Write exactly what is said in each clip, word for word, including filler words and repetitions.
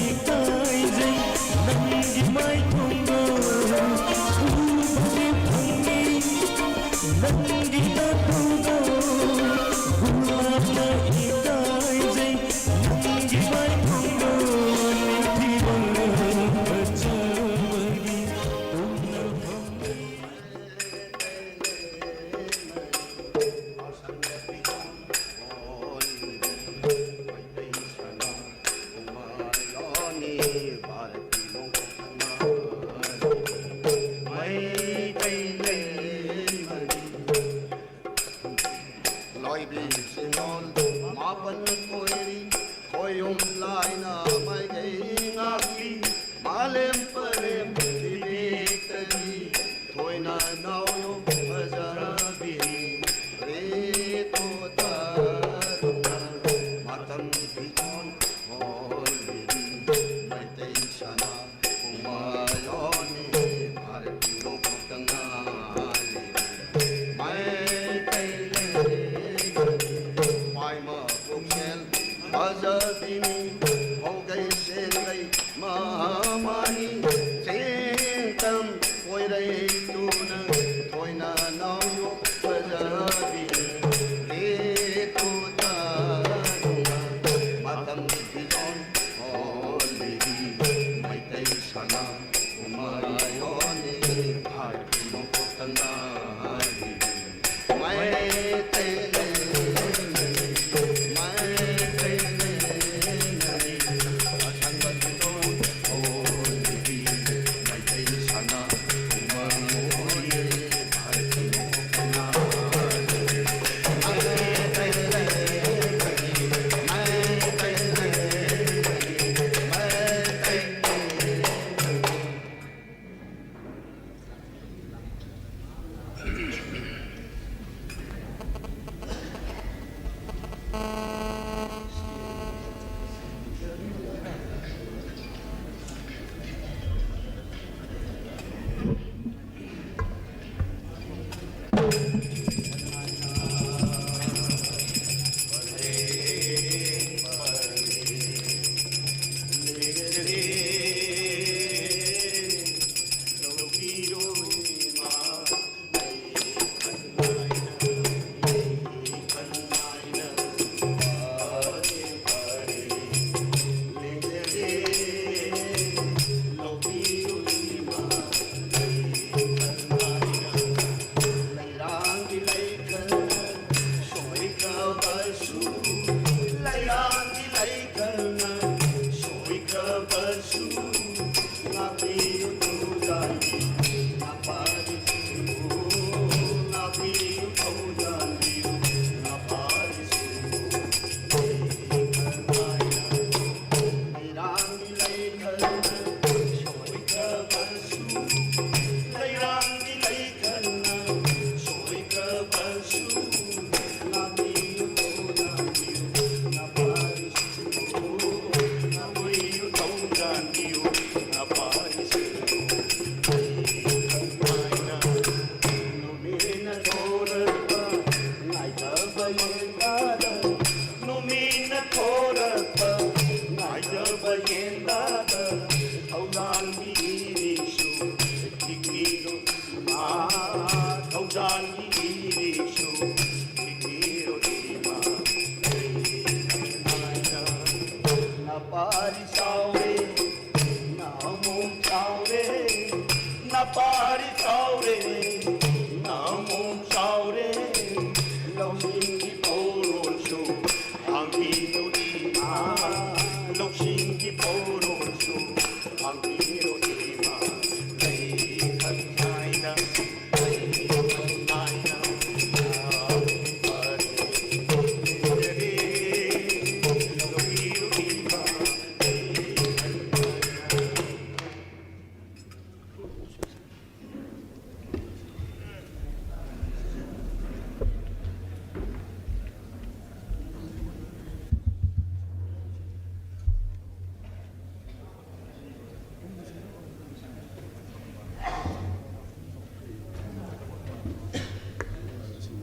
ꯏꯀꯥꯏꯖꯩ ꯅꯪꯒꯤ ꯃꯥꯏꯊꯣꯡꯗꯣ ꯎꯕꯗꯤ ꯐꯪꯉꯤ, ꯅꯪꯒꯤ ꯅꯥꯇꯧꯗꯣ ꯎꯕꯗ ꯏꯀꯥꯏꯖꯩ ꯅꯪꯒꯤ ꯃꯥꯏꯊꯣꯡꯗꯣ ꯅꯤꯡꯊꯤꯕ ꯐꯖꯕꯒꯤ ꯇꯨꯝꯅꯐꯝ꯫ ꯂꯣꯏꯕꯤ ꯁꯤꯡꯂꯣꯟ ꯃꯥꯄꯟ ꯀꯣꯏꯔꯤ, ꯈꯣꯏꯌꯨꯝ ꯂꯥꯏꯅ ꯃꯥꯏꯀꯩ ꯉꯥꯛꯂꯤ, ꯃꯥꯂꯦꯝ ꯄꯔꯦꯝ ꯏꯕꯦꯛꯇꯒꯤ ꯊꯣꯏꯅ ꯅꯥꯎꯌꯣ ꯐꯖꯕꯤ ꯔꯦꯇꯣ ꯇꯥꯔꯨꯅ ꯃꯇꯝ ꯐꯤꯖꯣꯜ ꯍꯣꯜꯂꯤꯕꯤ ꯃꯩꯇꯩ ꯁꯅꯥ ꯄꯨꯡꯃꯌꯣꯟꯅꯤ ꯚꯥꯔꯠꯀꯤ ꯅꯣꯡꯄꯣꯛꯇ ꯉꯥꯜꯂꯤꯕꯤ ꯃꯩꯇꯩ ꯂꯩꯔꯤꯕꯤ ꯄꯥꯏꯃ ꯄꯨꯛꯆꯦꯜ ꯐꯖꯕꯤꯅꯤ ꯍꯧꯒꯩ ꯁꯦꯟꯒꯩ ꯃꯃꯥꯅꯤ ꯆꯦꯡꯇꯝ ꯑꯣꯏꯔꯩ ꯇꯨꯅ ꯊꯣꯏꯅ ꯅꯥꯎꯌꯣꯛ ꯐꯖꯕꯤ ꯔꯦꯇꯨ ꯇꯥꯗꯨꯅ ꯃꯇꯝ ꯐꯤꯖꯣꯜ ꯍꯣꯜꯂꯤꯕꯤ ꯃꯩꯇꯩ ꯁꯅꯥ ꯀꯨꯃꯥꯔꯤꯌꯣꯅꯤ ꯍꯥꯏꯕ ꯃꯀꯣꯛꯇ ꯉꯥꯏꯔꯤꯕꯤ ꯃꯩꯇꯩ ꯂꯩ, ꯃꯩꯇꯩ ꯂꯩ, ꯑꯁꯪꯕ ꯐꯤꯖꯣꯜ ꯍꯣꯜꯂꯤꯕꯤ ꯃꯩꯇꯩ ꯁꯅꯥ ꯀꯨꯃꯥꯔꯤꯌꯣꯅꯤ ꯍꯥꯏꯕ ꯃꯀꯣꯛꯇ ꯉꯥꯏꯔꯤꯕꯤ ꯃꯩꯇꯩ ꯂꯩ, ꯃꯩꯇꯩ ꯂꯩ, ꯃꯩꯇꯩ ꯂꯩ꯫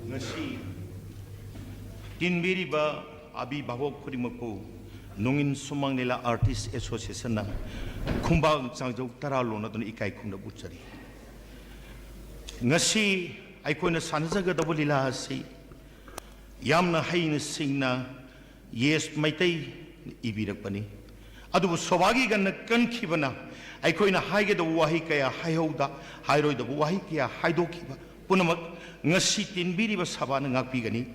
ꯉꯁꯤ ꯇꯤꯟꯕꯤꯔꯤꯕ ꯑꯚꯤꯚꯥꯕꯛ ꯈꯨꯗꯤꯡꯃꯛꯄꯨ ꯅꯣꯡꯏꯟ ꯁꯨꯃꯥꯡ ꯂꯤꯂꯥ ꯑꯥꯔꯇꯤꯁ ꯑꯦꯁꯣꯁꯤꯌꯦꯁꯟꯅ ꯈꯨꯝꯕꯥꯡ ꯆꯥꯡꯖꯧ ꯇꯔꯥ ꯂꯣꯟꯅꯗꯨꯅ ꯏꯀꯥꯏ ꯈꯨꯝꯅꯕ ꯎꯠꯆꯔꯤ꯫ ꯉꯁꯤ ꯑꯩꯈꯣꯏꯅ ꯁꯥꯟꯅꯖꯒꯗꯧꯕ ꯂꯤꯂꯥ ꯑꯁꯤ ꯌꯥꯝꯅ ꯍꯩꯅ ꯁꯤꯡꯅ ꯌꯦꯁ ꯃꯩꯇꯩ ꯏꯕꯤꯔꯛꯄꯅꯤ꯫ ꯑꯗꯨꯕꯨ ꯁꯣꯚꯥꯒꯤ ꯒꯟꯅ ꯀꯟꯈꯤꯕꯅ ꯑꯩꯈꯣꯏꯅ ꯍꯥꯏꯒꯗꯧꯕ ꯋꯥꯍꯩ ꯀꯌꯥ ꯍꯥꯏꯍꯧꯗ, ꯍꯥꯏꯔꯣꯏꯗꯕ ꯋꯥꯍꯩ ꯀꯌꯥ ꯍꯥꯏꯗꯣꯛꯈꯤꯕ ꯄꯨꯝꯅꯃꯛ ꯉꯁꯤ ꯇꯤꯟꯕꯤꯔꯤꯕ ꯁꯚꯥꯅ ꯉꯥꯛꯄꯤꯒꯅꯤ꯫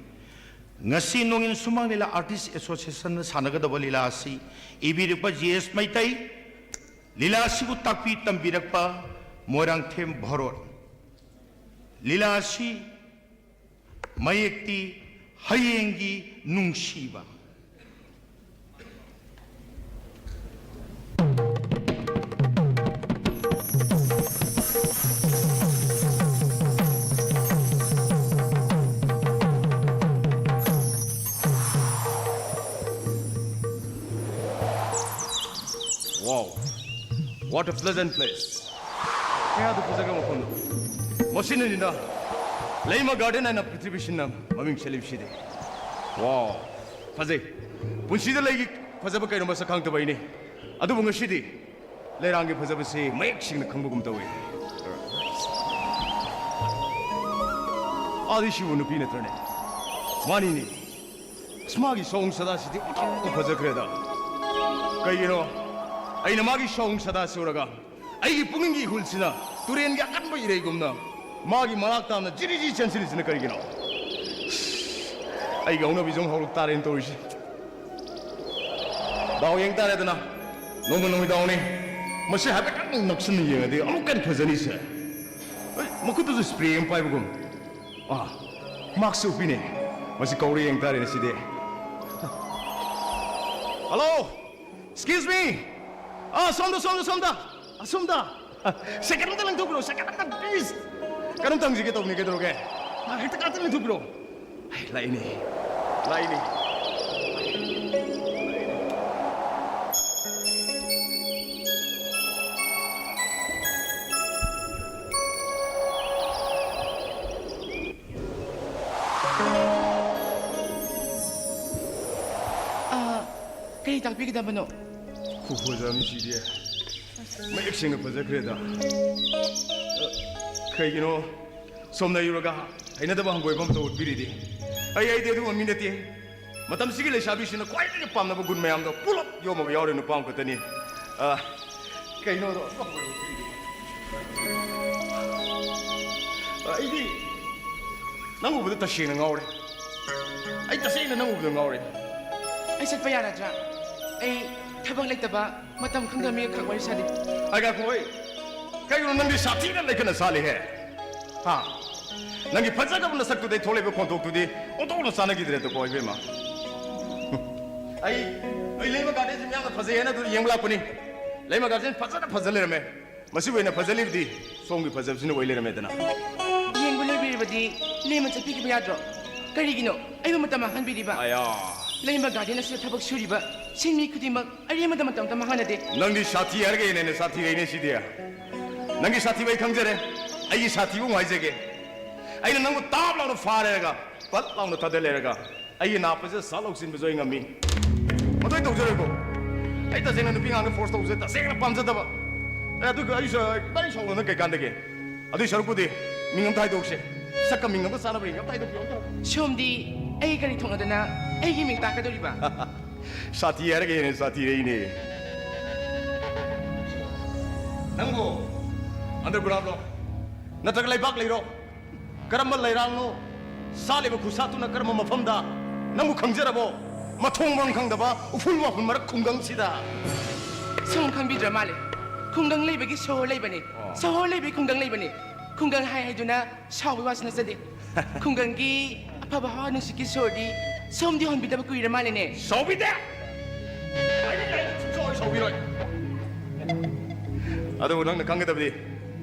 ꯉꯁꯤ ꯅꯣꯡꯏꯟ ꯁꯨꯃꯥꯡ ꯂꯤꯂꯥ ꯑꯥꯔꯇꯤꯁ ꯑꯦꯁꯣꯁꯤꯌꯦꯁꯟꯅ ꯁꯥꯟꯅꯒꯗꯕ ꯂꯤꯂꯥ ꯑꯁꯤ ꯏꯕꯤꯔꯛꯄ ꯖꯤ ꯑꯦꯁ ꯃꯩꯇꯩ, ꯂꯤꯂꯥ ꯑꯁꯤꯕꯨ ꯇꯥꯛꯄꯤ ꯇꯝꯕꯤꯔꯛꯄ ꯃꯣꯏꯔꯥꯡꯊꯦꯝ ꯚꯥꯔꯣꯠ꯫ ꯂꯤꯂꯥ ꯑꯁꯤ ꯃꯌꯦꯛꯇꯤ ꯍꯌꯦꯡꯒꯤ ꯅꯨꯡꯁꯤꯕ꯫ Wow, what a pleasant place. ꯀꯌꯥꯗ ꯐꯖꯈ꯭ꯔꯕ ꯃꯐꯝꯅꯣ꯫ ꯃꯁꯤꯅꯅꯤꯅ ꯂꯩꯃ ꯒꯥꯔꯗꯦꯟ ꯍꯥꯏꯅ ꯄ꯭ꯔꯤꯊꯤꯕꯤꯁꯤꯟꯅ ꯃꯃꯤꯡ ꯆꯠꯂꯤꯕꯁꯤꯗꯤ꯫ ꯋꯥꯎ, ꯐꯖꯩ꯫ ꯄꯨꯟꯁꯤꯗ ꯂꯩꯒꯤ ꯐꯖꯕ ꯀꯩꯅꯣ ꯃꯁꯛ ꯈꯪꯗꯕ ꯑꯩꯅꯤ꯫ ꯑꯗꯨꯕꯨ ꯉꯁꯤꯗꯤ ꯂꯩꯔꯥꯡꯒꯤ ꯐꯖꯕꯁꯤ ꯃꯌꯦꯛ ꯁꯦꯡꯅ ꯈꯪꯕꯒꯨꯝ ꯇꯧꯏ꯫ ꯑꯥꯗꯤ ꯁꯤꯕꯨ ꯅꯨꯄꯤ ꯅꯠꯇ꯭ꯔꯅꯦ? ꯃꯥꯅꯤꯅꯦ꯫ ꯑꯁ, ꯃꯥꯒꯤ ꯁꯑꯣꯡ ꯁꯥꯗꯥꯁꯤꯗꯤ ꯑꯣꯟꯊꯣꯛꯅ ꯐꯖꯈ꯭ꯔꯦꯗ꯫ ꯀꯩꯒꯤꯅꯣ ꯑꯩꯅ ꯃꯥꯒꯤ ꯁꯑꯣꯡ ꯁꯥꯗꯥꯁꯤ ꯎꯔꯒ ꯑꯩꯒꯤ ꯄꯨꯛꯅꯤꯡꯒꯤ ꯏꯍꯨꯜꯁꯤꯅ ꯇꯨꯔꯦꯟꯒꯤ ꯑꯀꯟꯕ ꯏꯔꯩꯒꯨꯝꯅ ꯃꯥꯒꯤ ꯃꯅꯥꯛ ꯇꯥꯝꯅ ꯖꯤꯔꯤ ꯖꯤꯔꯤ ꯆꯦꯟꯁꯤꯜꯂꯤꯁꯤꯅ ꯀꯔꯤꯒꯤꯅꯣ? ꯑꯩꯒꯤ ꯍꯧꯅꯕꯤꯁꯨ ꯑꯃꯨꯛ ꯍꯧꯔꯛ ꯇꯥꯔꯦꯅ ꯇꯧꯔꯤꯁꯦ꯫ ꯗꯥꯎ ꯌꯦꯡ ꯇꯥꯔꯦꯗꯅ꯫ ꯅꯣꯡꯃ ꯅꯨꯃꯤꯗꯥꯡꯅꯤ꯫ ꯃꯁꯤ ꯍꯥꯏꯐꯦꯠꯇꯪ ꯅꯛꯁꯤꯟꯅ ꯌꯦꯡꯉꯗꯤ ꯑꯃꯨꯛꯀ ꯍꯦꯟꯅ ꯐꯖꯅꯤꯁꯦ꯫ ꯑꯩ, ꯃꯈꯨꯠꯇꯁꯨ ꯁ꯭ꯄ꯭ꯔꯦ ꯑꯃ ꯄꯥꯏꯕꯒꯨꯝ꯫ ꯑꯥ, ꯃꯥꯛꯁꯁꯨ ꯎꯞꯄꯤꯅꯦ꯫ ꯃꯁꯤ ꯀꯧꯔꯦ ꯌꯦꯡ ꯇꯥꯔꯦꯅꯦ ꯁꯤꯗꯤ꯫ ꯍꯜꯂꯣ! Excuse me! ꯑꯥ, ꯁꯣꯝꯗ, ꯁꯣꯝꯗ, ꯁꯣꯝꯗ! ꯑꯁꯣꯝꯗ! ꯁꯦꯀꯦꯟ ꯑꯝꯇ ꯂꯦꯡꯊꯣꯛꯄꯤꯔꯣ, ꯁꯦꯀꯦꯟ ꯑꯝꯇ, please! ꯀꯩꯅꯣꯝꯇ ꯍꯪꯖꯒꯦ ꯇꯧꯕꯅꯤ, ꯀꯩꯗꯧꯔꯒꯦ? ꯑꯥ, ꯍꯦꯛꯇ ꯉꯥꯛꯇ ꯂꯦꯡꯊꯣꯛꯄꯤꯔꯣ꯫ ꯍꯩ, ꯂꯥꯛꯏꯅꯦ, ꯂꯥꯛꯏꯅꯦ꯫ ꯑ, ꯀꯩ ꯄꯤꯒꯗꯕꯅꯣ? ꯈꯨꯐꯖ ꯑꯃ ꯁꯤꯗꯤ꯫ ꯃꯌꯦꯛ ꯁꯦꯡꯅ ꯐꯖꯈ꯭ꯔꯦꯗ꯫ ꯀꯩꯒꯤꯅꯣ ꯁꯣꯝꯅ ꯌꯧꯔꯒ ꯍꯩꯅꯗꯕ ꯍꯪꯒꯣꯏꯕ ꯑꯃꯇ ꯎꯠꯄꯤꯔꯤꯗꯤ? ꯑꯩ ꯑꯩꯗꯤ ꯑꯗꯨꯒꯨꯝꯕ ꯃꯤ ꯅꯠꯇꯦ꯫ ꯃꯇꯝꯁꯤꯒꯤ ꯂꯩꯁꯥꯕꯤꯁꯤꯡꯅ ꯈ꯭ꯋꯥꯏꯗꯒꯤ ꯄꯥꯝꯅꯕ ꯒꯨꯟ ꯃꯌꯥꯝꯗꯣ ꯄꯨꯂꯞ ꯌꯣꯝꯃꯕ ꯌꯥꯎꯔꯦ ꯅꯨꯄꯥ ꯑꯃꯈꯛꯇꯅꯤ꯫ ꯑ, ꯀꯩꯅꯣꯗꯣ? ꯑ, ꯑꯩꯗꯤ ꯅꯪ ꯎꯕꯗ ꯇꯁꯦꯡꯅ ꯉꯥꯎꯔꯦ꯫ ꯑꯩ ꯇꯁꯦꯡꯅ ꯅꯪ ꯎꯕꯗ ꯉꯥꯎꯔꯦ꯫ ꯑꯩ ꯆꯠꯄ ꯌꯥꯔꯗ꯭ꯔꯥ? ꯑꯩ ꯊꯕꯛ ꯂꯩꯇꯕ, ꯃꯇꯝ ꯈꯪꯗꯕ ꯃꯤꯒ ꯈꯛ ꯋꯥꯔꯤ ꯁꯥꯗꯦ꯫ ꯑꯩ ꯉꯥꯏꯈꯣ, ꯍꯣꯏ꯫ ꯀꯩꯅꯣ ꯅꯪꯗꯤ ꯁꯥꯊꯤꯅ ꯂꯩꯈꯠꯅ ꯁꯥꯠꯂꯤꯍꯦ? ꯍꯥ? ꯅꯪꯒꯤ ꯐꯖꯈ꯭ꯔꯕ ꯅꯁꯛꯇꯨꯗꯩ ꯊꯣꯛꯂꯛꯏꯕ ꯈꯣꯟꯊꯣꯛꯇꯨꯗꯤ ꯑꯣꯟꯊꯣꯛꯅ ꯆꯥꯟꯅꯈꯤꯗ꯭ꯔꯦꯗꯀꯣ, ꯏꯕꯦꯝꯃ꯫ ꯑꯩ, ꯑꯩ ꯂꯩꯃ ꯒꯥꯔꯗꯦꯟꯁꯤ ꯃꯌꯥꯝꯅ ꯐꯖꯩ ꯍꯥꯏꯅ ꯑꯗꯨ ꯌꯦꯡꯕ ꯂꯥꯛꯄꯅꯤ꯫ ꯂꯩꯃ ꯒꯥꯔꯗꯦꯟ ꯐꯖꯅ ꯐꯖ ꯂꯩꯔꯝꯃꯦ꯫ ꯃꯁꯤꯕꯨ ꯍꯦꯟꯅ ꯐꯖꯂꯤꯕꯗꯤ ꯁꯣꯝꯒꯤ ꯐꯖꯕꯁꯤꯅ ꯑꯣꯏ ꯂꯩꯔꯝꯃꯦꯗꯅ꯫ ꯌꯦꯡꯕ ꯂꯣꯏꯕꯤꯔꯕꯗꯤ ꯂꯦꯝꯅ ꯆꯠꯄꯤꯈꯤꯕ ꯌꯥꯗ꯭ꯔꯣ? ꯀꯔꯤꯒꯤꯅꯣ ꯑꯩꯕꯨ ꯃꯇꯝ ꯃꯥꯡꯍꯟꯕꯤꯔꯤꯕ? ꯑꯌꯥ꯫ ꯂꯩꯃ ꯒꯥꯔꯗꯦꯟ ꯑꯁꯤꯗ ꯊꯕꯛ ꯁꯨꯔꯤꯕ ꯁꯤꯟꯃꯤ ꯈꯨꯗꯤꯡꯃꯛ ꯑꯔꯦꯝꯕꯗ ꯃꯇꯝ ꯑꯃꯇ ꯃꯥꯡꯍꯟꯅꯗꯦ꯫ ꯅꯪꯗꯤ ꯁꯥꯊꯤ ꯍꯥꯏꯔꯒ ꯍꯦꯟꯅ ꯍꯦꯟꯅ ꯁꯥꯊꯤꯔꯛꯏꯅꯦ ꯁꯤꯗꯤ꯫ ꯅꯪꯒꯤ ꯁꯥꯊꯤꯕ ꯑꯩ ꯈꯪꯖꯔꯦ꯫ ꯑꯩꯒꯤ ꯁꯥꯊꯤꯕ ꯑꯃꯨꯛ ꯍꯥꯏꯖꯒꯦ꯫ ꯑꯩꯅ ꯅꯪꯕꯨ ꯇꯥꯞ ꯂꯥꯎꯅ ꯐꯥꯔꯦꯔꯒ ꯄꯠ ꯂꯥꯎꯅ ꯊꯥꯗ ꯂꯩꯔꯒ ꯑꯩꯒꯤ ꯅꯥꯞꯄꯁꯤꯗ ꯁꯠ ꯂꯧꯁꯤꯟꯕꯁꯨ ꯑꯩ ꯉꯝꯃꯤ꯫ ꯃꯗꯨ ꯑꯩ ꯇꯧꯖꯔꯣꯏꯀꯣ꯫ ꯑꯩ ꯇꯁꯦꯡꯅ ꯅꯨꯄꯤ ꯑꯉꯥꯡꯗ ꯐꯣꯔꯁ ꯇꯧꯕꯁꯦ ꯇꯁꯦꯡꯅ ꯄꯥꯝꯖꯗꯕ꯫ ꯑꯦ, ꯑꯗꯨꯒ ꯑꯩꯁꯨ ꯏꯕꯥꯅꯤ ꯁꯥꯎꯅꯗꯅ ꯀꯩ ꯀꯥꯟꯗꯒꯦ? ꯑꯗꯨꯏ ꯁꯔꯨꯛꯄꯨꯗꯤ ꯃꯤꯡ ꯑꯃ ꯊꯥꯏꯗꯣꯛꯁꯦ꯫ ꯁꯛꯀ ꯃꯤꯡ ꯑꯃ ꯆꯥꯅꯕ ꯃꯤꯡ ꯑꯃ ꯊꯥꯏꯗꯣꯛꯄꯤꯌꯣ꯫ ꯁꯣꯝꯗꯤ ꯑꯩ ꯀꯔꯤ ꯊꯣꯛꯅꯗꯅ ꯑꯩꯒꯤ ꯃꯤꯡ ꯇꯥꯛꯀꯗꯧꯔꯤꯕ? ꯁꯥꯊꯤ ꯍꯥꯏꯔꯒ ꯍꯦꯟꯅ ꯁꯥꯊꯤꯔꯛꯏꯅꯦ꯫ ꯅꯪꯕꯨ ꯑꯟꯗꯔꯒ꯭ꯔꯥꯎꯟꯂꯣ? ꯅꯠꯇ꯭ꯔꯒ ꯂꯩꯕꯥꯛ ꯂꯩꯔꯣ? ꯀꯔꯝꯕ ꯂꯩꯔꯥꯡꯅꯣ? ꯁꯥꯠꯂꯤꯕ ꯈꯨꯁꯥꯠꯇꯨꯅ ꯀꯔꯝꯕ ꯃꯐꯝꯗ? ꯅꯪꯕꯨ ꯈꯪꯖꯔꯕꯣ? ꯃꯊꯣꯡ ꯃꯔꯝ ꯈꯪꯗꯕ ꯎꯐꯨꯜ ꯋꯥꯐꯨꯜ ꯃꯔꯛ ꯈꯨꯡꯒꯪꯁꯤꯗ꯫ ꯁꯣꯝ ꯈꯪꯕꯤꯗ꯭ꯔ ꯃꯥꯜꯂꯦ, ꯈꯨꯡꯒꯪ ꯂꯩꯕꯒꯤ ꯁꯣꯍꯣꯔ ꯂꯩꯕꯅꯤ, ꯑꯣ꯫ ꯁꯣꯍꯣꯔ ꯂꯩꯕꯒꯤ ꯈꯨꯡꯒꯪ ꯂꯩꯕꯅꯤ꯫ ꯈꯨꯡꯒꯪ ꯍꯥꯏ ꯍꯥꯏꯗꯨꯅ ꯁꯥꯎꯕꯒꯤ ꯋꯥꯁꯨ ꯅꯠꯆꯗꯦ꯫ ꯈꯨꯡꯒꯪꯒꯤ ꯑꯐꯕ ꯍꯋꯥ ꯅꯨꯡꯁꯤꯠꯀꯤ ꯁꯣꯔꯗꯤ ꯁꯣꯝꯗꯤ ꯍꯣꯟꯕꯤꯗꯕ ꯀꯨꯏꯔ ꯃꯥꯜꯂꯦꯅꯦ꯫ ꯁꯥꯎꯕꯤꯗꯦ꯫ ꯑꯩꯅ ꯁꯨꯡꯁꯥꯎ ꯍꯦꯛ ꯁꯥꯎꯕꯤꯔꯣꯏ꯫ ꯑꯗꯨꯕꯨ ꯅꯪꯅ ꯈꯪꯒꯗꯕꯗꯤ,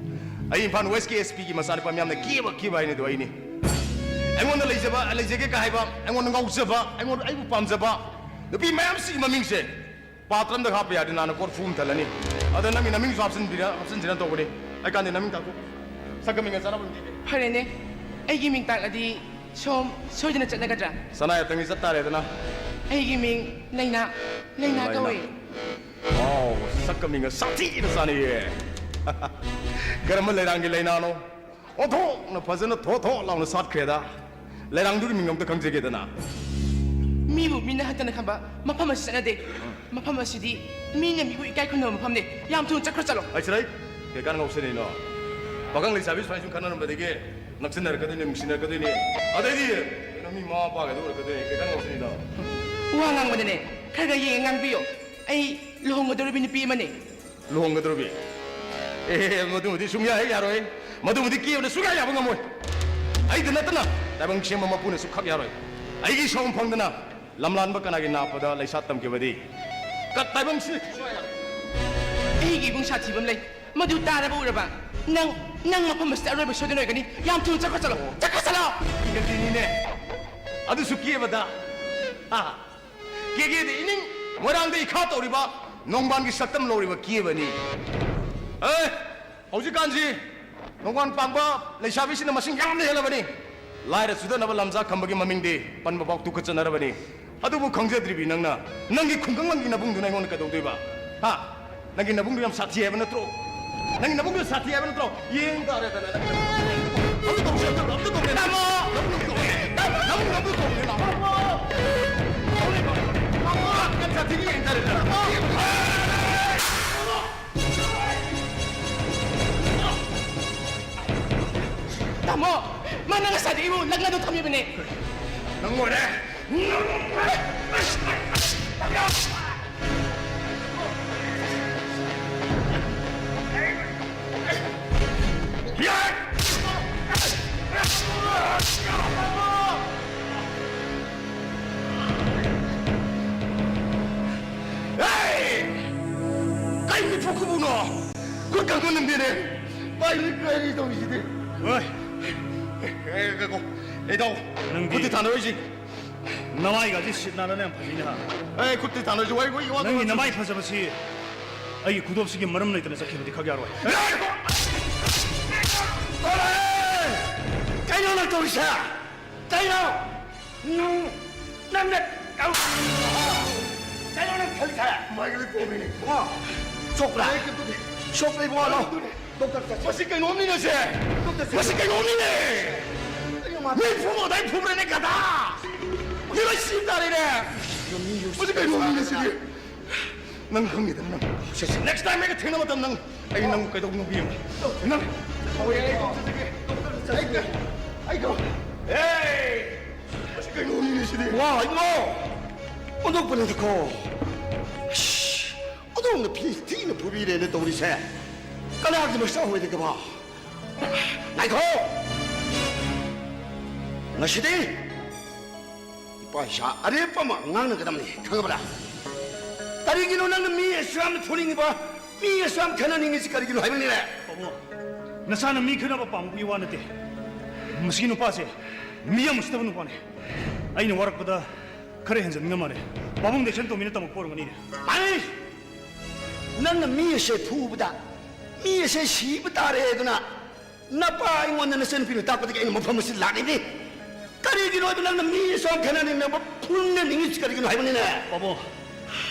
ꯑꯩ ꯏꯝꯐꯥꯜ ꯋꯦꯁꯀꯤ ꯑꯦꯁ ꯄꯤꯒꯤ ꯃꯆꯥꯅꯨꯄꯥ ꯃꯌꯥꯝꯅ ꯀꯦꯕ ꯀꯦꯕ ꯍꯥꯏꯅꯗꯣ ꯑꯩꯅꯤ꯫ ꯑꯩꯉꯣꯟꯗ ꯂꯩꯖꯕ, ꯂꯩꯖꯒꯦ ꯀ ꯍꯥꯏꯕ, ꯑꯩꯉꯣꯟꯗ ꯉꯥꯎꯖꯕ, ꯑꯩꯉꯣꯟꯗ ꯑꯩꯕꯨ ꯄꯥꯝꯖꯕ ꯅꯨꯄꯤ ꯃꯌꯥꯝꯁꯤꯒꯤ ꯃꯃꯤꯡꯁꯦ ꯄꯥꯇ꯭ꯔ ꯑꯝꯗ ꯍꯥꯞꯄ ꯌꯥꯔꯗꯤ ꯅꯍꯥꯟꯅ ꯀꯣꯔꯐꯨ ꯑꯃ ꯊꯜꯂꯅꯤ꯫ ꯑꯗ ꯅꯪꯒꯤ ꯅꯃꯤꯡꯁꯨ ꯍꯥꯞꯆꯤꯟꯕꯤꯔ-, ꯍꯥꯞꯆꯤꯟꯁꯤꯔ ꯇꯧꯕꯅꯤ꯫ ꯑꯩ ꯀꯥꯟꯗꯤ ꯅꯃꯤꯡ ꯇꯥꯛꯊꯣꯛ-, ꯁꯛꯀ ꯃꯤꯡꯒ ꯆꯥꯟꯅꯕ ꯑꯃ ꯊꯤꯒꯦ꯫ ꯐꯔꯦꯅꯦ, ꯑꯩꯒꯤ ꯃꯤꯡ ꯇꯥꯛꯂꯗꯤ ꯁꯣꯝ ꯁꯣꯏꯗꯅ ꯆꯠꯅꯒꯗ꯭ꯔꯥ? ꯁꯅꯥ ꯌꯥꯇꯪꯗꯤ ꯆꯠ ꯇꯥꯔꯦꯗꯅ꯫ ꯑꯩꯒꯤ ꯃꯤꯡ ꯂꯩꯅꯥ꯫ ꯂꯩꯅꯥ ꯂꯩꯅꯥ꯫ ꯀꯧꯏ꯫ ꯋꯥꯎ, ꯁꯛꯀ ꯃꯤꯡꯒ ꯁꯥꯊꯤꯅ ꯆꯥꯅꯩꯌꯦ꯫ ꯀꯔꯝꯕ ꯂꯩꯔꯥꯡꯒꯤ ꯂꯩꯅꯥꯅꯣ? ꯑꯣꯟꯊꯣꯛꯅ ꯐꯖꯅ ꯊꯣꯠ ꯊꯣꯠ ꯂꯥꯎꯅ ꯁꯥꯠꯈ꯭ꯔꯦꯗ꯫ ꯂꯩꯔꯥꯡꯗꯨꯒꯤ ꯃꯤꯡ ꯑꯝꯇ ꯈꯪꯖꯒꯦꯗꯅ꯫ ꯃꯤꯕꯨ ꯃꯤꯅ ꯍꯟꯊꯅ ꯈꯟꯕ ꯃꯐꯝ ꯑꯁꯤ ꯆꯠꯅꯗꯦ꯫ ꯃꯐꯝ ꯑꯁꯤꯗꯤ ꯃꯤꯅ ꯃꯤꯕꯨ ꯏꯀꯥꯏ ꯈꯨꯝꯅꯕ ꯃꯐꯝꯅꯤ꯫ ꯌꯥꯝ ꯊꯨꯅ ꯆꯠꯈ꯭ꯔꯣ, ꯆꯠꯂꯣ꯫ ꯑꯩ ꯁꯤꯔꯩ, ꯀꯩꯀꯥꯟ ꯉꯥꯎꯁꯤꯟꯅꯩꯅꯣ? ꯄꯥꯈꯪ ꯂꯩꯁꯥꯕꯤ ꯁꯨꯃꯥꯏ ꯁꯨꯝ ꯈꯠꯅꯔꯝꯕꯗꯒꯤ ꯅꯛꯁꯤꯟꯅꯔꯛꯀꯗꯣꯏꯅꯦ, ꯅꯨꯡꯁꯤꯅꯔꯛꯀꯗꯣꯏꯅꯦ꯫ ꯑꯗꯩꯗꯤ ꯀꯩꯅꯣ, ꯃꯤ ꯃꯃꯥ ꯃꯄꯥꯒꯗꯣ ꯎꯔꯛꯀꯗꯣꯏꯅꯦ, ꯀꯩꯀꯥꯟ ꯉꯥꯎꯁꯤꯟꯅꯩꯅꯣ? ꯋꯥ ꯉꯥꯡꯕꯗꯅꯦ ꯈꯔ ꯈꯔ ꯌꯦꯡꯉ ꯉꯥꯡꯕꯤꯌꯣ꯫ ꯑꯩ ꯂꯨꯍꯣꯡꯒꯗꯧꯔꯤꯕꯤ ꯅꯨꯄꯤ ꯑꯃꯅꯦ꯫ ꯂꯨꯍꯣꯡꯒꯗꯧꯔꯤꯕꯤ? ꯑꯦ, ꯃꯗꯨꯃꯗꯤ ꯁꯨꯡꯌꯥ ꯍꯦꯛ ꯌꯥꯔꯣꯏ꯫ ꯃꯗꯨꯃꯗꯤ ꯀꯦꯕꯗ ꯁꯨꯡꯌꯥ ꯌꯥꯕ ꯉꯝꯃꯣꯏ꯫ ꯑꯩꯗ ꯅꯠꯇꯅ ꯇꯥꯏꯕꯪ ꯁꯦꯝꯕ ꯃꯄꯨꯅꯁꯨ ꯈꯛ ꯌꯥꯔꯣꯏ꯫ ꯑꯩꯒꯤ ꯁꯥꯎꯝ ꯐꯪꯗꯅ ꯂꯝꯂꯥꯟꯕ ꯀꯅꯥꯒꯤ ꯅꯥꯞꯄꯗ ꯂꯩꯁꯥ ꯇꯝꯈꯤꯕꯗꯤ? ꯀꯠ ꯇꯥꯏꯕꯪ ꯁꯤ-, ꯑꯩꯒꯤ ꯏꯕꯨꯡ ꯁꯥꯊꯤꯕ ꯑꯃ ꯂꯩ꯫ ꯃꯗꯨ ꯇꯥꯔꯕ ꯎꯔꯕ? ꯅꯪ, ꯅꯪ ꯃꯐꯝ ꯑꯁꯤꯗ ꯑꯔꯣꯏꯕ ꯁꯣꯏꯗꯅ ꯑꯣꯏꯒꯅꯤ꯫ ꯌꯥꯝ ꯊꯨꯅ ꯆꯠꯈ꯭ꯔꯣ, ꯆꯠꯂꯣ꯫ ꯆꯠꯈ꯭ꯔꯣ, ꯆꯠꯂꯣ꯫ ꯀꯤꯒꯜꯂꯤꯅꯤꯅꯦ꯫ ꯑꯗꯨꯁꯨ ꯀꯦꯕꯗ꯫ ꯍꯥ? ꯀꯦꯒꯦꯗꯤ ꯏꯅꯤꯡ ꯃꯣꯏꯔꯥꯡꯗ ꯏꯈꯥ ꯇꯧꯔꯤꯕ ꯅꯣꯡꯕꯥꯟꯒꯤ ꯁꯛꯇꯝ ꯂꯧꯔꯤꯕ ꯀꯦꯕꯅꯤ꯫ ꯑꯦ, ꯍꯧꯖꯤꯛꯀꯥꯟꯁꯤ ꯅꯣꯡꯕꯥꯟ ꯄꯥꯝꯕ ꯂꯩꯁꯥꯕꯤꯁꯤꯅ ꯃꯁꯤꯡ ꯌꯥꯝꯅ ꯍꯦꯜꯂꯕꯅꯤ꯫ ꯂꯥꯏꯔ ꯆꯨꯗꯅꯕ ꯂꯝꯖꯥ ꯈꯝꯕꯒꯤ ꯃꯃꯤꯡꯗꯤ ꯄꯟꯕ ꯐꯥꯎ ꯇꯨꯀꯠꯆꯅꯔꯕꯅꯤ꯫ ꯑꯗꯨꯕꯨ ꯈꯪꯖꯗ꯭ꯔꯤꯕꯤ ꯅꯪꯅ ꯅꯪꯒꯤ ꯈꯨꯡꯒꯪ ꯂꯝꯒꯤ ꯅꯕꯨꯡꯗꯨꯅ ꯑꯩꯉꯣꯟꯗ ꯀꯩꯗꯧꯗꯣꯏꯕ? ꯍꯥ? ꯅꯪꯒꯤ ꯅꯕꯨꯡꯗꯣ ꯌꯥꯝ ꯁꯥꯊꯤ ꯍꯥꯏꯕ ꯅꯠꯇ꯭ꯔꯣ? ꯅꯪꯒꯤ ꯅꯕꯨꯡꯗꯣ ꯁꯥꯊꯤ ꯍꯥꯏꯕ ꯅꯠꯇ꯭ꯔꯣ? ꯌꯦꯡ ꯇꯥꯔꯦꯗꯅ ꯅꯪ꯫ ꯑꯝꯇ ꯇꯧꯁꯦ, ꯑꯝꯇ, ꯑꯝꯇ ꯇꯧꯁꯦ꯫ ꯇꯥꯃꯣ! ꯅꯕꯨꯡꯗꯣ ꯑꯝꯇ ꯇꯧꯁꯦ꯫ ꯅꯕꯨꯡꯗꯣ ꯑꯝꯇ ꯇꯧꯁꯦ, ꯂꯥꯛꯑꯣ꯫ ꯇꯥꯃꯣ! ꯌꯥꯝ ꯁꯥꯊꯤꯅ ꯌꯦꯡ ꯇꯥꯔꯦꯗꯅ꯫ ꯇꯥꯃꯣ! ꯃꯥꯅ ꯉꯁꯥꯏꯗꯒꯤ ꯑꯩꯕꯨ ꯂꯛꯅꯗꯨꯅ ꯊꯝꯃꯤꯕꯅꯦ꯫ ꯅꯪ ꯑꯣꯏꯔꯦ꯫ ꯍꯦ! ꯀꯩ ꯃꯤꯠꯐꯨ ꯈꯨꯕꯨꯅꯣ? ꯈꯨꯠ ꯀꯪꯕ ꯅꯪꯗꯦꯅꯦ꯫ ꯄꯥꯏꯔꯤ ꯀꯥꯏꯔꯤ ꯇꯧꯔꯤꯁꯤꯗꯤ꯫ ꯍꯣꯏ꯫ ꯑꯦ, ꯉꯥꯏꯈꯣ꯫ ꯑꯦ, ꯏꯇꯥꯎ꯫ ꯅꯪꯗꯤ ꯈꯨꯠꯇꯤ ꯊꯥꯅꯔꯣꯏꯁꯤ꯫ ꯅꯃꯥꯏꯒꯁꯤ ꯁꯤꯠ ꯅꯥꯜꯂꯅ ꯌꯥꯝ ꯐꯖꯩꯅꯦ, ꯍꯥ? ꯑꯦ, ꯈꯨꯠꯇꯤ ꯊꯥꯅꯔꯣꯏꯁꯤ꯫ ꯋꯥꯏ, ꯋꯥꯏ, ꯋꯥ, ꯅꯪꯒꯤ ꯋꯥ, ꯅꯃꯥꯏ ꯐꯖꯕꯁꯤ ꯑꯩꯒꯤ ꯈꯨꯗꯣꯞꯁꯤꯒꯤ ꯃꯔꯝ ꯂꯩꯇꯅ ꯆꯠꯈꯤꯕꯗꯤ ꯈꯛ ꯌꯥꯔꯣꯏ꯫ ꯀꯩꯅꯣ ꯅꯪ ꯇꯧꯔꯤꯁꯦ? ꯀꯩꯅꯣ? ꯅꯪ, ꯅꯪꯅ ꯀꯩꯅꯣ ꯅꯪ ꯈꯜꯂꯤꯁꯦ? ꯃꯥꯏꯒꯤ ꯄꯣꯝꯃꯤꯅꯦ꯫ ꯏꯕꯨꯡꯉꯣ, ꯁꯣꯛꯄ꯭ꯔꯥ? ꯁꯣꯛꯄ꯭ꯔꯥ ꯏꯕꯨꯡꯉꯣ? ꯂꯥꯎ꯫ ꯗꯣꯛꯇꯔ ꯆꯠꯁꯤ꯫ ꯃꯁꯤ ꯀꯩꯅꯣꯝꯅꯤꯅꯦ ꯁꯦ꯫ ꯗꯣꯛꯇꯔ ꯆꯠꯁꯤ꯫ ꯃꯁꯤ ꯀꯩꯅꯣꯝꯅꯤꯅꯦ꯫ ꯀꯩꯅꯣ ꯃꯥ- ꯃꯤ ꯐꯨꯕ ꯑꯗꯥꯏ ꯐꯨꯕ꯭ꯔꯥꯅꯦ, ꯒꯙꯥ? ꯃꯤ ꯂꯣꯏ ꯁꯤꯕ ꯇꯥꯔꯦꯅꯦ꯫ ꯃꯁꯤ ꯀꯩꯅꯣꯝꯅꯤꯅꯦ ꯁꯤꯗꯤ꯫ ꯅꯪ ꯈꯪꯉꯤꯗꯅ ꯅꯪ꯫ ꯁꯦ, ꯁꯦ, next time ꯑꯩꯒ ꯊꯦꯡꯅꯕ ꯃꯇꯝ ꯅꯪ, ꯑꯩ ꯅꯪ ꯀꯩꯗꯧꯕ ꯅꯨꯄꯤ ꯑꯃ꯫ ꯅꯪ꯫ ꯍꯣꯏ, ꯑꯩ ꯀꯣꯛ ꯆꯠꯆꯒꯦ꯫ ꯗꯣꯛꯇꯔ ꯆꯠꯆꯒꯦ꯫ ꯑꯩ ꯀꯣꯛ꯫ ꯑꯩ ꯀꯣꯛ꯫ ꯑꯦ! ꯃꯁꯤ ꯀꯩꯅꯣꯅꯤꯅꯦ ꯁꯤꯗꯤ? ꯋꯥ, ꯏꯕꯣ! ꯑꯣꯟꯊꯣꯛꯄꯅꯤꯗꯀꯣ꯫ ꯑꯁ! ꯑꯣꯟꯊꯣꯛꯅ ꯐꯤ ꯊꯤꯅ ꯐꯨꯕꯤꯔꯦꯅꯦ ꯇꯧꯔꯤꯁꯦ꯫ ꯀꯅꯥꯒꯤ ꯃꯆꯥ ꯑꯣꯏꯗꯒꯦꯕ? ꯉꯥꯏꯈꯣ! ꯉꯁꯤꯗꯤ ꯏꯄꯥ ꯏꯆꯥ ꯑꯔꯦꯞꯄ ꯑꯃ ꯉꯥꯡꯅꯒꯗꯕꯅꯤ, ꯈꯪꯉꯕ꯭ꯔꯥ? ꯀꯔꯤꯒꯤꯅꯣ ꯅꯪꯅ ꯃꯤ ꯑꯁꯨꯛ ꯌꯥꯝꯅ ꯐꯨꯅꯤꯡꯉꯤꯕ, ꯃꯤ ꯑꯁꯨꯛ ꯌꯥꯝ ꯈꯠꯅꯅꯤꯡꯉꯤꯁꯤ ꯀꯔꯤꯒꯤꯅꯣ ꯍꯥꯏꯕꯅꯤꯅꯦ? ꯄꯥꯕꯨꯡ, ꯅꯁꯥꯅ ꯃꯤ ꯈꯠꯅꯕ ꯄꯥꯝꯃꯨꯕꯒꯤ ꯋꯥ ꯅꯠꯇꯦ꯫ ꯃꯁꯤꯒꯤ ꯅꯨꯄꯥꯁꯦ ꯃꯤ ꯌꯥꯝ ꯎꯁꯤꯠꯇꯕ ꯅꯨꯄꯥꯅꯦ꯫ ꯑꯩꯅ ꯋꯥꯔꯛꯄꯗ ꯈꯔ ꯍꯦꯟꯖꯟꯅꯤꯡꯉ ꯃꯥꯜꯂꯦ꯫ ꯄꯥꯕꯨꯡ ꯗꯦꯁꯟ ꯇꯣꯝꯕꯤꯅ ꯇꯝꯃꯛꯄ ꯑꯣꯏꯔꯝꯒꯅꯤꯅꯦ꯫ ꯃꯥꯅꯤ! ꯅꯪꯅ ꯃꯤ ꯑꯁꯦ ꯐꯨꯕꯗ ꯃꯤ ꯑꯁꯦ ꯁꯤꯕ ꯇꯥꯔꯦ ꯑꯗꯨꯅ ꯅꯄꯥ ꯑꯩꯉꯣꯟꯗ ꯅꯆꯟꯅꯨꯄꯤꯅ ꯇꯥꯛꯄꯗꯒꯤ ꯑꯩꯅ ꯃꯐꯝ ꯑꯁꯤꯗ ꯂꯥꯛꯂꯤꯅꯤ꯫ ꯀꯔꯤꯒꯤꯅꯣ ꯍꯥꯏꯕ ꯅꯪꯅ ꯃꯤ ꯑꯁꯨꯛ ꯈꯠꯅꯅꯤꯡꯅꯕ, ꯐꯨꯅꯅꯤꯡꯉꯤꯁꯤ ꯀꯔꯤꯒꯤꯅꯣ ꯍꯥꯏꯕꯅꯤꯅꯦ? ꯄꯥꯕꯨꯡ,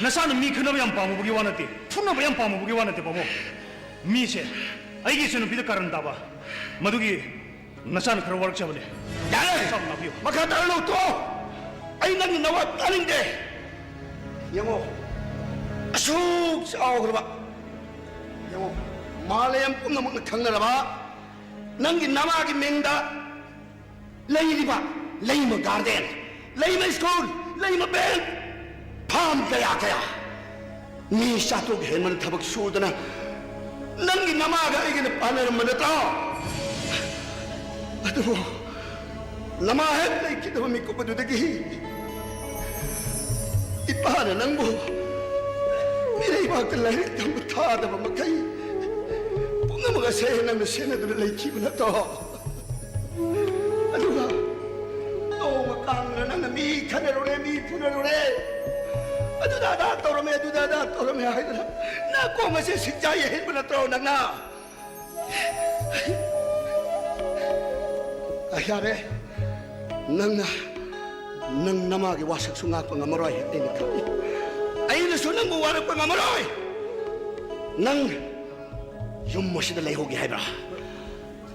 ꯅꯁꯥꯅ ꯃꯤ ꯈꯠꯅꯕ ꯌꯥꯝ ꯄꯥꯝꯃꯨꯕꯒꯤ ꯋꯥ ꯅꯠꯇꯦ, ꯐꯨꯅꯕ ꯌꯥꯝ ꯄꯥꯝꯃꯨꯕꯒꯤ ꯋꯥ ꯅꯠꯇꯦ, ꯄꯥꯕꯨꯡ꯫ ꯃꯤꯁꯦ ꯑꯩꯒꯤ ꯏꯆꯟꯅꯨꯄꯤꯗ ꯀꯥꯔꯟ ꯇꯥꯕ, ꯃꯗꯨꯒꯤ ꯅꯆꯥꯅ ꯈꯔ ꯋꯥꯔꯛꯆꯕꯅꯦ꯫ ꯌꯥꯔꯦ! ꯆꯥꯎ ꯉꯥꯛꯄꯤꯌꯨ꯫ ꯃꯈꯥ ꯇꯥꯔꯅꯨ, ꯇꯣꯛꯑꯣ꯫ ꯑꯩ ꯅꯪꯒꯤ ꯅꯋꯥ ꯇꯥꯅꯤꯡꯗꯦ꯫ ꯌꯦꯡꯉꯣ, ꯑꯁꯨꯛ ꯆꯥꯎꯈ꯭ꯔꯕ, ꯌꯦꯡꯉꯣ, ꯃꯥꯂꯦꯝ ꯄꯨꯝꯅꯃꯛꯅ ꯈꯪꯅꯔꯕ ꯅꯪꯒꯤ ꯅꯃꯥꯒꯤ ꯃꯤꯡꯗ ꯂꯩꯔꯤꯕ ꯂꯩꯃ ꯒꯥꯔꯗꯦꯟ, ꯂꯩꯃ ꯁ꯭ꯀꯨꯜ, ꯂꯩꯃ ꯕꯦꯡꯛ, ꯐꯥꯝ ꯀꯌꯥ ꯀꯌꯥ, ꯃꯤ ꯆꯥꯇ꯭ꯔꯨꯛ ꯍꯦꯟꯕꯅ ꯊꯕꯛ ꯁꯨꯗꯅ ꯅꯪꯒꯤ ꯅꯃꯥꯒ ꯑꯩꯒꯅ ꯄꯥꯟꯅꯔꯝꯕ ꯅꯠꯇ꯭ꯔꯣ? ꯑꯗꯨꯕꯨ ꯅꯃꯥ ꯍꯦꯛ ꯂꯩꯈꯤꯗꯕ ꯃꯤꯀꯨꯞ ꯑꯗꯨꯗꯒꯤ ꯏꯄꯥꯅ ꯅꯪꯕꯨ ꯃꯤꯔꯩꯕꯥꯛꯇ ꯂꯥꯏꯔꯤꯛ ꯇꯝꯕ ꯊꯥꯗꯕ ꯃꯈꯩ ꯄꯨꯝꯅꯃꯛ ꯑꯁꯦ ꯅꯪꯅ ꯁꯦꯟꯅꯗꯨꯅ ꯂꯩꯈꯤꯕ ꯅꯠꯇ꯭ꯔꯣ? ꯑꯗꯨꯒ ꯅꯣꯡꯃ ꯀꯥꯡꯅ ꯅꯪꯅ ꯃꯤ ꯈꯠꯅꯔꯨꯔꯦ, ꯃꯤ ꯐꯨꯅꯔꯨꯔꯦ, ꯑꯗꯨꯗ ꯑꯗꯥ ꯇꯧꯔꯝꯃꯦ, ꯑꯗꯨꯗ ꯑꯗꯥ ꯇꯧꯔꯝꯃꯦ ꯍꯥꯏꯗꯅ ꯅꯥꯀꯣꯡ ꯑꯁꯦ ꯁꯤꯡꯖꯥ ꯌꯩꯍꯟꯕ ꯅꯠꯇ꯭ꯔꯣ ꯅꯪꯅ? ꯑ, ꯌꯥꯔꯦ, ꯅꯪꯅ ꯅꯪ ꯅꯃꯥꯒꯤ ꯋꯥꯁꯛꯁꯨ ꯉꯥꯛꯄ ꯉꯝꯃꯔꯣꯏ꯫ ꯑꯩꯅ ꯈꯪꯏ꯫ ꯑꯩꯅꯁꯨ ꯅꯪꯕꯨ ꯋꯥꯔꯛꯄ ꯉꯝꯃꯔꯣꯏ꯫ ꯅꯪ ꯌꯨꯝ ꯑꯁꯤꯗ ꯂꯩꯍꯧꯒꯦ ꯍꯥꯏꯕ꯭ꯔꯥ?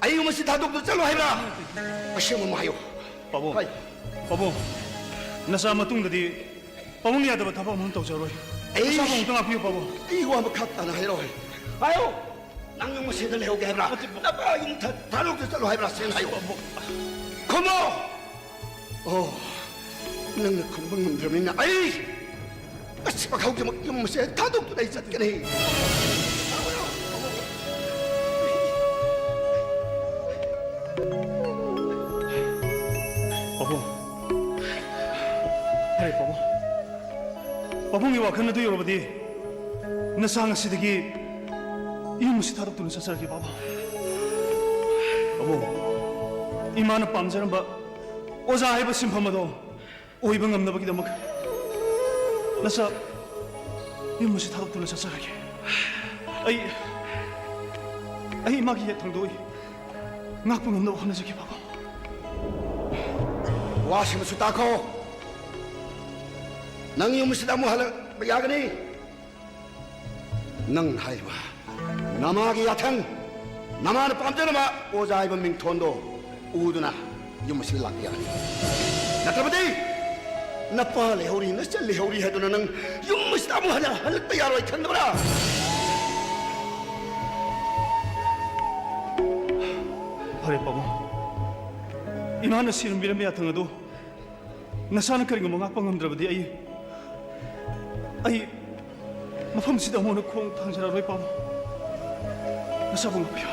ꯑꯩ ꯌꯨꯝ ꯑꯁꯤ ꯊꯥꯗꯣꯛꯇꯨꯅ ꯆꯠꯂꯣ ꯍꯥꯏꯕ꯭ꯔꯥ? ꯑꯁꯦꯡꯕ ꯑꯃ ꯍꯥꯏꯌꯨ꯫ ꯄꯥꯕꯨꯡ, ꯍꯣꯏ꯫ ꯄꯥꯕꯨꯡ, ꯅꯆꯥ ꯃꯇꯨꯡꯗꯗꯤ ꯄꯥꯕꯨꯡꯅ ꯌꯥꯗꯕ ꯊꯕꯛ ꯑꯃ ꯇꯧꯖꯔꯣꯏ꯫ ꯑꯩ ꯅꯆꯥꯕꯨ ꯑꯃꯨꯛꯇ ꯉꯥꯛꯄꯤꯌꯨ, ꯄꯥꯕꯨꯡ꯫ ꯑꯩ ꯋꯥ ꯃꯈꯥ ꯇꯥꯅ ꯍꯥꯏꯔꯛꯑꯣ꯫ ꯍꯥꯏꯌꯨ꯫ ꯅꯪ ꯌꯨꯝ ꯑꯁꯤꯗ ꯂꯩꯍꯧꯒꯦ ꯍꯥꯏꯕ꯭ꯔꯥ? ꯅꯠꯇꯦ, ꯄꯥꯕꯨꯡ꯫ ꯅꯄꯥ ꯌꯨꯝ ꯊ-, ꯊꯥꯗꯣꯛꯇꯨꯅ ꯆꯠꯂꯣ ꯍꯥꯏꯕ꯭ꯔꯥ? ꯁꯦꯡꯅ ꯍꯥꯏꯌꯨ꯫ ꯄꯥꯕꯨꯡ꯫ ꯈꯨꯝꯃꯣ꯫ ꯑꯣ, ꯅꯪꯅ ꯈꯨꯝꯕ ꯉꯝꯗ꯭ꯔꯕꯅꯤꯅ ꯑꯩ ꯉꯁꯤꯃꯛ ꯍꯧꯖꯤꯛꯃꯛ ꯌꯨꯝ ꯑꯁꯦ ꯊꯥꯗꯣꯛꯇꯨꯅ ꯑꯩ ꯆꯠꯀꯅꯤ꯫ ꯄꯥꯕꯨꯡ, ꯐꯔꯦ ꯄꯥꯕꯨꯡ, ꯄꯥꯕꯨꯡꯒꯤ ꯋꯥꯈꯜ ꯑꯗꯨ ꯌꯧꯔꯕꯗꯤ ꯅꯆꯥ ꯉꯁꯤꯗꯒꯤ ꯌꯨꯝ ꯑꯁꯤ ꯊꯥꯗꯣꯛꯇꯨꯅ ꯆꯠꯆꯔꯒꯦ ꯄꯥꯕꯨꯡ꯫ ꯄꯥꯕꯨꯡ, ꯏꯃꯥꯅ ꯄꯥꯝꯖꯔꯝꯕ ꯑꯣꯖꯥ ꯍꯥꯏꯕ ꯁꯤꯟꯐꯝ ꯑꯗꯣ ꯑꯣꯏꯕ ꯉꯝꯅꯕꯒꯤꯗꯃꯛ ꯅꯆꯥ ꯌꯨꯝ ꯑꯁꯤ ꯊꯥꯗꯣꯛꯇꯨꯅ ꯆꯠꯆꯔꯒꯦ꯫ ꯑꯩ, ꯑꯩ ꯏꯃꯥꯒꯤ ꯌꯦꯠ ꯊꯪꯗꯣꯛꯏ꯫ ꯉꯥꯛꯄ ꯉꯝꯅꯕ ꯍꯣꯠꯅꯖꯒꯦ ꯄꯥꯕꯨꯡ꯫ ꯋꯥꯁꯤꯃꯁꯨ ꯇꯥꯈꯣ꯫ ꯅꯪ ꯌꯨꯝ ꯑꯁꯤꯗ ꯑꯃꯨꯛ ꯍꯜꯂꯛꯄ ꯌꯥꯒꯅꯤ꯫ ꯅꯪ ꯍꯥꯏꯔꯤꯕ ꯅꯃꯥꯒꯤ ꯌꯥꯊꯪ, ꯅꯃꯥꯅ ꯄꯥꯝꯖꯅꯕ ꯑꯣꯖꯥ ꯍꯥꯏꯕ ꯃꯤꯡꯊꯣꯟꯗꯣ ꯎꯗꯨꯅ ꯌꯨꯝ ꯑꯁꯤꯗ ꯂꯥꯛꯄ ꯌꯥꯒꯅꯤ꯫ ꯅꯠꯇ꯭ꯔꯕꯗꯤ ꯅꯄꯥ ꯂꯩꯍꯧꯔꯤ, ꯅꯆꯟ ꯂꯩꯍꯧꯔꯤ ꯍꯥꯏꯗꯨꯅ ꯅꯪ ꯌꯨꯝ ꯑꯁꯤꯗ ꯑꯃꯨꯛ ꯍꯟꯅ ꯍꯜꯂꯛꯄ ꯌꯥꯔꯣꯏ, ꯈꯪꯗꯕ꯭ꯔꯥ? ꯐꯔꯦ ꯄꯥꯕꯨꯡ, ꯏꯃꯥꯅ ꯁꯤꯔꯝꯕꯤꯔꯝꯕ ꯌꯥꯊꯪ ꯑꯗꯨ ꯅꯁꯥꯅ ꯀꯔꯤꯒꯨꯝꯕ ꯉꯥꯛꯄ ꯉꯝꯗ꯭ꯔꯕꯗꯤ ꯑꯩ, ꯑꯩ ꯃꯐꯝꯁꯤꯗ ꯑꯃꯨꯛ ꯍꯟꯅ ꯈꯣꯡ ꯊꯥꯡꯖꯔꯔꯣꯏ ꯄꯥꯕꯨꯡ꯫ ꯅꯁꯥꯕꯨ ꯉꯥꯛꯄꯤꯌꯨ꯫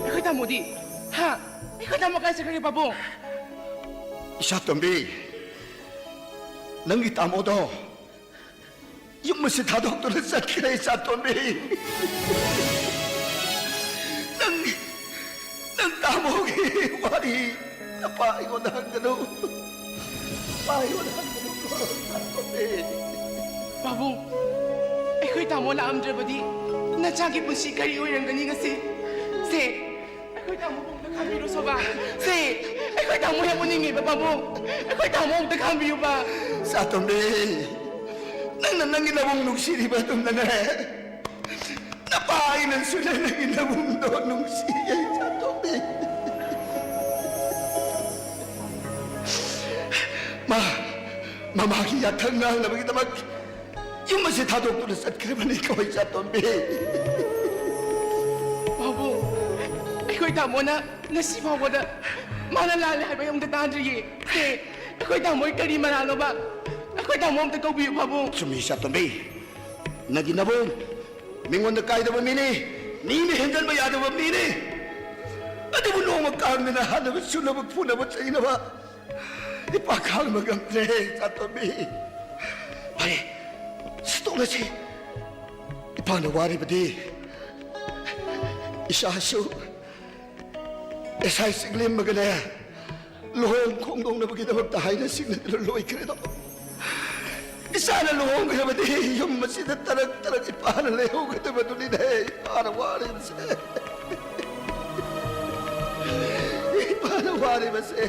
ꯑꯩꯈꯣꯏ ꯇꯥꯃꯣꯗꯤ? ꯍꯥ? ꯑꯩꯈꯣꯏ ꯇꯥꯃꯣ ꯀꯥꯏ ꯆꯠꯈ꯭ꯔꯒꯦ, ꯄꯥꯕꯨꯡ? ꯏꯆꯥꯇꯣꯝꯕꯤ, ꯅꯪꯒꯤ ꯇꯥꯃꯣꯗꯣ ꯌꯨꯝ ꯑꯁꯤ ꯊꯥꯗꯣꯛꯇꯨꯅ ꯆꯠꯈ꯭ꯔꯦ, ꯏꯆꯥꯇꯣꯝꯕꯤ꯫ ꯅꯪ, ꯅꯪ ꯇꯥꯃꯣꯒꯤ ꯋꯥꯔꯤ ꯅꯄꯥ ꯑꯩꯉꯣꯟꯗ ꯍꯪꯒꯅꯨ꯫ ꯅꯄꯥ ꯑꯩꯉꯣꯟꯗ ꯍꯪꯒꯅꯨ, ꯏꯆꯥꯇꯣꯝꯕꯤ꯫ ꯄꯥꯕꯨꯡ, ꯑꯩꯈꯣꯏ ꯇꯥꯃꯣ ꯂꯥꯛꯑꯝꯗ꯭ꯔꯕꯗꯤ ꯅꯆꯥꯒꯤ ꯄꯨꯟꯁꯤ ꯀꯔꯤ ꯑꯣꯏꯔꯝꯒꯅꯤ ꯉꯁꯤ? ꯁꯦ, ꯑꯩꯈꯣꯏ ꯇꯥꯃꯣꯕꯨ ꯑꯝꯇ ꯈꯥꯝꯕꯤꯔꯣ, ꯁꯣꯕꯥ꯫ ꯁꯦ, ꯑꯩꯈꯣꯏ ꯇꯥꯃꯣ ꯌꯥꯝ ꯎꯅꯤꯡꯉꯦꯕ, ꯄꯥꯕꯨꯡ꯫ ꯑꯩꯈꯣꯏ ꯇꯥꯃꯣ ꯑꯝꯇ ꯈꯥꯝꯕꯤꯌꯨꯕ꯫ ꯏꯆꯥꯇꯣꯝꯕꯤ, ꯅꯪꯅ ꯅꯪꯒꯤ ꯅꯕꯨꯡ ꯅꯨꯡꯁꯤꯔꯤꯕ ꯑꯗꯨꯝꯅꯅꯦ, ꯅꯄꯥ ꯑꯩꯅꯁꯨꯅꯦ ꯅꯪꯒꯤ ꯅꯕꯨꯡꯗꯣ ꯅꯨꯡꯁꯤꯌꯦ, ꯏꯆꯥꯇꯣꯝꯕꯤ꯫ ꯃꯥ, ꯃꯃꯥꯒꯤ ꯌꯥꯊꯪ ꯉꯥꯡꯅꯕꯒꯤꯗꯃꯛ ꯌꯨꯝ ꯑꯁꯤ ꯊꯥꯗꯣꯛꯇꯨꯅ ꯆꯠꯈ꯭ꯔꯕꯅꯤꯀꯣ, ꯏꯆꯥꯇꯣꯝꯕꯤ꯫ ꯄꯥꯕꯨꯡ, ꯑꯩꯈꯣꯏ ꯇꯥꯃꯣꯅ ꯉꯁꯤ ꯐꯥꯎꯕꯗ ꯃꯥꯅ ꯂꯥꯜꯂꯦ ꯍꯥꯏꯕ ꯑꯝꯇ ꯇꯥꯗ꯭ꯔꯤꯌꯦ꯫ ꯁꯦ, ꯑꯩꯈꯣꯏ ꯇꯥꯃꯣ ꯀꯔꯤ ꯃꯔꯥꯜꯅꯣꯕ? ꯑꯩꯈꯣꯏ ꯇꯥꯃꯣ ꯑꯝꯇ ꯀꯧꯕꯤꯌꯨ, ꯄꯥꯕꯨꯡ꯫ ꯆꯨꯝꯃꯤ, ꯏꯆꯥꯇꯣꯝꯕꯤ꯫ ꯅꯪꯒꯤ ꯅꯕꯨꯡ ꯃꯤꯉꯣꯟꯗ ꯀꯥꯏꯗꯕ ꯃꯤꯅꯤ, ꯃꯤꯅ ꯍꯦꯟꯖꯟꯕ ꯌꯥꯗꯕ ꯃꯤꯅꯤ꯫ ꯑꯗꯨꯕꯨ ꯅꯣꯡꯃ ꯀꯥꯡꯗꯅ ꯍꯥꯠꯅꯕ, ꯁꯨꯅꯕ, ꯐꯨꯅꯕ, ꯆꯩꯅꯕ ꯏꯄꯥ ꯈꯥꯡꯕ ꯉꯝꯗ꯭ꯔꯦ, ꯏꯆꯥꯇꯣꯝꯕꯤ꯫ ꯐꯔꯦ, ꯁꯤ ꯇꯣꯛꯂꯁꯤ꯫ ꯏꯄꯥꯅ ꯋꯥꯔꯤꯕꯗꯤ ꯏꯁꯥꯁꯨ ꯑꯦꯁ ꯑꯥꯏ ꯆꯤꯡꯂꯦꯝꯃꯒꯅꯦ, ꯂꯨꯍꯣꯡ ꯈꯣꯡꯗꯣꯡꯅꯕꯒꯤꯗꯃꯛꯇ ꯍꯥꯏꯅ ꯁꯤꯡꯅꯗꯨꯅ ꯂꯣꯏꯈ꯭ꯔꯦꯗꯣ꯫ ꯏꯆꯥꯅ ꯂꯨꯍꯣꯡꯈ꯭ꯔꯕꯗꯤ ꯌꯨꯝ ꯑꯁꯤꯗ ꯇꯔꯛ ꯇꯔꯛ ꯏꯄꯥꯅ ꯂꯩꯍꯧꯒꯗꯕꯗꯨꯅꯤꯅꯦ, ꯏꯄꯥꯅ ꯋꯥꯔꯤꯕꯁꯦ꯫ ꯏꯄꯥꯅ ꯋꯥꯔꯤꯕꯁꯦ꯫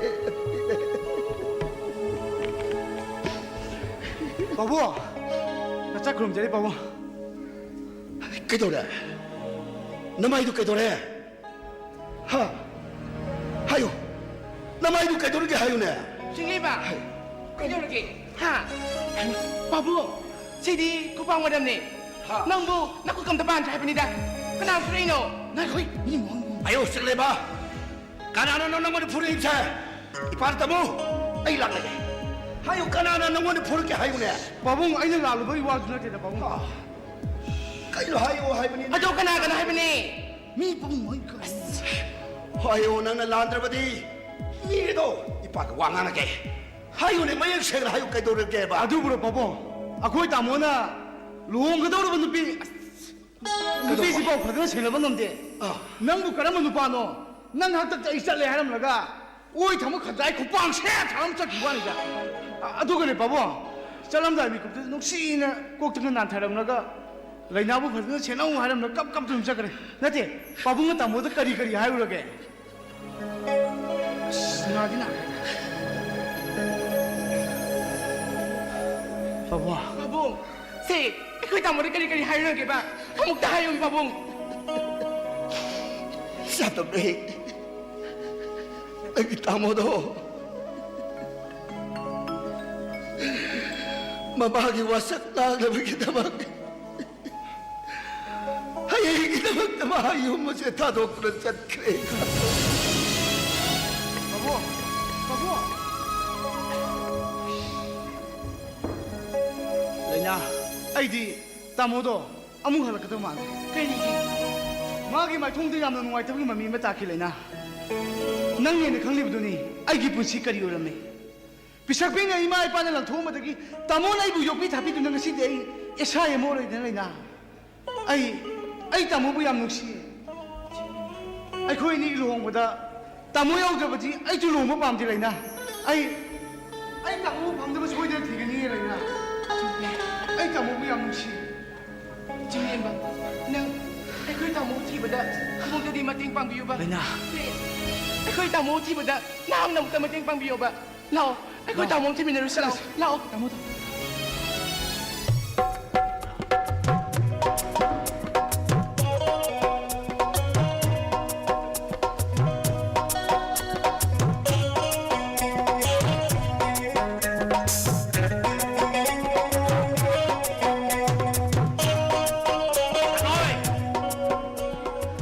ꯄꯥꯕꯨꯡ, ꯅꯆꯥ ꯈꯨꯔꯨꯝꯖꯔꯤ, ꯄꯥꯕꯨꯡ꯫ ꯀꯩꯗꯧꯔꯦ? ꯅꯃꯥꯏꯗꯨ ꯀꯩꯗꯧꯔꯦ? ꯍꯥ? ꯍꯥꯏꯌꯨ꯫ ꯅꯃꯥꯏꯗꯨ ꯀꯩꯗꯧꯔꯒꯦ ꯍꯥꯏꯌꯨꯅꯦ꯫ ꯆꯤꯡꯂꯦꯝꯕ, ꯀꯩꯗꯧꯔꯒꯦ? ꯍꯥ? ꯄꯥꯕꯨꯡ, ꯁꯤꯗꯤ ꯈꯨꯄꯥꯛ ꯃꯔꯝꯅꯦ꯫ ꯍꯥ? ꯅꯪꯕꯨ ꯅꯈꯨꯠ ꯑꯝꯇ ꯄꯥꯟꯗ꯭ꯔꯦ ꯍꯥꯏꯕꯅꯤꯗ꯫ ꯀꯅꯥ ꯐꯨꯔꯛꯏꯅꯣ? ꯉꯥꯏꯈꯣ, ꯃꯤ ꯃꯣꯟ-, ꯑꯌꯣ, ꯆꯤꯡꯂꯦꯝꯕ꯫ ꯀꯅꯥꯅꯣ ꯅꯪꯉꯣꯟꯗ ꯐꯨꯔꯛꯏꯕꯁꯦ? ꯏꯄꯥꯗ ꯇꯝꯃꯨ, ꯑꯩ ꯂꯥꯛꯂꯒꯦ꯫ ꯍꯥꯏꯌꯨ, ꯀꯅꯥꯅ ꯅꯪꯉꯣꯟꯗ ꯐꯨꯔꯛꯀꯦ ꯍꯥꯏꯌꯨꯅꯦ? ꯄꯥꯕꯨꯡ, ꯑꯩꯅ ꯂꯥꯜꯂꯨꯕꯒꯤ ꯋꯥꯁꯨ ꯅꯠꯇꯦꯗ, ꯄꯥꯕꯨꯡ꯫ ꯑꯥ, ꯀꯩꯅꯣ ꯍꯥꯏꯌꯨ ꯍꯥꯏꯕꯅꯤ꯫ ꯑꯗꯣ ꯀꯅꯥ ꯀꯅꯥ ꯍꯥꯏꯕꯅꯦ? ꯃꯤ ꯄꯥꯕꯨꯡ ꯍꯣꯏ ꯀꯩꯅꯣ꯫ ꯍꯥꯏꯌꯨ, ꯅꯪꯅ ꯂꯥꯟꯗ꯭ꯔꯕꯗꯤ ꯃꯤꯗꯣ ꯏꯄꯥꯒ ꯋꯥ ꯉꯥꯡꯅꯒꯦ꯫ ꯍꯥꯏꯌꯨꯅꯦ, ꯃꯌꯦꯛ ꯁꯦꯡꯅ ꯍꯥꯏꯌꯨ, ꯀꯩꯗꯧꯔꯒꯦꯕ? ꯑꯗꯨꯕꯨꯔꯣ ꯄꯥꯕꯨꯡ, ꯑꯩꯈꯣꯏ ꯇꯥꯃꯣꯅ ꯂꯨꯍꯣꯡꯒꯗꯧꯔꯕ ꯅꯨꯄꯤ, ꯅꯨꯄꯤꯁꯤꯐꯥꯎ ꯐꯖꯅ ꯁꯦꯟꯅꯕ ꯉꯝꯗꯦ꯫ ꯑꯥ꯫ ꯅꯪꯕꯨ ꯀꯔꯝꯕ ꯅꯨꯄꯥꯅꯣ? ꯅꯪ ꯍꯥꯛꯇꯛꯇ ꯑꯩ ꯆꯠꯂꯦ ꯍꯥꯏꯔꯝꯂꯒ ꯑꯣꯏ ꯊꯝꯕ ꯈꯖꯥꯏ ꯈꯨꯄꯥꯡ ꯁꯦ ꯊꯥꯔ ꯑꯃ ꯆꯠꯈꯤꯕ ꯋꯥꯅꯤꯗ꯫ ꯑ-, ꯑꯗꯨꯒꯅꯦ ꯄꯥꯕꯨꯡ, ꯆꯠꯂꯝꯗꯥꯏ ꯃꯤꯀꯨꯞꯇꯨꯗ ꯅꯨꯡꯁꯤꯅ ꯀꯣꯛꯇꯒ ꯅꯥꯟꯊꯔꯝꯂꯒ ꯂꯩꯅꯥꯕꯨ ꯐꯖꯅ ꯁꯦꯟꯅꯧ ꯍꯥꯏꯔꯝꯂꯒ ꯀꯞ ꯀꯞꯇꯅ ꯆꯠꯈ꯭ꯔꯦ꯫ ꯅꯠꯇꯦ, ꯄꯥꯕꯨꯡꯅ ꯇꯥꯃꯣꯗ ꯀꯔꯤ ꯀꯔꯤ ꯍꯥꯏꯔꯨꯔꯒꯦ? ꯑꯁ, ꯅꯥꯗꯤ ꯅꯥꯈ꯭ꯔꯦ꯫ ꯄꯥꯕꯨꯡ꯫ ꯄꯥꯕꯨꯡ, ꯁꯦ, ꯑꯩꯈꯣꯏ ꯇꯥꯃꯣꯗ ꯀꯔꯤ ꯀꯔꯤ ꯍꯥꯏꯔꯨꯔꯒꯦꯕ? ꯑꯃꯨꯛꯇ ꯍꯥꯏꯌꯨ, ꯄꯥꯕꯨꯡ꯫ ꯆꯥꯇꯣꯝꯕꯤ, ꯑꯩꯒꯤ ꯇꯥꯃꯣꯗꯣ ꯃꯃꯥꯒꯤ ꯋꯥꯁꯛ ꯉꯥꯡꯅꯕꯒꯤꯗꯃꯛ ꯍꯌꯦꯡꯒꯤꯗꯃꯛꯇ ꯃꯍꯥꯛ ꯌꯨꯝ ꯑꯁꯦ ꯊꯥꯗꯣꯛꯇꯨꯅ ꯆꯠꯈ꯭ꯔꯦ꯫ ꯄꯥꯕꯨꯡ! ꯄꯥꯕꯨꯡ! ꯂꯩꯅꯥ, ꯑꯩꯗꯤ ꯇꯥꯃꯣꯗꯣ ꯑꯃꯨꯛ ꯍꯜꯂꯛꯀꯗꯕ ꯃꯥꯟꯗꯦ꯫ ꯀꯔꯤꯒꯤ? ꯃꯥꯒꯤ ꯃꯥꯏꯊꯣꯡꯗ ꯌꯥꯝꯅ ꯅꯨꯡꯉꯥꯏꯇꯕꯒꯤ ꯃꯃꯤ ꯑꯃ ꯇꯥꯈꯤ, ꯂꯩꯅꯥ꯫ ꯅꯪꯅ ꯍꯦꯟꯅ ꯈꯪꯂꯤꯕꯗꯨꯅꯤ ꯑꯩꯒꯤ ꯄꯨꯟꯁꯤ ꯀꯔꯤ ꯑꯣꯏꯔꯝꯃꯤ꯫ ꯄꯤꯁꯛ ꯄꯤꯛꯅ ꯏꯃꯥ ꯏꯄꯥꯅ ꯂꯪꯊꯣꯛꯑꯝꯕꯗꯒꯤ ꯇꯥꯃꯣꯅ ꯑꯩꯕꯨ ꯌꯣꯛꯄꯤ ꯊꯥꯛꯄꯤꯗꯨꯅ ꯉꯁꯤꯗꯤ ꯑꯩ ꯑꯦꯁ ꯑꯥꯏ ꯑꯃ ꯑꯣꯏꯔꯦꯗꯅ, ꯂꯩꯅꯥ꯫ ꯑꯩ, ꯑꯩ ꯇꯥꯃꯣꯕꯨ ꯌꯥꯝ ꯅꯨꯡꯁꯤꯌꯦ꯫ ꯑꯩꯈꯣꯏ ꯑꯅꯤ ꯂꯨꯍꯣꯡꯕꯗ ꯇꯥꯃꯣ ꯌꯥꯎꯗ꯭ꯔꯕꯗꯤ ꯑꯩꯁꯨ ꯂꯨꯍꯣꯡꯕ ꯄꯥꯝꯗꯦ, ꯂꯩꯅꯥ꯫ ꯑꯩ, ꯑꯩ ꯇꯥꯃꯣꯕꯨ ꯐꯪꯅꯕ ꯁꯣꯏꯗꯅ ꯊꯤꯒꯅꯤꯌꯦ, ꯂꯩꯅꯥ꯫ ꯑꯩ ꯇꯥꯃꯣꯕꯨ ꯌꯥꯝ ꯅꯨꯡꯁꯤꯌꯦ꯫ ꯆꯤꯡꯂꯦꯝꯕ, ꯅꯪ ꯑꯩꯈꯣꯏ ꯇꯥꯃꯣꯕꯨ ꯊꯤꯕꯗ ꯏꯃꯨꯡꯗꯗꯤ ꯃꯇꯦꯡ ꯄꯥꯡꯕꯤꯌꯨꯕ꯫ ꯂꯩꯅꯥ꯫ ꯑꯩꯈꯣꯏ ꯇꯥꯃꯣꯕꯨ ꯊꯤꯕꯗ ꯅꯍꯥꯛꯅ ꯑꯃꯨꯛꯇ ꯃꯇꯦꯡ ꯄꯥꯡꯕꯤꯌꯣꯕ꯫ ꯂꯥꯛꯑꯣ, ꯑꯩꯈꯣꯏ ꯂꯥꯛꯑꯣ꯫ ꯇꯥꯃꯣ ꯊꯤꯃꯤꯟꯅꯔꯨꯁꯤ, ꯂꯥꯛꯑꯣ꯫ ꯆꯠꯂꯁꯤ꯫ ꯂꯥꯛꯑꯣ꯫ ꯇꯥꯃꯣ, ꯇꯥꯃꯣ꯫ ꯁꯥꯔꯣꯏ!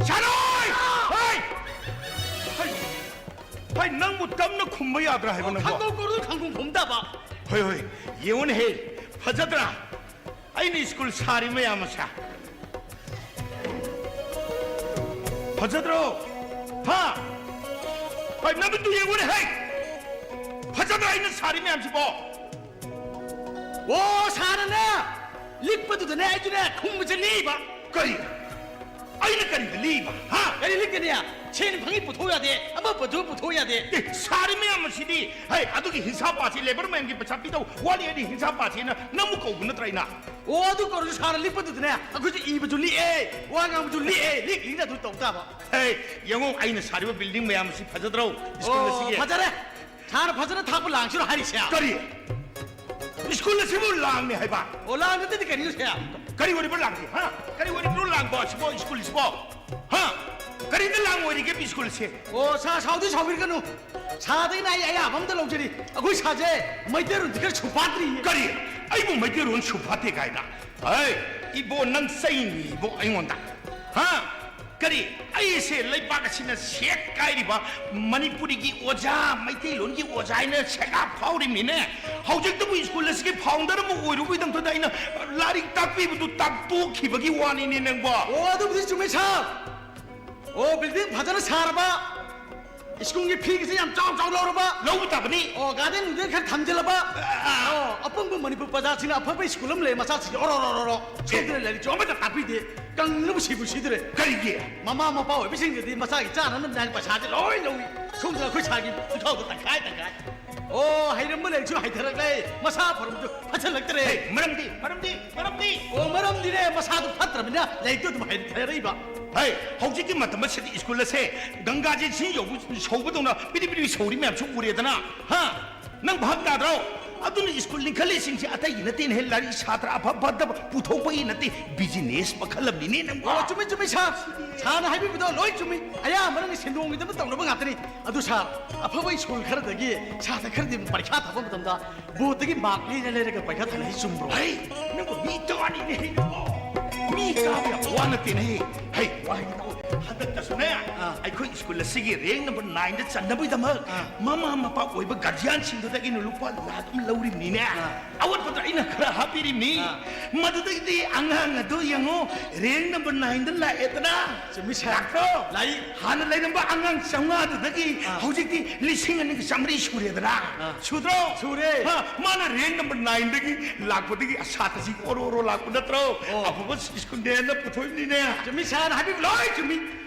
ꯁꯥꯔꯣꯏ! ꯍꯩ! ꯍꯩ! ꯍꯩ, ꯅꯪꯕꯨ ꯇꯞꯅ ꯈꯨꯝꯕ ꯌꯥꯗ꯭ꯔꯥ ꯍꯥꯏꯕ ꯅꯪꯕꯣ? ꯈꯪꯒꯧ ꯀꯧꯔꯁꯨ ꯈꯪꯒꯧ ꯈꯨꯝꯗꯕ꯫ ꯍꯣꯏ, ꯍꯣꯏ, ꯌꯦꯡꯉꯨꯅꯦꯍꯦ, ꯐꯖꯗ꯭ꯔꯥ? ꯑꯩꯅ ꯁ꯭ꯀꯨꯜ ꯁꯥꯔꯤ ꯃꯌꯥꯝ ꯑꯁꯦ꯫ ꯐꯖꯗ꯭ꯔꯣ? ꯍꯥ? ꯍꯩ, ꯅꯃꯤꯠꯇꯨ ꯌꯦꯡꯉꯨꯅꯦꯍꯦ! ꯐꯖꯗ꯭ꯔꯥ ꯑꯩꯅ ꯁꯥꯔꯤ ꯃꯌꯥꯝꯁꯤꯕꯣ? ꯑꯣ, ꯁꯥꯔꯅꯦ ꯂꯤꯛꯄꯗꯨꯗꯅꯦ ꯑꯩꯁꯨꯅꯦ ꯈꯨꯝꯕꯁꯦ ꯂꯤꯛꯏꯕ꯫ ꯀꯔꯤ? ꯑꯩꯅ ꯀꯔꯤꯗ ꯂꯤꯛꯏꯕ? ꯍꯥ? ꯀꯔꯤ ꯂꯤꯛꯀꯅꯤ? ꯁꯦꯟ ꯐꯪꯉꯤ ꯄꯨꯊꯣꯛ ꯌꯥꯗꯦ, ꯑꯃ ꯄꯨꯊꯣꯛ ꯄꯨꯊꯣꯛ ꯌꯥꯗꯦ꯫ ꯑꯦ, ꯁꯥꯔꯤ ꯃꯌꯥꯝ ꯑꯁꯤꯗꯤ, ꯍꯩ, ꯑꯗꯨꯒꯤ ꯍꯤꯡꯁꯥꯞ ꯄꯥꯁꯤ, ꯂꯦꯕꯔ ꯃꯌꯥꯝꯒꯤ ꯄꯩꯁꯥ ꯄꯤꯗꯧ ꯋꯥꯠꯂꯤ ꯍꯥꯏꯗꯤ ꯍꯤꯡꯁꯥꯞ ꯄꯥꯁꯤꯅ ꯅꯪꯕꯨ ꯀꯧꯕ ꯅꯠꯇ꯭ꯔꯥ ꯑꯩꯅ? ꯑꯣ, ꯑꯗꯨ ꯀꯧꯔꯁꯨ ꯁꯥꯔ ꯂꯤꯛꯄꯗꯨꯗꯅꯦ ꯑꯩꯈꯣꯏꯁꯨ ꯏꯕꯁꯨ ꯂꯤꯛꯑꯦ, ꯋꯥ ꯉꯥꯡꯕꯁꯨ ꯂꯤꯛꯑꯦ, ꯂꯤꯛ ꯂꯤꯛꯅ ꯑꯗꯨꯝ ꯇꯧ ꯇꯥꯕ꯫ ꯍꯦ, ꯌꯦꯡꯉꯣ, ꯑꯩꯅ ꯁꯥꯔꯤꯕ ꯕꯤꯜꯗꯤꯡ ꯃꯌꯥꯝ ꯑꯁꯤ ꯐꯖꯗ꯭ꯔꯣ? ꯁ꯭ꯀꯨꯜ ꯑꯣ, ꯑꯁꯤꯒꯤ꯫ ꯐꯖꯔꯦ꯫ ꯁꯥꯔ ꯐꯖꯅ ꯊꯥꯛꯄ ꯂꯥꯡꯁꯤꯔꯣ ꯍꯥꯏꯔꯤꯁꯦ? ꯀꯔꯤ? ꯁ꯭ꯀꯨꯜ ꯑꯁꯤꯕꯨ ꯂꯥꯡꯅꯤ ꯍꯥꯏꯕ? ꯑꯣ, ꯂꯥꯡꯗꯗꯤ ꯀꯔꯤꯅꯣ ꯁꯦ? ꯀꯔꯤ ꯑꯣꯏꯔꯤꯕ ꯂꯥꯡꯁꯤ, ꯍꯥ? ꯀꯔꯤ ꯑꯣꯏꯔꯤꯕꯅꯣ ꯂꯥꯡꯕ ꯑꯁꯤꯕꯣ, ꯁ꯭ꯀꯨꯜ ꯑꯁꯤꯕꯣ? ꯍꯥ? ꯀꯔꯤꯗ ꯂꯥꯡ ꯑꯣꯏꯔꯤꯒꯦ ꯁ꯭ꯀꯨꯜꯁꯦ? ꯑꯣ, ꯁꯥꯔ, ꯁꯥꯎꯗꯤ ꯁꯥꯎꯕꯤꯔꯒꯅꯨ꯫ ꯁꯥꯔꯗꯒꯤꯅ ꯑꯩ ꯑꯌꯥꯕ ꯑꯝꯇ ꯂꯧꯖꯔꯤ꯫ ꯑꯩꯈꯣꯏ ꯁꯥꯔꯁꯦ ꯃꯩꯇꯩꯔꯣꯟꯗꯤ ꯈꯔ ꯁꯨꯐꯥꯠꯇ꯭ꯔꯤꯌꯦ꯫ ꯀꯔꯤ? ꯑꯩꯕꯨ ꯃꯩꯇꯩꯔꯣꯟ ꯁꯨꯐꯥꯠꯇꯦ ꯀꯥꯏꯅ? ꯍꯩ, ꯏꯕꯣ, ꯅꯪ ꯆꯩꯅꯤ ꯏꯕꯣ ꯑꯩꯉꯣꯟꯗ꯫ ꯍꯥ? ꯀꯔꯤ? ꯑꯩꯁꯦ ꯂꯩꯕꯥꯛ ꯑꯁꯤꯅ ꯁꯦꯛ ꯀꯥꯏꯔꯤꯕ ꯃꯅꯤꯄꯨꯔꯤꯒꯤ ꯑꯣꯖꯥ, ꯃꯩꯇꯩꯂꯣꯟꯒꯤ ꯑꯣꯖꯥ ꯍꯥꯏꯅ ꯁꯦꯒꯥ ꯐꯥꯎꯔꯤꯃꯤꯅꯦ꯫ ꯍꯧꯖꯤꯛꯇꯕꯨ ꯁ꯭ꯀꯨꯜ ꯑꯁꯤꯒꯤ ꯐꯥꯎꯟꯗꯔ ꯑꯃ ꯑꯣꯏꯔꯨꯕꯒꯤꯗꯃꯛꯇꯗ ꯑꯩꯅ ꯂꯥꯏꯔꯤꯛ ꯇꯥꯛꯄꯤꯕꯗꯨ ꯇꯥꯛꯇꯣꯛꯈꯤꯕꯒꯤ ꯋꯥꯅꯤꯅꯦ ꯅꯪꯕꯣ꯫ ꯑꯣ, ꯑꯗꯨꯕꯨꯗꯤ ꯆꯨꯝꯃꯦ ꯁꯥꯔ꯫ ꯑꯣ, ꯕꯤꯜꯗꯤꯡ ꯐꯖꯅ ꯁꯥꯔꯕ, ꯁ꯭ꯀꯨꯜꯒꯤ ꯐꯤꯒꯁꯦ ꯌꯥꯝ ꯆꯥꯎ ꯆꯥꯎ ꯂꯧꯔꯕ꯫ ꯂꯧꯕ ꯇꯥꯕꯅꯤ꯫ ꯑꯣ, ꯒꯥꯔꯗꯦꯟ ꯅꯨꯡꯗꯦꯟ ꯈꯔ ꯊꯝꯖꯤꯜꯂꯕ꯫ ꯑꯥ, ꯑꯥ꯫ ꯑꯣ, ꯑꯄꯪꯕ ꯃꯅꯤꯄꯨꯔ ꯄ꯭ꯔꯖꯥꯁꯤꯡꯅ ꯑꯐꯕ ꯁ꯭ꯀꯨꯜ ꯑꯃ ꯂꯩ, ꯃꯆꯥꯁꯤꯡꯁꯦ ꯑꯣꯔꯣ ꯔꯣ ꯔꯣ ꯔꯣ꯫ ꯑꯦ꯫ ꯁꯣꯝꯗꯅ ꯂꯥꯏꯔꯤꯛꯁꯨ ꯑꯃꯠꯇ ꯇꯥꯛꯄꯤꯗꯦ꯫ ꯀꯪꯅꯕ ꯁꯤꯕꯨ ꯁꯤꯗ꯭ꯔꯦ꯫ ꯀꯔꯤꯒꯤ? ꯃꯃꯥ ꯃꯄꯥ ꯑꯣꯏꯕꯁꯤꯡꯗꯗꯤ ꯃꯆꯥꯒꯤ ꯆꯥꯅꯅꯕ ꯄꯩꯁꯥꯁꯦ ꯂꯣꯏ ꯂꯧꯏ꯫ ꯁꯣꯝꯗꯅ ꯑꯩꯈꯣꯏ ꯁꯥꯔꯒꯤ ꯄꯤꯈꯥꯎꯗ ꯇꯪꯈꯥꯏ ꯇꯪꯈꯥꯏ꯫ ꯑꯣ, ꯍꯩꯔꯝꯕ ꯂꯥꯏꯔꯤꯛꯁꯨ ꯍꯩꯊꯔꯛꯂꯦ꯫ ꯃꯁꯥ ꯐꯔꯝꯕꯁꯨ ꯐꯠꯁꯜꯂꯛꯇ꯭ꯔꯦ꯫ ꯍꯦ, ꯃꯔꯝꯗꯤ, ꯃꯔꯝꯗꯤ, ꯃꯔꯝꯗꯤ? ꯑꯣ, ꯃꯔꯝꯗꯤꯅꯦ, ꯃꯁꯥꯗꯨ ꯐꯠꯇ꯭ꯔꯕꯅꯤꯅ ꯂꯥꯏꯔꯤꯛꯇꯨ ꯑꯗꯨꯝ ꯍꯩꯊꯔꯛꯏꯕ꯫ ꯍꯩ, ꯍꯧꯖꯤꯛꯀꯤ ꯃꯇꯝ ꯑꯁꯤꯗꯤ ꯁ꯭ꯀꯨꯜ ꯑꯁꯦ ꯒꯪꯒꯥꯁꯦ ꯏꯁꯤꯡ ꯌꯧꯕ ꯁꯧꯕꯗꯧꯅ ꯄꯤꯔꯤ ꯄꯤꯔꯤ ꯁꯧꯔꯤ ꯃꯌꯥꯝꯁꯨ ꯎꯔꯦꯗꯅ, ꯍꯥ? ꯅꯪ ꯚꯥꯞ ꯇꯥꯗ꯭ꯔꯣ? ꯑꯗꯨꯅ ꯁ꯭ꯀꯨꯜ ꯂꯤꯡꯈꯠꯂꯤꯁꯤꯡꯁꯦ ꯑꯇꯩꯒꯤ ꯅꯠꯇꯦꯅꯦꯍꯦ, ꯂꯥꯏꯔꯤꯛ ꯁꯥꯇ꯭ꯔ ꯑꯐ ꯐꯠꯇꯕ ꯄꯨꯊꯣꯛꯄꯒꯤ ꯅꯠꯇꯦ, ꯕꯤꯖꯤꯅꯦꯁ ꯃꯈꯜ ꯑꯃꯅꯤꯅꯦ ꯅꯪꯕꯣ꯫ ꯑꯣ, ꯆꯨꯝꯃꯤ, ꯆꯨꯝꯃꯤ, ꯁꯥꯔ꯫ ꯁꯥꯔꯅ ꯍꯥꯏꯕꯤꯕꯗꯣ ꯂꯣꯏ ꯆꯨꯝꯃꯤ꯫ ꯑꯌꯥꯝꯕꯅ ꯁꯦꯟꯗꯣꯡꯒꯤꯗꯃꯛ ꯇꯧꯅꯕ ꯉꯥꯛꯇꯅꯤ꯫ ꯑꯗꯨ ꯁꯥꯔ, ꯑꯐꯕ ꯁ꯭ꯀꯨꯜ ꯈꯔꯗꯒꯤ ꯁꯥꯇ꯭ꯔ ꯈꯔꯗꯤ ꯄꯔꯤꯈꯥ ꯊꯥꯕ ꯃꯇꯝꯗ ꯕꯣꯔꯗꯇꯒꯤ ꯃꯥꯔꯛ ꯂꯩꯔ ꯂꯩꯔꯒ ꯄꯔꯤꯈꯥ ꯊꯥꯅꯩ, ꯆꯨꯝꯕ꯭ꯔꯣ? ꯍꯩ, ꯅꯪꯕꯨ ꯃꯤ ꯇꯥꯅꯤꯅꯦ, ꯍꯩ, ꯅꯪꯕꯣ꯫ ꯃꯤ ꯇꯥꯕ ꯌꯥꯕ ꯋꯥ ꯅꯠꯇꯦꯅꯦ, ꯍꯩ꯫ ꯍꯩ, ꯋꯥꯍꯩꯗꯣ ꯍꯟꯗꯛꯇꯁꯨ ꯅꯦ, ꯑꯥ꯫ ꯑꯩꯈꯣꯏ ꯁ꯭ꯀꯨꯜ ꯑꯁꯤꯒꯤ ꯔꯦꯡ ꯅꯝꯕꯔ ꯅꯥꯏꯟꯗ ꯆꯟꯅꯕꯒꯤꯗꯃꯛ ꯑꯥ꯫ ꯃꯃꯥ ꯃꯄꯥ ꯑꯣꯏꯕ ꯒꯥꯔꯖꯤꯌꯥꯟꯁꯤꯡꯗꯨꯗꯒꯤ ꯑꯩꯅ ꯂꯨꯄꯥ ꯂꯥꯈ ꯑꯃ ꯂꯧꯔꯤꯕꯅꯤꯅꯦ꯫ ꯑꯥ꯫ ꯑꯋꯥꯠꯄꯗ ꯑꯩꯅ ꯈꯔ ꯍꯥꯞꯄꯤꯔꯤꯕꯅꯤ꯫ ꯑꯥ꯫ ꯃꯗꯨꯗꯒꯤꯗꯤ ꯑꯉꯥꯡ ꯑꯗꯨ ꯌꯦꯡꯉꯨ, ꯔꯦꯡ ꯅꯝꯕꯔ ꯅꯥꯏꯟꯗ ꯂꯥꯛꯑꯦꯗꯅ꯫ ꯆꯨꯝꯃꯤ, ꯁꯥꯔ꯫ ꯂꯥꯛꯇ꯭ꯔꯣ? ꯂꯥꯛꯏ꯫ ꯍꯥꯟꯅ ꯂꯩꯔꯝꯕ ꯑꯉꯥꯡ ꯆꯥꯝꯃꯉꯥꯗꯨꯗꯒꯤ ꯑꯥ꯫ ꯍꯧꯖꯤꯛꯇꯤ ꯂꯤꯁꯤꯡ ꯑꯅꯤꯒ ꯆꯥꯝꯃꯔꯤ ꯁꯨꯔꯦꯗꯅ꯫ ꯑꯥ꯫ ꯁꯨꯗ꯭ꯔꯣ? ꯁꯨꯔꯦ꯫ ꯍꯥ, ꯃꯥꯅ ꯔꯦꯡ ꯅꯝꯕꯔ ꯅꯥꯏꯟꯗꯒꯤ ꯂꯥꯛꯄꯗꯒꯤ ꯑꯁꯥꯇꯁꯤ ꯑꯣꯔꯣ ꯑꯣꯔꯣ ꯂꯥꯛꯄ ꯅꯠꯇ꯭ꯔꯣ? ꯑꯣ꯫ ꯑꯐꯕ ꯁ꯭ꯀꯨꯜꯅꯦꯅ ꯄꯨꯊꯣꯛꯏꯕꯅꯤꯅꯦ꯫ ꯆꯨꯝꯃꯤ, ꯁꯥꯔꯅ ꯍꯥꯏꯕꯤꯕ ꯂꯣꯏ ꯆꯨꯝꯃꯤ꯫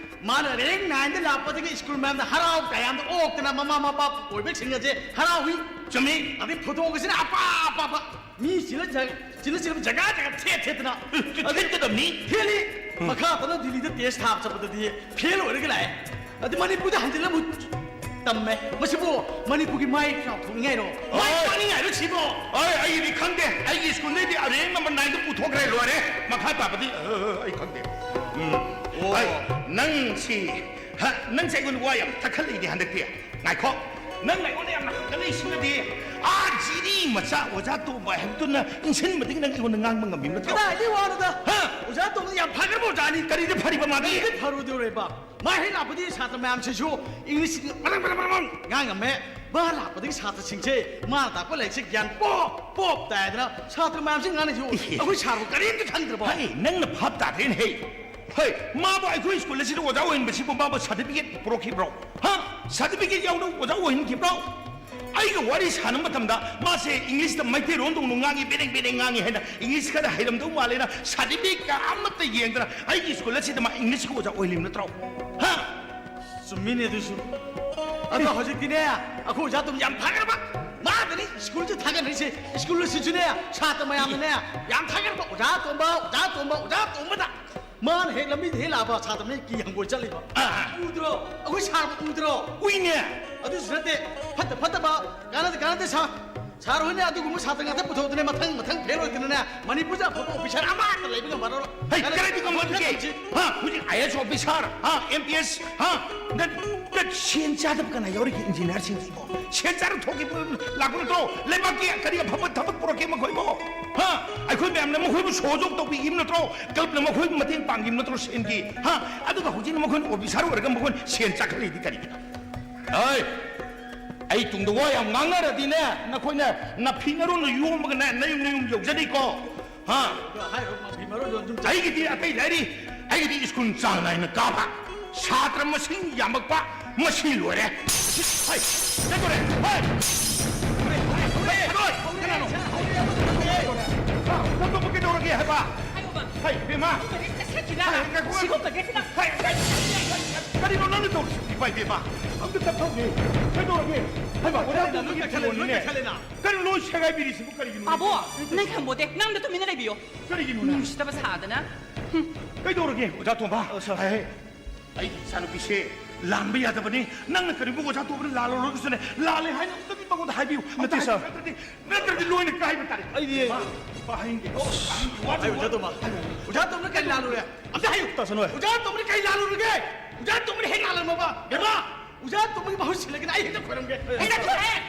ꯃꯥꯅ ꯔꯦꯡ ꯅꯥꯏꯟꯗ ꯂꯥꯛꯄꯗꯒꯤ ꯁ꯭ꯀꯨꯜ ꯃꯌꯥꯝꯗ ꯍꯔꯥꯎ ꯇꯌꯥꯝꯗ ꯑꯣꯛꯇꯅ ꯃꯃꯥ ꯃꯄꯥ ꯑꯣꯏꯕꯁꯤꯡ ꯑꯁꯦ ꯍꯔꯥꯎꯏ꯫ ꯆꯨꯝꯃꯤ꯫ ꯑꯗꯩ ꯐꯣꯇꯣꯒꯁꯤꯅ ꯑꯄꯥ ꯑꯄꯥꯕ ꯃꯤ ꯆꯤꯜꯂ ꯖ-, ꯆꯤꯜꯂ ꯆꯤꯜꯂꯕ ꯖꯒꯥ ꯖꯒꯥ ꯊꯦꯠ ꯊꯦꯠꯇꯅ꯫ ꯎꯝ, ꯑꯗꯩ ꯊꯦꯠꯀꯗꯕꯅꯤ꯫ ꯊꯦꯠꯂꯤ꯫ ꯎꯝ꯫ ꯃꯈꯥ ꯇꯥꯅ ꯗꯤꯜꯂꯤꯗ ꯇꯦꯁ ꯊꯥꯕ ꯆꯠꯄꯗꯗꯤ ꯐꯦꯜ ꯑꯣꯏꯔꯒ ꯂꯥꯛꯑꯦ꯫ ꯑꯗꯩ ꯃꯅꯤꯄꯨꯔꯗ ꯍꯟꯖꯤꯜꯂ ꯑꯃꯨꯛ ꯇꯝꯃꯦ꯫ ꯃꯁꯤꯕꯨ ꯃꯅꯤꯄꯨꯔꯒꯤ ꯃꯥꯏ ꯆꯥꯎꯊꯣꯛꯅꯤꯡꯉꯥꯏꯔꯣ? ꯃꯥꯏ ꯑꯣꯏ꯫ ꯄꯥꯛꯅꯤꯡꯉꯥꯏꯔꯣ ꯁꯤꯕꯣ? ꯑꯣꯏ, ꯑꯩꯒꯤꯗꯤ ꯈꯪꯗꯦ꯫ ꯑꯩꯒꯤ ꯁ꯭ꯀꯨꯜꯗꯩꯗꯤ ꯑꯔꯦꯡ ꯅꯝꯕꯔ ꯅꯥꯏꯟꯗ ꯄꯨꯊꯣꯛꯈ꯭ꯔꯦ, ꯂꯣꯏꯔꯦ꯫ ꯃꯈꯥ ꯇꯥꯕꯗꯤ, ꯑ, ꯑ, ꯑꯩ ꯈꯪꯗꯦ꯫ ꯎꯝ꯫ ꯑꯣ꯫ ꯑꯩ, ꯅꯪ ꯁꯤ, ꯍ, ꯅꯪꯁꯦ ꯑꯩꯉꯣꯟꯗ ꯋꯥ ꯌꯥꯝ ꯇꯛꯈꯠꯂꯛꯏꯅꯦ ꯍꯟꯗꯛꯇꯤ꯫ ꯉꯥꯏꯈꯣ꯫ ꯅꯪ ꯑꯩꯉꯣꯟꯗ ꯌꯥꯝꯅ ꯍꯪꯒꯠꯂꯛꯏꯁꯤꯅꯗꯤ, ꯑꯥ, ꯖꯤꯔꯤ ꯃꯆꯥ ꯑꯣꯖꯥ ꯇꯣꯝꯕ ꯍꯥꯏꯕꯗꯨꯅ ꯏꯟꯁꯤꯟꯕꯗꯒꯤ ꯅꯪ ꯑꯩꯉꯣꯟꯗ ꯉꯥꯡꯕ ꯉꯝꯃꯤꯕ ꯅꯠꯇ꯭ꯔꯣ? ꯀꯗꯥꯏꯗꯒꯤ ꯋꯥꯅꯣꯗ? ꯍꯥ? ꯑꯣꯖꯥ ꯇꯣꯝꯕ ꯌꯥꯝ ꯐꯈ꯭ꯔꯕ ꯑꯣꯖꯥꯅꯤ꯫ ꯀꯔꯤꯗ ꯐꯔꯤꯕ ꯃꯥꯗꯤ? ꯀꯔꯤꯗ ꯐꯔꯨꯗꯧꯔꯤꯕ? ꯃꯥ ꯍꯦꯛ ꯂꯥꯛꯄꯗꯒꯤ ꯁꯥꯇ꯭ꯔ ꯃꯌꯥꯝꯁꯤꯁꯨ ꯏꯪꯂꯤꯁ ꯕꯔꯪ ꯕꯔꯪ ꯕꯔꯪ ꯕꯔꯪ ꯉꯥꯡꯉꯝꯃꯦ꯫ ꯃꯥ ꯂꯥꯛꯄꯗꯒꯤ ꯁꯥꯇ꯭ꯔꯁꯤꯡꯁꯦ ꯃꯥꯅ ꯇꯥꯛꯄ ꯂꯥꯏꯔꯤꯛꯁꯦ ꯒ꯭ꯌꯥꯟ ꯄꯣꯞ ꯄꯣꯞ ꯇꯥꯏꯗꯅ ꯁꯥꯇ꯭ꯔ ꯃꯌꯥꯝꯁꯤ ꯉꯥꯡꯅꯩꯁꯤꯕꯨ ꯏꯍꯦ꯫ ꯑꯩꯈꯣꯏ ꯁꯥꯔꯕꯨ ꯀꯔꯤꯝꯇ ꯈꯪꯗ꯭ꯔꯕꯣ? ꯍꯩ, ꯅꯪꯅ ꯚꯥꯞ ꯇꯥꯗ꯭ꯔꯦꯅꯦ ꯍꯩ꯫ ꯍꯩ, ꯃꯥꯕꯨ ꯑꯩꯈꯣꯏ ꯁ꯭ꯀꯨꯜ ꯑꯁꯤꯗ ꯑꯣꯖꯥ ꯑꯣꯏꯍꯟꯕꯁꯤꯕꯨ ꯃꯥꯕꯨ ꯁꯥꯔꯇꯤꯐꯤꯀꯦꯠ ꯄꯨꯔꯛꯈꯤꯕ꯭ꯔꯣ? ꯍꯥ? ꯁꯥꯔꯇꯤꯐꯤꯀꯦꯠ ꯌꯥꯎꯅ ꯑꯣꯖꯥ ꯑꯣꯏꯍꯟꯈꯤꯕ꯭ꯔꯣ? ꯑꯩꯒ ꯋꯥꯔꯤ ꯁꯥꯟꯅꯕ ꯃꯇꯝꯗ ꯃꯥꯁꯦ ꯏꯪꯂꯤꯁꯇ ꯃꯩꯇꯩꯔꯣꯟꯗꯧꯅ ꯉꯥꯡꯉꯤ, ꯕꯦꯔꯦꯡ ꯕꯦꯔꯦꯡ ꯉꯥꯡꯉꯤ ꯍꯥꯏꯅ ꯏꯪꯂꯤꯁ ꯈꯔ ꯍꯩꯔꯝꯗꯧ ꯃꯥꯜꯂꯦꯅ ꯁꯥꯔꯇꯤꯐꯤꯀꯦꯠ ꯑꯃꯠꯇ ꯌꯦꯡꯗꯅ ꯑꯩꯒꯤ ꯁ꯭ꯀꯨꯜ ꯑꯁꯤꯗ ꯃꯥ ꯏꯪꯂꯤꯁꯀꯤ ꯑꯣꯖꯥ ꯑꯣꯏꯍꯜꯂꯤꯕ ꯅꯠꯇ꯭ꯔꯣ? ꯍꯥ? ꯆꯨꯝꯃꯤꯅꯦ ꯑꯗꯨꯁꯨ꯫ ꯑꯗꯣ ꯍꯧꯖꯤꯛꯇꯤꯅꯦ, ꯑꯩꯈꯣꯏ ꯑꯣꯖꯥ ꯇꯣꯝꯕ ꯌꯥꯝ ꯐꯈ꯭ꯔꯕ꯫ ꯃꯥꯗꯅꯤ ꯁ꯭ꯀꯨꯜꯁꯦ ꯊꯥꯒꯠꯅꯔꯤꯁꯦ꯫ ꯁ꯭ꯀꯨꯜ ꯑꯁꯤꯁꯨꯅꯦ, ꯁꯥꯇ꯭ꯔ ꯃꯌꯥꯝꯅꯅꯦ, ꯌꯥꯝ ꯊꯥꯒꯠꯄ꯫ "ꯑꯣꯖꯥ ꯇꯣꯝꯕ, ꯑꯣꯖꯥ ꯇꯣꯝꯕ, ꯑꯣꯖꯥ ꯇꯣꯝꯕꯗ"꯫ ꯃꯥꯅ ꯍꯦꯛ ꯂꯝꯕꯤꯗ ꯍꯦꯛ ꯂꯥꯛꯄ ꯁꯥꯇ꯭ꯔ ꯃꯌꯥꯝ ꯀꯤ ꯍꯪꯒꯣꯏ ꯆꯠꯂꯤꯕ꯫ ꯑꯥ꯫ ꯎꯗ꯭ꯔꯣ? ꯑꯩꯈꯣꯏ ꯁꯥꯔꯕꯨ ꯎꯗ꯭ꯔꯣ? ꯎꯏꯅꯦ꯫ ꯑꯗꯨꯁꯨ ꯅꯠꯇꯦ, ꯐꯠꯇ ꯐꯠꯇꯕ, ꯀꯥꯟꯅꯗꯦ ꯀꯥꯟꯅꯗꯦ ꯁꯥꯔ꯫ ꯁꯥꯔ ꯍꯣꯏꯅ ꯑꯗꯨꯒꯨꯝꯕ ꯁꯥꯇ꯭ꯔ ꯉꯥꯛꯇ ꯄꯨꯊꯣꯛꯇꯅ ꯃꯊꯪ ꯃꯊꯪ ꯐꯦꯜ ꯑꯣꯏꯗꯅꯅꯦ, ꯃꯅꯤꯄꯨꯔꯗ ꯑꯐꯕ ꯑꯣꯐꯤꯁꯥꯔ ꯑꯃꯠꯇ ꯂꯩꯕ ꯉꯝꯃꯔꯣꯏ꯫ ꯍꯩ, ꯀꯥꯟꯅꯗꯦ꯫ ꯀꯔꯤꯗꯤ ꯉꯝꯃꯣꯏꯗꯒꯦ? ꯍꯥ, ꯍꯧꯖꯤꯛ IAS officer ꯑꯣꯐꯤꯁꯥꯔ, ꯍꯥ, ꯑꯦꯝ ꯄꯤ ꯑꯦꯁ, ꯍꯥ? ꯅꯠ-, ꯅꯠ-, ꯁꯦꯟ ꯆꯥꯗꯕ ꯀꯅꯥ ꯌꯥꯎꯔꯤꯒꯦ ꯏꯟꯖꯤꯅꯤꯌꯥꯔꯁꯤꯡꯁꯤꯕꯣ? ꯁꯦꯟ ꯆꯥꯔ ꯊꯣꯛꯈꯤꯕ ꯂꯥꯛꯄ ꯅꯠꯇ꯭ꯔꯣ? ꯂꯩꯕꯥꯛꯀꯤ ꯀꯔꯤ ꯑꯐꯕ ꯊꯕꯛ ꯄꯨꯔꯛꯀꯦ ꯃꯈꯣꯏꯕꯣ? ꯍꯥ? ꯑꯩꯈꯣꯏ ꯃꯌꯥꯝꯅ ꯃꯈꯣꯏꯕꯨ ꯁꯍꯖꯣꯒ ꯇꯧꯕꯤꯈꯤꯕ ꯅꯠꯇ꯭ꯔꯣ? ꯀ꯭ꯂꯕꯅ ꯃꯈꯣꯏꯕꯨ ꯃꯇꯦꯡ ꯄꯥꯡꯈꯤꯕ ꯅꯠꯇ꯭ꯔꯣ ꯁꯦꯟꯒꯤ? ꯍꯥ? ꯑꯗꯨꯒ ꯍꯧꯖꯤꯛꯅ ꯃꯈꯣꯏꯅ ꯑꯣꯐꯤꯁꯥꯔ ꯑꯣꯏꯔꯒ ꯃꯈꯣꯏꯅ ꯁꯦꯟ ꯆꯥꯈꯠꯂꯤꯗꯤ ꯀꯔꯤꯒꯤꯅꯣ? ꯑꯩ, ꯑꯩ ꯇꯨꯡꯗ ꯋꯥ ꯌꯥꯝ ꯉꯥꯡꯅꯔꯗꯤꯅꯦ, ꯅꯈꯣꯏꯅ ꯅꯐꯤ ꯅꯔꯣꯟꯅ ꯌꯣꯝꯃꯒꯅꯦ, ꯅꯌꯨꯝ ꯅꯌꯨꯝ ꯌꯧꯖꯅꯤꯀꯣ꯫ ꯍꯥ? ꯑꯩꯒꯤꯗꯤ ꯑꯇꯩ ꯂꯩꯔꯤ꯫ ꯑꯩꯒꯤꯗꯤ ꯁ꯭ꯀꯨꯜ ꯆꯥꯡ ꯅꯥꯏꯅ ꯀꯥꯕ, ꯁꯥꯇ꯭ꯔ ꯃꯁꯤꯡ ꯌꯥꯝꯃꯛꯄ, ꯃꯁꯤ ꯂꯣꯏꯔꯦ꯫ ꯍꯩ, ꯀꯩꯗꯧꯔꯦ? ꯍꯩ! ꯍꯩ, ꯍꯩ, ꯍꯩ, ꯀꯅꯥꯅꯣ? ꯅꯪꯕꯨ ꯀꯩꯗꯧꯔꯒꯦ ꯍꯥꯏꯕ? ꯍꯩ, ꯏꯕꯦꯝꯃ꯫ ꯍꯩ, ꯉꯥꯏꯈꯣ, ꯉꯥꯏꯈꯣ꯫ ꯍꯩ, ꯀꯔꯤꯅꯣ ꯅꯪꯅ ꯇꯧꯔꯤꯁꯤ? ꯏꯃꯥ ꯏꯕꯦꯝꯃ, ꯑꯝꯇ ꯇꯞꯊꯧꯅꯦ꯫ ꯀꯩꯗꯧꯔꯒꯦ? ꯍꯩꯃꯥ, ꯑꯣꯖꯥ ꯇꯣꯝꯕꯒꯤ ꯐꯤꯔꯣꯜꯅꯤꯅꯦ꯫ ꯀꯩꯅꯣ ꯂꯣꯏ ꯁꯦꯒꯥꯏꯕꯤꯔꯤꯁꯤꯕꯨ ꯀꯔꯤꯒꯤꯅꯣ? ꯄꯥꯕꯣ, ꯅꯪ ꯈꯪꯕꯣꯗꯦ, ꯅꯪ ꯑꯝꯇ ꯇꯨꯃꯤꯟꯅ ꯂꯩꯕꯤꯌꯣ꯫ ꯀꯔꯤꯒꯤꯅꯣꯅꯦ? ꯅꯨꯡꯁꯤꯗꯕ ꯁꯥꯗꯅ꯫ ꯀꯩꯗꯧꯔꯒꯦ, ꯑꯣꯖꯥ ꯇꯣꯝꯕ? ꯑ, ꯁꯥꯔ꯫ ꯍꯥꯏ, ꯍꯥꯏ꯫ ꯑꯩꯒꯤ ꯏꯆꯥꯅꯨꯄꯤꯁꯦ ꯂꯥꯟꯕ ꯌꯥꯗꯕꯅꯤ꯫ ꯅꯪꯅ ꯀꯔꯤꯒꯨꯝꯕ ꯑꯣꯖꯥ ꯇꯣꯝꯕꯅ ꯂꯥꯜꯂꯨꯔꯒꯁꯨꯅꯦ, ꯂꯥꯜꯂꯦ ꯍꯥꯏꯅ ꯑꯝꯇꯗꯤ ꯃꯉꯣꯟꯗ ꯍꯥꯏꯕꯤꯌꯨ꯫ ꯑꯝꯇ ꯅꯠꯇꯦ, ꯁꯥꯔ꯫ ꯍꯥꯏꯕꯤꯌꯨ꯫ ꯅꯠꯇ꯭ꯔꯗꯤ, ꯅꯠꯇ꯭ꯔꯗꯤ ꯂꯣꯏꯅ ꯀꯥꯏꯕ ꯇꯥꯔꯦ꯫ ꯑꯩꯗꯤ ꯏꯃꯥ, ꯏꯄꯥ ꯍꯌꯦꯡꯒꯤ ꯑꯣꯖꯥ ꯇꯣꯝꯕ꯫ ꯑꯣꯖꯥ ꯇꯣꯝꯕꯅ ꯀꯔꯤ ꯂꯥꯜꯂꯨꯔꯦ? ꯑꯝꯇ ꯍꯥꯏꯌꯨ꯫ ꯇꯥꯁꯅꯨ꯫ ꯑꯣꯖꯥ ꯇꯣꯝꯕꯅ ꯀꯔꯤ ꯂꯥꯜꯂꯨꯔꯒꯦ? ꯑꯣꯖꯥ ꯇꯣꯝꯕꯅ ꯍꯦꯛ ꯂꯥꯜꯂꯝꯃꯕ, ꯕꯦꯝꯃ, ꯑꯣꯖꯥ ꯇꯣꯝꯕꯒꯤ ꯃꯍꯨꯠ ꯁꯤꯜꯂꯒꯅ ꯑꯩ ꯍꯦꯛꯇ ꯈꯣꯏꯔꯝꯒꯦ꯫ ꯍꯦꯛꯇ ꯈꯣꯏꯔꯝꯒꯦ꯫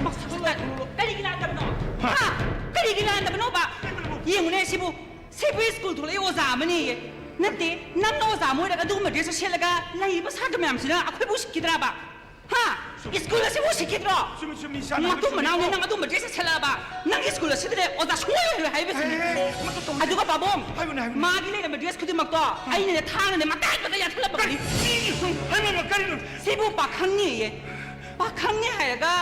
ꯃꯁꯛꯁꯤꯗ ꯀꯔꯤꯒꯤ ꯂꯥꯟꯗꯕꯅꯣ? ꯍꯥ? ꯀꯔꯤꯒꯤ ꯂꯥꯟꯗꯕꯅꯣꯕ? ꯌꯦꯡꯉꯨꯅꯦ ꯁꯤꯕꯨ, ꯁꯤꯕꯨ ꯁ꯭ꯀꯨꯜ ꯊꯣꯛꯂꯛꯏ ꯑꯣꯖꯥ ꯑꯃꯅꯦꯌꯦ꯫ ꯅꯠꯇꯦ, ꯅꯪꯅ ꯑꯣꯖꯥ ꯑꯃ ꯑꯣꯏꯔꯒ ꯑꯗꯨꯒꯨꯝꯕ ꯗ꯭ꯔꯦꯁꯇꯨ ꯁꯦꯠꯂꯒ ꯂꯩꯔꯤꯕ ꯁꯥꯇ꯭ꯔ ꯃꯌꯥꯝꯁꯤꯅ ꯑꯩꯈꯣꯏꯕꯨ ꯎꯁꯤꯠꯈꯤꯗ꯭ꯔꯕ? ꯍꯥ? ꯁ꯭ꯀꯨꯜ ꯑꯁꯤꯕꯨ ꯎꯁꯤꯠꯈꯤꯗ꯭ꯔꯣ? ꯆꯨꯝꯃꯤ, ꯆꯨꯝꯃꯤ, ꯏꯆꯥ ꯃꯇꯨꯡ ꯃꯅꯥꯎꯅꯤ ꯅꯪ ꯑꯗꯨꯝꯕ ꯗ꯭ꯔꯦꯁ ꯁꯦꯠꯂꯛꯑꯕ? ꯅꯪꯒꯤ ꯁ꯭ꯀꯨꯜ ꯑꯁꯤꯗꯅꯦ ꯑꯣꯖꯥ ꯁꯨꯡꯂꯩ ꯂꯩꯔꯣꯏ ꯍꯥꯏꯕꯁꯤꯅꯤ꯫ ꯍꯦ, ꯍꯦ, ꯍꯦ, ꯃꯗꯨ ꯇꯧꯅꯨ꯫ ꯑꯗꯨꯒ ꯄꯥꯕꯣꯝ, ꯍꯥꯏꯌꯨꯅꯦ, ꯍꯥꯏꯌꯨꯅꯦ꯫ ꯃꯥꯒꯤ ꯂꯩꯔꯝꯕ ꯗ꯭ꯔꯦꯁ ꯈꯨꯗꯤꯡꯃꯛꯇꯣ ꯑꯩꯅꯅꯦ ꯊꯥꯡꯅꯅꯦ ꯃꯇꯥꯏ ꯃꯇꯥꯏ ꯌꯥꯟꯊꯠꯂꯝꯕꯅꯤ꯫ ꯀꯔꯤ? ꯍꯥꯏꯕ, ꯀꯔꯤꯅꯣ? ꯁꯤꯕꯨ ꯄꯥꯈꯪꯅꯦꯌꯦ꯫ ꯄꯥꯈꯪꯅꯦ ꯍꯥꯏꯔꯒ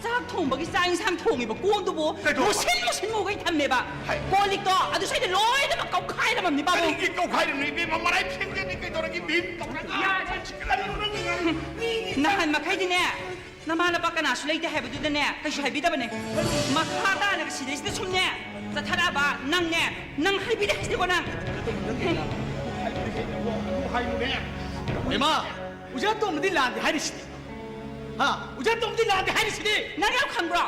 ꯆꯥꯛ ꯊꯣꯡꯕꯒꯤ ꯆꯥꯛ ꯏꯟꯁꯥꯡ ꯊꯣꯡꯉꯤꯕ ꯀꯣꯟꯗꯨꯕꯨ ꯀꯩꯗꯧꯕ? ꯃꯨꯁꯤꯟ ꯃꯨꯁꯤꯟ ꯃꯨꯒꯩ ꯊꯝꯃꯦꯕ꯫ ꯍꯥꯏ꯫ ꯀꯣꯜ ꯂꯤꯛꯇꯣ ꯑꯗꯨ ꯁ꯭ꯋꯥꯏꯗ ꯂꯣꯏꯅꯃꯛ ꯀꯧꯈꯥꯏꯔꯝꯃꯕꯅꯤ ꯄꯥꯕꯣꯝ꯫ ꯀꯔꯤꯒꯤ ꯀꯧꯈꯥꯏꯔꯤꯕꯅꯣ ꯏꯕꯦꯝꯃ? ꯃꯔꯥꯏ ꯐꯦꯡꯖꯅꯤ ꯀꯩꯗꯧꯔꯒꯦ? ꯚꯤꯝ ꯇꯧꯔꯒ꯫ ꯌꯥꯔꯦ꯫ ꯀꯔꯤꯅꯣ ꯅꯪꯅ ꯉꯥꯡꯉꯤ? ꯅꯍꯥꯟ ꯃꯈꯩꯗꯤꯅꯦ, ꯅꯃꯥ ꯅꯄꯥ ꯀꯅꯥꯁꯨ ꯂꯩꯇꯦ ꯍꯥꯏꯕꯗꯨꯗꯅꯦ, ꯀꯩꯁꯨ ꯍꯥꯏꯕꯤꯗꯕꯅꯦ꯫ ꯃꯈꯥ ꯇꯥꯅꯒ ꯁꯤꯗꯩꯁꯤꯗ ꯁꯨꯝꯅꯦ, ꯆꯠꯊꯔꯛꯑꯕ ꯅꯪꯅꯦ, ꯅꯪ ꯍꯥꯏꯕꯤꯗꯦ ꯍꯥꯏꯁꯤꯀꯣ ꯅꯪ꯫ ꯏꯃꯥ, ꯑꯣꯖꯥ ꯇꯣꯝꯕꯗꯤ ꯂꯥꯟꯗꯦ ꯍꯥꯏꯔꯤꯁꯤꯗꯤ꯫ ꯍꯥ? ꯑꯣꯖꯥ ꯇꯣꯝꯕꯗꯤ ꯂꯥꯟꯗꯦ ꯍꯥꯏꯔꯤꯁꯤꯗꯤ꯫ ꯅꯪ ꯌꯥꯝ ꯈꯪꯕ꯭ꯔꯣ?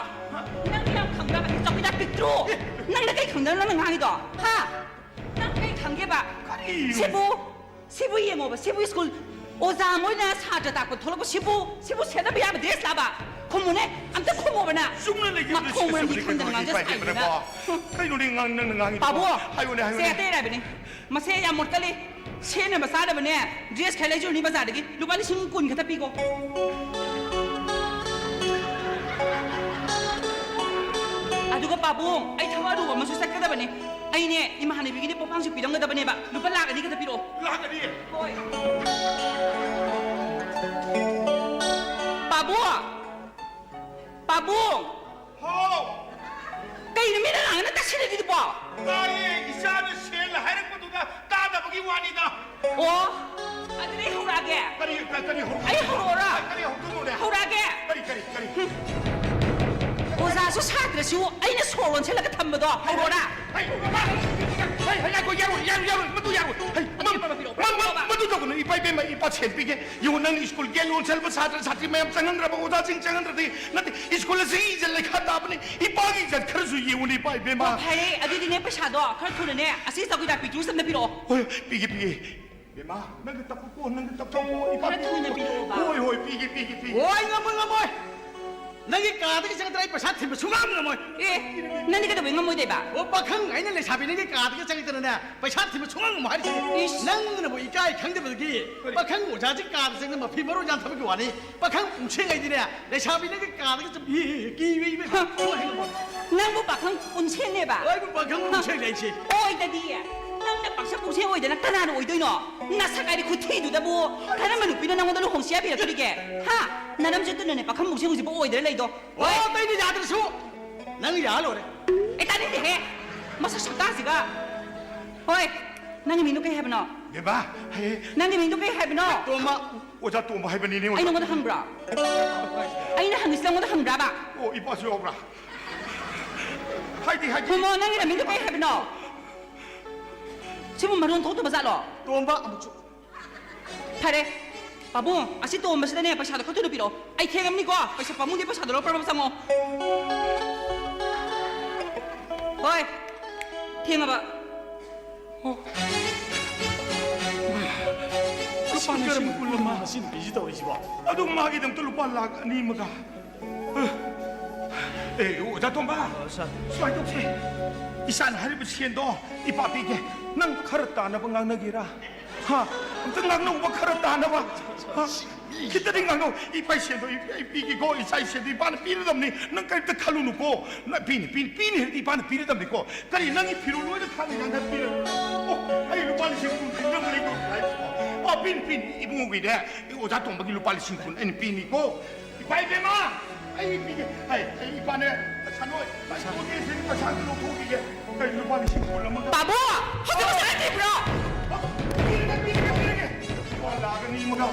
ꯅꯪ ꯌꯥꯝ ꯈꯪꯕ꯭ꯔꯕ? ꯆꯧꯀꯤꯗꯥꯔ ꯄꯤꯛꯇ꯭ꯔꯨ! ꯅꯪꯅ ꯀꯩ ꯈꯪꯗꯅ ꯅꯪꯅ ꯉꯥꯡꯉꯤꯗꯣ? ꯍꯥ? ꯅꯪ ꯀꯩ ꯈꯪꯒꯦꯕ? ꯀꯔꯤꯅꯣ? ꯁꯤꯕꯨ ꯁꯤꯕꯨ ꯌꯦꯡꯉꯣꯕ, ꯁꯤꯕꯨ ꯁ꯭ꯀꯨꯜ ꯑꯣꯖꯥ ꯃꯣꯏꯅ ꯁꯥꯇ꯭ꯔ ꯇꯥꯛꯄ ꯊꯣꯛꯂꯛꯄ ꯁꯤꯕꯨ, ꯁꯤꯕꯨ ꯁꯦꯠꯅꯕ ꯌꯥꯕ ꯗ꯭ꯔꯦꯁ ꯂꯥꯕ? ꯈꯨꯝꯃꯨꯅꯦ, ꯑꯝꯇ ꯈꯨꯝꯃꯣꯕ ꯅꯪ꯫ ꯆꯨꯝꯅ ꯂꯩꯒꯦ, ꯃꯈꯣꯡ ꯃꯔꯝꯗꯤ ꯈꯪꯗꯅ ꯉꯥꯡꯖ ꯁꯥꯏꯗꯅ꯫ ꯀꯩꯅꯣꯅꯦ ꯉꯥꯡ-, ꯅꯪꯅ ꯉꯥꯡꯉꯤꯗꯣ? ꯄꯥꯕꯨ, ꯍꯥꯏꯌꯨꯅꯦ, ꯁꯦ ꯍꯥꯏꯌꯨꯅꯦ꯫ ꯑꯇꯩ ꯍꯥꯏꯕꯅꯤ꯫ ꯃꯁꯦ ꯌꯥꯝ ꯃꯣꯠꯀꯜꯂꯤ꯫ ꯁꯦꯠꯅꯕ ꯆꯥꯅꯕꯅꯦ, ꯗ꯭ꯔꯦꯁ ꯈꯔ ꯂꯩꯖꯔꯨꯅꯤ ꯕꯖꯥꯔꯗꯒꯤ꯫ ꯂꯨꯄꯥ ꯂꯤꯁꯤꯡ ꯀꯨꯟ ꯈꯛꯇ ꯄꯤꯀꯣ꯫ ꯑꯗꯨꯒ ꯄꯥꯕꯨꯡ, ꯑꯩ ꯊꯕꯛ ꯑꯔꯨꯕ ꯑꯃꯁꯨ ꯆꯠꯀꯗꯕꯅꯦ꯫ ꯑꯩꯅꯦ, ꯏꯃꯥꯟꯅꯕꯤꯒꯤꯅꯦ ꯄꯣꯠꯄꯥꯡꯁꯨ ꯄꯤꯔꯝꯒꯗꯕꯅꯦꯕ꯫ ꯂꯨꯄꯥ ꯂꯥꯛ ꯑꯅꯤ ꯈꯛꯇ ꯄꯤꯔꯛꯑꯣ꯫ ꯂꯥꯛ ꯑꯅꯤ? ꯍꯣꯏ꯫ ꯄꯥꯕꯨꯡ! ꯄꯥꯕꯨꯡ! ꯍꯥꯎ! ꯀꯩꯅꯣ ꯃꯤꯅ ꯉꯥꯡꯉꯤꯅ ꯇꯥꯁꯤꯜꯂꯤꯗꯨꯕꯣ? ꯇꯥꯏꯌꯦ, ꯏꯆꯥꯅ ꯁꯦꯜ ꯍꯥꯏꯔꯛꯄꯗꯨꯗ ꯇꯥꯗꯕꯒꯤ ꯋꯥꯅꯤꯗ꯫ ꯑꯣ, ꯑꯗꯨꯗꯤ ꯑꯩ ꯍꯧꯔꯛꯑꯒꯦ꯫ ꯀꯔꯤ, ꯀ-, ꯀꯔꯤ ꯍꯧꯔꯛꯑꯣ? ꯑꯩ ꯍꯧꯔꯛꯑꯣꯔꯣ? ꯀꯔꯤ ꯍꯧꯗꯣꯏꯅꯣꯅꯦ? ꯍꯧꯔꯛꯑꯒꯦ꯫ ꯀꯔꯤ, ꯀꯔꯤ, ꯀꯔꯤ? ꯑꯣꯖꯥꯁꯨ ꯁꯥꯇ꯭ꯔꯁꯨ ꯑꯩꯅ ꯁꯣꯔ ꯂꯣꯟꯁꯤꯜꯂꯒ ꯊꯝꯕꯗꯣ ꯍꯧꯔꯛꯑꯣꯔꯥ? ꯍꯩ, ꯏꯃꯥ! ꯍꯩ, ꯍꯩ, ꯉꯥꯏꯈꯣ, ꯌꯥꯔꯣꯏ, ꯌꯥꯔꯣꯏ, ꯌꯥꯔꯣꯏ, ꯃꯗꯨ ꯌꯥꯔꯣꯏ꯫ ꯍꯩ, ꯃ-, ꯑꯗꯨꯗꯤ ꯃꯔꯝ ꯄꯤꯔꯛꯑꯣ, ꯃ-, ꯃ-, ꯄꯤꯔꯛꯑꯣꯕ꯫ ꯃꯗꯨ ꯇꯧꯒꯅꯨ, ꯏꯄꯥ ꯏꯕꯦꯝꯃ, ꯏꯄꯥ ꯁꯦꯟ ꯄꯤꯒꯦ꯫ ꯌꯦꯡꯉꯨ, ꯅꯪ ꯁ꯭ꯀꯨꯜ ꯒꯦꯠ ꯂꯣꯟꯁꯤꯜꯂꯕ ꯁꯥꯇ꯭ꯔ ꯁꯥꯇ꯭ꯔꯤ ꯃꯌꯥꯝ ꯆꯪꯍꯟꯗ꯭ꯔꯕ, ꯑꯣꯖꯥꯁꯤꯡ ꯆꯪꯍꯟꯗ꯭ꯔꯗꯤ, ꯅꯠꯇꯦ, ꯁ꯭ꯀꯨꯜ ꯑꯁꯤ ꯏꯖꯠ ꯂꯩꯈꯥ ꯇꯥꯕꯅꯤ꯫ ꯏꯄꯥꯒꯤ ꯏꯖꯠ ꯈꯔꯁꯨ ꯌꯦꯡꯉꯨꯅꯦ, ꯏꯄꯥ ꯏꯕꯦꯝꯃ꯫ ꯑꯣ, ꯐꯔꯦ, ꯑꯗꯨꯗꯤꯅꯦ, ꯄꯩꯁꯥꯗꯣ ꯈꯔ ꯊꯨꯅꯅꯦ, ꯑꯁꯤ ꯆꯧꯀꯤꯗꯥꯔ ꯄꯤꯛꯇ꯭ꯔꯨꯁ ꯑꯝꯇ ꯄꯤꯔꯛꯑꯣ꯫ ꯍꯣꯏ, ꯄꯤꯒꯦ, ꯄꯤꯒꯦ꯫ ꯏꯕꯦꯝꯃ, ꯅꯪꯒꯤ ꯇꯞꯄꯨꯀꯣ, ꯅꯪꯒꯤ ꯇꯞꯄꯨꯀꯣ, ꯏꯄꯥ ꯈꯔ ꯊꯨꯅ ꯄꯤꯔꯛꯑꯣꯕ꯫ ꯍꯣꯏ, ꯍꯣꯏ, ꯄꯤꯒꯦ, ꯄꯤꯒꯦ, ꯄꯤꯒꯦ꯫ ꯍꯣꯏ, ꯉꯝꯃꯣꯏ, ꯉꯝꯃꯣꯏ꯫ ꯅꯪꯒꯤ ꯀꯥꯗꯒꯤ ꯆꯪꯉꯛꯇꯅ ꯑꯩ ꯄꯩꯁꯥ ꯊꯤꯟꯕ ꯁꯨꯡꯉꯝ ꯉꯝꯃꯣꯏ꯫ ꯑꯦ, ꯅꯪꯗꯤ ꯀꯩꯗꯧꯕꯩ ꯉꯝꯃꯣꯏꯗꯣꯏꯕ? ꯑꯣ, ꯄꯥꯈꯪ, ꯑꯩꯅ ꯂꯩꯁꯥꯕꯤ ꯅꯪꯒꯤ ꯀꯥꯗꯒꯤ ꯆꯪꯉꯛꯇꯅꯅꯦ, ꯄꯩꯁꯥ ꯊꯤꯟꯕ ꯁꯨꯡꯉꯝ ꯉꯝꯃꯣꯏ ꯍꯥꯏꯔꯤꯁꯤꯅꯦ꯫ ꯏꯁ꯫ ꯅꯪꯅꯕꯨ ꯏꯀꯥꯏ ꯈꯪꯗꯕꯗꯒꯤ ꯀꯔꯤ? ꯄꯥꯈꯪ ꯑꯣꯖꯥꯁꯤ ꯀꯥꯗ ꯆꯪꯗꯅ ꯃꯐꯤ ꯃꯔꯣꯟ ꯌꯥꯟꯊꯕꯒꯤ ꯋꯥꯅꯤ꯫ ꯄꯥꯈꯪ ꯄꯨꯡꯁꯦꯡ ꯍꯥꯏꯗꯤꯅꯦ, ꯂꯩꯁꯥꯕꯤ ꯅꯪꯒꯤ ꯀꯥꯗꯒꯤ ꯆꯪ-, ꯏ, ꯏ, ꯀꯤꯕ, ꯏꯕ꯫ ꯍ, ꯅꯪꯕꯨ ꯄꯥꯈꯪ ꯄꯨꯟꯁꯦꯟꯅꯦꯕ? ꯑꯩꯕꯨ ꯄꯥꯈꯪ ꯍ, ꯄꯨꯟꯁꯦꯟ ꯍꯥꯏꯁꯦ꯫ ꯑꯣꯏꯗꯗꯤ, ꯅꯪꯅ ꯄꯥꯈꯪ ꯄꯨꯟꯁꯦꯟ ꯑꯣꯏꯗꯅ ꯀꯅꯥꯅ ꯑꯣꯏꯗꯣꯏꯅꯣ? ꯅꯁꯛ ꯍꯥꯏꯗꯤ ꯈꯨꯊꯤꯗꯨꯗꯕꯨ ꯀꯔꯝꯕ ꯅꯨꯄꯤꯅ ꯅꯪꯉꯣꯟꯗ ꯂꯨꯍꯣꯡꯁꯤ ꯌꯥꯕꯤꯔꯛꯇꯣꯔꯤꯒꯦ? ꯍꯥ? ꯅꯔꯝꯆꯠꯇꯨꯅꯅꯦ ꯄꯥꯈꯪ ꯄꯨꯟꯁꯦꯟ ꯍꯧꯖꯤꯛꯐꯥꯎ ꯑꯣꯏꯗꯅ ꯂꯩꯗꯣ꯫ ꯑꯣ, ꯑꯇꯩꯗꯤ ꯌꯥꯗ꯭ꯔꯁꯨ ꯅꯪ ꯌꯥ ꯂꯣꯏꯔꯦ꯫ ꯑꯦ, ꯇꯥꯅꯤꯡꯗꯦꯍꯦ꯫ ꯃꯁꯛ ꯁꯛꯇꯥꯁꯤꯒ꯫ ꯍꯣꯏ, ꯅꯪꯒꯤ ꯃꯤꯡꯗꯣ ꯀꯩ ꯍꯥꯏꯕꯅꯣ? ꯕꯦꯝꯃ, ꯍꯦ꯫ ꯅꯪꯒꯤ ꯃꯤꯡꯗꯣ ꯀꯩ ꯍꯥꯏꯕꯅꯣ? ꯇꯣꯝꯕ꯫ ꯑꯣꯖꯥ ꯇꯣꯝꯕ ꯍꯥꯏꯕꯅꯤꯅꯦ, ꯑꯩ ꯑꯣꯖꯥ꯫ ꯅꯉꯣꯟꯗ ꯍꯪꯕ꯭ꯔꯣ? ꯑꯩꯅ ꯍꯪꯉꯤꯁꯤ ꯅꯉꯣꯟꯗ ꯍꯪꯕ꯭ꯔꯕ? ꯑꯣ, ꯏꯄꯥꯁꯨ ꯌꯥꯎꯕ꯭ꯔꯥ? ꯍꯥꯏꯗꯤ, ꯍꯥꯏꯗꯤ꯫ ꯈꯨꯝꯃꯣ, ꯅꯪꯒꯤ ꯅꯃꯤꯡꯗꯣ ꯀꯩ ꯍꯥꯏꯕꯅꯣ? ꯁꯤꯕꯨ ꯃꯔꯣꯟ ꯊꯣꯛꯇꯕ ꯖꯥꯠꯂꯣ? ꯇꯣꯝꯕ ꯑꯃꯨꯛꯁꯨ꯫ ꯐꯔꯦ, ꯄꯥꯕꯨꯡ, ꯑꯁꯤ ꯇꯣꯝꯕꯁꯤꯗꯅꯦ ꯄꯩꯁꯥꯗꯣ ꯈꯔ ꯊꯨꯅ ꯄꯤꯔꯛꯑꯣ꯫ ꯑꯩ ꯊꯦꯡꯉꯕꯅꯤꯀꯣ, ꯄꯩꯁꯥ ꯄꯥꯃꯨꯡꯗꯤ ꯄꯩꯁꯥꯗꯣ ꯂꯧꯔ ꯄ꯭ꯔꯞ ꯄ꯭ꯔꯞ ꯆꯪꯉꯣ꯫ ꯍꯣꯏ, ꯊꯦꯡꯉꯕ꯫ ꯑꯣ꯫ ꯂꯨꯄꯥ ꯂꯤꯁꯤꯡ ꯀꯨꯟ ꯑꯃ꯫ ꯃꯁꯤ ꯅꯨꯄꯤꯁꯤ ꯇꯧꯔꯤꯁꯤꯕꯣ? ꯑꯗꯨ ꯃꯥꯒꯤꯗꯃꯛꯇ ꯂꯨꯄꯥ ꯂꯥꯈ ꯑꯅꯤ ꯑꯃꯒ꯫ ꯑꯦ, ꯑꯣꯖꯥ ꯇꯣꯝꯕ, ꯁꯥꯔ꯫ ꯁꯨꯃꯥꯏꯅ ꯇꯧꯁꯦ꯫ ꯏꯆꯥꯅ ꯍꯥꯏꯔꯤꯕ ꯁꯦꯟꯗꯣ ꯏꯄꯥ ꯄꯤꯒꯦ꯫ ꯅꯪ ꯈꯔ ꯇꯥꯅꯕ ꯉꯥꯡꯅꯒꯦꯔꯥ? ꯍꯥ? ꯑꯝꯇ ꯉꯥꯡꯅꯧꯕ ꯈꯔ ꯇꯥꯅꯕ꯫ ꯍꯥ? ꯈꯤꯇꯗꯤ ꯉꯥꯡꯅꯧ꯫ ꯏꯄꯥ ꯁꯦꯟꯗꯣ ꯑꯩ ꯄꯤꯒꯦꯀꯣ꯫ ꯏꯆꯥ ꯁꯦꯟꯗꯣ ꯏꯄꯥꯅ ꯄꯤꯔꯗꯕꯅꯤ꯫ ꯅꯪ ꯀꯔꯤꯝꯇ ꯈꯜꯂꯨꯅꯨꯀꯣ꯫ ꯅꯪ ꯄꯤꯅꯤ, ꯄꯤꯅꯤ, ꯄꯤꯅꯤ ꯍꯥꯏꯔꯗꯤ ꯏꯄꯥꯅ ꯄꯤꯔꯗꯕꯅꯤꯀꯣ꯫ ꯀꯔꯤ ꯅꯪꯒꯤ ꯐꯤꯔꯣꯜ ꯂꯣꯏꯅ ꯊꯥꯡꯅ ꯌꯥꯟꯊꯠꯄꯤꯔꯒ? ꯑꯣ, ꯑꯩ ꯂꯨꯄꯥ ꯂꯤꯁꯤꯡ ꯀꯨꯟ ꯅꯪ ꯂꯩꯗꯧ ꯍꯥꯏꯕꯀꯣ꯫ ꯑꯣ, ꯄꯤꯅꯤ, ꯄꯤꯅꯤ꯫ ꯏꯕꯨꯡꯉꯣꯒꯤꯅꯦ, ꯑꯣꯖꯥ ꯇꯣꯝꯕꯒꯤ ꯂꯨꯄꯥ ꯂꯤꯁꯤꯡ ꯀꯨꯟ ꯑꯩꯅ ꯄꯤꯅꯤꯀꯣ꯫ ꯏꯄꯥ ꯏꯕꯦꯝꯃ, ꯑꯩ ꯄꯤꯒꯦ꯫ ꯑꯩ, ꯑꯩ ꯏꯄꯥꯅꯦ, ꯁꯥꯅꯣꯏ, ꯂꯥꯏ ꯇꯣꯛꯑꯦ, ꯁꯤ ꯄꯩꯁꯥꯗꯨ ꯂꯧꯊꯣꯛꯈꯤꯒꯦ꯫ ꯀꯩ ꯂꯨꯄꯥ ꯂꯤꯁꯤꯡ ꯀꯨꯟ ꯑꯃꯒ? ꯄꯥꯕꯨꯡ! ꯍꯧꯖꯤꯛ ꯄꯩꯁꯥ ꯂꯩꯇ꯭ꯔꯤꯕ꯭ꯔꯣ? ꯄꯤꯔꯒꯦ, ꯄꯤꯔꯒꯦ, ꯄꯤꯔꯒꯦ꯫ ꯂꯨꯄꯥ ꯂꯥꯛ ꯑꯅꯤ ꯑꯃꯒ,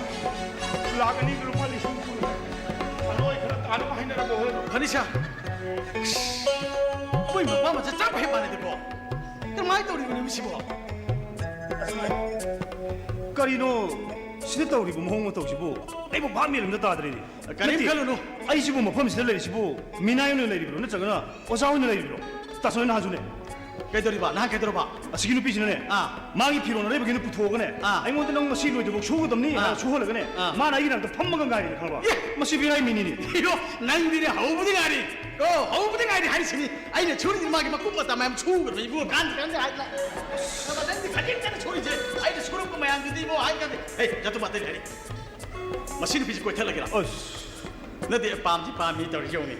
ꯂꯥꯛ ꯑꯅꯤꯒ ꯂꯨꯄꯥ ꯂꯤꯁꯤꯡ ꯀꯨꯟ꯫ ꯁꯥꯅꯣꯏ, ꯈꯔ ꯇꯥꯅꯕ ꯍꯥꯏꯅꯔꯒꯦ꯫ ꯐꯅꯤꯁꯥ, ꯃꯣꯏ ꯃꯄꯥ ꯃꯆꯥ ꯆꯞ ꯍꯦꯛ ꯃꯥꯟꯅꯗꯦꯀꯣ? ꯀꯃꯥꯏꯅ ꯇꯧꯔꯤꯕꯅꯣ ꯁꯤꯕꯣ? ꯀꯔꯤꯅꯣ ꯁꯤꯗ ꯇꯧꯔꯤꯕ ꯃꯑꯣꯡ ꯃꯇꯧꯁꯤꯕꯨ? ꯑꯩꯕꯨ ꯚꯥꯞ ꯃꯦꯟ ꯑꯝꯇ ꯇꯥꯗ꯭ꯔꯦꯅꯦ꯫ ꯀꯔꯤꯝ ꯅꯠꯇꯦ, ꯈꯜꯂꯨꯅꯨ꯫ ꯑꯩꯁꯤꯕꯨ ꯃꯐꯝꯁꯤꯗ ꯂꯩꯔꯤꯁꯤꯕꯨ ꯃꯤꯅꯥꯏ ꯑꯣꯏꯅ ꯂꯩꯔꯤꯕ꯭ꯔꯣ, ꯅꯠꯇ꯭ꯔꯒꯅ ꯑꯣꯖꯥ ꯑꯣꯏꯅ ꯂꯩꯔꯤꯕ꯭ꯔꯣ? ꯇꯥ ꯁꯅꯥꯍꯣꯏ, ꯅꯍꯥꯟꯁꯨꯅꯦ꯫ ꯀꯩꯗꯧꯔꯤꯕ? ꯅꯍꯥꯟ ꯀꯩꯗꯧꯔꯕ? ꯑꯁꯤꯒꯤ ꯅꯨꯄꯤꯁꯤꯅꯅꯦ, ꯑꯥ꯫ ꯃꯥꯒꯤ ꯐꯤꯔꯣꯜ ꯑꯔꯩꯕꯈꯩꯗꯣ ꯄꯨꯊꯣꯛꯑꯒꯅꯦ, ꯑꯥ꯫ ꯑꯩꯉꯣꯟꯗ ꯅꯪ ꯉꯁꯤ ꯂꯣꯏꯗ꯭ꯔꯤꯐꯥꯎ ꯁꯨꯒꯗꯕꯅꯤ ꯑꯥ꯫ ꯍꯥꯏꯔ ꯁꯨꯍꯜꯂꯒꯅꯦ, ꯑꯥ꯫ ꯃꯥꯅ ꯑꯩꯒꯤ ꯅꯥꯛꯇ ꯐꯝꯃꯒ ꯉꯥꯏꯔꯤꯅꯦ, ꯈꯪꯉꯕ? ꯑꯦ! ꯃꯁꯤ ꯕꯦꯔꯥꯏ ꯃꯤꯅꯤꯅꯦ꯫ ꯑꯌꯣ, ꯅꯪꯗꯤꯅꯦ ꯍꯧꯕꯗꯤ ꯉꯥꯏꯔꯤ꯫ ꯀꯣ, ꯍꯧꯕꯗꯤ ꯉꯥꯏꯔꯤ ꯍꯥꯏꯔꯤꯁꯤꯅꯤ꯫ ꯑꯩꯅ ꯁꯨꯔꯤꯁꯤ ꯃꯥꯒꯤ ꯃꯀꯨꯞ ꯃꯇꯥ ꯃꯌꯥꯝ ꯁꯨꯈ꯭ꯔꯕ ꯏꯕꯨꯡꯉꯣ, ꯀꯥꯟꯗꯤ ꯀꯥꯟꯗꯤ ꯍꯥꯏꯗꯅ꯫ ꯑꯗꯨꯒ ꯅꯪꯗꯤ ꯈꯖꯤꯛꯇꯅ ꯁꯨꯔꯤꯁꯦ꯫ ꯑꯩꯅ ꯁꯨꯔꯛꯄ ꯃꯌꯥꯝꯗꯨꯗꯤ ꯏꯕꯨꯡꯉꯣ ꯍꯥꯏ ꯀꯥꯟꯗꯤ, ꯍꯦ, ꯖꯥꯇꯨ ꯃꯥꯇꯩ ꯍꯥꯏꯔꯤ꯫ ꯃꯁꯤ ꯅꯨꯄꯤꯁꯤ ꯀꯣꯏꯊꯠꯂꯒꯦꯔꯥ? ꯑꯁ꯫ ꯅꯠꯇꯦ, ꯄꯥꯝꯗꯤ ꯄꯥꯝꯃꯤ ꯇꯧꯔꯤꯁꯤ ꯌꯦꯡꯉꯨꯅꯦ꯫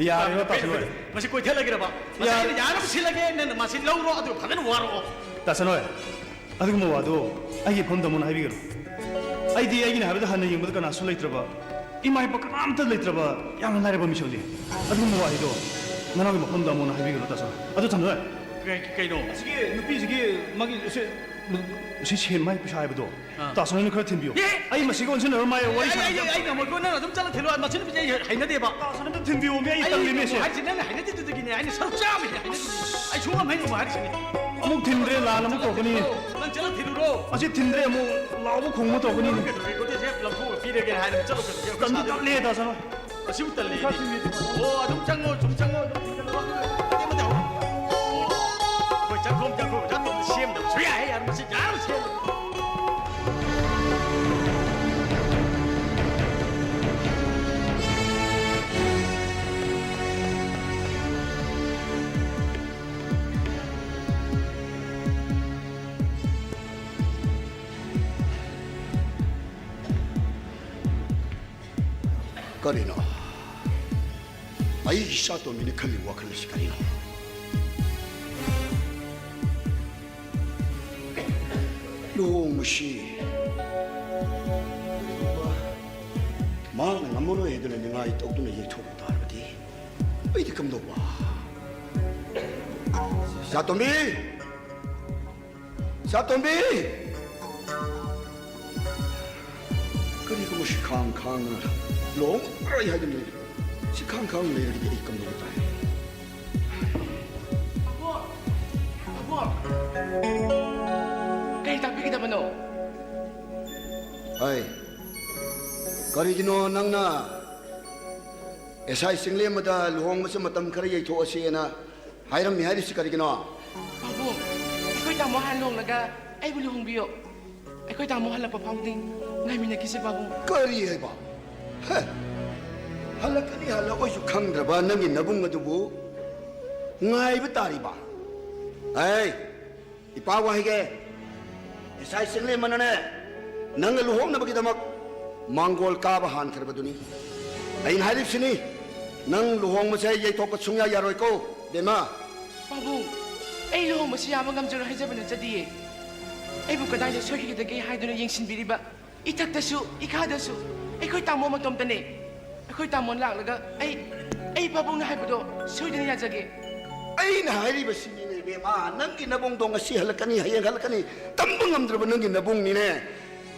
ꯌꯥꯔꯦꯕ, ꯄꯥꯝꯃꯤ, ꯇꯥꯁꯅꯣꯏ꯫ ꯄꯦꯟꯗꯦ꯫ ꯃꯁꯤ ꯀꯣꯏꯊꯠꯂꯒꯦꯔꯕ? ꯃꯁꯤ ꯌꯥꯔꯦ꯫ ꯑꯩꯅ ꯌꯥꯅꯕ ꯁꯤꯜꯂꯒꯦ, ꯅꯪꯅ ꯃꯁꯤ ꯂꯧꯔꯣ, ꯑꯗꯨꯒ ꯐꯖꯅ ꯋꯥꯔꯛꯑꯣ꯫ ꯇꯥꯁꯅꯣꯏ, ꯑꯗꯨꯒꯨꯝꯕ ꯋꯥꯗꯣ ꯑꯩꯒꯤ ꯏꯐꯝꯗ ꯑꯃꯨꯛ ꯍꯥꯏꯕꯤꯒꯅꯨ꯫ ꯑꯩꯗꯤ ꯑꯩꯒꯤꯅ ꯍꯥꯏꯕꯗ ꯍꯟꯅ ꯌꯦꯡꯕꯗ ꯀꯅꯥꯁꯨ ꯂꯩꯇ꯭ꯔꯕ, ꯏꯃꯥ ꯏꯄꯥ ꯀꯅꯥꯝꯇ ꯂꯩꯇ꯭ꯔꯕ ꯌꯥꯝꯅ ꯂꯥꯏꯔꯕ ꯃꯤꯁꯛꯅꯤ꯫ ꯑꯗꯨꯒꯨꯝꯕ ꯋꯥꯍꯩꯗꯣ ꯅꯅꯥꯎꯒꯤ ꯃꯐꯝꯗ ꯑꯃꯨꯛ ꯍꯥꯏꯕꯤꯒꯅꯨ, ꯇꯥꯁꯅꯣꯏ꯫ ꯑꯗꯨ ꯊꯝꯖꯔꯦ꯫ ꯀꯩ-, ꯀꯩꯅꯣ? ꯑꯁꯤꯒꯤ ꯅꯨꯄꯤꯁꯤꯒꯤ ꯃꯥꯒꯤ ꯁꯤ, ꯁꯤ ꯁꯦꯟ ꯃꯥꯒꯤ ꯄꯩꯁꯥ ꯍꯥꯏꯕꯗꯣ, ꯑꯥ꯫ ꯇꯥꯁꯅꯣꯏꯅ ꯈꯔ ꯊꯤꯟꯕꯤꯌꯨ꯫ ꯑꯦ! ꯑꯩ ꯃꯁꯤꯒ ꯑꯣꯟꯁꯤꯟꯅꯔ ꯃꯥ ꯋꯥꯔꯤ ꯑꯩ, ꯑꯩ, ꯁꯥꯟꯅꯕ ꯑꯩ, ꯑꯩ ꯉꯝꯃꯣꯏꯀꯣ, ꯅꯪ ꯑꯗꯨꯝ ꯆꯠꯂ ꯊꯤꯜꯂꯣ꯫ ꯃꯁꯤ ꯅꯨꯄꯤꯁꯦ ꯑꯩ ꯍꯩꯅꯗꯦꯕ꯫ ꯇꯥꯁꯅꯣꯏ ꯑꯝꯇ ꯊꯤꯟꯕꯤꯌꯣꯃꯤ, ꯑꯩ ꯑꯩ ꯇꯜꯂꯤꯃꯤ ꯁꯤ꯫ ꯍꯥꯏꯔꯤꯁꯦ ꯅꯪꯅ ꯍꯩꯅꯗꯦꯗꯨꯗꯒꯤꯅꯦ, ꯑꯩꯅ ꯁꯔꯨꯛ ꯆꯥꯝꯃ ꯍꯦꯟꯅ ꯍꯩꯅꯗꯦ꯫ ꯑꯩ ꯁꯨꯡꯉꯝ ꯍꯩꯅꯗꯦ ꯍꯥꯏꯔꯤꯁꯤꯅꯦ꯫ ꯑꯃꯨꯛ ꯊꯤꯟꯗ꯭ꯔꯦ, ꯂꯥꯟ ꯑꯃꯨꯛ ꯇꯧꯔꯛꯀꯅꯤ꯫ ꯅꯪ ꯆꯠꯂ ꯊꯤꯜꯂꯨꯔꯣ꯫ ꯑꯁꯤ ꯊꯤꯟꯗ꯭ꯔꯦ, ꯑꯃꯨꯛ ꯂꯥꯎꯕ ꯈꯣꯡꯕ ꯇꯧꯔꯛꯀꯅꯤ꯫ ꯀꯩꯗꯧꯔꯒꯦ? ꯁꯦ ꯂꯧꯊꯣꯛꯑꯒ ꯄꯤꯔꯒꯦ ꯍꯥꯏꯔꯒ ꯆꯠꯂꯣ, ꯀꯩꯗꯧꯔꯒꯦ? ꯇꯟꯗꯤ ꯇꯜꯂꯦ, ꯇꯥꯁꯅꯣꯏ꯫ ꯑꯁꯤꯕꯨ ꯇꯜꯂꯦ꯫ ꯑꯣ, ꯑꯗꯨꯝ ꯆꯪꯉꯣ, ꯁꯨꯝ ꯆꯪꯉꯣ, ꯑꯗꯨꯝ ꯊꯤꯟꯖꯜꯂꯣ꯫ ꯃꯇꯦꯛ ꯑꯃꯇ ꯍꯧꯔꯣ꯫ ꯑꯣ, ꯑꯩꯈꯣꯏ ꯆꯪꯈꯣꯝ, ꯆꯪꯈꯣꯝ, ꯆꯪꯈꯣꯝꯗ ꯁꯦꯝꯗꯕꯁꯨ ꯌꯥꯏ, ꯌꯥꯔꯦ, ꯃꯁꯤ ꯌꯥꯔꯣꯏ, ꯁꯦꯝꯗꯕ꯫ ꯀꯔꯤꯅꯣ? ꯑꯩꯒꯤ ꯏꯆꯥꯇꯣꯝꯕꯤꯅ ꯈꯜꯂꯤ ꯋꯥꯈꯜ ꯑꯁꯤ ꯀꯔꯤꯅꯣ? ꯂꯨꯍꯣꯡꯕꯁꯤ ꯃꯍꯥꯛꯅ ꯉꯝꯃꯔꯣꯏ ꯍꯥꯏꯗꯨꯅ ꯅꯤꯡꯉꯥꯏ ꯇꯧꯗꯨꯅ ꯌꯩꯊꯣꯛꯄ ꯇꯥꯔꯕꯗꯤ ꯑꯩꯗꯤ ꯀꯝꯗꯧꯕ? ꯏꯆꯥꯇꯣꯝꯕꯤ! ꯏꯆꯥꯇꯣꯝꯕꯤ! ꯀꯔꯤꯒꯨꯝꯕ ꯁꯤ ꯈꯥꯡ ꯈꯥꯡꯅ ꯂꯨꯍꯣꯡꯉꯔꯣꯏ ꯍꯥꯏꯗꯨꯅ ꯂꯩꯔꯤ꯫ ꯁꯤ ꯈꯥꯡ ꯈꯥꯡꯅ ꯂꯩꯔꯒꯗꯤ ꯑꯩ ꯀꯝꯗꯧꯕ ꯇꯥꯏ? ꯄꯥꯕꯨꯡ! ꯄꯥꯕꯨꯡ! ꯀꯔꯤ ꯇꯥꯛꯄꯤꯒꯗꯕꯅꯣ? ꯍꯥꯏ, ꯀꯔꯤꯒꯤꯅꯣ ꯅꯪꯅ ꯑꯦꯁꯥꯏ ꯆꯤꯡꯂꯦꯝꯕꯗ ꯂꯨꯍꯣꯡꯕꯁꯦ ꯃꯇꯝ ꯈꯔ ꯌꯩꯊꯣꯛꯑꯁꯦꯅ ꯍꯥꯏꯔꯝꯃꯤ ꯍꯥꯏꯔꯤꯁꯤ ꯀꯔꯤꯒꯤꯅꯣ? ꯄꯥꯕꯨꯡ, ꯑꯩꯈꯣꯏ ꯇꯥꯃꯣ ꯍꯥꯟꯅ ꯂꯨꯍꯣꯡꯂꯒ ꯑꯩꯕꯨ ꯂꯨꯍꯣꯡꯕꯤꯌꯣ꯫ ꯑꯩꯈꯣꯏ ꯇꯥꯃꯣ ꯍꯜꯂꯛꯄ ꯐꯥꯎꯕꯗꯤ ꯉꯥꯏꯃꯤꯟꯅꯈꯤꯁꯦ ꯄꯥꯕꯨꯡ꯫ ꯀꯔꯤ ꯍꯥꯏꯕ? ꯍꯦ, ꯍꯜꯂꯛꯀꯅꯤ ꯍꯜꯂꯛꯑꯣꯏꯁꯨ ꯈꯪꯗ꯭ꯔꯕ ꯅꯪꯒꯤ ꯅꯕꯨꯡ ꯑꯗꯨꯕꯨ ꯉꯥꯏꯕ ꯇꯥꯔꯤꯕ? ꯑꯩ ꯏꯄꯥ ꯋꯥꯍꯩꯒꯦ, ꯏꯁꯥ ꯏꯁꯤꯡꯂꯦꯝꯕꯅꯅꯦ ꯅꯪꯒ ꯂꯨꯍꯣꯡꯅꯕꯒꯤꯗꯃꯛ ꯃꯥꯡꯒꯣꯜ ꯀꯥꯕ ꯍꯥꯟꯈ꯭ꯔꯕꯗꯨꯅꯤ꯫ ꯑꯩꯅ ꯍꯥꯏꯔꯤꯕꯁꯤꯅꯤ, ꯅꯪ ꯂꯨꯍꯣꯡꯕꯁꯦ ꯌꯩꯊꯣꯛꯄ ꯁꯨꯡꯌꯥ ꯌꯥꯔꯣꯏꯀꯣ ꯕꯦꯝꯃ꯫ ꯄꯥꯕꯨꯡ, ꯑꯩ ꯂꯨꯍꯣꯡꯕꯁꯤ ꯌꯥꯕ ꯉꯝꯖꯔꯣꯏ ꯍꯥꯏꯖꯕ ꯅꯠꯆꯗꯤꯌꯦ꯫ ꯑꯩꯕꯨ ꯀꯗꯥꯏꯗ ꯁꯣꯏꯈꯤꯒꯗꯒꯦ ꯍꯥꯏꯗꯨꯅ ꯌꯦꯡꯁꯤꯟꯕꯤꯔꯤꯕ ꯏꯊꯛꯇꯁꯨ ꯏꯈꯥꯗꯁꯨ ꯑꯩꯈꯣꯏ ꯇꯥꯃꯣ ꯃꯇꯣꯝꯇꯅꯦ꯫ ꯑꯩꯈꯣꯏ ꯇꯥꯃꯣ ꯂꯥꯛꯂꯒ ꯑꯩ, ꯑꯩ ꯄꯥꯕꯨꯡꯅ ꯍꯥꯏꯕꯗꯣ ꯁꯣꯏꯗꯅ ꯌꯥꯖꯒꯦ꯫ ꯑꯩꯅ ꯍꯥꯏꯔꯤꯕꯁꯤꯅꯤꯅꯦ ꯏꯕꯦꯝꯃ, ꯅꯪꯒꯤ ꯅꯕꯨꯡꯗꯣ ꯉꯁꯤ ꯍꯜꯂꯛꯀꯅꯤ, ꯍꯌꯦꯡ ꯍꯜꯂꯛꯀꯅꯤ, ꯇꯝꯕ ꯉꯝꯗ꯭ꯔꯕ ꯅꯪꯒꯤ ꯅꯕꯨꯡꯅꯤꯅꯦ꯫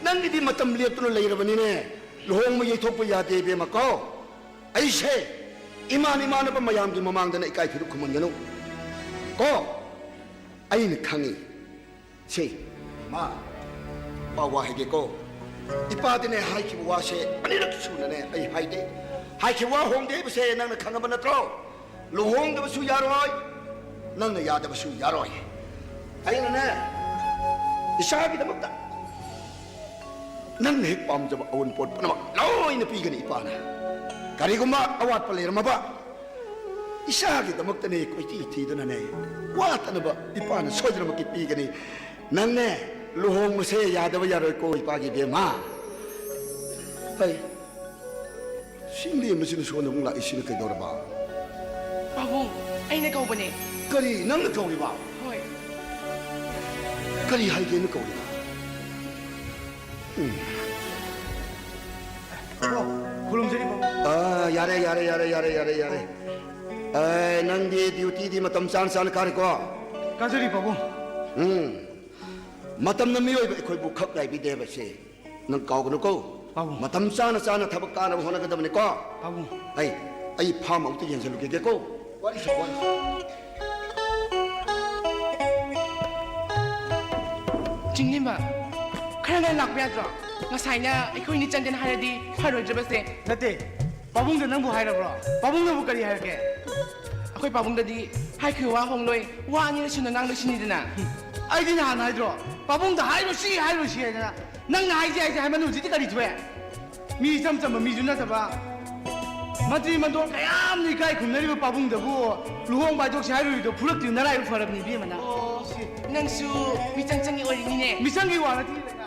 ꯅꯪꯒꯤꯗꯤ ꯃꯇꯝ ꯂꯦꯞꯇꯨꯅ ꯂꯩꯔꯕꯅꯤꯅꯦ꯫ ꯂꯨꯍꯣꯡꯕ ꯌꯩꯊꯣꯛꯄ ꯌꯥꯗꯦ ꯏꯕꯦꯝꯃ ꯀꯣ꯫ ꯑꯩꯁꯦ ꯏꯃꯥꯟ ꯏꯃꯥꯟꯅꯕ ꯃꯌꯥꯝꯒꯤ ꯃꯃꯥꯡꯗꯅ ꯏꯀꯥꯏ ꯐꯤꯔꯨꯛ ꯈꯨꯝꯍꯟꯒꯅꯨ ꯀꯣ꯫ ꯑꯩꯅ ꯈꯪꯉꯤ꯫ ꯁꯤ, ꯏꯃꯥ, ꯏꯄꯥ ꯋꯥ ꯍꯥꯏꯒꯦꯀꯣ꯫ ꯏꯄꯥꯗꯤꯅꯦ ꯍꯥꯏꯈꯤꯕ ꯋꯥꯁꯦ ꯑꯅꯤꯔꯛ ꯁꯨꯅꯅꯦ ꯑꯩ ꯍꯥꯏꯗꯦ꯫ ꯍꯥꯏꯈꯤꯕ ꯋꯥ ꯍꯣꯡꯗꯦ ꯍꯥꯏꯕꯁꯦ ꯅꯪꯅ ꯈꯪꯉꯕ ꯅꯠꯇ꯭ꯔꯣ? ꯂꯨꯍꯣꯡꯗꯕꯁꯨ ꯌꯥꯔꯣꯏ, ꯅꯪꯅ ꯌꯥꯗꯕꯁꯨ ꯌꯥꯔꯣꯏ꯫ ꯑꯩꯅꯅꯦ ꯏꯆꯥꯒꯤꯗꯃꯛꯇ ꯅꯪꯅ ꯍꯦꯛ ꯄꯥꯝꯖꯕ ꯑꯎꯟꯄꯣꯠ ꯄꯨꯝꯅꯃꯛ ꯂꯣꯏꯅ ꯄꯤꯒꯅꯤ ꯏꯄꯥꯅ꯫ ꯀꯔꯤꯒꯨꯝꯕ ꯑꯋꯥꯠꯄ ꯂꯩꯔꯝꯃꯕ, ꯏꯆꯥꯒꯤꯗꯃꯛꯇꯅꯦ ꯀꯣꯏꯊꯤ ꯊꯤꯗꯨꯅꯅꯦ ꯋꯥꯠꯇꯅꯕ ꯏꯄꯥꯅ ꯁꯣꯏꯗꯅꯃꯛꯀꯤ ꯄꯤꯒꯅꯤ꯫ ꯅꯪꯅꯦ ꯂꯨꯍꯣꯡꯕꯁꯦ ꯌꯥꯗꯕ ꯌꯥꯔꯣꯏꯀꯣ ꯏꯄꯥꯒꯤ ꯕꯦꯝꯃ꯫ ꯍꯩ, ꯁꯤ ꯂꯦꯝꯕꯁꯤꯅ ꯁꯣꯝꯗ ꯑꯃꯨꯛ ꯂꯥꯛꯏꯁꯤꯅ ꯀꯩꯗꯧꯔꯕ? ꯄꯥꯕꯨꯡ, ꯑꯩꯅ ꯀꯧꯕꯅꯦ꯫ ꯀꯔꯤ ꯅꯪꯅ ꯀꯧꯔꯤꯕ? ꯍꯣꯏ꯫ ꯀꯔꯤ ꯍꯥꯏꯒꯦꯅ ꯀꯧꯔꯤꯕ? ꯄꯥꯕꯨꯡ, ꯈꯨꯔꯨꯝꯖꯔꯤ ꯄꯥꯕꯨꯡ꯫ ꯑꯥ, ꯌꯥꯔꯦ, ꯌꯥꯔꯦ, ꯌꯥꯔꯦ, ꯌꯥꯔꯦ, ꯌꯥꯔꯦ, ꯌꯥꯔꯦ꯫ ꯑꯦ, ꯅꯪꯗꯤ duty ꯗꯤ ꯃꯇꯝ ꯆꯥꯅ ꯆꯥꯅ ꯀꯥꯔꯦꯀꯣ? ꯀꯥꯖꯔꯤ ꯄꯥꯕꯨꯡ꯫ ꯎꯝ꯫ ꯃꯇꯝꯅ ꯃꯤꯑꯣꯏꯕ ꯑꯩꯈꯣꯏꯕꯨ ꯈꯛ ꯉꯥꯏꯕꯤꯗꯦꯕꯁꯦ ꯅꯪ ꯀꯥꯎꯒꯅꯨꯀꯣ꯫ ꯄꯥꯕꯨꯡ꯫ ꯃꯇꯝ ꯆꯥꯅ ꯆꯥꯅ ꯊꯕꯛ ꯀꯥꯅꯕ ꯍꯣꯠꯅꯒꯗꯕꯅꯤꯀꯣ꯫ ꯄꯥꯕꯨꯡ꯫ ꯑꯩ, ꯑꯩ farm ꯑꯃꯨꯛꯇ ꯌꯦꯡꯁꯤꯜꯂꯨꯈꯤꯒꯦꯀꯣ꯫ ꯋꯥꯔꯤ ꯁꯥꯎ, ꯋꯥꯔꯤ ꯁꯥꯎ꯫ ꯆꯤꯡꯂꯦꯝꯕ, ꯈꯔ ꯉꯟꯅ ꯂꯥꯛꯄ ꯌꯥꯗ꯭ꯔꯣ? ꯉꯁꯥꯏꯅ ꯑꯩꯈꯣꯏꯅꯤ ꯆꯪꯗꯦꯅ ꯍꯥꯏꯔꯗꯤ ꯐꯔꯣꯏꯗ꯭ꯔꯕꯁꯦ꯫ ꯅꯠꯇꯦ, ꯄꯥꯕꯨꯡꯗ ꯅꯪꯕꯨ ꯍꯥꯏꯔꯕ꯭ꯔꯣ? ꯄꯥꯕꯨꯡꯅꯕꯨ ꯀꯔꯤ ꯍꯥꯏꯔꯛꯀꯦ? ꯑꯩꯈꯣꯏ ꯄꯥꯕꯨꯡꯗꯗꯤ ꯍꯥꯏꯈꯤꯕ ꯋꯥ ꯍꯣꯡꯂꯣꯏ, ꯋꯥ ꯑꯅꯤꯔꯛ ꯁꯨꯅ ꯉꯥꯡꯂꯣꯏ ꯁꯤꯅꯤꯗꯅ꯫ ꯑꯩꯗꯤ ꯅꯍꯥꯟ ꯍꯥꯏꯗ꯭ꯔꯣ, ꯄꯥꯕꯨꯡꯗ ꯍꯥꯏꯔꯨꯁꯤ, ꯍꯥꯏꯔꯨꯁꯤ ꯍꯥꯏꯗꯅ꯫ ꯅꯪꯅ ꯍꯥꯏꯁꯤ, ꯍꯥꯏꯁꯤ ꯍꯥꯏꯃꯟ ꯍꯧꯖꯤꯛꯇꯤ ꯀꯔꯤ ꯊꯣꯛꯑꯦ? ꯃꯤ ꯏꯆꯝ ꯆꯝꯕ ꯃꯤꯁꯨ ꯅꯠꯇꯕ, ꯃꯟꯇ꯭ꯔꯤ ꯃꯟꯗꯣꯟ ꯀꯌꯥꯝꯅ ꯏꯀꯥꯏ ꯈꯨꯝꯅꯔꯤꯕ ꯄꯥꯕꯨꯡꯗꯕꯨ ꯂꯨꯍꯣꯡꯕ ꯍꯥꯏꯗꯣꯛꯁꯤ ꯍꯥꯏꯔꯨꯔꯤꯗꯣ ꯐꯨꯔꯛꯇ꯭ꯔꯤ ꯅꯔꯥꯏꯕꯛ ꯐꯔꯕꯅꯤ, ꯏꯕꯦꯝꯃ ꯅꯪ꯫ ꯑꯣ, ꯅꯪꯁꯨ ꯃꯤꯆꯪ ꯆꯪꯉꯤ ꯑꯣꯏꯔꯤꯅꯤꯅꯦ꯫ ꯃꯤꯆꯪꯒꯤ ꯋꯥ ꯅꯠꯇꯦ, ꯂꯩꯅꯥ꯫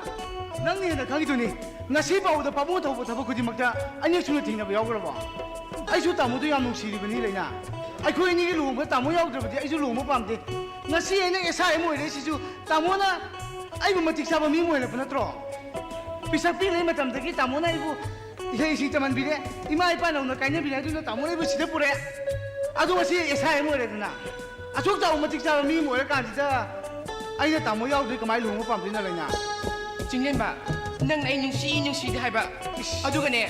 ꯅꯪꯅ ꯍꯦꯟꯅ ꯈꯪꯉꯤꯗꯨꯅꯤ꯫ ꯉꯁꯤ ꯐꯥꯎꯕꯗ ꯄꯥꯕꯨꯡ ꯊꯧꯕ ꯊꯕꯛ ꯈꯨꯗꯤꯡꯃꯛꯇ ꯑꯅꯤꯔꯛ ꯁꯨꯅ ꯊꯦꯡꯅꯕ ꯌꯥꯎꯈ꯭ꯔꯕꯣ? ꯑꯩꯁꯨ ꯇꯥꯃꯣꯗꯣ ꯌꯥꯝ ꯅꯨꯡꯁꯤꯔꯤꯕꯅꯤ, ꯂꯩꯅꯥ꯫ ꯑꯩꯈꯣꯏ ꯑꯅꯤꯒꯤ ꯂꯨꯍꯣꯡꯕꯗ ꯇꯥꯃꯣ ꯌꯥꯎꯗ꯭ꯔꯕꯗꯤ ꯑꯩꯁꯨ ꯂꯨꯍꯣꯡꯕ ꯄꯥꯝꯗꯦ꯫ ꯉꯁꯤ ꯑꯩꯅ S I M ꯑꯣꯏꯔꯛꯏꯁꯤꯁꯨ ꯇꯥꯃꯣꯅ ꯑꯩꯕꯨ ꯃꯇꯤꯛ ꯆꯥꯕ ꯃꯤ ꯑꯃ ꯑꯣꯏꯍꯜꯂꯛꯄ ꯅꯠꯇ꯭ꯔꯣ? ꯄꯤꯁꯛ ꯄꯤꯛꯂꯤꯉꯩ ꯃꯇꯝꯗꯒꯤ ꯇꯥꯃꯣꯅ ꯑꯩꯕꯨ ꯏꯍꯩ ꯏꯁꯤꯡ ꯇꯝꯍꯟꯕꯤꯔꯦ, ꯏꯃꯥ ꯏꯄꯥ ꯅꯧꯅ ꯀꯥꯏꯅꯕꯤꯔꯦ, ꯑꯗꯨꯅ ꯇꯥꯃꯣꯅ ꯑꯩꯕꯨ ꯁꯤꯗ ꯄꯨꯔꯛꯑꯦ꯫ ꯑꯗꯣ ꯉꯁꯤ S I M ꯑꯣꯏꯔꯦꯗꯅ, ꯑꯁꯨꯛ ꯆꯥꯎꯕ ꯃꯇꯤꯛ ꯆꯥꯕ ꯃꯤ ꯑꯃ ꯑꯣꯏꯔꯀꯥꯟꯁꯤꯗ ꯑꯩꯅ ꯇꯥꯃꯣ ꯌꯥꯎꯗ꯭ꯔꯗꯤ ꯀꯃꯥꯏꯅ ꯂꯨꯍꯣꯡꯕ ꯄꯥꯝꯗꯣꯏꯅꯣ, ꯂꯩꯅꯥ? ꯆꯤꯡꯂꯦꯝꯕ, ꯅꯪꯅ ꯑꯩ ꯅꯨꯡꯁꯤ ꯅꯨꯡꯁꯤꯗꯦ ꯍꯥꯏꯕ, ꯑꯗꯨꯒꯅꯦ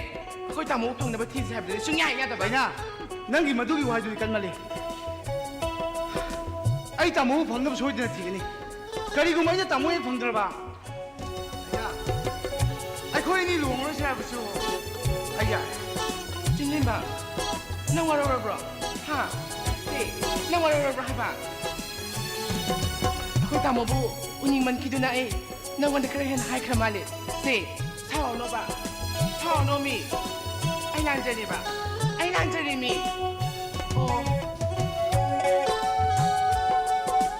ꯑꯩꯈꯣꯏ ꯇꯥꯃꯣ ꯐꯪꯅꯕ ꯊꯤꯁꯦ ꯍꯥꯏꯕꯗꯨꯗꯤ ꯁꯨꯡꯌꯥ ꯍꯦꯛ ꯌꯥꯗꯕ꯫ ꯂꯩꯅꯥ, ꯅꯪꯒꯤ ꯃꯗꯨꯒꯤ ꯋꯥꯍꯩꯗꯨꯗꯤ ꯀꯟꯃꯜꯂꯤ꯫ ꯑꯩ ꯇꯥꯃꯣꯕꯨ ꯐꯪꯅꯕ ꯁꯣꯏꯗꯅ ꯊꯤꯒꯅꯤ꯫ ꯀꯔꯤꯒꯨꯝꯕ ꯑꯩꯅ ꯇꯥꯃꯣ ꯍꯦꯛ ꯐꯪꯗ꯭ꯔꯕ, ꯑꯩꯈꯣꯏ ꯑꯅꯤ ꯂꯨꯍꯣꯡꯂꯣꯏꯁꯦ ꯍꯥꯏꯕꯁꯨ ꯑꯩ ꯌꯥꯏ꯫ ꯆꯤꯡꯂꯦꯝꯕ, ꯅꯪ ꯋꯥꯔꯧꯔꯕ꯭ꯔꯣ? ꯍꯥ? ꯁꯦ, ꯅꯪ ꯋꯥꯔꯧꯔꯕ꯭ꯔꯣ ꯍꯥꯏꯕ? ꯑꯩꯈꯣꯏ ꯇꯥꯃꯣꯕꯨ ꯎꯅꯤꯡꯃꯟꯈꯤꯗꯨꯅ ꯑꯩ ꯅꯪꯉꯣꯟꯗ ꯈꯔ ꯍꯦꯟꯅ ꯍꯥꯏꯈ꯭ꯔ ꯃꯥꯜꯂꯦ꯫ ꯁꯦ, ꯁꯥꯎꯔꯅꯣꯕ, ꯁꯥꯎꯔꯅꯣꯃꯤ꯫ ꯑꯩ ꯂꯥꯟꯖꯔꯦꯕ, ꯑꯩ ꯂꯥꯟꯖꯔꯦꯃꯤ꯫ ꯑꯣ,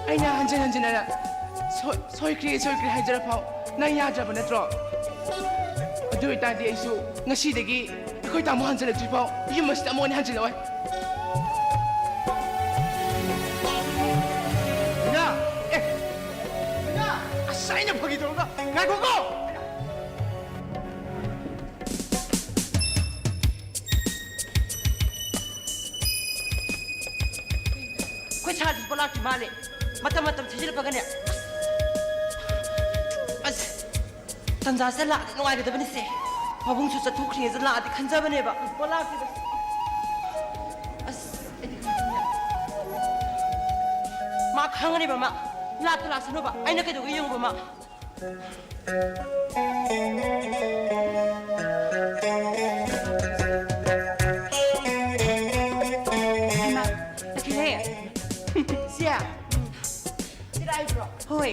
ꯑꯩꯅ ꯍꯟꯖꯤꯟ ꯍꯟꯖꯤꯟꯅ ꯁꯣꯏ-, ꯁꯣꯏꯈ꯭ꯔꯦ, ꯁꯣꯏꯈ꯭ꯔꯦ ꯍꯥꯏꯖꯔ ꯐꯥꯎ ꯅꯪ ꯌꯥꯗ꯭ꯔꯕ ꯅꯠꯇ꯭ꯔꯣ? ꯑꯗꯨ ꯑꯣꯏꯇꯥꯔꯗꯤ ꯑꯩꯁꯨ ꯉꯁꯤꯗꯒꯤ ꯑꯩꯈꯣꯏ ꯇꯥꯃꯣ ꯍꯟꯖꯤꯜꯂꯛꯇ꯭ꯔꯤ ꯐꯥꯎ ꯌꯨꯝ ꯑꯁꯤꯗ ꯑꯃꯨꯛ ꯍꯟꯅ ꯍꯟꯖꯤꯜꯂꯛꯑꯣꯏ꯫ ꯃꯤꯅꯥ! ꯑꯦ! ꯃꯤꯅꯥ! ꯑꯁ, ꯑꯩꯅ ꯐꯥꯒꯤ ꯇꯧꯔꯒ꯫ ꯉꯥꯏꯈꯣꯀꯣ! ꯑꯩꯈꯣꯏ ꯁꯥꯔꯁꯨ ꯄꯣꯂꯥꯛꯇ꯭ꯔꯤ ꯃꯥꯜꯂꯦ꯫ ꯃꯇꯝ ꯃꯇꯝ ꯊꯤꯖꯤꯜꯂꯛꯄꯒꯅꯦ꯫ ꯑꯁ, ꯇꯟꯖꯥꯁꯤꯗ ꯂꯥꯛꯑꯗꯤ ꯅꯨꯡꯉꯥꯏꯒꯗꯕꯅꯤꯁꯦ꯫ ꯄꯥꯕꯨꯡꯁꯨ ꯆꯠꯊꯣꯛꯈ꯭ꯔꯤꯉꯩꯗ ꯂꯥꯛꯑꯗꯤ ꯈꯟꯖꯕꯅꯦꯕ꯫ ꯄꯣꯂꯥꯛꯇꯦꯗ꯫ ꯑꯁ, ꯑꯩꯗꯤ ꯈꯪꯗꯦ꯫ ꯃꯥ ꯈꯪꯉꯅꯦꯕ ꯃꯥ꯫ ꯂꯥꯛꯇ ꯂꯥꯛꯁꯅꯨꯕ꯫ ꯑꯩꯅ ꯀꯩꯗꯧꯒꯦ ꯌꯦꯡꯉꯨꯕ ꯃꯥ꯫ ꯏꯃꯥ, ꯇꯈꯦꯜꯂꯩ꯫ ꯏꯆꯦ꯫ ꯁꯤꯗ ꯍꯥꯏꯕ꯭ꯔꯣ? ꯍꯣꯏ꯫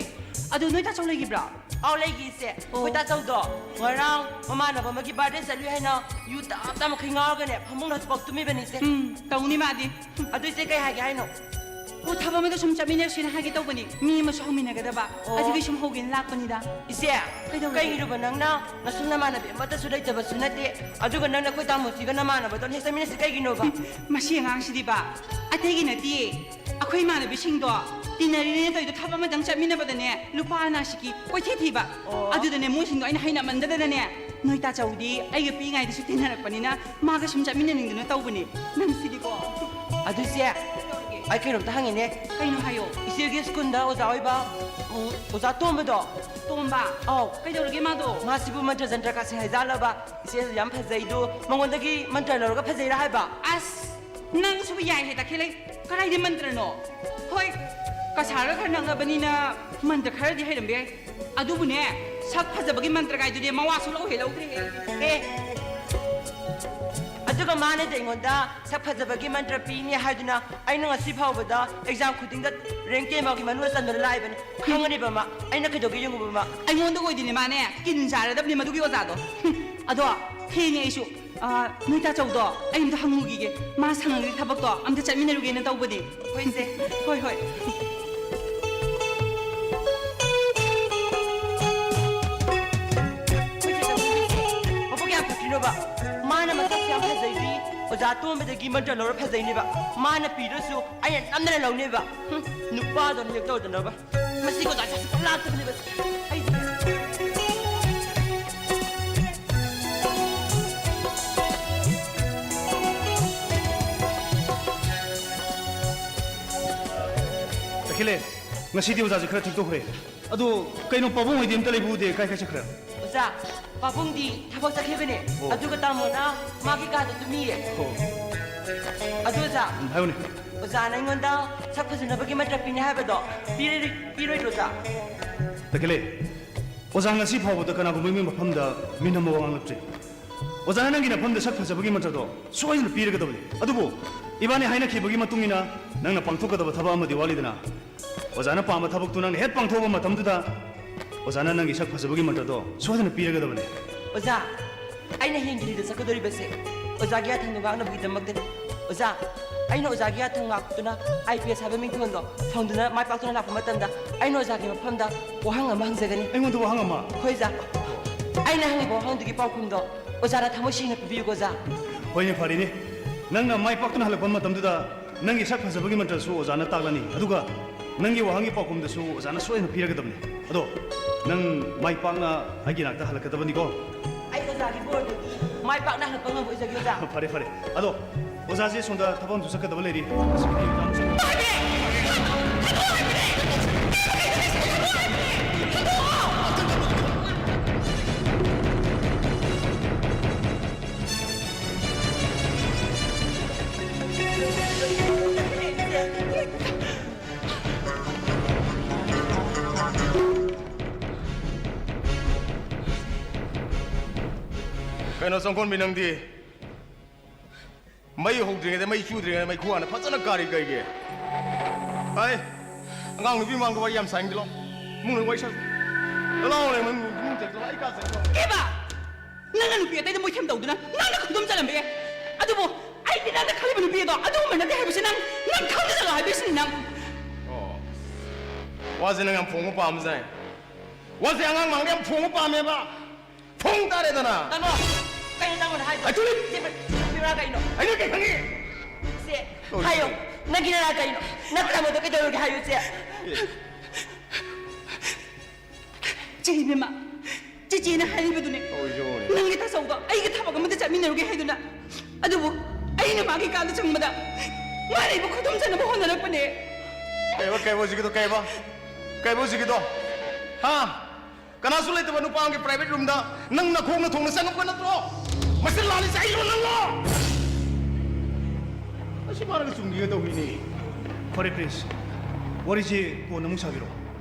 ꯑꯗꯨ ꯅꯣꯏ ꯇꯥꯆꯧ ꯂꯩꯈꯤꯕ꯭ꯔꯣ? ꯑꯥꯎ, ꯂꯩꯈꯤ ꯏꯆꯦ꯫ ꯑꯣ꯫ ꯑꯩꯈꯣꯏ ꯇꯥꯆꯧꯗꯣ ꯉꯔꯥꯡ ꯃꯃꯥꯟꯅꯕ ꯑꯃꯒꯤ ꯕꯥꯔꯗꯦ ꯆꯠꯂꯨꯏ ꯍꯥꯏꯅ ꯌꯨ ꯇꯞ ꯇꯞ ꯃꯈꯩ ꯉꯥꯎꯔꯒꯅꯦ ꯐꯃꯨꯡꯗ ꯍꯧꯖꯤꯛꯐꯥꯎ ꯇꯨꯝꯃꯤꯕꯅꯤ ꯏꯆꯦ꯫ ꯎꯝ, ꯇꯧꯅꯤ ꯃꯥꯗꯤ꯫ ꯑꯗꯨ ꯏꯆꯦ ꯀꯩ ꯍꯥꯏꯒꯦ ꯍꯥꯏꯅꯣ? ꯑꯣ, ꯊꯕꯛ ꯑꯃꯗ ꯁꯨꯝ ꯆꯠꯃꯤꯟꯅꯁꯦꯅ ꯍꯥꯏꯒꯦ ꯇꯧꯕꯅꯤ꯫ ꯃꯤ ꯑꯃꯁꯨ ꯍꯧꯃꯤꯟꯅꯒꯗꯕ꯫ ꯑꯣ꯫ ꯑꯗꯨꯒꯤ ꯁꯨꯝ ꯍꯧꯒꯦꯅ ꯂꯥꯛꯄꯅꯤꯗ꯫ ꯏꯆꯦ, ꯀꯩꯗꯧꯔꯒꯦ? ꯀꯩꯒꯤꯅꯣꯕ ꯅꯪꯅ ꯅꯁꯨꯡ ꯅꯃꯥꯟꯅꯕꯤ ꯑꯃꯠꯇꯁꯨ ꯂꯩꯇꯕꯁꯨ ꯅꯠꯇꯦ, ꯑꯗꯨꯒ ꯅꯪꯅ ꯑꯩꯈꯣꯏ ꯇꯥꯃꯣꯁꯤꯒ ꯅꯃꯥꯟꯅꯕꯗꯧꯅ ꯍꯦꯛ ꯆꯠꯃꯤꯟꯅꯁꯤ ꯀꯩꯒꯤꯅꯣꯕ? ꯃꯁꯤ ꯑꯉꯥꯡꯁꯤꯗꯤꯕ, ꯑꯇꯩꯒꯤ ꯅꯠꯇꯤꯌꯦ, ꯑꯩꯈꯣꯏ ꯏꯃꯥꯟꯅꯕꯤꯁꯤꯡꯗꯣ ꯇꯤꯟꯅꯔꯤꯅꯦ ꯇꯧꯔꯤꯗꯣ, ꯊꯕꯛ ꯑꯃꯗꯪ ꯆꯠꯃꯤꯟꯅꯕꯗꯅꯦ ꯂꯨꯄꯥ ꯑꯅꯥꯁꯤꯀꯤ ꯀꯣꯏꯊꯤ ꯊꯤꯕ꯫ ꯑꯣ꯫ ꯑꯗꯨꯗꯅꯦ ꯃꯣꯏꯁꯤꯡꯗꯣ ꯑꯩꯅ ꯍꯩꯅꯃꯟꯗꯗꯅꯅꯦ, ꯅꯣꯏ ꯇꯥꯆꯧꯗꯤ ꯑꯩꯒ ꯄꯤꯛꯏꯉꯩꯗꯁꯨ ꯇꯤꯟꯅꯔꯛꯄꯅꯤꯅ ꯃꯥꯒ ꯁꯨꯝ ꯆꯠꯃꯤꯟꯅꯅꯤꯡꯗꯅ ꯇꯧꯕꯅꯦ꯫ ꯅꯪꯁꯤꯗꯤꯀꯣ꯫ ꯑꯗꯨ ꯏꯆꯦ, ꯀꯩꯗꯧꯔꯒꯦ? ꯑꯩ ꯀꯩꯅꯣꯝꯇ ꯍꯪꯉꯤꯅꯦ꯫ ꯀꯩꯅꯣ ꯍꯥꯏꯌꯣ꯫ ꯏꯆꯦꯒꯤ ꯁ꯭ꯀꯨꯜꯗ ꯑꯣꯖꯥ ꯑꯣꯏꯕ, ꯎꯝ, ꯑꯣꯖꯥ ꯇꯣꯝꯕꯗꯣ꯫ ꯇꯣꯝꯕ? ꯑꯧ꯫ ꯀꯩꯗꯧꯔꯒꯦ ꯃꯥꯗꯣ? ꯃꯥꯁꯤꯕꯨ ꯃꯟꯇ꯭ꯔ ꯖꯟꯇ꯭ꯔ ꯀꯥꯁꯦ ꯍꯩꯖꯥꯜꯂꯕ? ꯏꯆꯦꯁꯨ ꯌꯥꯝ ꯐꯖꯩꯗꯣ, ꯃꯉꯣꯟꯗꯒꯤ ꯃꯟꯇ꯭ꯔ ꯂꯧꯔꯒ ꯐꯖꯩꯔꯥ ꯍꯥꯏꯕ? ꯑꯁ! ꯅꯪꯁꯨ ꯌꯥꯏꯍꯦ ꯇꯈꯦꯜꯂꯩ꯫ ꯀꯗꯥꯏꯗꯩ ꯃꯟꯇ꯭ꯔꯅꯣ? ꯍꯣꯏ, ꯀꯁꯥꯔꯒ ꯈꯔ ꯅꯛꯅꯕꯅꯤꯅ ꯃꯟꯇ꯭ꯔ ꯈꯔꯗꯤ ꯍꯩꯔꯝꯕ ꯌꯥꯏ꯫ ꯑꯗꯨꯕꯨꯅꯦ, ꯁꯛ ꯐꯖꯕꯒꯤ ꯃꯟꯇ꯭ꯔ ꯀꯥꯏꯗꯨꯗꯤ ꯃꯋꯥ ꯁꯨꯛꯂꯧ ꯍꯦꯛ ꯂꯧꯗ꯭ꯔꯦꯍꯦ꯫ ꯑꯦ, ꯑꯗꯨꯒ ꯃꯥꯅꯗꯤ ꯑꯩꯉꯣꯟꯗ ꯁꯛ ꯐꯖꯕꯒꯤ ꯃꯟꯇ꯭ꯔ ꯄꯤꯅꯤ ꯍꯥꯏꯗꯨꯅ ꯑꯩꯅ ꯉꯁꯤ ꯐꯥꯎꯕꯗ ꯑꯦꯛꯖꯥꯝ ꯈꯨꯗꯤꯡꯗ ꯔꯦꯡ ꯇꯦꯟ ꯐꯥꯎꯒꯤ ꯃꯅꯨꯡꯗ ꯆꯟꯗꯨꯅ ꯂꯥꯛꯏꯕꯅꯤ꯫ ꯈꯪꯒꯅꯤꯕ ꯃꯥ꯫ ꯑꯩꯅ ꯀꯩꯗꯧꯒꯦ ꯌꯦꯡꯉꯨꯕ ꯃꯥ꯫ ꯑꯩꯉꯣꯟꯗ ꯑꯣꯏꯗꯤꯅꯦ ꯃꯥꯅꯦ ꯀꯤꯟ ꯆꯥꯔꯗꯕꯅꯦ ꯃꯗꯨꯒꯤ ꯑꯣꯖꯥꯗꯣ꯫ ꯍꯨꯝ, ꯑꯗꯣ ꯊꯦꯡꯉꯦ ꯑꯩꯁꯨ꯫ ꯑ, ꯅꯣꯏ ꯇꯥꯆꯧꯗꯣ ꯑꯩ ꯑꯝꯇ ꯍꯪꯉꯨꯈꯤꯒꯦ꯫ ꯃꯥ ꯁꯪꯉꯒꯗꯤ ꯊꯕꯛꯇꯣ ꯑꯝꯇ ꯆꯠꯃꯤꯟꯅꯔꯨꯒꯦꯅ ꯇꯧꯕꯅꯦ꯫ ꯍꯣꯏ ꯏꯆꯦ꯫ ꯍꯣꯏ, ꯍꯣꯏ꯫ ꯃꯕꯨꯛ ꯀꯌꯥꯝ ꯐꯠꯇ꯭ꯔꯤꯅꯣꯕ? ꯃꯥꯅ ꯃꯁꯛ ꯇꯣꯝꯕꯗꯒꯤ ꯃꯟꯇ꯭ꯔ ꯂꯧꯔ ꯐꯖꯩꯅꯦꯕ꯫ ꯃꯥꯅ ꯄꯤꯗ꯭ꯔꯁꯨ ꯑꯩꯅ ꯅꯝꯗꯅ ꯂꯧꯅꯦꯕ꯫ ꯍꯨꯝ, ꯅꯨꯄꯥꯗꯧꯅ ꯍꯦꯛ ꯇꯧꯗꯅꯕ꯫ ꯃꯁꯤꯒꯤ ꯑꯣꯖꯥꯁꯦ ꯑꯁꯨꯛ ꯂꯥꯛꯇꯕꯅꯦꯕ꯫ ꯑꯩ ꯇꯈꯦꯜꯂꯦ, ꯉꯁꯤꯗꯤ ꯑꯣꯖꯥꯁꯦ ꯈꯔ ꯊꯦꯡꯗꯣꯛꯈ꯭ꯔꯦ꯫ ꯑꯗꯣ ꯀꯩꯅꯣ, ꯄꯥꯕꯨꯡ ꯍꯣꯏꯗꯤ ꯑꯝꯇ ꯂꯩꯕ ꯎꯗꯦ, ꯀꯥꯏ ꯀꯥꯏ ꯆꯠꯈ꯭ꯔꯦ? ꯑꯣꯖꯥ, ꯄꯥꯕꯨꯡꯗꯤ ꯊꯕꯛ ꯆꯠꯈꯤꯕꯅꯦ꯫ ꯑꯣ꯫ ꯑꯗꯨꯒ ꯇꯥꯃꯣꯅ ꯃꯥꯒꯤ ꯀꯥꯗ ꯇꯨꯝꯃꯤꯌꯦ꯫ ꯑꯣ꯫ ꯑꯗꯨ ꯑꯣꯖꯥ, ꯎꯝ, ꯍꯥꯏꯌꯨꯅꯦ꯫ ꯑꯣꯖꯥꯅ ꯑꯩꯉꯣꯟꯗ ꯁꯛ ꯐꯖꯅꯕꯒꯤ ꯃꯟꯇ꯭ꯔ ꯄꯤꯅꯤ ꯍꯥꯏꯕꯗꯣ ꯄꯤꯔꯣꯏ-, ꯄꯤꯔꯣꯏꯗ꯭ꯔꯣ ꯑꯣꯖꯥ? ꯇꯈꯦꯜꯂꯦ, ꯑꯣꯖꯥ ꯉꯁꯤ ꯐꯥꯎꯕꯗ ꯀꯅꯥꯒꯨꯝꯕ ꯑꯃꯒꯤ ꯃꯐꯝꯗ ꯃꯤꯅꯝꯕ ꯋꯥ ꯉꯥꯡꯂꯛꯇ꯭ꯔꯤ꯫ ꯑꯣꯖꯥꯅ ꯅꯪꯒꯤ ꯅꯐꯝꯗ ꯁꯛ ꯐꯖꯕꯒꯤ ꯃꯟꯇ꯭ꯔꯗꯣ ꯁꯣꯏꯗꯅ ꯄꯤꯔꯒꯗꯕꯅꯤ꯫ ꯑꯗꯨꯕꯨ ꯏꯕꯥꯅꯤ ꯍꯥꯏꯅꯈꯤꯕꯒꯤ ꯃꯇꯨꯡ ꯏꯟꯅ ꯅꯪꯅ ꯄꯥꯡꯊꯣꯛꯀꯗꯕ ꯊꯕꯛ ꯑꯃꯗꯤ ꯋꯥꯠꯂꯤꯗꯅ꯫ ꯑꯣꯖꯥꯅ ꯄꯥꯝꯕ ꯊꯕꯛꯇꯨ ꯅꯪꯅ ꯍꯦꯛ ꯄꯥꯡꯊꯣꯛꯄ ꯃꯇꯝꯗꯨꯗ ꯑꯣꯖꯥꯅ ꯅꯪꯒꯤ ꯁꯛ ꯐꯖꯕꯒꯤ ꯃꯟꯇ꯭ꯔꯗꯣ ꯁꯣꯏꯗꯅ ꯄꯤꯔꯒꯗꯕꯅꯤ꯫ ꯑꯣꯖꯥ, ꯑꯩꯅ ꯍꯌꯦꯡ ꯗꯤꯜꯂꯤꯗ ꯆꯠꯀꯗꯧꯔꯤꯕꯁꯦ ꯑꯣꯖꯥꯒꯤ ꯌꯥꯊꯪꯗꯣ ꯉꯥꯛꯅꯕꯒꯤꯗꯃꯛꯇꯅꯤ꯫ ꯑꯣꯖꯥ, ꯑꯩꯅ ꯑꯣꯖꯥꯒꯤ ꯌꯥꯊꯪ ꯉꯥꯛꯇꯨꯅ IPS ꯍꯥꯏꯕ ꯃꯤꯡꯊꯣꯟꯗꯣ ꯐꯪꯗꯨꯅ ꯃꯥꯏ ꯄꯥꯛꯇꯨꯅ ꯂꯥꯛꯄ ꯃꯇꯝꯗ ꯑꯩꯅ ꯑꯣꯖꯥꯒꯤ ꯃꯐꯝꯗ ꯋꯥꯍꯪ ꯑꯃ ꯍꯪꯖꯒꯅꯤ꯫ ꯑꯩꯉꯣꯟꯗ ꯋꯥꯍꯪ ꯑꯃ? ꯍꯣꯏ, ꯑꯣꯖꯥ꯫ ꯑꯩꯅ ꯍꯪꯉꯤꯕ ꯋꯥꯍꯪꯗꯨꯒꯤ ꯄꯥꯎꯈꯨꯝꯗꯣ ꯑꯣꯖꯥꯅ ꯊꯃꯣꯏ ꯁꯦꯡꯅ ꯄꯤꯕꯤꯌꯨꯀꯣ, ꯑꯣꯖꯥ꯫ ꯍꯣꯏꯅꯦ, ꯐꯔꯦꯅꯦ꯫ ꯅꯪꯅ ꯃꯥꯏ ꯄꯥꯛꯇꯨꯅ ꯍꯜꯂꯛꯄ ꯃꯇꯝꯗꯨꯗ ꯅꯪꯒꯤ ꯁꯛ ꯐꯖꯕꯒꯤ ꯃꯟꯇ꯭ꯔꯁꯨ ꯑꯣꯖꯥꯅ ꯇꯥꯛꯂꯅꯤ, ꯑꯗꯨꯒ ꯅꯪꯒꯤ ꯋꯥꯍꯪꯒꯤ ꯄꯥꯎꯈꯨꯝꯗꯨꯁꯨ ꯑꯣꯖꯥꯅ ꯁꯣꯏꯗꯅ ꯄꯤꯔꯒꯗꯕꯅꯤ꯫ ꯑꯗꯣ ꯅꯪ ꯃꯥꯏ ꯄꯥꯛꯅ ꯑꯩꯒꯤ ꯅꯥꯛꯇ ꯍꯜꯂꯛꯀꯗꯕꯅꯤꯀꯣ꯫ ꯑꯩ ꯑꯣꯖꯥꯒꯤ ꯕꯣꯔꯗꯒꯤ ꯃꯥꯏ ꯄꯥꯛꯅ ꯍꯜꯂꯛꯄ ꯉꯝꯕ ꯑꯣꯏꯖꯒꯦ, ꯑꯣꯖꯥ꯫ ꯐꯔꯦ, ꯐꯔꯦ꯫ ꯑꯗꯣ ꯑꯣꯖꯥꯁꯦ ꯁꯣꯝꯗ ꯊꯕꯛ ꯑꯃꯁꯨ ꯆꯠꯀꯗꯕ ꯂꯩꯔꯤ꯫ ꯉꯁꯤꯒꯤꯗꯤ ꯑꯣꯖꯥ ꯑꯃ ꯆꯠꯂꯨ꯫ ꯀꯩꯅꯣ ꯆꯪꯈꯣꯟꯕꯤ, ꯅꯪꯗꯤ ꯃꯩ ꯍꯧꯗ꯭ꯔꯤꯉꯩꯗ, ꯃꯩ ꯆꯨꯗ꯭ꯔꯤꯉꯩꯗ ꯃꯩꯈꯨ ꯍꯥꯟꯅ ꯐꯖꯅ ꯀꯥꯔꯤ ꯀꯩꯒꯤ? ꯍꯥꯏ, ꯑꯉꯥꯡ ꯅꯨꯄꯤ ꯃꯃꯥꯡꯗ ꯋꯥꯔꯤ ꯌꯥꯝ ꯁꯥꯏꯅꯤꯡꯗꯦ, ꯂꯥꯎ꯫ ꯏꯃꯨꯡꯗ ꯋꯥꯔꯤ ꯁꯥ-, ꯂꯥꯎ, ꯂꯥꯎ, ꯏꯃꯨꯡ, ꯏꯃꯨꯡ ꯆꯪꯁꯤꯜꯂꯣ, ꯑꯩ ꯀꯥ ꯆꯪꯁꯤꯜꯂꯣ꯫ ꯀꯦꯕ! ꯅꯪꯅ ꯅꯨꯄꯤ ꯑꯇꯩꯗ ꯃꯣꯏꯊꯦꯝ ꯇꯧꯗꯨꯅ ꯅꯪꯅ ꯈꯨꯗꯨꯝ ꯆꯜꯂꯝꯕ ꯌꯥꯏ꯫ ꯑꯗꯨꯕꯨ ꯑꯩꯗꯤ ꯅꯪꯅ ꯈꯜꯂꯤꯕ ꯅꯨꯄꯤ ꯑꯗꯣ ꯑꯗꯨꯒꯨꯝꯕ ꯅꯠꯇꯦ ꯍꯥꯏꯕꯁꯤ ꯅꯪ, ꯅꯪ ꯈꯪꯗꯖꯠꯂꯣ ꯍꯥꯏꯕꯤꯁꯤꯅꯤ ꯅꯪ꯫ ꯑꯣ, ꯋꯥꯁꯦ ꯅꯪ ꯌꯥꯝ ꯐꯣꯡꯕ ꯄꯥꯝꯕꯖꯥꯠꯅꯤ꯫ ꯋꯥꯁꯦ ꯑꯉꯥꯡ ꯃꯥꯡꯗ ꯌꯥꯝ ꯐꯣꯡꯕ ꯄꯥꯝꯃꯦꯕ꯫ ꯐꯣꯡ ꯇꯥꯔꯦꯗꯅ꯫ ꯇꯥꯃꯣ, ꯀꯩꯅꯣ ꯇꯥꯃꯣꯅ ꯍꯥꯏꯗꯣ? ꯑꯆꯨꯂꯤ! ꯆꯦ-, ꯆꯦ-, ꯀꯩꯅꯣ? ꯑꯩꯅ ꯀꯩ ꯈꯪꯉꯤ? ꯁꯦ, ꯍꯥꯏꯌꯣ꯫ ꯅꯪꯒꯤ ꯅꯔꯥ ꯀꯩꯅꯣ? ꯅꯪ ꯈꯪꯕꯗꯣ ꯀꯩꯗꯧꯔꯒꯦ? ꯍꯥꯏꯌꯨ, ꯆꯦ꯫ ꯆꯦ ꯏꯕꯦꯝꯃ, ꯆꯦꯆꯦꯅ ꯍꯥꯏꯔꯤꯕꯗꯨꯅꯦ꯫ ꯅꯪꯒꯤ ꯇꯥꯆꯧꯗꯣ ꯑꯩꯒ ꯊꯕꯛ ꯑꯃꯗ ꯆꯠꯃꯤꯟꯅꯔꯨꯒꯦ ꯍꯥꯏꯗꯨꯅ꯫ ꯑꯗꯨꯕꯨ ꯑꯩꯅ ꯃꯥꯒꯤ ꯀꯥꯗ ꯆꯪꯕꯗ ꯃꯥꯅ ꯑꯩꯕꯨ ꯈꯨꯗꯨꯝ ꯆꯟꯅꯕ ꯍꯣꯠꯅꯔꯛꯄꯅꯦ꯫ ꯀꯩꯕ, ꯀꯩꯕ ꯍꯧꯖꯤꯛꯀꯤꯗꯣ, ꯀꯩꯕ? ꯀꯩꯕ ꯍꯧꯖꯤꯛꯀꯤꯗꯣ? ꯍꯥ? ꯀꯅꯥꯁꯨ ꯂꯩꯇꯕ ꯅꯨꯄꯥ ꯑꯃꯒꯤ private roomꯗ ꯅꯪ ꯅꯈꯣꯡ ꯅꯊꯣꯡꯅ ꯆꯪꯉꯛꯄ ꯅꯠꯇ꯭ꯔꯣ? ꯃꯁꯤ ꯂꯥꯜꯂꯤꯁꯦ ꯑꯩꯔꯣ ꯅꯪꯂꯣ? ꯑꯁꯤ ꯃꯥꯅꯒ ꯆꯨꯝꯒꯦꯒ ꯇꯧꯕꯤꯅꯦ꯫ ꯐꯔꯦ, please, ꯋꯥꯔꯤꯁꯦ ꯀꯣꯟꯅ ꯑꯃꯨꯛ ꯁꯥꯕꯤꯔꯣ꯫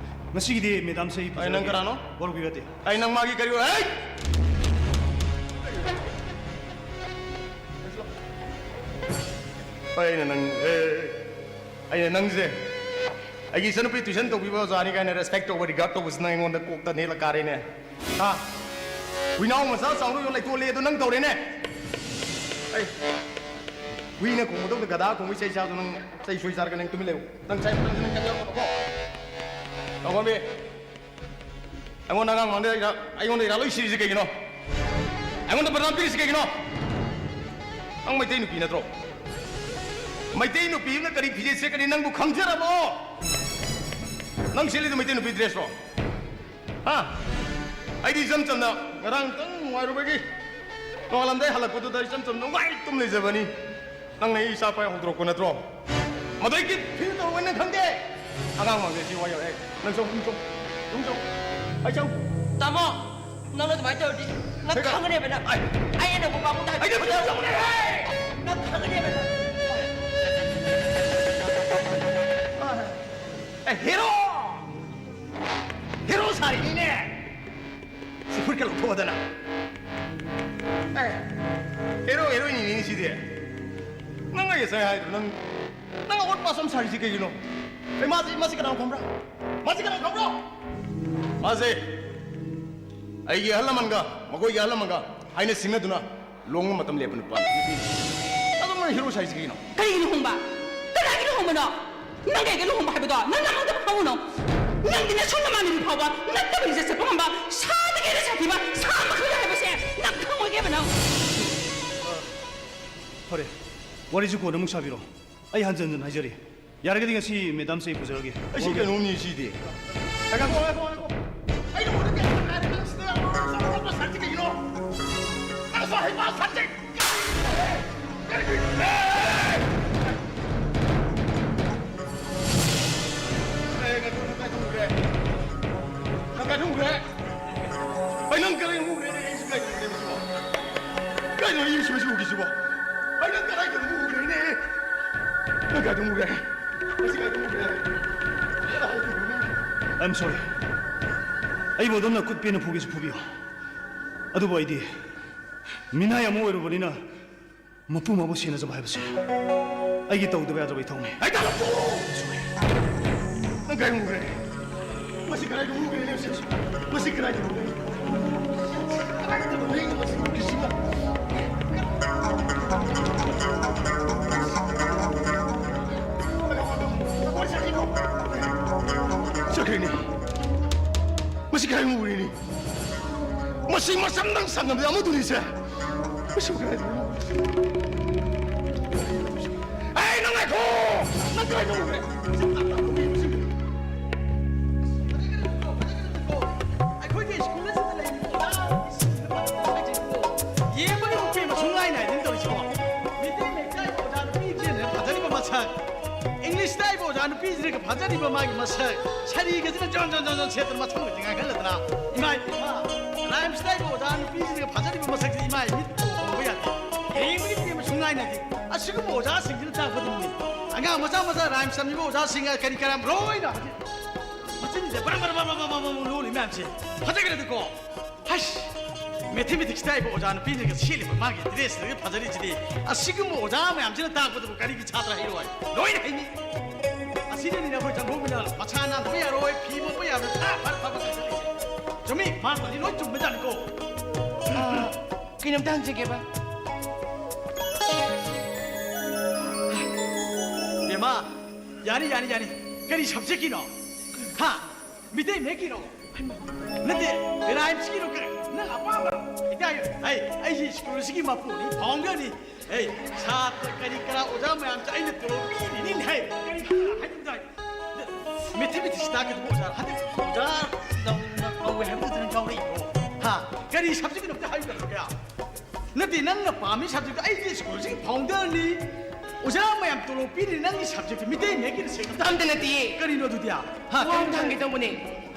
ꯉꯁꯤꯒꯤꯗꯤ madamꯁꯦ ꯑꯩ ꯑꯩ ꯅꯪ ꯐꯖꯔꯒꯦ꯫ ꯀꯅꯥꯅꯣ? ꯋꯥꯔꯧꯕꯤꯕ ꯌꯥꯗꯦ꯫ ꯑꯩ ꯅꯪ ꯃꯥꯒꯤ ꯀꯔꯤ ꯑꯣꯏ? ꯍꯩ! ꯑꯩꯅ ꯅꯪ, ꯑꯦ, ꯑꯩꯅ ꯅꯪꯁꯦ ꯑꯩꯒꯤ ꯏꯆꯟꯅꯨꯄꯤ tuition ꯇꯧꯕꯤꯕ ꯑꯣꯖꯥꯅꯤ ꯀꯥꯏꯅ respect ꯇꯧꯕ, regard ꯇꯧꯕꯁꯤꯅ ꯑꯩꯉꯣꯟꯗ ꯀꯣꯛꯇ ꯅꯦꯠꯂ ꯀꯥꯔꯦꯅꯦ꯫ ꯍꯥ? ꯍꯨꯏꯅꯥꯎ ꯃꯆꯥ ꯆꯥꯎꯅ ꯌꯣꯟ ꯂꯩꯊꯣꯛꯂꯦ ꯑꯗꯣ ꯅꯪ ꯇꯧꯔꯦꯅꯦ꯫ ꯑꯩ, ꯍꯨꯏꯅ ꯈꯣꯡꯕꯗꯧꯅ ꯒꯙꯥ ꯈꯣꯡꯕꯩ ꯆꯩ ꯆꯥꯗꯣ ꯅꯪ ꯆꯩ ꯁꯣꯏ ꯆꯥꯔꯒ ꯅꯪ ꯇꯨꯃꯤꯟ ꯂꯩꯌꯨ꯫ ꯅꯪ ꯆꯥꯏ ꯅꯪ ꯆꯪꯉꯛꯀꯅꯨꯀꯣ꯫ ꯇꯧꯉꯝꯕꯤ꯫ ꯑꯩꯉꯣꯟꯗ ꯑꯉꯥꯡ ꯃꯥꯡꯗ ꯏꯔꯥ-, ꯑꯩꯉꯣꯟꯗ ꯏꯔꯥ ꯂꯣꯏ ꯁꯤꯔꯤꯁꯤ ꯀꯩꯒꯤꯅꯣ? ꯑꯩꯉꯣꯟꯗ ꯕꯗꯅꯥꯝ ꯄꯤꯔꯤꯁꯤ ꯀꯩꯒꯤꯅꯣ? ꯅꯪ ꯃꯩꯇꯩ ꯅꯨꯄꯤ ꯅꯠꯇ꯭ꯔꯣ? ꯃꯩꯇꯩ ꯅꯨꯄꯤ ꯑꯃꯅ ꯀꯔꯤ ꯐꯤꯖꯦꯠ ꯁꯦꯠꯀꯅꯤ ꯅꯪꯕꯨ ꯈꯪꯖꯔꯕꯣ? ꯅꯪ ꯁꯦꯠꯂꯤꯗꯣ ꯃꯩꯇꯩ ꯅꯨꯄꯤ dressꯔꯣ? ꯍꯥ? ꯑꯩꯗꯤ ꯏꯆꯝ ꯆꯝꯅ ꯉꯔꯥꯡ ꯇꯪ ꯅꯨꯡꯉꯥꯏꯔꯨꯕꯒꯤ ꯅꯣꯡꯉꯥꯜꯂꯝꯗꯥꯏ ꯍꯜꯂꯛꯄꯗꯨꯗ ꯏꯆꯝ ꯆꯝꯅ ꯅꯨꯡꯉꯥꯏ ꯇꯨꯝ ꯂꯩꯖꯕꯅꯤ꯫ ꯅꯪꯅ ꯑꯩ ꯏꯆꯥ ꯄꯥꯏ ꯍꯧꯗꯣꯔꯛꯄ ꯅꯠꯇ꯭ꯔꯣ? ꯃꯗꯨꯒꯤ feel ꯇꯧꯔꯨꯕ ꯅꯪ ꯈꯪꯗꯦ꯫ ꯑꯉꯥꯡ ꯃꯥꯡꯗꯦ ꯁꯤ ꯋꯥ ꯌꯥꯔꯦ꯫ ꯅꯪ ꯆꯣ, ꯅꯪ ꯆꯣ, ꯅꯪ ꯆꯣ꯫ ꯑꯩ ꯆꯣ꯫ ꯇꯥꯃꯣ, ꯅꯪꯅ ꯑꯗꯨꯃꯥꯏꯅ ꯇꯧꯔꯗꯤ ꯅꯪ ꯀꯩꯗ-, ꯈꯪꯒꯅꯦꯕ ꯅꯪ꯫ ꯑꯩ ꯑꯩ ꯅꯕꯨ ꯄꯥꯕꯨꯡꯗ ꯑꯩꯗꯤ ꯍꯥꯏꯕꯤꯒꯦ꯫ ꯐꯨꯅꯕ ꯆꯪꯕꯅꯦꯍꯦ! ꯅꯪ ꯈꯪꯒꯅꯦꯕ ꯅꯪ꯫ ꯑꯦ, ꯍꯦꯔꯣ! ꯍꯦꯔꯣ ꯁꯥꯔꯤꯅꯤꯅꯦ! ꯁꯤ ꯐꯨꯔꯤꯠꯀ ꯂꯧꯊꯣꯛꯑꯗꯅ꯫ ꯑꯦ, ꯍꯦꯔꯣ, ꯍꯦꯔꯣꯏꯟꯅꯤꯅꯤꯅꯦ ꯁꯤꯗꯤ꯫ ꯅꯪ ꯑꯩ ꯉꯁꯥꯏ ꯍꯥꯏꯗ꯭ꯔꯣ? ꯅꯪ, ꯅꯪ ꯑꯋꯥꯠꯄ ꯁꯨꯝ ꯁꯥꯔꯤꯁꯤ ꯀꯩꯒꯤꯅꯣ? ꯑꯦ, ꯃꯥꯁꯤ, ꯃꯥꯁꯤ ꯀꯅꯥꯅꯣ ꯈꯪꯕ꯭ꯔꯥ? ꯃꯥꯁꯤ ꯀꯅꯥꯅꯣ ꯈꯪꯕ꯭ꯔꯣ? ꯃꯥꯁꯦ ꯑꯩꯒꯤ ꯑꯍꯜ ꯂꯃꯟꯒ ꯃꯈꯣꯏꯒꯤ ꯑꯍꯜ ꯂꯃꯟꯒ ꯍꯥꯏꯅ ꯁꯤꯡꯅꯗꯨꯅ ꯂꯨꯍꯣꯡꯕ ꯃꯇꯝ ꯂꯦꯞꯄ ꯅꯨꯄꯥꯅꯤ꯫ ꯅꯨꯄꯤ, ꯑꯗꯨꯝ ꯅꯪ ꯍꯦꯔꯣ ꯁꯥꯏꯁꯤ ꯀꯩꯒꯤꯅꯣ? ꯀꯔꯤꯒꯤ ꯂꯨꯍꯣꯡꯕ? ꯀꯅꯥꯒꯤ ꯂꯨꯍꯣꯡꯕꯅꯣ? ꯅꯪ ꯀꯩꯒꯤ ꯂꯨꯍꯣꯡꯕ ꯍꯥꯏꯕꯗꯣ? ꯅꯪ ꯅꯃꯥꯡꯗ ꯐꯝꯃꯨꯅꯣ꯫ ꯅꯪꯗꯤ ꯅꯁꯨ ꯅꯃꯥꯟꯅꯕꯤ ꯐꯥꯎꯕ ꯅꯠꯇꯕ ꯂꯤꯆꯠ ꯆꯠꯄ ꯉꯝꯕ ꯁꯥꯗꯒꯤ ꯍꯦꯟꯅ ꯁꯥꯊꯤꯕ ꯁꯥ ꯃꯈꯜ ꯍꯥꯏꯕꯁꯦ ꯅꯪ ꯈꯪꯉꯣꯏꯒꯦꯕ ꯅꯪ꯫ ꯐꯔꯦ, ꯋꯥꯔꯤꯁꯨ ꯀꯣꯟꯅ ꯑꯃꯨꯛ ꯁꯥꯕꯤꯔꯣ꯫ ꯑꯩ ꯍꯟꯖꯟ ꯍꯟꯖꯟ ꯍꯥꯏꯖꯔꯤ꯫ ꯌꯥꯔꯒꯗꯤ ꯉꯁꯤ ꯃꯦꯗꯥꯝꯁꯦ ꯑꯩ ꯄꯨꯖꯔꯒꯦ꯫ ꯑꯩ ꯁꯤ ꯀꯩꯅꯣꯝꯅꯤ ꯁꯤꯗꯤ꯫ ꯑꯩ ꯅꯪ ꯀꯗꯥꯏ ꯎꯈ꯭ꯔꯦꯅꯦ? ꯑꯩꯁꯨ ꯀꯩꯅꯣ ꯎꯈ꯭ꯔꯦꯕ ꯁꯤꯕꯣ? ꯀꯩꯅꯣ ꯑꯩ ꯁꯤꯕ ꯁꯤ ꯎꯈꯤꯁꯤꯕꯣ? ꯑꯩ ꯅꯪ ꯀꯗꯥꯏꯗꯅꯣ ꯎꯈ꯭ꯔꯦꯅꯦ? ꯅꯪ ꯀꯥꯏꯗ ꯎꯈ꯭ꯔꯦ? ꯉꯁꯤ ꯀꯥꯏꯗ ꯎꯈ꯭ꯔꯦ? I'm sorry. ꯑꯩꯕꯨ ꯑꯗꯣꯝꯅ ꯈꯨꯠ ꯄꯦꯟꯅ ꯐꯨꯒꯦꯁꯨ ꯐꯨꯕꯤꯌꯨ꯫ ꯑꯗꯨꯕꯨ ꯑꯩꯗꯤ ꯃꯤꯅꯥꯏ ꯑꯃ ꯑꯣꯏꯔꯨꯕꯅꯤꯅ ꯃꯄꯨ ꯃꯥꯕꯨ ꯁꯦꯟꯅꯖꯕ ꯍꯥꯏꯕꯁꯦ ꯑꯩꯒꯤ ꯇꯧꯗꯕ ꯌꯥꯗ꯭ꯔꯕ ꯏꯊꯧꯅꯤ꯫ ꯑꯩ ꯇꯥꯔꯛꯄ! ꯅꯪ ꯀꯥꯏ ꯎꯈ꯭ꯔꯦ? ꯃꯁꯤ ꯀꯗꯥꯏꯗ ꯎꯈ꯭ꯔꯦ? ꯃꯁꯤ ꯀꯗꯥꯏꯗ ꯎꯈ꯭ꯔꯦ? ꯀꯗꯥꯏꯗꯅꯣ ꯑꯩꯅ ꯃꯁꯤ ꯎꯈ꯭ꯔꯤꯁꯤꯕꯣ? ꯆꯠꯈ꯭ꯔꯦꯅꯦ꯫ ꯃꯁꯤ ꯀꯗꯥꯏ ꯎꯈ꯭ꯔꯦꯅꯦ? ꯃꯁꯤ ꯃꯁꯝꯗꯪ ꯁꯪꯉꯕꯗꯤ ꯑꯃꯗꯨꯅꯤꯁꯦ꯫ ꯃꯁꯤ ꯀꯗꯥꯏꯗꯅꯣ? ꯑꯩ ꯅꯪ ꯉꯥꯏꯈꯣ! ꯅꯪ ꯀꯗꯥꯏꯗ ꯎꯈ꯭ꯔꯦ? ꯑꯩꯈꯣꯏꯒꯤ ꯁ꯭ꯀꯨꯜ ꯑꯁꯤꯗ ꯂꯩꯔꯤꯕ ꯑꯣꯖꯥ ꯌꯦꯡꯕꯒꯤ ꯃꯄꯤ ꯑꯃꯁꯨ ꯉꯥꯏ ꯅꯥꯏꯗꯅ ꯇꯧꯔꯤꯁꯤꯕꯣ꯫ ꯃꯤꯇꯩ ꯃꯌꯦꯛ ꯇꯥꯛꯏꯕ ꯑꯣꯖꯥ ꯅꯨꯄꯤꯁꯤꯅ ꯐꯖꯔꯤꯕ ꯃꯁꯛ, ꯏꯪꯂꯤꯁ ꯇꯥꯛꯏꯕ ꯑꯣꯖꯥ ꯅꯨꯄꯤꯁꯤꯅꯒ ꯐꯖꯔꯤꯕ ꯃꯥꯒꯤ ꯃꯁꯛ, ꯁꯥꯔꯤꯒꯁꯤꯅ ꯖꯣꯟ ꯖꯣꯟ ꯖꯣꯟ ꯖꯣꯟ ꯁꯦꯠꯇꯅ ꯃꯁꯝꯒꯁꯦ ꯉꯥꯡꯍꯜꯂꯗꯅ, ꯏꯃꯥ ꯏꯕꯦꯝꯃ, ꯔꯥꯏꯝꯁ ꯇꯥꯛꯏꯕ ꯑꯣꯖꯥ ꯅꯨꯄꯤꯁꯤꯅꯒ ꯐꯖꯔꯤꯕ ꯃꯁꯛꯁꯦ ꯏꯃꯥ ꯃꯤꯠ ꯍꯣꯡꯕ ꯌꯥꯗꯦ꯫ ꯌꯦꯡꯕꯒꯤ ꯃꯄꯤ ꯑꯃꯁꯨ ꯉꯥꯏ ꯅꯥꯏꯗꯦ꯫ ꯑꯁꯤꯒꯨꯝꯕ ꯑꯣꯖꯥꯁꯤꯡꯁꯤꯅ ꯇꯥꯛꯄꯗꯨꯅꯤ ꯑꯉꯥꯡ ꯃꯆꯥ ꯃꯆꯥ ꯔꯥꯏꯝꯁ ꯇꯝꯂꯤꯕ ꯑꯣꯖꯥꯁꯤꯡ ꯀꯔꯤ ꯀꯔꯥ ꯂꯣꯏꯅ ꯍꯧꯖꯤꯛ ꯃꯆꯤꯟꯁꯤꯗ ꯕꯔ ꯕꯔ ꯕꯔ ꯕꯔ ꯕꯔ ꯕꯔ ꯂꯣꯜꯂꯤ ꯃꯌꯥꯝꯁꯦ꯫ ꯐꯖꯈ꯭ꯔꯦꯗꯀꯣ꯫ ꯍꯩꯁ! ꯃꯦꯊꯃꯦꯇꯤꯛꯁ ꯇꯥꯛꯏꯕ ꯑꯣꯖꯥ ꯅꯨꯄꯤꯅꯒ ꯁꯦꯠꯂꯤꯕ ꯃꯥꯒꯤ ꯗ꯭ꯔꯦꯁꯇꯨꯒ ꯐꯖꯔꯤꯁꯤꯗꯤ꯫ ꯑꯁꯤꯒꯨꯝꯕ ꯑꯣꯖꯥ ꯃꯌꯥꯝꯁꯤꯅ ꯇꯥꯛꯄꯗꯕꯨ ꯀꯔꯤꯒꯤ ꯁꯥꯇ꯭ꯔ ꯍꯩꯔꯣꯏ? ꯂꯣꯏꯅ ꯍꯩꯅꯤ꯫ ꯑꯁꯤꯅꯅꯤꯅꯦ ꯑꯩꯈꯣꯏ ꯆꯪꯈꯣꯡ ꯃꯤꯅ ꯃꯁꯥ ꯅꯥꯟꯗꯕ ꯌꯥꯔꯣꯏ, ꯐꯤ ꯃꯣꯠꯄ ꯌꯥꯔꯣꯏ, ꯊꯥ ꯐꯔ ꯐꯕ ꯆꯠꯂꯤꯁꯦ꯫ ꯆꯨꯝꯃꯤ, ꯃꯥꯁꯇꯔꯗꯤ ꯂꯣꯏ ꯆꯨꯝꯕꯖꯥꯠꯅꯤꯀꯣ꯫ ꯑꯥ, ꯀꯩꯅꯣꯝꯇ ꯍꯪꯖꯒꯦꯕ꯫ ꯕꯦꯝꯃ, ꯌꯥꯅꯤ, ꯌꯥꯅꯤ, ꯌꯥꯅꯤ꯫ ꯀꯔꯤ ꯁꯕꯖꯦꯛꯀꯤꯅꯣ? ꯍꯥ? ꯃꯤꯇꯩ ꯃꯌꯦꯛꯀꯤꯔꯣ? ꯅꯠꯇꯦ, ꯔꯥꯏꯝꯁꯀꯤꯔꯣ? ꯀꯔꯤ? ꯅꯪ ꯑꯄꯥꯝꯕ ꯍꯥꯏ, ꯑꯩꯁꯤ ꯁ꯭ꯀꯨꯜꯁꯤꯒꯤ ꯃꯄꯨꯅꯤ, ꯐꯥꯎꯟꯗꯔꯅꯤ꯫ ꯍꯦ, ꯁꯥꯇ꯭ꯔ ꯀꯔꯤ ꯀꯔꯥ ꯑꯣꯖꯥ ꯃꯌꯥꯝꯁꯦ ꯑꯩꯅ ꯇꯣꯂꯣꯞ ꯄꯤꯔꯤꯅꯤ꯫ ꯍꯦ, ꯀꯔꯤ ꯍꯥꯏꯅꯤꯡꯗꯥꯏ? ꯃꯦꯊꯃꯦꯇꯤꯛꯁ ꯇꯥꯛꯀꯗꯕ ꯑꯣꯖꯥ, ꯍꯟꯗꯛ ꯑꯣꯖꯥ ꯅꯧꯅ ꯀꯧꯋꯦ ꯍꯥꯏꯕꯗꯨꯗ ꯅꯪ ꯌꯥꯎꯔꯛꯏꯕ꯭ꯔꯣ? ꯍꯥ? ꯀꯔꯤ ꯁꯕꯖꯦꯛꯀꯤꯅꯣ ꯑꯝꯇ ꯍꯥꯏꯌꯨ ꯀꯩꯗꯧꯔꯒꯦ? ꯅꯠꯇꯦ, ꯅꯪꯅ ꯄꯥꯝꯃꯤ ꯁꯕꯖꯦꯛꯇꯣ ꯑꯩꯒꯤ ꯁ꯭ꯀꯨꯜꯁꯤꯒꯤ ꯐꯥꯎꯟꯗꯔꯅꯤ, ꯑꯣꯖꯥ ꯃꯌꯥꯝ ꯇꯣꯂꯣꯞ ꯄꯤꯔꯤꯅꯤ, ꯅꯪꯒꯤ ꯁꯕꯖꯦꯛꯇꯣ ꯃꯤꯇꯩ ꯃꯌꯦꯛꯀꯤꯅ ꯁꯦꯡꯅ ꯑꯝꯇ ꯅꯠꯇꯤꯌꯦ꯫ ꯀꯔꯤꯅꯣ ꯑꯗꯨꯗꯤ? ꯍꯥ? ꯋꯥ ꯑꯝꯇ ꯍꯪꯒꯦ ꯇꯧꯕꯅꯦ꯫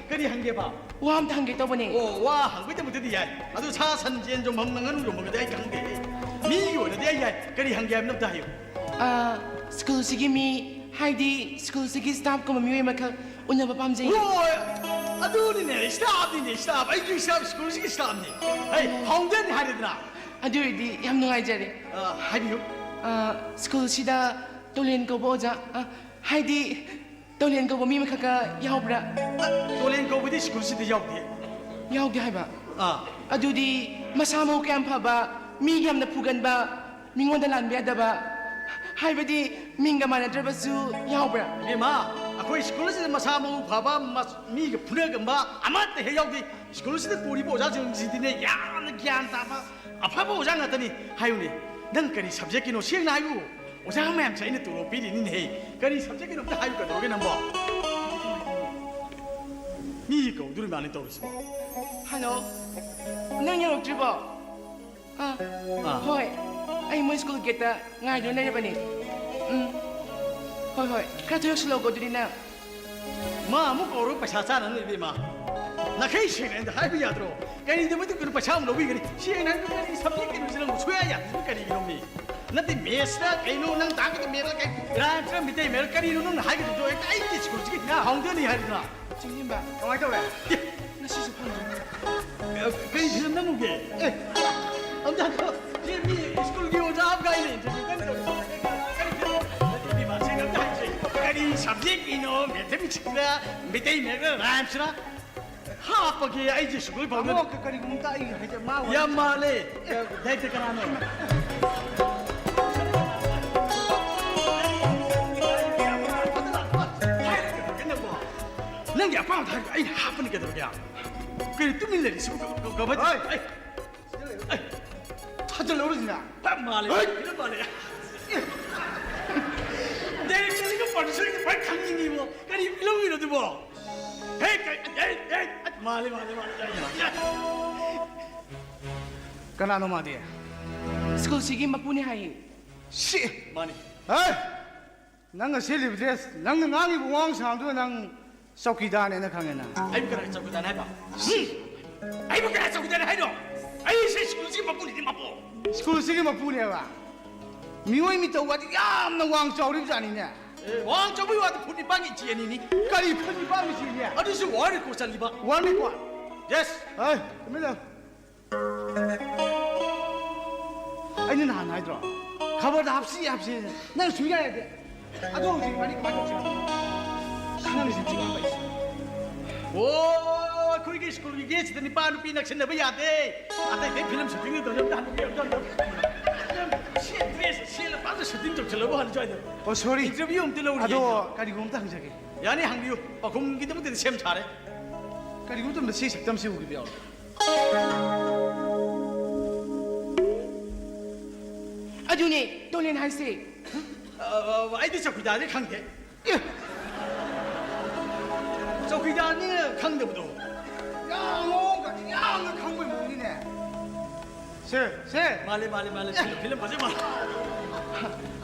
ꯀꯔꯤ ꯍꯪꯒꯦꯕ? ꯋꯥ ꯑꯝꯇ ꯍꯪꯒꯦ ꯇꯧꯕꯅꯦ꯫ ꯑꯣ, ꯋꯥ ꯍꯪꯕꯩꯗꯃꯛꯇꯗꯤ ꯌꯥꯏ꯫ ꯑꯗꯨ ꯁꯥ ꯁꯟ ꯌꯦꯟ ꯌꯣꯟꯐꯝ ꯉꯥꯅꯨ ꯌꯣꯟꯐꯝꯒꯗꯤ ꯑꯩ ꯈꯪꯗꯦ꯫ ꯃꯤꯒꯤ ꯑꯣꯏꯅꯗꯤ ꯑꯩ ꯌꯥꯏ꯫ ꯀꯔꯤ ꯍꯪꯒꯦ ꯍꯥꯏꯕꯅꯣ ꯑꯝꯇ ꯍꯥꯏꯌꯨ꯫ ꯑ, ꯁ꯭ꯀꯨꯜꯁꯤꯒꯤ ꯃꯤ, ꯍꯥꯏꯗꯤ ꯁ꯭ꯀꯨꯜꯁꯤꯒꯤ ꯁ꯭ꯇꯥꯐꯀꯨꯝꯕ ꯃꯤꯑꯣꯏ ꯑꯃꯈꯛ ꯎꯅꯕ ꯄꯥꯝꯖꯩ꯫ ꯍꯣꯏ, ꯑꯗꯨꯅꯤꯅꯦ, ꯁ꯭ꯇꯥꯐꯅꯤꯅꯦ, ꯁ꯭ꯇꯥꯐ꯫ ꯑꯩꯁꯨ ꯁ꯭ꯇꯥꯐ, ꯁ꯭ꯀꯨꯜꯁꯤꯒꯤ ꯁ꯭ꯇꯥꯐꯅꯤ꯫ ꯑꯩ ꯐꯥꯎꯟꯗꯔꯅꯤ ꯍꯥꯏꯔꯦꯗꯅ꯫ ꯑꯗꯨ ꯑꯣꯏꯔꯗꯤ ꯌꯥꯝ ꯅꯨꯡꯉꯥꯏꯖꯔꯦ꯫ ꯑ, ꯍꯥꯏꯕꯤꯌꯨ꯫ ꯑ, ꯁ꯭ꯀꯨꯜꯁꯤꯗ ꯇꯣꯂꯦꯟ ꯀꯧꯕ ꯑꯣꯖꯥ, ꯑ, ꯍꯥꯏꯗꯤ ꯇꯣꯂꯦꯟ ꯀꯧꯕ ꯃꯤ ꯑꯃꯈꯛꯀ ꯌꯥꯎꯕ꯭ꯔꯥ? ꯑ, ꯇꯣꯂꯦꯟ ꯀꯧꯕꯗꯤ ꯁ꯭ꯀꯨꯜꯁꯤꯗ ꯌꯥꯎꯗꯦ꯫ ꯌꯥꯎꯗꯦ ꯍꯥꯏꯕ? ꯑꯥ꯫ ꯑꯗꯨꯗꯤ ꯃꯁꯥ ꯃꯎ ꯀꯌꯥꯝ ꯐꯕ, ꯃꯤ ꯌꯥꯝꯅ ꯐꯨꯒꯟꯕ, ꯃꯤꯉꯣꯟꯗ ꯂꯥꯟꯕ ꯌꯥꯗꯕ, ꯍꯥꯏꯕꯗꯤ ꯃꯤꯡꯒ ꯃꯥꯟꯅꯗ꯭ꯔꯕꯁꯨ ꯌꯥꯎꯕ꯭ꯔꯥ? ꯏꯕꯦꯝꯃ, ꯑꯩꯈꯣꯏ ꯁ꯭ꯀꯨꯜ ꯑꯁꯤꯗ ꯃꯁꯥ ꯃꯎ ꯐꯕ, ꯃꯁ-, ꯃꯤꯒ ꯐꯨꯅꯒꯟꯕ ꯑꯃꯠꯇ ꯍꯦꯛ ꯌꯥꯎꯗꯦ꯫ ꯁ꯭ꯀꯨꯜ ꯑꯁꯤꯗ ꯄꯨꯔꯤꯕ ꯑꯣꯖꯥꯁꯤꯡꯁꯤꯗꯤꯅꯦ, ꯌꯥꯝꯅ ꯒ꯭ꯌꯥꯟ ꯇꯥꯕ, ꯑꯐꯕ ꯑꯣꯖꯥ ꯉꯥꯛꯇꯅꯤ꯫ ꯍꯥꯏꯌꯨꯅꯦ, ꯅꯪ ꯀꯔꯤ ꯁꯕꯖꯦꯛꯀꯤꯅꯣ? ꯁꯦꯡꯅ ꯍꯥꯏꯌꯨ꯫ ꯑꯣꯖꯥ ꯃꯌꯥꯝꯁꯦ ꯑꯩꯅ ꯇꯣꯂꯣꯞ ꯄꯤꯔꯤꯅꯤꯅꯦꯍꯦ꯫ ꯀꯔꯤ ꯁꯕꯖꯦꯛꯀꯤꯅꯣ ꯑꯝꯇ ꯍꯥꯏꯌꯨ ꯀꯩꯗꯧꯔꯒꯦ ꯅꯪꯕꯣ? ꯃꯤ ꯀꯧꯗꯣꯔꯤ ꯃꯥꯜꯂꯦ ꯇꯧꯔꯤꯁꯤꯕꯣ꯫ ꯍꯜꯂꯣ, ꯅꯪ ꯌꯧꯔꯛꯇ꯭ꯔꯤꯕꯣ? ꯑꯥ, ꯑꯥ꯫ ꯍꯣꯏ, ꯑꯩ ꯃꯣꯏ ꯁ꯭ꯀꯨꯜ ꯒꯦꯠꯇ ꯉꯥꯏꯗꯨꯅ ꯂꯩꯔꯕꯅꯦ꯫ ꯎꯝ, ꯍꯣꯏ, ꯍꯣꯏ, ꯈꯔ ꯊꯨꯅ ꯌꯧꯁꯤꯜꯂꯛꯑꯣꯀꯣ ꯑꯗꯨꯗꯤ ꯅꯪ꯫ ꯃꯥ ꯑꯃꯨꯛ ꯀꯧꯔꯒ ꯄꯩꯁꯥ ꯆꯥꯅꯅ ꯏꯕꯦꯝꯃ꯫ ꯅꯥꯈꯩ ꯁꯦꯡꯅ ꯑꯩꯉꯣꯟꯗ ꯍꯥꯏꯕ ꯌꯥꯗ꯭ꯔꯣ? ꯀꯔꯤꯒꯤꯗꯃꯛꯇ ꯀꯩꯅꯣ ꯄꯩꯁꯥ ꯑꯃꯨꯛ ꯂꯧꯕꯤꯒꯅꯤ? ꯁꯤ ꯑꯩꯅ ꯍꯥꯏꯕ ꯀꯔꯤ ꯁꯕꯖꯦꯛꯀꯤꯅꯣ ꯁꯤ ꯅꯪꯕꯨ ꯁꯨꯡꯌꯥ ꯌꯥꯗ꯭ꯔꯤꯁꯤꯕꯨ ꯀꯔꯤꯒꯤꯅꯣꯃꯤ? ꯅꯠꯇꯦ, ꯃꯦꯠꯁꯇ ꯀꯩꯅꯣ ꯅꯪ ꯇꯥꯛꯀꯗꯣ ꯃꯦꯠꯁꯇ ꯀꯩ ꯔꯥꯏꯝꯁꯇ ꯃꯤꯇꯩ ꯃꯌꯦꯛ ꯀꯔꯤꯅꯣ ꯅꯪꯅ ꯍꯥꯏꯒꯗꯕꯗꯣ? ꯍꯦꯛꯇ ꯑꯩꯒꯤ ꯁ꯭ꯀꯨꯜꯁꯤꯒꯤ ꯐꯥꯎꯟꯗꯔꯅꯤ ꯍꯥꯏꯗꯅ꯫ ꯆꯤꯡꯖꯤꯟꯕ꯫ ꯀꯃꯥꯏꯅ ꯇꯧꯔꯦ? ꯑꯦ, ꯉꯁꯤꯁꯨ ꯐꯪꯗ꯭ꯔꯤꯅꯦ꯫ ꯑꯦ, ꯀꯩ ꯐꯤꯂꯝ ꯅꯝꯃꯨꯒꯦ? ꯑꯦ, ꯑꯝꯇ ꯍꯥꯏꯈꯣ꯫ ꯁꯤ ꯃꯤ ꯁ꯭ꯀꯨꯜꯒꯤ ꯑꯣꯖꯥ ꯑꯃꯒ ꯑꯩꯅ interview ꯀꯟꯅ ꯇꯧꯔꯤ꯫ ꯀꯔꯤ ꯐꯤꯂꯝ? ꯅꯠꯇꯦ, ꯏꯕꯦꯝꯃ, ꯁꯦꯡꯅ ꯑꯝꯇ ꯍꯥꯏꯁꯦ꯫ ꯀꯔꯤ subjectꯀꯤꯅꯣ? Mathematicsꯇ ꯃꯤꯇꯩ ꯃꯌꯦꯛꯂ ꯔꯥꯏꯝꯁꯔ? ꯍꯥꯞꯄꯒꯦ ꯑꯩꯁꯦ ꯁ꯭ꯀꯨꯜ ꯐꯥꯎꯗ꯫ ꯇꯥꯃꯣ, ꯀ-, ꯀꯔꯤꯒꯨꯝꯇ ꯑꯩ ꯍꯥꯏꯖ-, ꯃꯥ ꯋꯥꯔꯤ ꯌꯥꯝ ꯃꯥꯜꯂꯦ꯫ ꯑꯦ, ꯗꯥꯏꯔꯦꯛꯇꯔ ꯀꯅꯥꯅꯣ? ꯅꯪꯒꯤ ꯑꯄꯥꯝꯕꯗ ꯍꯥꯏꯔꯒ ꯑꯩꯅ ꯍꯥꯞꯄꯅꯤ ꯀꯩꯗꯧꯔꯒꯦ? ꯀꯩꯅꯣ ꯇꯨꯃꯤꯟ ꯂꯩꯔꯤꯁꯤꯕꯨ ꯀ-, ꯀ-, ꯀꯃꯥꯏ-, ꯍꯣꯏ꯫ ꯑꯩ ꯆꯠꯂꯧꯔꯁꯤꯅ꯫ ꯐꯖ ꯃꯥꯜꯂꯦ꯫ ꯍꯩꯠ! ꯐꯖ ꯃꯥꯜꯂꯦ꯫ ꯗꯥꯏꯔꯦꯛꯇꯔꯒ ꯄ꯭ꯔꯣꯗ꯭ꯌꯨꯁꯔꯒ ꯐꯖ ꯈꯪꯉꯤꯅꯤꯕꯣ꯫ ꯀꯔꯤ ꯐꯤꯂꯝꯒꯤꯅꯣ ꯑꯗꯨꯕꯣ? ꯍꯦ, ꯀꯩ, ꯍꯦ, ꯍꯦ, ꯃꯥꯜꯂꯦ, ꯃꯥꯜꯂꯦ, ꯃꯥꯜꯂꯦ꯫ ꯀꯅꯥꯅꯣ ꯃꯥꯗꯤ? ꯁ꯭ꯀꯨꯜꯁꯤꯒꯤ ꯃꯄꯨꯅꯦ ꯍꯥꯏꯌꯦ꯫ ꯁꯤ! ꯃꯥꯅꯤ꯫ ꯍꯦ! ꯅꯪꯅ ꯁꯦꯠꯂꯤꯕ ꯗ꯭ꯔꯦꯁ, ꯅꯪꯅ ꯉꯥꯡꯉꯤꯕ ꯋꯥꯉꯥꯡ ꯁꯉꯥꯡꯗꯨꯗ ꯅꯪ ꯆꯧꯀꯤꯗꯥꯔꯅꯦꯅ ꯈꯪꯉꯦ ꯅꯪ꯫ ꯑꯩꯕꯨ ꯀꯅꯥ ꯆꯧꯀꯤꯗꯥꯔꯅꯦ ꯍꯥꯏꯕ? ꯍꯨꯝ! ꯑꯩꯕꯨ ꯀꯅꯥ ꯆꯧꯀꯤꯗꯥꯔꯅꯦ ꯍꯥꯏꯅꯣ? ꯑꯩꯁꯦ ꯁ꯭ꯀꯨꯜꯁꯤꯒꯤ ꯃꯄꯨꯅꯤꯅꯦ, ꯃꯄꯨ꯫ ꯁ꯭ꯀꯨꯜꯁꯤꯒꯤ ꯃꯄꯨꯅꯦꯕ? ꯃꯤꯑꯣꯏ ꯃꯤꯇꯧ ꯋꯥꯗꯤ ꯌꯥꯝꯅ ꯋꯥꯡ ꯆꯥꯎꯔꯤꯕ ꯖꯥꯠꯅꯤꯅꯦ꯫ ꯑꯦ, ꯋꯥꯡ ꯆꯥꯎꯕꯒꯤ ꯋꯥꯗꯤ ꯐꯨꯠ ꯅꯤꯄꯥꯟꯒꯤ ꯏꯆꯦ ꯑꯅꯤꯅꯤ꯫ ꯀꯔꯤ ꯐꯨꯠ ꯅꯤꯄꯥꯟꯒꯤ ꯏꯆꯦꯅꯦ? ꯑꯗꯨꯁꯨ ꯋꯥꯔꯜ ꯔꯦꯀꯣꯔꯗ ꯆꯠꯂꯤꯕ꯫ World record? ꯌꯦꯁ꯫ ꯍꯩ, ꯇꯨꯃꯤꯟ ꯂꯩꯌꯨ꯫ ꯑꯩꯅ ꯅꯍꯥꯟ ꯍꯥꯏꯗ꯭ꯔꯣ? ꯈꯕꯔꯗ ꯍꯥꯞꯁꯤ, ꯍꯥꯞꯁꯤ꯫ ꯅꯪ ꯁꯨꯡꯌꯥ ꯌꯥꯗꯦ꯫ ꯑꯗꯣ ꯍꯧꯖꯤꯛ ꯏꯕꯥꯅꯤ ꯀꯃꯥꯏꯅ ꯇꯧꯁꯤ ꯍꯥꯏꯕꯅꯣ? ꯅꯪꯁꯤ ꯆꯤꯡꯉꯝꯕ ꯑꯩꯁꯦ꯫ ꯑꯣ, ꯑꯩꯈꯣꯏꯒꯤ ꯁ꯭ꯀꯨꯜꯒꯤ ꯒꯦꯠꯁꯤꯗ ꯅꯤꯄꯥ ꯅꯨꯄꯤ ꯅꯛꯁꯤꯟꯅꯕ ꯌꯥꯗꯦ꯫ ꯑꯇꯩ ꯑꯇꯩ ꯐꯤꯂꯝ ꯁꯨꯇꯤꯡ ꯇꯧꯔꯤ ꯑꯝꯇ ꯍꯟꯗꯣꯛꯄꯤꯌꯨ, ꯑꯝꯇ, ꯑꯝꯇ꯫ ꯁꯤ ꯗ꯭ꯔꯦꯁ ꯁꯦꯠꯂ ꯐꯖꯅ ꯁꯨꯇꯤꯡ ꯇꯧꯁꯜꯂꯕ ꯍꯥꯟꯅ ꯁ꯭ꯋꯥꯏꯗ꯫ ꯑꯣ, ꯁꯣꯔꯤ꯫ ꯏꯟꯇꯔꯚꯤꯌꯨ ꯑꯝꯇ ꯂꯧꯔꯤꯌꯦ ꯑꯗꯣ ꯑꯩꯁꯦ꯫ ꯀꯔꯤꯒꯨꯝꯕ ꯑꯝꯇ ꯍꯪꯖꯒꯦ꯫ ꯌꯥꯅꯤ, ꯍꯪꯕꯤꯌꯨ꯫ ꯄꯥꯎꯈꯨꯝꯒꯤꯗꯃꯛꯇꯗꯤ ꯁꯦꯝ ꯁꯥꯔꯦ꯫ ꯀꯔꯤꯒꯨꯝꯕ ꯃꯇꯝꯗ ꯁꯤ ꯁꯛꯇꯝꯁꯤ ꯎꯈꯤꯕ ꯌꯥꯎꯔꯦ꯫ ꯑꯗꯨꯅꯦ ꯇꯣꯂꯦꯟ ꯍꯥꯏꯁꯦ꯫ ꯑ, ꯑ, ꯑꯩꯗꯤ ꯆꯧꯀꯤꯗꯥꯔꯗꯤ ꯈꯪꯗꯦ꯫ ꯑꯦ! ꯆꯧꯀꯤꯗꯥꯔꯅꯤꯅ ꯈꯪꯗꯕꯗꯣ꯫ ꯌꯥꯝ ꯃꯑꯣꯡꯒ ꯌꯥꯝꯅ ꯈꯪꯕꯩ ꯃꯑꯣꯡꯅꯤꯅꯦ꯫ ꯁꯦ, ꯁꯦ꯫ ꯃꯥꯜꯂꯦ, ꯃꯥꯜꯂꯦ, ꯃꯥꯜꯂꯦ꯫ ꯐꯤꯂꯝ, ꯐꯤꯂꯝ ꯐꯖꯩ ꯃꯥꯜꯂꯦ꯫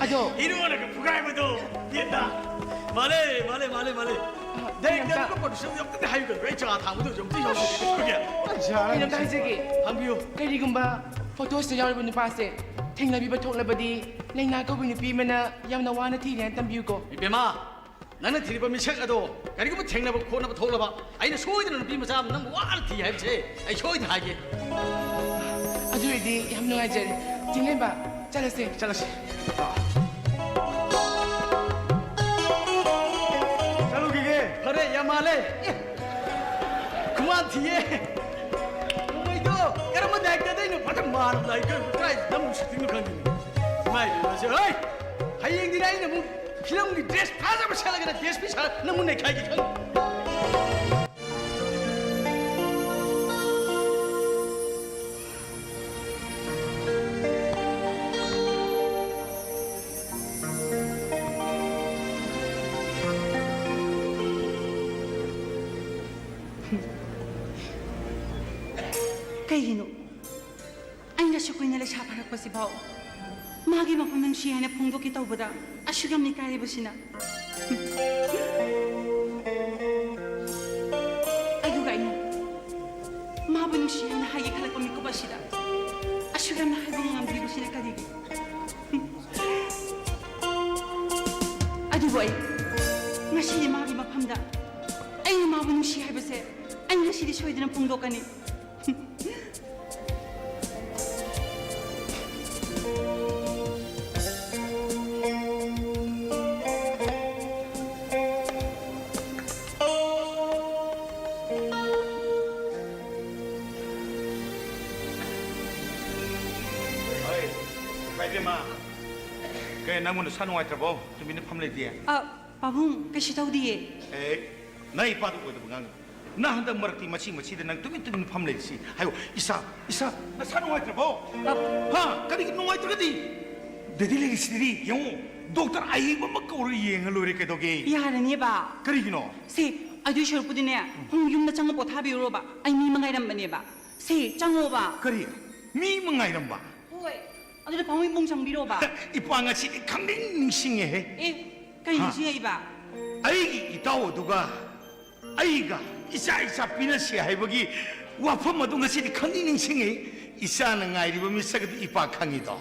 ꯑꯗꯣ ꯍꯤꯔꯣꯅꯒ ꯐꯨꯒꯥꯏꯕꯗꯣ, ꯌꯦꯠꯇ꯫ ꯃꯥꯂꯦ, ꯃꯥꯂꯦ, ꯃꯥꯂꯦ, ꯃꯥꯂꯦ꯫ ꯗꯥꯏꯔꯦꯛꯇꯔꯒ ꯄ꯭ꯔꯣꯗ꯭ꯌꯨꯁꯔꯒ ꯑꯝꯇꯗꯤ ꯍꯥꯏꯌꯨ ꯀꯩꯅꯣ, ꯑꯩ ꯆꯥ ꯊꯥꯡꯕꯗ ꯑꯣꯏꯔꯁꯨ ꯑꯝꯇ ꯌꯥꯎꯖꯒꯦ꯫ ꯑꯩ ꯑꯝꯇ ꯍꯥꯏꯖꯒꯦ꯫ ꯍꯪꯕꯤꯌꯨ꯫ ꯀꯔꯤꯒꯨꯝꯕ ꯐꯣꯇꯣꯁꯤꯗ ꯌꯥꯎꯔꯤꯕ ꯅꯨꯄꯥꯁꯦ ꯊꯦꯡꯅꯕꯤꯕ ꯊꯣꯛꯂꯕꯗꯤ ꯂꯩꯅꯥ ꯀꯧꯕ ꯅꯨꯄꯤ ꯑꯃꯅ ꯌꯥꯝꯅ ꯋꯥꯅ ꯊꯤꯔꯦꯅ ꯇꯝꯕꯤꯌꯨꯀꯣ꯫ ꯏꯕꯦꯝꯃ, ꯅꯪꯅ ꯊꯤꯔꯤꯕ ꯃꯤꯁꯛ ꯑꯗꯣ ꯀꯔꯤꯒꯨꯝꯕ ꯊꯦꯡꯅꯕ ꯈꯣꯠꯅꯕ ꯊꯣꯛꯂꯕ, ꯑꯩꯅ ꯁꯣꯏꯗꯅ ꯅꯨꯄꯤ ꯃꯆꯥ ꯑꯃ ꯅꯪꯕꯨ ꯋꯥꯅ ꯊꯤ ꯍꯥꯏꯕꯁꯦ ꯑꯩ ꯁꯣꯏꯗꯅ ꯍꯥꯏꯒꯦ꯫ ꯑꯗꯨ ꯑꯣꯏꯔꯗꯤ ꯌꯥꯝ ꯅꯨꯡꯉꯥꯏꯖꯔꯦ꯫ ꯆꯤꯡꯂꯦꯝꯕ, ꯆꯠꯂꯁꯦ꯫ ꯆꯠꯂꯁꯤ꯫ ꯆꯠꯂꯨꯈꯤꯒꯦ꯫ ꯐꯔꯦ, ꯌꯥꯝ ꯃꯥꯜꯂꯦ꯫ ꯑꯦ, ꯈꯨꯃꯥꯟ ꯊꯤꯌꯦ꯫ ꯅꯣꯡꯃꯩꯗꯣ ꯀꯔꯝꯕ ꯗꯥꯏꯔꯦꯛꯇꯔꯗꯩꯅꯣ ꯐꯖꯅ ꯃꯥꯟꯕ ꯂꯥꯛꯏ꯫ ꯀꯥꯏ ꯅꯝꯃꯨ ꯁꯨꯇꯤꯡꯅꯣ ꯈꯪꯗꯦ꯫ ꯏꯃꯥꯏ ꯄꯦꯝꯃ, ꯁꯦ, ꯍꯩ! ꯍꯌꯦꯡꯗꯤꯅꯦ ꯑꯩꯅ ꯑꯃꯨꯛ ꯐꯤꯂꯝꯒꯤ ꯗ꯭ꯔꯦꯁ ꯐꯖꯕ ꯁꯦꯠꯂꯒꯅ ꯗꯤ ꯑꯦꯁ ꯄꯤ ꯁꯥꯔ ꯅꯪꯕꯨ ꯅꯩꯈꯥꯏꯒꯦ ꯈꯪꯉꯤ꯫ ꯀꯩꯒꯤꯅꯣ? ꯑꯩꯅ ꯑꯁꯨꯛ ꯀꯨꯏꯅ ꯂꯩꯁꯥ ꯐꯥꯔꯛꯄꯁꯤꯐꯥꯎ ꯃꯥꯒꯤ ꯃꯐꯝ ꯅꯨꯡꯁꯤ ꯍꯥꯏꯅ ꯐꯣꯡꯗꯣꯛꯀꯦ ꯇꯧꯕꯗ ꯑꯁꯨꯛ ꯌꯥꯝꯅ ꯏꯀꯥꯏꯔꯤꯕꯁꯤꯅ꯫ ꯑꯗꯨꯒ ꯑꯩꯅ ꯃꯥꯕꯨ ꯅꯨꯡꯁꯤ ꯍꯥꯏꯅ ꯍꯥꯏꯒꯦ ꯈꯜꯂꯛꯄ ꯃꯤꯀꯨꯞ ꯑꯁꯤꯗ ꯑꯁꯨꯛ ꯌꯥꯝꯅ ꯍꯥꯏꯕ ꯉꯝꯗ꯭ꯔꯤꯕꯁꯤꯅ ꯀꯔꯤꯒꯤ? ꯑꯗꯨꯕꯨ ꯑꯩ ꯉꯁꯤꯗꯤ ꯃꯥꯒꯤ ꯃꯐꯝꯗ ꯑꯩꯅ ꯃꯥꯕꯨ ꯅꯨꯡꯁꯤ ꯍꯥꯏꯕꯁꯦ ꯑꯩ ꯉꯁꯤꯗꯤ ꯁꯣꯏꯗꯅ ꯐꯣꯡꯗꯣꯛꯀꯅꯤ꯫ ꯍꯣꯏ, ꯏꯄꯥ ꯏꯕꯦꯝꯃ꯫ ꯀꯩ, ꯅꯪꯕꯨ ꯅꯁꯥ ꯅꯨꯡꯉꯥꯏꯇ꯭ꯔꯕꯣ? ꯇꯨꯃꯤꯟꯅ ꯐꯝ ꯂꯩꯗꯦ? ꯑ, ꯄꯥꯕꯨꯡ, ꯀꯩꯁꯨ ꯇꯧꯗꯤꯌꯦ꯫ ꯑꯦ, ꯅꯪ ꯏꯄꯥꯗꯨ ꯑꯣꯏꯗꯕ ꯉꯥꯡꯒꯅꯨ꯫ ꯅꯪ ꯍꯟꯗꯛ ꯃꯔꯛꯇꯤ ꯃꯆꯤ ꯃꯆꯤꯗ ꯅꯪ ꯇꯨꯃꯤꯟ ꯇꯨꯃꯤꯟ ꯐꯝ ꯂꯩꯔꯤꯁꯤ꯫ ꯍꯥꯏꯌꯣ, ꯏꯁꯥ, ꯏꯁꯥ, ꯅꯁꯥ ꯅꯨꯡꯉꯥꯏꯇ꯭ꯔꯕꯣ? ꯑ, ꯍꯥ? ꯀꯔꯤꯒꯤ ꯅꯨꯡꯉꯥꯏꯇ꯭ꯔꯒꯗꯤ? ꯗꯦꯗꯤ ꯂꯩꯔꯤꯁꯤꯗꯤ ꯌꯦꯡꯉꯣ, ꯗꯣꯛꯇꯔ ꯑꯍꯩꯕ ꯑꯃ ꯀꯧꯔ ꯌꯦꯡꯉ ꯂꯣꯏꯔꯦ, ꯀꯩꯗꯧꯒꯦ? ꯌꯥꯔꯅꯤꯕ꯫ ꯀꯔꯤꯒꯤꯅꯣ? ꯁꯦ, ꯑꯗꯨꯏ ꯁꯔꯨꯛꯄꯨꯗꯤꯅꯦ, ꯎꯝ꯫ ꯄꯨꯡ ꯌꯨꯝꯗ ꯆꯪꯉ ꯄꯣꯊꯥꯕꯤꯔꯨꯔꯣꯕ꯫ ꯑꯩ ꯃꯤ ꯑꯃ ꯉꯥꯏꯔꯝꯕꯅꯦꯕ꯫ ꯁꯦ, ꯆꯪꯉꯣꯕ꯫ ꯀꯔꯤ? ꯃꯤ ꯑꯃ ꯉꯥꯏꯔꯝꯕ? ꯍꯣꯏ꯫ ꯑꯗꯨꯗ ꯄꯥꯕꯨꯡ ꯏꯕꯨꯡ ꯆꯪꯕꯤꯔꯣꯕ꯫ ꯏꯄꯥ ꯉꯁꯤꯗꯤ ꯈꯪꯅꯤꯡ ꯅꯤꯡꯁꯤꯡꯉꯦꯍꯦ꯫ ꯑꯦ, ꯀꯔꯤ ꯍꯥ? ꯅꯤꯡꯁꯤꯡꯉꯛꯏꯕ? ꯑꯩꯒꯤ ꯏꯇꯥꯎ ꯑꯗꯨꯒ ꯑꯩꯒ ꯏꯆꯥ ꯏꯆꯥ ꯄꯤꯅꯁꯦ ꯍꯥꯏꯕꯒꯤ ꯋꯥꯐꯝ ꯑꯗꯨ ꯉꯁꯤꯗꯤ ꯈꯪꯅꯤꯡ ꯅꯤꯡꯁꯤꯡꯉꯤ꯫ ꯏꯆꯥꯅ ꯉꯥꯏꯔꯤꯕ ꯃꯤꯁꯛ ꯑꯗꯨ ꯏꯄꯥ ꯈꯪꯉꯤꯗꯣ꯫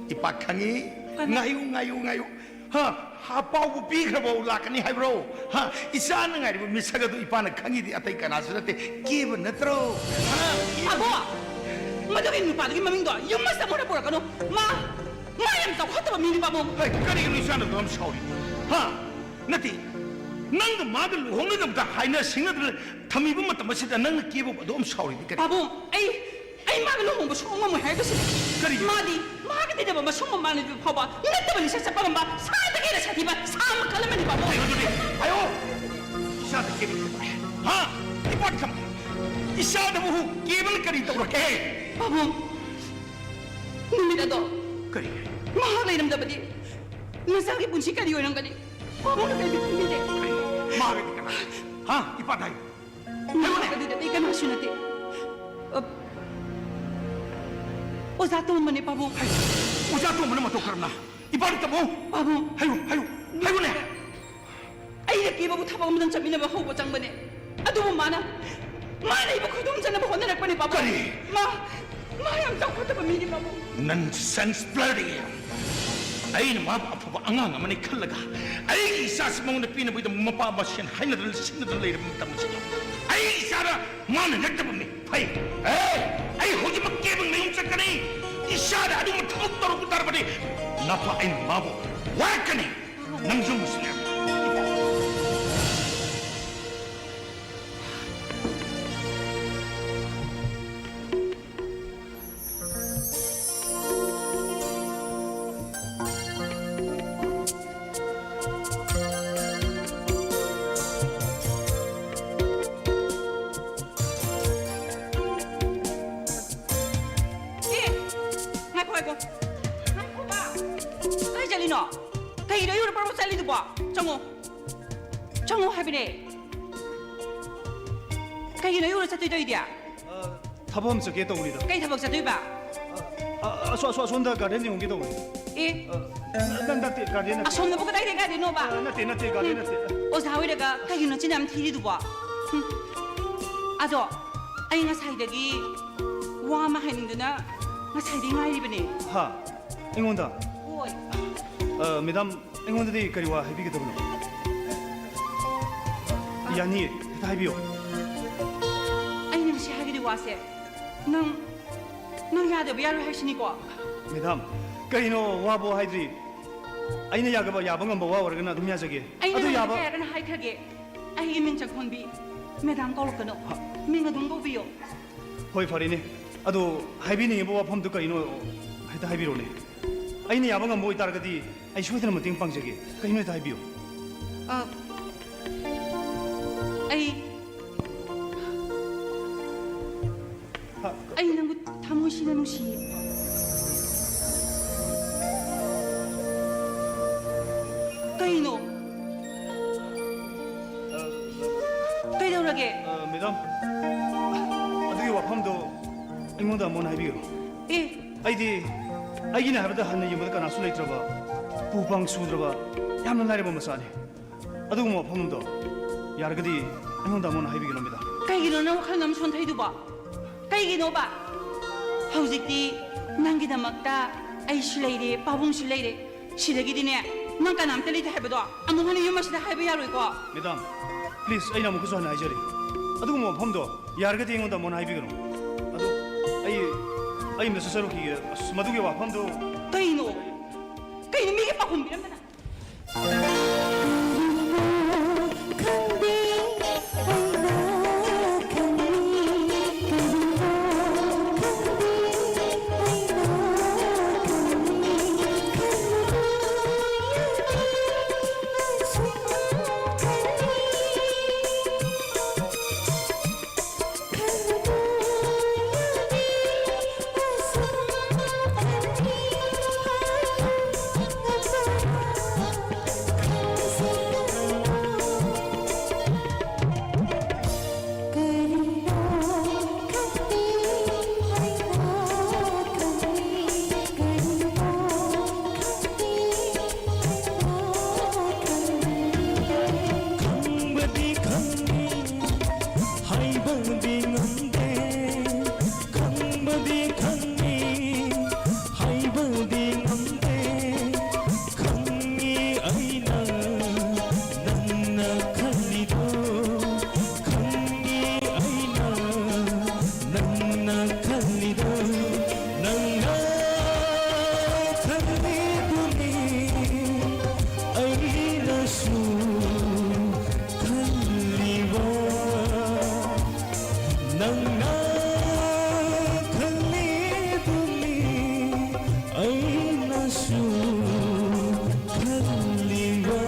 ꯏꯄꯥ ꯈꯪꯉꯤ꯫ ꯀꯅꯥ? ꯉꯥꯏꯌꯨ, ꯉꯥꯏꯌꯨ, ꯉꯥꯏꯌꯨ꯫ ꯍꯥ? ꯍꯥ, ꯄꯥꯎꯕꯨ ꯄꯤꯈ꯭ꯔꯕꯣ, ꯂꯥꯛꯀꯅꯤ ꯍꯥꯏꯕ꯭ꯔꯣ? ꯍꯥ? ꯏꯆꯥꯅ ꯉꯥꯏꯔꯤꯕ ꯃꯤꯁꯛ ꯑꯗꯨ ꯏꯄꯥꯅ ꯈꯪꯉꯤꯗꯤ ꯑꯇꯩ ꯀꯅꯥꯁꯨ ꯅꯠꯇꯦ, ꯀꯦꯕ ꯅꯠꯇ꯭ꯔꯣ? ꯍꯥ? ꯀꯦꯕ ꯑꯕꯣ! ꯅꯠꯇ꯭ꯔꯣ? ꯃꯗꯨꯒꯤ ꯅꯨꯄꯥꯗꯨꯒꯤ ꯃꯃꯤꯡꯗꯣ ꯌꯨꯝ ꯃꯁꯛ ꯃꯨꯟꯅ ꯄꯨꯔꯛꯀꯅꯨ꯫ ꯃꯥ, ꯃꯥ ꯌꯥꯝ ꯆꯥꯎꯈꯠꯇꯕ ꯃꯤꯅꯤ, ꯄꯥꯕꯨꯡ꯫ ꯍꯩ, ꯀꯔꯤꯒꯤꯅꯣ ꯏꯆꯥꯅ ꯑꯗꯨ ꯌꯥꯝ ꯁꯥꯎꯔꯤ? ꯍꯥ? ꯅꯠꯇꯦ, ꯅꯪꯒ ꯃꯥꯒ ꯂꯨꯍꯣꯡꯅꯅꯕꯗ ꯍꯥꯏꯅ ꯁꯤꯡꯅꯗꯅ ꯊꯝꯃꯤꯕ ꯃꯇꯝ ꯑꯁꯤꯗ ꯅꯪꯅ ꯀꯦꯕ ꯑꯗꯨ ꯌꯥꯝ ꯁꯥꯎꯔꯤꯗꯤ ꯀꯔꯤ? ꯄꯥꯕꯨꯡ, ꯑꯩ, ꯑꯩ ꯃꯥꯒ ꯂꯨꯍꯣꯡꯕ ꯁꯨꯡꯉꯝ ꯉꯝꯃꯣꯏ ꯍꯥꯏꯔꯤꯕꯁꯤꯅꯤ꯫ ꯀꯔꯤꯒꯤ? ꯃꯥꯗꯤ ꯃꯥꯒ ꯇꯤꯟꯅꯕ ꯃꯁꯨꯡ ꯃꯃꯥꯟꯅꯕꯤ ꯐꯥꯎꯕ ꯅꯠꯇꯕ ꯂꯤꯆꯠ ꯆꯠꯄ ꯉꯝꯕ ꯁꯥꯗꯒꯤ ꯍꯦꯟꯅ ꯁꯥꯊꯤꯕ ꯁꯥ ꯃꯈꯜ ꯑꯃꯅꯤ, ꯄꯥꯕꯨꯡ꯫ ꯀꯩꯅꯣꯗꯨꯗꯤ? ꯍꯥꯏꯌꯣ! ꯏꯆꯥꯗ ꯀꯦꯕ ꯀꯩꯗꯧꯔꯦ? ꯍꯥ? ꯏꯄꯥꯗꯤ ꯀꯃꯥꯏ? ꯏꯆꯥꯗꯕꯨ ꯀꯦꯕꯅ ꯀꯔꯤ ꯇꯧꯔꯒꯦ? ꯄꯥꯕꯨꯡ, ꯅꯨꯃꯤꯠ ꯑꯗꯣ ꯀꯔꯤ? ꯃꯍꯥꯛ ꯂꯩꯔꯝꯗꯕꯗꯤ ꯅꯆꯥꯒꯤ ꯄꯨꯟꯁꯤ ꯀꯔꯤ ꯑꯣꯏꯔꯝꯒꯅꯤ? ꯄꯥꯕꯨꯡꯅ ꯀꯔꯤꯒꯤ ꯈꯟꯕꯤꯗꯦ? ꯀꯔꯤ? ꯃꯥꯒꯗꯤ ꯀꯅꯥ? ꯍꯥ? ꯏꯄꯥꯗ ꯍꯥꯏꯌꯨ꯫ ꯃꯍꯥꯛ ꯑꯗꯨꯗꯗꯤ ꯀꯅꯥꯁꯨ ꯅꯠꯇꯦ꯫ ꯑ, ꯑꯣꯖꯥ ꯇꯣꯝꯕꯅꯦ, ꯄꯥꯕꯨꯡ꯫ ꯑꯣꯖꯥ ꯇꯣꯝꯕꯅ ꯃꯇꯧ ꯀꯔꯝꯅ? ꯏꯄꯥꯗ ꯇꯝꯃꯨ꯫ ꯄꯥꯕꯨꯡ꯫ ꯍꯥꯏꯌꯨ, ꯍꯥꯏꯌꯨ, ꯍꯥꯏꯌꯨꯅꯦ꯫ ꯑꯩꯅ ꯀꯦꯕꯕꯨ ꯊꯕꯛ ꯑꯃꯗꯪ ꯆꯠꯃꯤꯟꯅꯕ ꯍꯧꯕ ꯆꯪꯕꯅꯦ꯫ ꯑꯗꯨꯕꯨ ꯃꯥꯅ, ꯃꯥꯅ ꯑꯩꯕꯨ ꯈꯨꯗꯨꯝ ꯆꯟꯅꯕ ꯍꯣꯠꯅꯔꯛꯄꯅꯦ, ꯄꯥꯕꯨꯡ꯫ ꯀꯔꯤ? ꯃꯥ, ꯃꯥ ꯌꯥꯝ ꯆꯥꯎꯈꯠꯇꯕ ꯃꯤꯅꯤ, ꯄꯥꯕꯨꯡ꯫ Nonsense bloody! ꯑꯩꯅ ꯃꯥꯕꯨ ꯑꯐꯕ ꯑꯉꯥꯡ ꯑꯃꯅꯤ ꯈꯜꯂꯒ ꯑꯩꯒꯤ ꯏꯆꯥꯁꯤ ꯃꯉꯣꯟꯗ ꯄꯤꯅꯕꯒꯤꯗꯃꯛ ꯃꯄꯥ ꯃꯁꯦꯟ ꯍꯥꯏꯅꯗꯅ ꯁꯤꯡꯅꯗꯅ ꯂꯩꯔꯕ ꯃꯇꯝ ꯑꯁꯤꯗ ꯑꯩ ꯏꯆꯥꯗ ꯃꯥꯅ ꯅꯠꯇꯕ ꯃꯤ ꯐꯩ꯫ ꯑꯦ, ꯑꯩ ꯍꯧꯖꯤꯛꯃꯛ ꯀꯦꯕ ꯃꯌꯨꯝ ꯆꯠꯀꯅꯤ꯫ ꯏꯆꯥꯗ ꯑꯗꯨꯒꯨꯝꯕ ꯊꯕꯛ ꯇꯧꯔꯛꯄ ꯇꯥꯔꯕꯗꯤ ꯅꯄꯥ ꯑꯩꯅ ꯃꯥꯕꯨ ꯋꯥꯔꯛꯀꯅꯤ꯫ ꯅꯪꯁꯨ ꯃꯨꯁꯂꯤꯝ꯫ ꯑꯦ, ꯉꯥꯏꯈꯣ, ꯉꯥꯏꯈꯣ꯫ ꯉꯥꯏꯈꯣꯕ꯫ ꯀꯥꯏ ꯆꯠꯂꯤꯅꯣ? ꯀꯩꯒꯤꯅꯣ ꯌꯨꯝꯗ ꯄꯔꯣ ꯆꯠꯂꯤꯗꯨꯕꯣ? ꯆꯪꯉꯣ꯫ ꯆꯪꯉꯣ ꯍꯥꯏꯕꯅꯦ꯫ ꯀꯩꯒꯤꯅꯣ ꯌꯨꯝꯗ ꯆꯠꯇꯣꯏ ꯇꯧꯔꯤꯗꯤ? ꯑ, ꯊꯕꯛ ꯑꯃ ꯆꯠꯀꯦ ꯇꯧꯕꯅꯤꯗ꯫ ꯀꯩ ꯊꯕꯛ ꯆꯠꯇꯣꯏꯕ? ꯑ, ꯑ, ꯑꯁꯣ-, ꯑꯁꯣ-, ꯑꯁꯣꯝꯗ ꯒꯥꯔꯗꯦꯟ ꯌꯦꯡꯉꯨꯒꯦ ꯇꯧꯕꯅꯤ꯫ ꯑꯦ? ꯑ, ꯅ-, ꯅ-, ꯅꯠꯇꯦ, ꯒꯥꯔꯗꯦꯟ ꯅꯠꯇꯦ꯫ ꯑꯁꯣꯝꯗꯕꯨ ꯀꯗꯥꯏꯗ ꯒꯥꯔꯗꯦꯟꯅꯣꯕ? ꯑ, ꯅꯠꯇꯦ, ꯅꯠꯇꯦ, ꯒꯥꯔꯗꯦꯟ ꯅꯠꯇꯦ꯫ ꯑꯣꯖꯥ ꯑꯣꯏꯔꯒ ꯀꯩꯒꯤꯅꯣ ꯆꯤꯟ ꯌꯥꯝ ꯊꯤꯔꯤꯗꯨꯕꯣ? ꯍꯨꯝ꯫ ꯑꯗꯣ ꯑꯩ ꯉꯁꯥꯏꯗꯒꯤ ꯋꯥ ꯑꯃ ꯍꯥꯏꯅꯤꯡꯗꯅ ꯉꯁꯥꯏꯗꯒꯤ ꯉꯥꯏꯔꯤꯕꯅꯦ꯫ ꯍꯥ? ꯑꯩꯉꯣꯟꯗ? ꯍꯣꯏ꯫ ꯑ, ꯃꯦꯗꯥꯝ, ꯑꯩꯉꯣꯟꯗꯗꯤ ꯀꯔꯤ ꯋꯥ ꯍꯥꯏꯕꯤꯒꯗꯕꯅꯣ? ꯌꯥꯅꯤꯌꯦ, ꯍꯦꯛꯇ ꯍꯥꯏꯕꯤꯌꯣ꯫ ꯑꯩꯅ ꯉꯁꯤ ꯍꯥꯏꯒꯗꯕ ꯋꯥꯁꯦ ꯅꯪ, ꯅꯪ ꯌꯥꯗꯕ ꯌꯥꯔꯣꯏ ꯍꯥꯏꯁꯤꯅꯤꯀꯣ? ꯃꯦꯗꯥꯝ, ꯀꯩꯅꯣ ꯋꯥꯕꯣ ꯍꯥꯏꯗ꯭ꯔꯤ? ꯑꯩꯅ ꯌꯥꯒꯕ, ꯌꯥꯕ ꯉꯝꯕ ꯋꯥ ꯑꯣꯏꯔꯒꯅ ꯑꯗꯨꯝ ꯌꯥꯖꯒꯦ꯫ ꯑꯩꯅ ꯑꯗꯨ ꯅꯉꯣꯟꯗ ꯌꯥꯕ ꯀꯌꯥꯔꯛꯅ ꯍꯥꯏꯈ꯭ꯔꯒꯦ? ꯑꯩꯒꯤ ꯃꯤꯡ ꯆꯪꯈꯣꯟꯕꯤ꯫ ꯃꯦꯗꯥꯝ ꯀꯧꯔꯛꯀꯅꯨ꯫ ꯍ- ꯃꯤꯡ ꯑꯗꯨꯝ ꯀꯧꯕꯤꯌꯣ꯫ ꯍꯣꯏ, ꯐꯔꯦꯅꯦ꯫ ꯑꯗꯣ ꯍꯥꯏꯕꯤꯅꯤꯡꯉꯤꯕ ꯋꯥꯐꯝꯗꯨ ꯀꯔꯤꯅꯣ? ꯍꯦꯛꯇ ꯍꯥꯏꯕꯤꯔꯣꯅꯦ꯫ ꯑꯩꯅ ꯌꯥꯕ ꯉꯝꯕ ꯑꯣꯏꯇꯥꯔꯒꯗꯤ ꯑꯩ ꯁꯣꯏꯗꯅ ꯃꯇꯦꯡ ꯄꯥꯡꯖꯒꯦ꯫ ꯀꯔꯤꯅꯣ ꯍꯦꯛꯇ ꯍꯥꯏꯕꯤꯌꯨ꯫ ꯑ, ꯑꯩ, ꯍ- ꯑꯩ ꯅꯪꯕꯨ ꯊꯃꯣꯏ ꯁꯦꯡꯅ ꯅꯨꯡꯁꯤꯌꯦ꯫ ꯀꯩꯅꯣ? ꯀꯩꯗꯧꯔꯒꯦ? ꯑ, ꯃꯦꯗꯥꯝ, ꯑꯗꯨꯒꯤ ꯋꯥꯐꯝꯗꯣ ꯑꯩꯉꯣꯟꯗ ꯑꯃꯨꯛ ꯍꯟꯅ ꯍꯥꯏꯕꯤꯒꯅꯨ꯫ ꯑꯦ꯫ ꯑꯩꯗꯤ ꯑꯩꯒꯤꯅꯦ ꯍꯥꯏꯕꯗ ꯍꯟꯅ ꯌꯦꯡꯕꯗ ꯀꯅꯥꯁꯨ ꯂꯩꯇ꯭ꯔꯕ, ꯄꯨ ꯄꯥꯡ ꯁꯨꯗ꯭ꯔꯕ, ꯌꯥꯝꯅ ꯂꯥꯏꯔꯕ ꯃꯆꯥꯅꯤ꯫ ꯑꯗꯨꯒꯨꯝꯕ ꯋꯥꯐꯝꯗꯣ ꯌꯥꯔꯒꯗꯤ ꯑꯩꯉꯣꯟꯗ ꯑꯃꯨꯛ ꯍꯟꯅ ꯍꯥꯏꯕꯤꯒꯅꯨ, ꯃꯦꯗꯥꯝ꯫ ꯀꯩꯒꯤꯅꯣ ꯅꯪ ꯋꯥꯈꯜ ꯑꯃ ꯁꯣꯟꯊꯩꯗꯨꯕꯣ? ꯀꯩꯒꯤꯅꯣꯕ? ꯍꯧꯖꯤꯛꯇꯤ ꯅꯪꯒꯤꯗꯃꯛꯇ ꯑꯩꯁꯨ ꯂꯩꯔꯦ, ꯄꯥꯕꯨꯡꯁꯨ ꯂꯩꯔꯦ꯫ ꯁꯤꯗꯒꯤꯗꯤꯅꯦ, ꯅꯪ ꯀꯅꯥꯝꯇ ꯂꯩꯇꯦ ꯍꯥꯏꯕꯗꯣ ꯑꯃꯨꯛ ꯍꯟꯅ ꯌꯨꯝ ꯑꯁꯤꯗ ꯍꯥꯏꯕ ꯌꯥꯔꯣꯏꯀꯣ꯫ ꯃꯦꯗꯥꯝ, please, ꯑꯩꯅ ꯑꯃꯨꯛꯀꯁꯨ ꯍꯟꯅ ꯍꯥꯏꯖꯔꯤ, ꯑꯗꯨꯒꯨꯝꯕ ꯋꯥꯐꯝꯗꯣ ꯌꯥꯔꯒꯗꯤ ꯑꯩꯉꯣꯟꯗ ꯑꯃꯨꯛ ꯍꯟꯅ ꯍꯥꯏꯕꯤꯒꯅꯨ꯫ ꯑꯗꯨ ꯑꯩ, ꯑꯩ ꯑꯝꯇ ꯆꯠꯆꯔꯨꯈꯤꯒꯦ꯫ ꯑꯁ, ꯃꯗꯨꯒꯤ ꯋꯥꯐꯝꯗꯣ꯫ ꯀꯩꯅꯣ? ꯀꯩꯅꯣ ꯃꯤꯒꯤ ꯄꯥꯎꯈꯨꯝ ꯄꯤꯔꯝꯗꯅ? ꯈꯪꯕꯗꯤ ꯈꯪꯉꯤ, ꯍꯥꯏꯕꯗꯤ ꯉꯝꯗꯦ꯫ ꯈꯪꯕꯗꯤ ꯈꯪꯉꯤ, ꯍꯥꯏꯕꯗꯤ ꯉꯝꯗꯦ꯫ ꯈꯪꯉꯤ ꯑꯩꯅ ꯅꯪꯅ ꯈꯜꯂꯤꯗꯣ, ꯈꯪꯉꯤ ꯑꯩꯅ ꯅꯪꯅ ꯈꯜꯂꯤꯗꯣ, ꯅꯪꯅ ꯈꯜꯂꯤꯗꯨꯅꯤ ꯑꯩꯅꯁꯨ ꯈꯜꯂꯤꯕ꯫ ꯅꯪꯅ ꯈꯜꯂꯤꯗꯨꯅꯤ ꯑꯩꯅꯁꯨ ꯈꯜꯂꯤꯕ꯫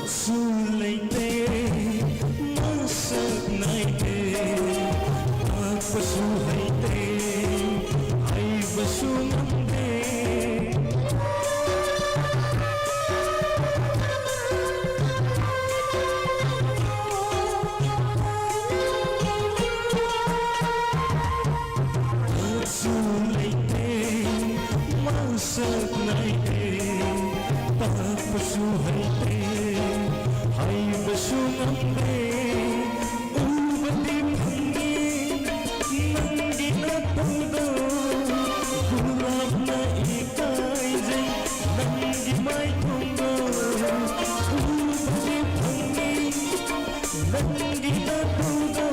ꯁꯨ ꯂꯩꯇꯦ, ꯃꯁꯛ ꯅꯥꯏꯗꯦ, ꯇꯥꯛꯄꯁꯨ ꯍꯩꯇꯦ, ꯍꯥꯏꯕꯁꯨ ꯉꯝꯗꯦ꯫ ꯁꯨ ꯂꯩꯇꯦ, ꯃꯁꯛ ꯅꯥꯏꯗꯦ, ꯇꯥꯛꯄꯁꯨ ꯍꯩꯇꯦ, ꯍꯥꯏꯕꯁꯨ ꯉꯝꯗꯦ꯫ ꯎꯕꯗꯤ ꯐꯪꯉꯤ ꯅꯪꯒꯤ ꯅꯇꯧꯗꯣ, ꯒꯨꯂꯥꯞꯅ ꯏꯀꯥꯏꯖꯩ ꯅꯪꯒꯤ ꯃꯥꯏꯊꯣꯡꯗꯣ꯫ ꯎꯕꯗꯤ ꯐꯪꯉꯤ ꯅꯪꯒꯤ ꯅꯇꯧꯗꯣ,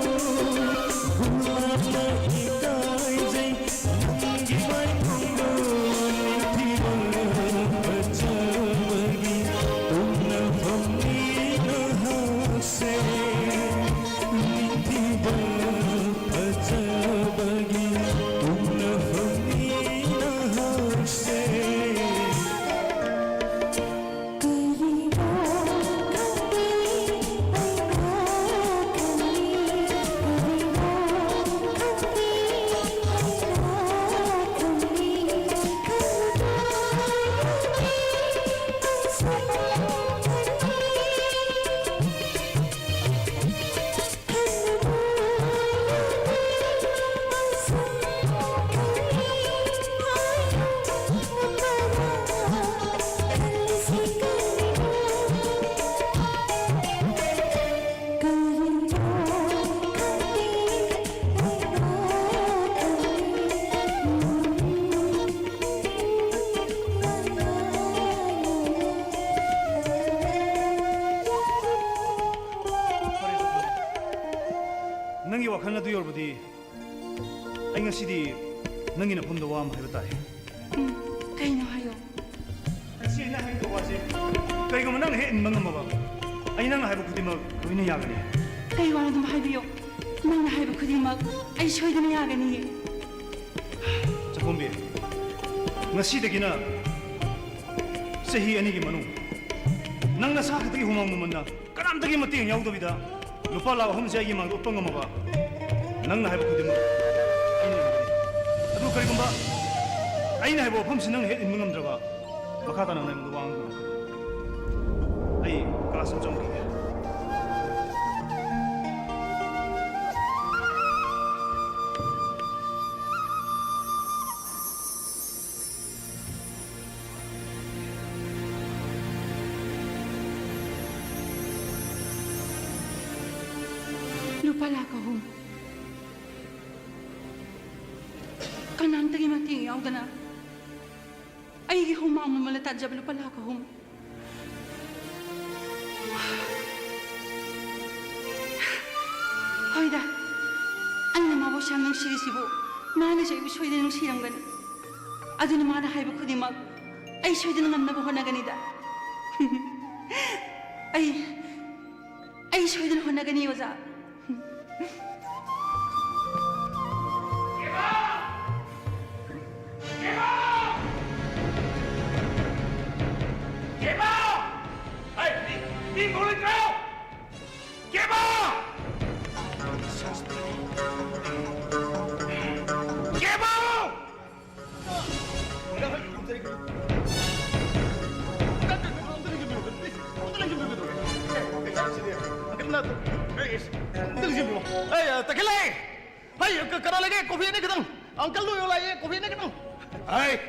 ꯒꯨꯂꯥꯞꯅ ꯏꯀꯥꯏꯖꯩ ꯅꯪꯒꯤ ꯃꯥꯏꯊꯣꯡꯗꯣ꯫ ꯅꯤꯡꯊꯤꯕ ꯐꯖꯕꯒꯤ ꯇꯨꯝꯅꯐꯝꯅꯤ ꯅꯍꯥꯛꯁꯦ꯫ ꯅꯤꯡꯊꯤꯕ ꯐꯖꯕꯒꯤ ꯇꯨꯝꯅꯐꯝꯅꯤ ꯅꯍꯥꯛꯁꯦ꯫ ꯅꯪꯒꯤ ꯋꯥꯈꯜ ꯑꯗꯨ ꯌꯧꯔꯕꯗꯤ ꯑꯩ ꯉꯁꯤꯗꯤ ꯅꯪꯒꯤ ꯅꯐꯝꯗ ꯋꯥ ꯑꯃ ꯍꯥꯏꯕ ꯇꯥꯏ꯫ ꯎꯝ, ꯀꯩꯅꯣ ꯍꯥꯏꯌꯣ꯫ ꯉꯁꯤ ꯑꯩꯅ ꯍꯥꯏꯒꯗꯧꯕ ꯋꯥꯁꯦ ꯀꯩꯒꯨꯝꯕ ꯅꯪꯅ ꯍꯦꯛ ꯏꯟꯕ ꯉꯝꯃꯕ, ꯑꯩ ꯅꯪꯅ ꯍꯥꯏꯕ ꯈꯨꯗꯤꯡꯃꯛ ꯂꯣꯏꯅ ꯌꯥꯒꯅꯤ꯫ ꯀꯩ ꯋꯥꯅꯣ ꯑꯗꯨꯝ ꯍꯥꯏꯕꯤꯌꯣ꯫ ꯅꯪꯅ ꯍꯥꯏꯕ ꯈꯨꯗꯤꯡꯃꯛ ꯑꯩ ꯁꯣꯏꯗꯅ ꯌꯥꯒꯅꯤꯌꯦ꯫ ꯆꯈꯣꯝꯕꯤ, ꯉꯁꯤꯗꯒꯤꯅ ꯆꯍꯤ ꯑꯅꯤꯒꯤ ꯃꯅꯨꯡ ꯅꯪ ꯅꯁꯥ ꯈꯛꯇꯒꯤ ꯍꯨꯃꯥꯡ ꯃꯃꯜꯅ ꯀꯅꯥꯝꯇꯒꯤ ꯃꯇꯦꯡ ꯌꯥꯎꯗꯕꯤꯗ ꯂꯨꯄꯥ ꯂꯥꯈ ꯑꯍꯨꯝꯁꯦ ꯑꯩꯒꯤ ꯃꯥꯡꯗ ꯎꯠꯄ ꯉꯝꯃꯕ, ꯅꯪꯅ ꯍꯥꯏꯕ ꯈꯨꯗꯤꯡꯃꯛ ꯑꯩꯅ ꯏꯟꯒꯅꯤ꯫ ꯑꯗꯨ ꯀꯔꯤꯒꯨꯝꯕ ꯑꯩꯅ ꯍꯥꯏꯕ ꯋꯥꯐꯝꯁꯤ ꯅꯪꯅ ꯍꯦꯛ ꯏꯟꯕ ꯉꯝꯗ꯭ꯔꯕ, ꯃꯈꯥ ꯇꯥꯅ ꯅꯪꯉꯣꯟꯗ ꯋꯥ ꯉꯥꯡꯕ ꯉꯝꯒꯅꯤ꯫ ꯑꯩ ꯀ꯭ꯂꯥꯁ ꯑꯃ ꯆꯪꯈꯤꯒꯦ꯫ ꯂꯨꯄꯥ ꯂꯥꯈ ꯑꯍꯨꯝ꯫ ꯀꯅꯥꯝꯇꯒꯤ ꯃꯇꯦꯡ ꯌꯥꯎꯗꯅ ꯑꯩꯒꯤ ꯍꯨꯃꯥꯡ ꯃꯃꯜꯗ ꯇꯥꯟꯖꯕ ꯂꯨꯄꯥ ꯂꯥꯈ ꯑꯍꯨꯝ꯫ ꯍꯣꯏꯗ, ꯑꯩꯅ ꯃꯥꯕꯨ ꯁꯨꯛꯌꯥꯝ ꯅꯨꯡꯁꯤꯔꯤꯁꯤꯕꯨ ꯃꯥꯅꯁꯨ ꯑꯩꯕꯨ ꯁꯣꯏꯗꯅ ꯅꯨꯡꯁꯤꯔꯝꯒꯅꯤ꯫ ꯑꯗꯨꯅ ꯃꯥꯅ ꯍꯥꯏꯕ ꯈꯨꯗꯤꯡꯃꯛ ꯑꯩ ꯁꯣꯏꯗꯅ ꯉꯝꯅꯕ ꯍꯣꯠꯅꯒꯅꯤꯗ꯫ ꯑꯩ, ꯑꯩ ꯁꯣꯏꯗꯅ ꯍꯣꯠꯅꯒꯅꯤ, ꯑꯣꯖꯥ꯫ ꯀꯦꯕꯥ! ꯍꯩ, ꯃꯤ, ꯃꯤ ꯐꯥꯎ ꯂꯩꯇ꯭ꯔꯣ? ꯀꯦꯕꯥ! ꯀꯦꯕꯥ! ꯑꯩ, ꯑ, ꯇꯈꯦꯜꯂꯩ! ꯍꯩ, ꯀ-, ꯀꯅꯥ ꯂꯩꯒꯦ? ꯀꯣꯐꯤ ꯑꯅꯤ ꯈꯤꯇꯪ꯫ ꯑꯪꯀꯜ ꯂꯣꯏ ꯂꯥꯛꯑꯦ, ꯀꯣꯐꯤ ꯑꯅꯤ ꯈꯤꯇꯪ꯫ ꯍꯩ,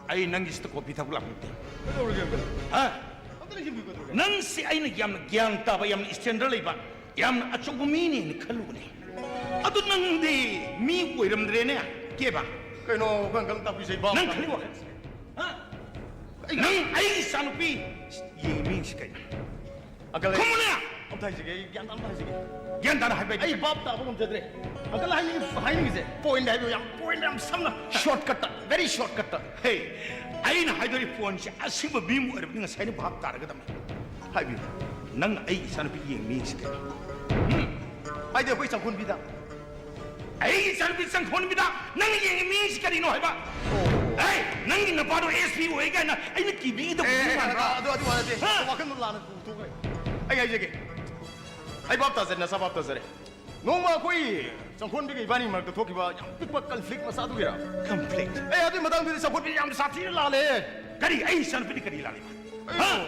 ꯑꯩ ꯅꯪꯒꯤꯁꯤꯗ ꯀꯣꯐꯤ ꯊꯛꯄ ꯂꯥꯛꯄ ꯅꯠꯇꯦ꯫ ꯀꯩꯗꯧꯔꯒꯦ, ꯑꯪꯀꯜ? ꯍꯥ? ꯑꯝꯇ ꯅꯤꯡꯁꯤꯡꯕꯤꯌꯨ, ꯀꯩꯗꯧꯔꯒꯦ? ꯅꯪꯁꯤ ꯑꯩꯅ ꯌꯥꯝꯅ ꯒ꯭ꯌꯥꯟ ꯇꯥꯕ, ꯌꯥꯝꯅ ꯁ꯭ꯇꯦꯟꯗꯔꯗ ꯂꯩꯕ, ꯌꯥꯝꯅ ꯑꯆꯧꯕ ꯃꯤꯅꯦꯅ ꯈꯜꯂꯨꯕꯅꯦ꯫ ꯑꯗꯨ ꯅꯪꯗꯤ ꯃꯤ ꯑꯣꯏꯔꯝꯗ꯭ꯔꯦꯅꯦ, ꯀꯦꯕ꯫ ꯀꯩꯅꯣ ꯑꯩꯈꯣꯏ ꯑꯪꯀꯜ ꯇꯥꯛꯄꯤꯁꯦ, ꯏꯄꯥ? ꯅꯪ ꯈꯜꯂꯤ ꯋꯥꯈꯜꯁꯦ, ꯍꯥ? ꯑꯩ ꯅꯪ ꯑꯩ ꯏꯆꯥꯅꯨꯄꯤ ꯌꯦꯡꯉꯤ ꯃꯤꯁꯤ ꯀꯩꯅꯣ? ꯑꯪꯀꯜ, ꯑꯩ ꯈꯨꯝꯃꯨꯅꯦ! ꯑꯝꯇ ꯍꯥꯏꯖꯒꯦ, ꯑꯩ ꯒ꯭ꯌꯥꯟ ꯇꯥꯅ ꯍꯥꯏꯖꯒꯦ꯫ ꯒ꯭ꯌꯥꯟ ꯇꯥꯅ ꯍꯥꯏꯕ ꯍꯥꯏꯗꯤ? ꯑꯩ ꯚꯥꯞ ꯇꯥꯕ ꯉꯝꯖꯗ꯭ꯔꯦ꯫ ꯑꯪꯀꯜ ꯍꯥꯏꯅꯤꯡ-, ꯍꯥꯏꯅꯤꯡꯉꯤꯁꯦ ꯄꯣꯏꯟꯗ ꯍꯥꯏꯕꯤꯌꯨ, ꯌꯥꯝ ꯄꯣꯏꯟꯗ ꯌꯥꯝ ꯁꯝꯅ꯫ ꯁꯣꯔꯠꯀꯠꯇ, ꯚꯦꯔꯤ ꯁꯣꯔꯠꯀꯠꯇ꯫ ꯍꯦ, ꯑꯩꯅ ꯍꯥꯏꯗꯣꯔꯤ ꯄꯣꯏꯟꯁꯦ ꯑꯁꯦꯡꯕ ꯃꯤ ꯑꯃ ꯑꯣꯏꯔꯕꯗꯤ ꯉꯁꯥꯏꯅ ꯚꯥꯞ ꯇꯥꯔꯒꯗꯕꯅꯤ꯫ ꯍꯥꯏꯕꯤꯌꯨ꯫ ꯅꯪꯅ ꯑꯩ ꯏꯆꯥꯅꯨꯄꯤ ꯌꯦꯡꯉꯤ ꯃꯤꯁꯤ ꯀꯩꯅꯣ? ꯎꯝ? ꯍꯥꯏꯗꯤ ꯑꯩꯈꯣꯏ ꯆꯪꯈꯣꯟꯕꯤꯗ꯫ ꯑꯩ ꯏꯆꯥꯅꯨꯄꯤ ꯆꯪꯈꯣꯟꯕꯤꯗ ꯅꯪꯅ ꯌꯦꯡꯉꯤ ꯃꯤꯁꯤ ꯀꯔꯤꯅꯣ ꯍꯥꯏꯕ? ꯑꯣ, ꯑꯦ, ꯅꯪꯒꯤ ꯅꯄꯥꯗꯣ ꯑꯦꯁ ꯄꯤ ꯑꯣꯏ ꯀꯥꯏꯅ ꯑꯩꯅ ꯀꯤꯕꯤꯒꯗꯕ ꯑꯦ, ꯃꯤ ꯑꯦ, ꯃꯥꯟꯕ꯭ꯔꯥ? ꯑꯗꯨ, ꯑꯗꯨ ꯋꯥ ꯅꯠꯇꯦ꯫ ꯍꯥ? ꯋꯥꯈꯜꯗꯣ ꯂꯥꯟꯅ ꯄꯨꯊꯣꯛꯈ꯭ꯔꯦ꯫ ꯑꯩ ꯍꯥꯏꯖꯒꯦ, ꯑꯩ ꯚꯥꯞ ꯇꯥꯖꯔꯦ, ꯅꯁꯥ ꯚꯥꯞ ꯇꯥꯖꯔꯦ꯫ ꯅꯣꯡꯃ ꯑꯩꯈꯣꯏ ꯆꯪꯈꯣꯟꯕꯤꯒ ꯏꯕꯥꯅꯤ ꯃꯔꯛꯇ ꯊꯣꯛꯈꯤꯕ ꯌꯥꯝ ꯄꯤꯛꯄ ꯀꯟꯐ꯭ꯂꯤꯛ ꯃꯆꯥꯗꯨꯒꯤꯔ? ꯀꯟꯐ꯭ꯂꯤꯛ? ꯑꯦ, ꯑꯗꯨꯒꯤ ꯃꯇꯥꯡꯗꯨꯗꯤ ꯆꯪꯈꯣꯟꯕꯤ ꯌꯥꯝ ꯁꯥꯊꯤꯅ ꯂꯥꯜꯂꯦ꯫ ꯀꯔꯤ? ꯑꯩ ꯏꯆꯥꯅꯨꯄꯤꯗꯤ ꯀꯔꯤ ꯂꯥꯜꯂꯤꯕ? ꯍꯥ? ꯑꯩ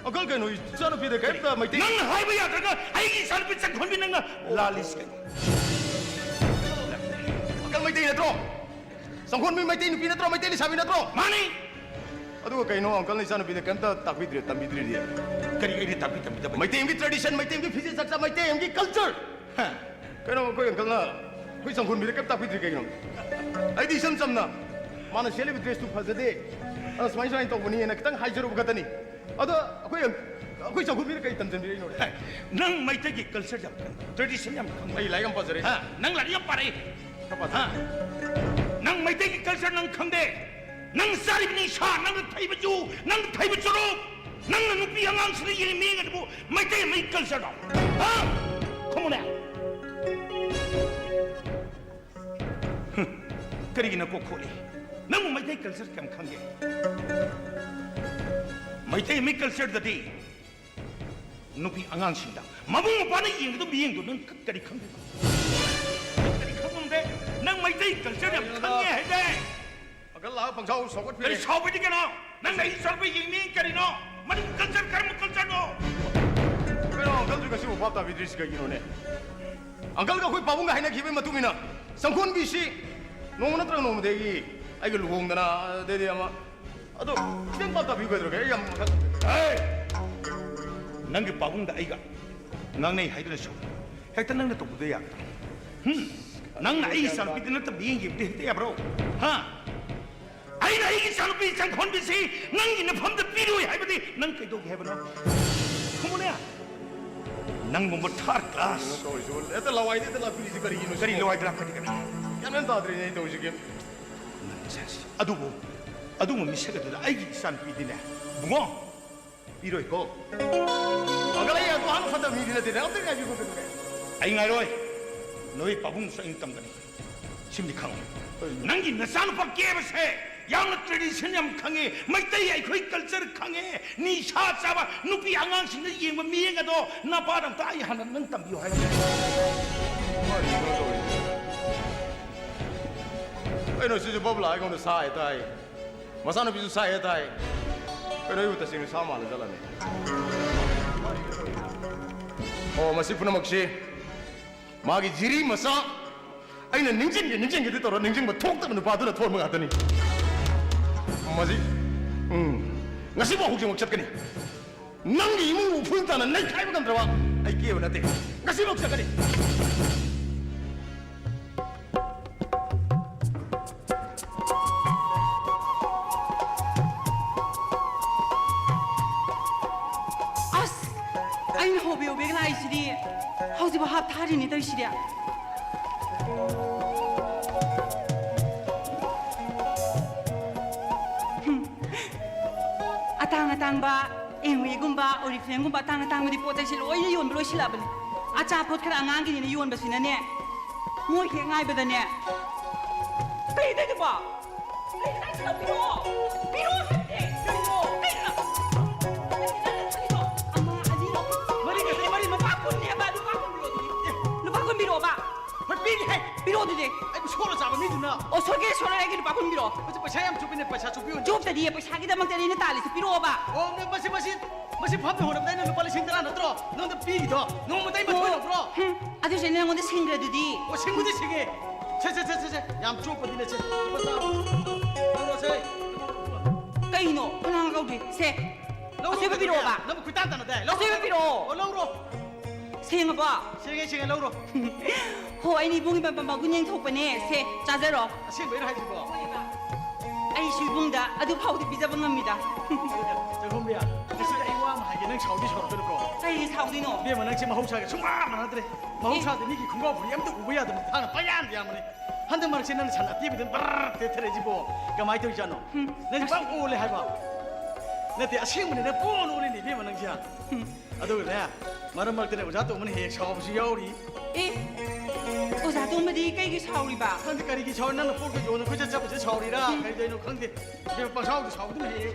ꯑꯪꯀꯜ, ꯀꯩꯅꯣ, ꯏꯆꯥꯅꯨꯄꯤꯗ ꯀꯔꯤꯝꯇ ꯃꯩꯇꯩ ꯅꯪꯅ ꯍꯥꯏꯕ ꯌꯥꯗ꯭ꯔꯒ ꯑꯩꯒꯤ ꯏꯆꯥꯅꯨꯄꯤ ꯆꯪꯈꯣꯟꯕꯤ ꯅꯪꯅ ꯂꯥꯜꯂꯤꯁꯤ ꯀꯩꯅꯣ? ꯑꯪꯀꯜ ꯃꯩꯇꯩ ꯅꯠꯇ꯭ꯔꯣ? ꯆꯪꯈꯣꯟꯕꯤ ꯃꯩꯇꯩ ꯅꯨꯄꯤ ꯅꯠꯇ꯭ꯔꯣ? ꯃꯩꯇꯩ ꯂꯩꯁꯥꯕꯤ ꯅꯠꯇ꯭ꯔꯣ? ꯃꯥꯅꯤ꯫ ꯑꯗꯨꯒ ꯀꯩꯅꯣ, ꯑꯪꯀꯜꯅ ꯏꯆꯥꯅꯨꯄꯤꯗ ꯀꯩꯝꯇ ꯇꯥꯛꯄꯤꯗ꯭ꯔꯤ, ꯇꯝꯕꯤꯗ꯭ꯔꯤꯗꯤ? ꯀꯔꯤ ꯑꯩꯅ ꯇꯥꯛꯄꯤ ꯇꯝꯕꯤꯗꯕ? ꯃꯩꯇꯩ ꯑꯃꯒꯤ ꯇ꯭ꯔꯦꯗꯤꯁꯟ, ꯃꯩꯇꯩ ꯑꯃꯒꯤ ꯐꯤꯖꯦꯠ ꯆꯥꯛꯆꯥ, ꯃꯩꯇꯩ ꯑꯃꯒꯤ ꯀꯜꯆꯔ꯫ ꯍꯥ꯫ ꯀꯩꯅꯣ, ꯑꯩꯈꯣꯏ ꯑꯪꯀꯜꯅ ꯑꯩꯈꯣꯏ ꯆꯪꯈꯣꯟꯕꯤꯗ ꯀꯩꯝ ꯇꯥꯛꯄꯤꯗ꯭ꯔꯤ ꯀꯩꯒꯤꯅꯣ? ꯑꯩꯗꯤ ꯏꯆꯝ ꯆꯝꯅ ꯃꯥꯅ ꯁꯦꯠꯂꯤꯕ ꯗ꯭ꯔꯦꯁꯇꯨ ꯐꯖꯗꯦ, ꯑꯗ ꯁꯨꯃꯥꯏ ꯁꯨꯃꯥꯏꯅ ꯇꯧꯕꯅꯤꯅ ꯈꯤꯇꯪ ꯍꯥꯏꯖꯔꯨꯕ ꯈꯛꯇꯅꯤ꯫ ꯑꯗꯣ ꯑꯩꯈꯣꯏ, ꯑꯩꯈꯣꯏ ꯆꯪꯈꯣꯟꯕꯤꯗ ꯀꯩ ꯇꯝꯖꯟꯕꯤꯔꯛꯏꯅꯣ? ꯍꯦ, ꯅꯪ ꯃꯩꯇꯩꯒꯤ ꯀꯜꯆꯔ ꯌꯥꯝ ꯈꯪꯉꯤ, ꯇ꯭ꯔꯦꯗꯤꯁꯟ ꯌꯥꯝ ꯈꯪꯉꯤ꯫ ꯑꯩ ꯂꯥꯏꯔꯤꯛ ꯌꯥꯝ ꯄꯥꯖꯔꯛꯏ꯫ ꯍꯥ? ꯅꯪ ꯂꯥꯏꯔꯤꯛ ꯌꯥꯝ ꯄꯥꯔꯛꯏ꯫ ꯈꯔ ꯄꯥꯖꯔꯛꯏ꯫ ꯍꯥ? ꯅꯪ ꯃꯩꯇꯩꯒꯤ ꯀꯜꯆꯔ ꯅꯪ ꯈꯪꯗꯦ꯫ ꯅꯪ ꯆꯥꯔꯤꯕ ꯅꯤꯁꯥ, ꯅꯪꯅ ꯊꯛꯏꯕ ꯌꯨ, ꯅꯪꯅ ꯊꯛꯏꯕ ꯆꯨꯔꯨꯞ, ꯅꯪꯅ ꯅꯨꯄꯤ ꯑꯉꯥꯡꯁꯤꯡꯗ ꯌꯦꯡꯅꯤꯡꯉꯤꯗꯨꯕꯨ ꯃꯩꯇꯩ ꯑꯃꯒꯤ ꯀꯜꯆꯔꯗꯣ? ꯍꯥ? ꯈꯨꯝꯃꯨꯅꯦ꯫ ꯍꯨꯝ, ꯀꯔꯤꯒꯤ ꯅꯀꯣꯛ ꯈꯣꯠꯂꯤ? ꯅꯪꯕꯨ ꯃꯩꯇꯩ ꯀꯜꯆꯔ ꯀꯌꯥꯝ ꯈꯪꯒꯦ? ꯃꯩꯇꯩ ꯃꯤ ꯀꯜꯆꯔꯗꯗꯤ ꯅꯨꯄꯤ ꯑꯉꯥꯡꯁꯤꯡꯗ ꯃꯕꯨꯡ ꯃꯧꯄ꯭ꯋꯥꯅ ꯌꯦꯡꯒꯗꯕ ꯃꯤꯠꯌꯦꯡꯗꯣ ꯅꯪ ꯀ-, ꯀꯔꯤ ꯈꯪꯗꯣꯏꯕ? ꯅꯪ ꯀꯔꯤ ꯈꯪꯉꯝꯗꯦ? ꯅꯪ ꯃꯩꯇꯩ ꯀꯜꯆꯔ ꯌꯥꯝ ꯈꯪꯉꯦ ꯍꯥꯏꯗꯥꯏ? ꯑꯪꯀꯜ ꯂꯥꯛꯑ ꯄꯪꯁꯥꯎ ꯁꯥꯎꯒꯠꯄꯤꯔꯦ꯫ ꯀꯔꯤ ꯁꯥꯎꯕꯗꯤ ꯀꯩꯅꯣ? ꯅꯪꯅ ꯑꯩ ꯏꯆꯥꯅꯨꯄꯤ ꯌꯦꯡꯅꯤꯡꯉꯤ ꯀꯔꯤꯅꯣ? ꯃꯅꯤꯄꯨꯔ ꯀꯜꯆꯔ ꯀꯔꯝꯕ ꯀꯜꯆꯔꯅꯣ? ꯀꯩꯅꯣ, ꯑꯪꯀꯜꯁꯨ ꯉꯁꯤꯕꯨ ꯚꯥꯞ ꯇꯥꯕꯤꯗ꯭ꯔꯤꯁꯤ ꯀꯩꯒꯤꯅꯣꯅꯦ? ꯑꯪꯀꯜꯒ ꯑꯩꯈꯣꯏ ꯄꯥꯕꯨꯡꯒ ꯍꯥꯏꯅꯈꯤꯕꯒꯤ ꯃꯇꯨꯡ ꯏꯟꯅ ꯆꯪꯈꯣꯟꯕꯤꯁꯤ ꯅꯣꯡꯃ ꯅꯠꯇ꯭ꯔꯒ ꯅꯣꯡꯃꯗꯤ ꯑꯩꯒꯤ, ꯑꯩꯒ ꯂꯨꯍꯣꯡꯗꯅ, ꯑꯗꯩꯗꯤ ꯑꯃ, ꯑꯗꯣ ꯈꯤꯇꯪ ꯚꯥꯞ ꯇꯥꯕꯤꯌꯨ ꯀꯩꯗꯧꯔꯒꯦ? ꯑꯩ ꯌꯥꯝ ꯃꯈꯜ ꯍꯦ! ꯅꯪꯒꯤ ꯄꯥꯕꯨꯡꯗ ꯑꯩꯒ ꯉꯥꯡꯅꯩ ꯍꯥꯏꯗꯨꯅꯁꯨ ꯍꯦꯛꯇ ꯅꯪꯅ ꯇꯧꯕꯗ ꯌꯥꯒꯗ꯭ꯔꯥ? ꯍꯨꯝ? ꯅꯪꯅ ꯑꯩꯒꯤ ꯏꯆꯥꯅꯨꯄꯤꯗ ꯅꯠꯇꯕ ꯃꯤꯠꯌꯦꯡ ꯌꯦꯡꯕꯗꯤ ꯍꯦꯛꯇ ꯌꯥꯕ꯭ꯔꯣ? ꯍꯥ? ꯑꯩꯅ ꯑꯩꯒꯤ ꯏꯆꯥꯅꯨꯄꯤ ꯆꯪꯈꯣꯟꯕꯤꯁꯤ ꯅꯪꯒꯤ ꯅꯐꯝꯗ ꯄꯤꯔꯣꯏ ꯍꯥꯏꯕꯗꯤ ꯅꯪ ꯀꯩꯗꯧꯒꯦ ꯍꯥꯏꯕꯅꯣ? ꯈꯨꯝꯃꯨꯅꯦ꯫ ꯅꯪꯒꯨꯝꯕ ꯊꯥꯔꯠ ꯀ꯭ꯂꯥꯁ꯫ ꯀꯩꯅꯣ ꯇꯧꯔꯤꯁꯤꯕꯨ? ꯍꯦꯛꯇ ꯂꯋꯥꯏꯗ ꯍꯦꯛꯇ ꯂꯥꯛꯄꯤꯔꯤꯁꯤ ꯀꯔꯤꯒꯤꯅꯣ ꯁꯤꯕꯨ? ꯀꯔꯤ ꯂꯋꯥꯏꯗ ꯂꯥꯛꯄꯗꯤ ꯀꯔꯤ? ꯒ꯭ꯌꯥꯟ ꯃꯦꯟ ꯇꯥꯗ꯭ꯔꯦꯅꯦ ꯑꯩ ꯇꯧꯔꯤꯁꯤ꯫ ꯅꯪ ꯁꯦ-, ꯑꯗꯨꯕꯨ, ꯑꯗꯨꯒꯨꯝꯕ ꯃꯤꯁꯛ ꯑꯗꯨꯗ ꯑꯩꯒꯤ ꯏꯆꯥꯅꯨꯄꯤꯗꯤꯅꯦ, ꯏꯕꯨꯡꯉꯣ, ꯄꯤꯔꯣꯏꯀꯣ꯫ ꯑꯪꯀꯜ, ꯑꯩ ꯑꯗꯨ ꯍꯥꯟꯅ ꯐꯠꯇꯕ ꯃꯤꯗꯤ ꯅꯠꯇꯦꯅꯦ, ꯑꯝꯇ ꯉꯥꯏꯕꯤꯈꯣ ꯀꯩꯗꯧꯔꯦ? ꯑꯩ ꯉꯥꯏꯔꯣꯏ꯫ ꯅꯣꯏ ꯄꯥꯕꯨꯡꯁꯨ ꯑꯩꯅ ꯇꯝꯒꯅꯤ꯫ ꯁꯤꯃꯗꯤ ꯈꯪꯉꯨ꯫ ꯅꯪꯒꯤ ꯅꯆꯥꯅꯨꯄꯥ ꯀꯦꯕꯁꯦ ꯌꯥꯝꯅ tradition ꯌꯥꯝ ꯈꯪꯉꯦ, ꯃꯩꯇꯩ ꯑꯩꯈꯣꯏ culture ꯈꯪꯉꯦ, ꯅꯤꯁꯥ ꯆꯥꯕ ꯅꯨꯄꯤ ꯑꯉꯥꯡꯁꯤꯡꯅ ꯌꯦꯡꯕ ꯃꯤꯠꯌꯦꯡ ꯑꯗꯣ ꯅꯄꯥꯗ ꯑꯝꯇ ꯑꯩ ꯍꯥꯟꯅ ꯅꯪ ꯇꯝꯕꯤꯌꯨ ꯍꯥꯏꯕꯅꯦ꯫ ꯀꯩꯅꯣ ꯁꯤꯁꯨ ꯕꯕꯂꯥ ꯑꯩꯉꯣꯟꯗ ꯁꯥ ꯍꯥꯏ ꯇꯥꯏ, ꯃꯆꯥꯅꯨꯄꯤꯁꯨ ꯁꯥ ꯍꯥꯏ ꯇꯥꯏ꯫ ꯀꯩꯅꯣ ꯑꯩꯕꯨ ꯇꯁꯦꯡꯅ ꯁꯥ ꯃꯥꯜꯂ ꯆꯠꯂꯅꯤ꯫ ꯑꯣ, ꯃꯁꯤ ꯄꯨꯝꯅꯃꯛꯁꯤ ꯃꯥꯒꯤ ꯖꯤꯔꯤ ꯃꯆꯥ ꯑꯩꯅ ꯅꯤꯡꯁꯤꯡꯒꯦ ꯅꯤꯡꯁꯤꯡꯒꯦꯗꯤ ꯇꯧꯔ ꯅꯤꯡꯁꯤꯡꯕ ꯊꯣꯛꯇꯕ ꯅꯨꯄꯥꯗꯨꯅ ꯊꯣꯟꯕ ꯉꯥꯛꯇꯅꯤ꯫ ꯃꯁꯤ, ꯎꯝ, ꯉꯁꯤꯐꯥꯎ ꯍꯧꯖꯤꯛꯃꯛ ꯆꯠꯀꯅꯤ꯫ ꯅꯪꯒꯤ ꯏꯃꯨꯡ ꯎꯐꯨꯜ ꯇꯥꯅ ꯅꯩꯈꯥꯏꯕ ꯉꯝꯗ꯭ꯔꯕ ꯑꯩ ꯀꯦꯕ ꯅꯠꯇꯦ꯫ ꯉꯁꯤꯐꯥꯎ ꯆꯠꯀꯅꯤ꯫ ꯑꯁ! ꯑꯩꯅ ꯍꯣꯕꯦ ꯍꯣꯕꯦꯒ ꯂꯥꯛꯏꯁꯤꯗꯤ ꯍꯧꯖꯤꯛꯐꯥꯎ ꯍꯥꯞꯊꯥꯔꯤꯅꯦ ꯇꯧꯔꯤꯁꯤꯗꯤ꯫ ꯍꯨꯝ꯫ ꯑꯇꯥꯡ ꯑꯇꯥꯡꯕ ꯑꯦꯝꯋꯦꯒꯨꯝꯕ, ꯑꯣꯔꯤꯐ꯭ꯂꯦꯝꯒꯨꯝꯕ ꯑꯇꯥꯡ ꯑꯇꯥꯡꯕꯗꯤ ꯄꯣꯠ ꯆꯩꯁꯦ ꯂꯣꯏꯅ ꯌꯣꯟꯕ ꯂꯣꯏꯁꯤꯜꯂꯛꯑꯕꯅꯤ꯫ ꯑꯆꯥꯄꯣꯠ ꯈꯔ ꯑꯉꯥꯡꯒꯤꯅꯤꯅ ꯌꯣꯟꯕꯁꯤꯅꯅꯦ, ꯃꯣꯏ ꯍꯦꯛ ꯉꯥꯏꯕꯗꯅꯦ꯫ ꯀꯩ ꯇꯧꯗꯣꯏꯕ? ꯀꯩ ꯇꯧꯗꯣꯏꯕ? ꯄꯤꯔꯛꯑꯣ ꯍꯥꯏꯕꯅꯦ꯫ ꯀꯩꯅꯣ? ꯀꯩꯅꯣ? ꯀꯩꯅꯣ? ꯑꯃ, ꯑꯅꯤ, ꯃꯔꯤ ꯈꯛꯇꯅꯤ, ꯃꯔꯤ, ꯃꯔꯤ꯫ ꯂꯨꯄꯥ ꯀꯨꯟꯅꯦꯕ, ꯂꯨꯄꯥ ꯀꯨꯟ ꯄꯤꯔꯛꯑꯣ ꯑꯗꯨꯗꯤ꯫ ꯑꯦ, ꯂꯨꯄꯥ ꯀꯨꯟ ꯄꯤꯔꯛꯑꯣꯕ꯫ ꯍꯣꯏ, ꯄꯤꯒꯦ꯫ ꯄꯤꯔꯛꯑꯣ ꯑꯗꯨꯗꯤ꯫ ꯑꯩꯕꯨ ꯁꯣꯔ ꯆꯥꯕ ꯃꯤꯗꯨꯅ꯫ ꯑꯣ, ꯁꯣꯔꯒꯦ ꯁꯣꯔ ꯑꯩꯒꯤ ꯂꯨꯄꯥ ꯀꯨꯟ ꯄꯤꯔꯛꯑꯣ꯫ ꯃꯁꯤ ꯄꯩꯁꯥ ꯌꯥꯝ ꯆꯨꯞꯄꯤꯅꯦ, ꯄꯩꯁꯥ ꯆꯨꯞꯄꯤ ꯑꯣꯏꯅ꯫ ꯆꯨꯞꯇꯗꯤ ꯄꯩꯁꯥꯒꯤꯗꯃꯛꯇꯅꯦ ꯑꯩꯅ ꯇꯥꯜꯂꯤꯁꯦ, ꯄꯤꯔꯛꯑꯣꯕ꯫ ꯑꯣ, ꯅꯪ ꯃꯁꯤ, ꯃꯁꯤ, ꯃꯁꯤ ꯐꯝꯅ ꯍꯣꯠꯅꯕꯗ ꯑꯩꯅ ꯂꯨꯄꯥ ꯂꯤꯁꯤꯡ ꯇꯔꯥ ꯅꯠꯇ꯭ꯔꯣ ꯅꯉꯣꯟꯗ ꯄꯤꯔꯤꯗꯣ? ꯅꯣꯡꯃꯇ ꯑꯩ ꯃꯊꯣꯏ ꯑꯣ꯫ ꯂꯧꯕ꯭ꯔꯣ? ꯍꯨꯝ, ꯑꯗꯨꯏꯁꯨ ꯑꯩꯅ ꯅꯉꯣꯟꯗ ꯁꯤꯡꯈ꯭ꯔꯗꯨꯗꯤ꯫ ꯑꯣ, ꯁꯤꯡꯕꯨꯗꯤ ꯁꯤꯡꯉꯦ꯫ ꯁꯦ, ꯁꯦ, ꯁꯦ, ꯁꯦ, ꯁꯦ, ꯌꯥꯝ ꯆꯣꯞꯄꯗꯤ ꯅꯠꯁꯦ꯫ ꯂꯨꯄꯥ ꯆꯥꯝꯃ꯫ ꯂꯧꯔꯣꯁꯦ꯫ ꯀꯩꯅꯣ? ꯈꯨꯂꯥꯡ ꯀꯧꯗ꯭ꯔꯤ꯫ ꯁꯦ, ꯂꯧꯔꯣ, ꯑꯆꯣꯏꯕ ꯀꯩꯗꯧꯔꯒꯦ? ꯄꯤꯔꯛꯑꯣꯕ꯫ ꯅꯪꯕꯨ ꯈꯨꯇꯥꯟ ꯇꯥꯟꯅꯗꯥꯏ? ꯂꯧꯔꯣ꯫ ꯑꯆꯣꯏꯕ ꯄꯤꯔꯛꯑꯣ꯫ ꯑꯣ, ꯂꯧꯔꯣ꯫ ꯁꯦꯡꯉꯕꯣ? ꯁꯦꯡꯉꯦ, ꯁꯦꯡꯉꯦ, ꯂꯧꯔꯣ꯫ ꯍꯣ, ꯑꯩꯅ ꯏꯕꯨꯡꯒꯤ ꯃ-, ꯃ-, ꯃꯒꯨꯟ ꯌꯦꯡꯊꯣꯛꯄꯅꯦ꯫ ꯁꯦ, ꯆꯥꯖꯔꯣ꯫ ꯑꯁꯦꯡꯕꯩꯔꯣ ꯍꯥꯏꯁꯤꯕꯣ? ꯍꯣꯏꯕ꯫ ꯑꯩꯁꯨ ꯏꯕꯨꯡꯗ ꯑꯗꯨ ꯐꯥꯎꯗꯤ ꯄꯤꯖꯕ ꯉꯝꯃꯤꯗ꯫ ꯆꯪꯈꯣꯝꯕꯤ, ꯉꯁꯤꯗꯤ ꯑꯩ ꯋꯥ ꯑꯃ ꯍꯥꯏꯒꯦ, ꯅꯪ ꯁꯥꯎꯗꯤ ꯁꯥꯎꯔꯛꯀꯅꯨꯀꯣ꯫ ꯀꯩꯒꯤ ꯁꯥꯎꯗꯣꯏꯅꯣ? ꯏꯕꯦꯝꯃ, ꯅꯪꯁꯦ ꯃꯍꯧꯁꯥꯒ ꯁꯨꯡꯃꯥꯟ ꯃꯥꯟꯅꯗ꯭ꯔꯦ꯫ ꯃꯍꯧꯁꯥꯗ ꯃꯤꯒꯤ ꯈꯣꯡꯒ꯭ꯔꯥꯎ ꯐꯨꯔꯤ ꯑꯝꯇ ꯎꯕ ꯌꯥꯗꯕꯅꯤ, ꯊꯥꯡꯅ ꯄꯪꯌꯥꯟꯗ ꯌꯥꯟꯕꯅꯤ꯫ ꯍꯟꯗꯛ ꯃꯔꯛꯁꯦ ꯅꯪꯅ ꯁꯟ ꯑꯇꯦꯕꯤꯗꯨꯅ ꯕꯔꯔ ꯇꯦꯊꯔꯛꯏꯁꯤꯕꯣ ꯀꯃꯥꯏꯅ ꯇꯧꯔꯤꯖꯥꯠꯅꯣ? ꯍꯨꯝ꯫ ꯅꯪꯁꯦ ꯄꯪ ꯑꯣꯜꯂꯦ ꯍꯥꯏꯕ꯫ ꯅꯠꯇꯦ, ꯑꯁꯦꯡꯕꯅꯤ, ꯅꯪ ꯄꯪꯑꯣꯟ ꯑꯣꯜꯂꯤꯅꯦ ꯏꯕꯦꯝꯃ ꯅꯪꯁꯦ꯫ ꯍꯨꯝ꯫ ꯑꯗꯨꯒꯅꯦ, ꯃꯔꯛ ꯃꯔꯛꯇꯅꯦ ꯑꯣꯖꯥ ꯇꯣꯝꯕꯅ ꯍꯦꯛ ꯍꯦꯛ ꯁꯥꯎꯕꯁꯨ ꯌꯥꯎꯔꯤ꯫ ꯑꯦ, ꯑꯣꯖꯥ ꯇꯣꯝꯕꯗꯤ ꯀꯩꯒꯤ ꯁꯥꯎꯔꯤꯕ? ꯈꯪꯗꯦ, ꯀꯔꯤꯒꯤ ꯁꯥꯎꯔꯤ? ꯅꯪꯅ ꯄꯣꯠꯀ ꯌꯣꯟꯅ ꯀꯣꯏꯆꯠ ꯆꯠꯄꯁꯦ ꯁꯥꯎꯔꯤꯔꯥ? ꯀꯔꯤꯗꯧꯔꯤꯅꯣ ꯈꯪꯗꯦ꯫ ꯏꯕꯦꯝꯃ, ꯄꯪꯁꯥꯎꯗ ꯁꯥꯎꯕꯗꯨꯅ ꯍꯦꯛ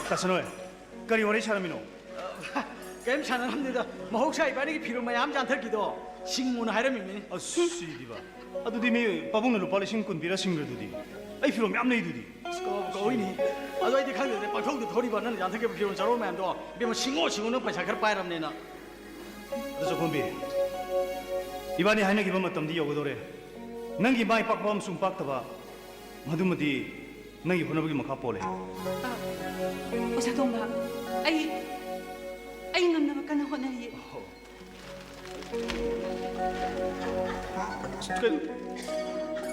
ꯇꯥꯁꯅꯣꯏ, ꯀꯔꯤ ꯋꯥꯔꯤ ꯁꯥꯔꯝꯃꯤꯅꯣ? ꯀꯔꯤꯝ ꯁꯥꯟꯅꯔꯝꯗꯦꯗ꯫ ꯃꯍꯧꯁꯥ ꯏꯕꯥꯅꯤꯒꯤ ꯐꯤꯔꯣꯜ ꯃꯌꯥꯝ ꯌꯥꯟꯊꯛꯈꯤꯗꯣ ꯁꯤꯡꯉꯨꯅ ꯍꯥꯏꯔꯝꯃꯤꯕꯅꯤ꯫ ꯑꯁ, ꯁꯤꯗꯤꯕ꯫ ꯑꯗꯨꯗꯤ ꯃꯤ ꯄꯥꯕꯨꯡꯅ ꯂꯨꯄꯥ ꯂꯤꯁꯤꯡ ꯀꯨꯟ ꯄꯤꯔ ꯁꯤꯡꯈ꯭ꯔꯗꯨꯗꯤ꯫ ꯑꯩ ꯐꯤꯔꯣꯜ ꯃꯌꯥꯝ ꯂꯩꯗꯨꯗꯤ꯫ ꯑꯁ, ꯀꯧ-, ꯀꯧꯏꯅꯤ꯫ ꯑꯗꯣ ꯑꯩꯗꯤ ꯈꯪꯗꯦꯅꯦ, ꯄꯪꯊꯧꯗ ꯊꯧꯔꯤꯕ ꯅꯪꯅ ꯌꯥꯟꯊꯛꯈꯤꯕ ꯐꯤꯔꯣꯜ ꯆꯥꯔꯣꯟ ꯃꯌꯥꯝꯗꯣ꯫ ꯏꯕꯦꯝꯃ, ꯁꯤꯡꯉꯣ, ꯁꯤꯡꯉꯣ, ꯅꯪ ꯄꯩꯁꯥ ꯈꯔ ꯄꯥꯏꯔꯕꯅꯤꯅ꯫ ꯑꯗꯨ ꯆꯈꯣꯝꯕꯤ, ꯏꯕꯥꯅꯤ ꯍꯥꯏꯅꯈꯤꯕ ꯃꯇꯝꯗꯤ ꯌꯧꯒꯗꯧꯔꯦ꯫ ꯅꯪꯒꯤ ꯃꯥꯏ ꯄꯥꯛꯄ ꯑꯃꯁꯨꯡ ꯄꯥꯛꯇꯕ, ꯃꯗꯨꯃꯗꯤ ꯅꯪꯒꯤ ꯍꯣꯠꯅꯕꯒꯤ ꯃꯈꯥ ꯄꯣꯜꯂꯦ꯫ ꯑ, ꯑꯣꯖꯥ ꯇꯣꯝꯕ, ꯑꯩ, ꯑꯩ ꯉꯝꯅꯕ ꯀꯟꯅ ꯍꯣꯠꯅꯔꯤꯌꯦ꯫ ꯀꯩꯅꯣ?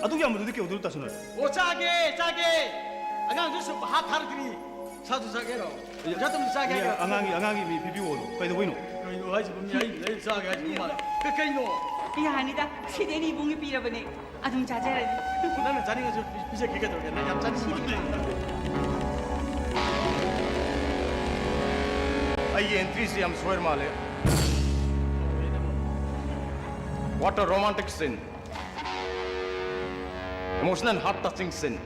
ꯑꯗꯨꯛ ꯌꯥꯝꯕꯗꯨꯗꯤ ꯀꯩꯗꯧꯗꯣꯏꯅꯣ, ꯇꯥꯁꯅꯣꯏ? ꯑꯣ, ꯆꯥꯒꯦ, ꯆꯥꯒꯦ꯫ ꯑꯉꯥꯡꯁꯨ ꯁꯨꯝ ꯍꯥꯞ ꯊꯥꯔꯛꯇ꯭ꯔꯤ꯫ ꯁꯥꯁꯨ ꯆꯥꯒꯦꯔꯣ? ꯑꯣꯖꯥ ꯇꯣꯝꯕ ꯆꯥꯒꯦ ꯍꯥꯏꯔꯣ? ꯑꯉꯥꯡꯒꯤ, ꯑꯉꯥꯡꯒꯤ ꯃꯤ ꯄꯤꯕꯤꯌꯣꯅꯣ꯫ ꯀꯩꯗꯧꯕꯩꯅꯣ? ꯀꯩꯅꯣ ꯍꯥꯏꯁꯤꯕꯣ? ꯃꯤ ꯑꯩ, ꯑꯩ ꯆꯥꯒꯦ ꯍꯥꯏꯁꯤꯕꯣ ꯃꯥꯜꯂꯦ꯫ ꯀ-, ꯀꯩꯅꯣ? ꯌꯥꯔꯅꯤꯗ, ꯁꯤꯗꯤ ꯑꯩꯅ ꯏꯕꯨꯡꯒꯤ ꯄꯤꯔꯕꯅꯦ꯫ ꯑꯗꯨꯝ ꯆꯥꯖꯔꯅꯤ꯫ ꯅꯪꯅ ꯆꯥꯅꯤꯡꯉꯁꯨ ꯄꯤ-, ꯄꯤꯖꯒꯦ ꯀꯩꯗꯧꯔꯒꯦ? ꯅꯪ ꯌꯥꯝ ꯆꯥꯅꯤꯡꯕ ꯃꯥꯜꯂꯦ꯫ ꯑꯩꯒꯤ entry ꯁꯤ ꯌꯥꯝ ꯁꯣꯏꯔ ꯃꯥꯜꯂꯦ꯫ What a romantic scene. Emotional heart touching scene.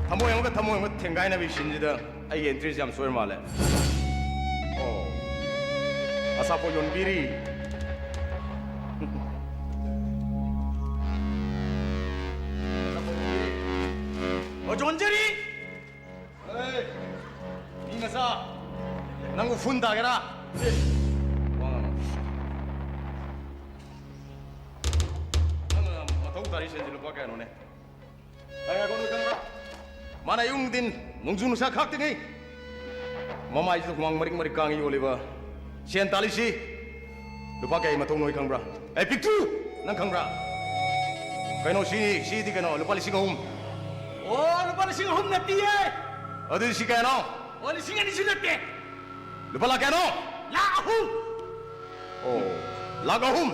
ꯊꯃꯣꯏ ꯑꯃꯒ ꯊꯃꯣꯏ ꯑꯃꯒ ꯊꯦꯡꯒꯥꯏꯅꯕꯒꯤ sceneꯁꯤꯗ ꯑꯩꯒꯤ entry ꯁꯤ ꯌꯥꯝ ꯁꯣꯏꯔ ꯃꯥꯜꯂꯦ꯫ ꯑꯣ꯫ ꯑꯆꯥꯄꯣꯠ ꯌꯣꯟꯕꯤꯔꯤ꯫ ꯑꯆꯥꯄꯣꯠ ꯌꯣꯟꯕꯤꯔꯤ꯫ ꯑꯣ, ꯌꯣꯟꯖꯔꯤ꯫ ꯑꯦ, ꯃꯤ ꯃꯆꯥ, ꯅꯪꯕꯨ ꯐꯨꯟ ꯇꯥꯒꯦꯔꯥ? ꯑꯦ, ꯋꯥ ꯉꯥꯡꯉꯣ꯫ ꯅꯪꯅ ꯃꯊꯧ ꯇꯥꯔꯤ ꯁꯦꯟꯁꯦ ꯂꯨꯄꯥ ꯀꯌꯥꯅꯣꯅꯦ? ꯉꯥꯏ, ꯉꯥꯏꯈꯣ, ꯅꯣꯏ ꯈꯪꯕ꯭ꯔꯥ? ꯃꯥꯅ ꯑꯌꯨꯛ ꯅꯨꯡꯊꯤꯟ ꯅꯣꯡꯖꯨ ꯅꯨꯡꯁꯥ ꯈꯥꯛꯇꯉꯩ ꯃꯃꯥꯏꯁꯤꯗ ꯍꯨꯃꯥꯡ ꯃꯔꯤꯛ ꯃꯔꯤꯛ ꯀꯥꯡꯉ ꯌꯣꯜꯂꯤꯕ ꯁꯦꯟ ꯇꯥꯜꯂꯤꯁꯤ ꯂꯨꯄꯥ ꯀꯌꯥꯒꯤ ꯃꯊꯧꯅꯣ ꯅꯣꯏ ꯈꯪꯕ꯭ꯔꯥ? ꯑꯦ, ꯄꯤꯛꯇ꯭ꯔꯨ! ꯅꯪ ꯈꯪꯕ꯭ꯔꯥ? ꯀꯩꯅꯣ, ꯁꯤ, ꯁꯤꯗꯤ ꯀꯩꯅꯣ, ꯂꯨꯄꯥ ꯂꯤꯁꯤꯡ ꯑꯍꯨꯝ꯫ ꯑꯣ, ꯂꯨꯄꯥ ꯂꯤꯁꯤꯡ ꯑꯍꯨꯝ ꯅꯠꯇꯤꯌꯦ! ꯑꯗꯨꯗꯤ ꯁꯤ ꯀꯌꯥꯅꯣ? ꯑꯣ, ꯂꯤꯁꯤꯡ ꯑꯅꯤꯁꯨ ꯅꯠꯇꯦ! ꯂꯨꯄꯥ ꯂꯥꯛ ꯀꯌꯥꯅꯣ? ꯂꯥꯛ ꯑꯍꯨꯝ! ꯑꯣ, ꯂꯥꯛ ꯑꯍꯨꯝ!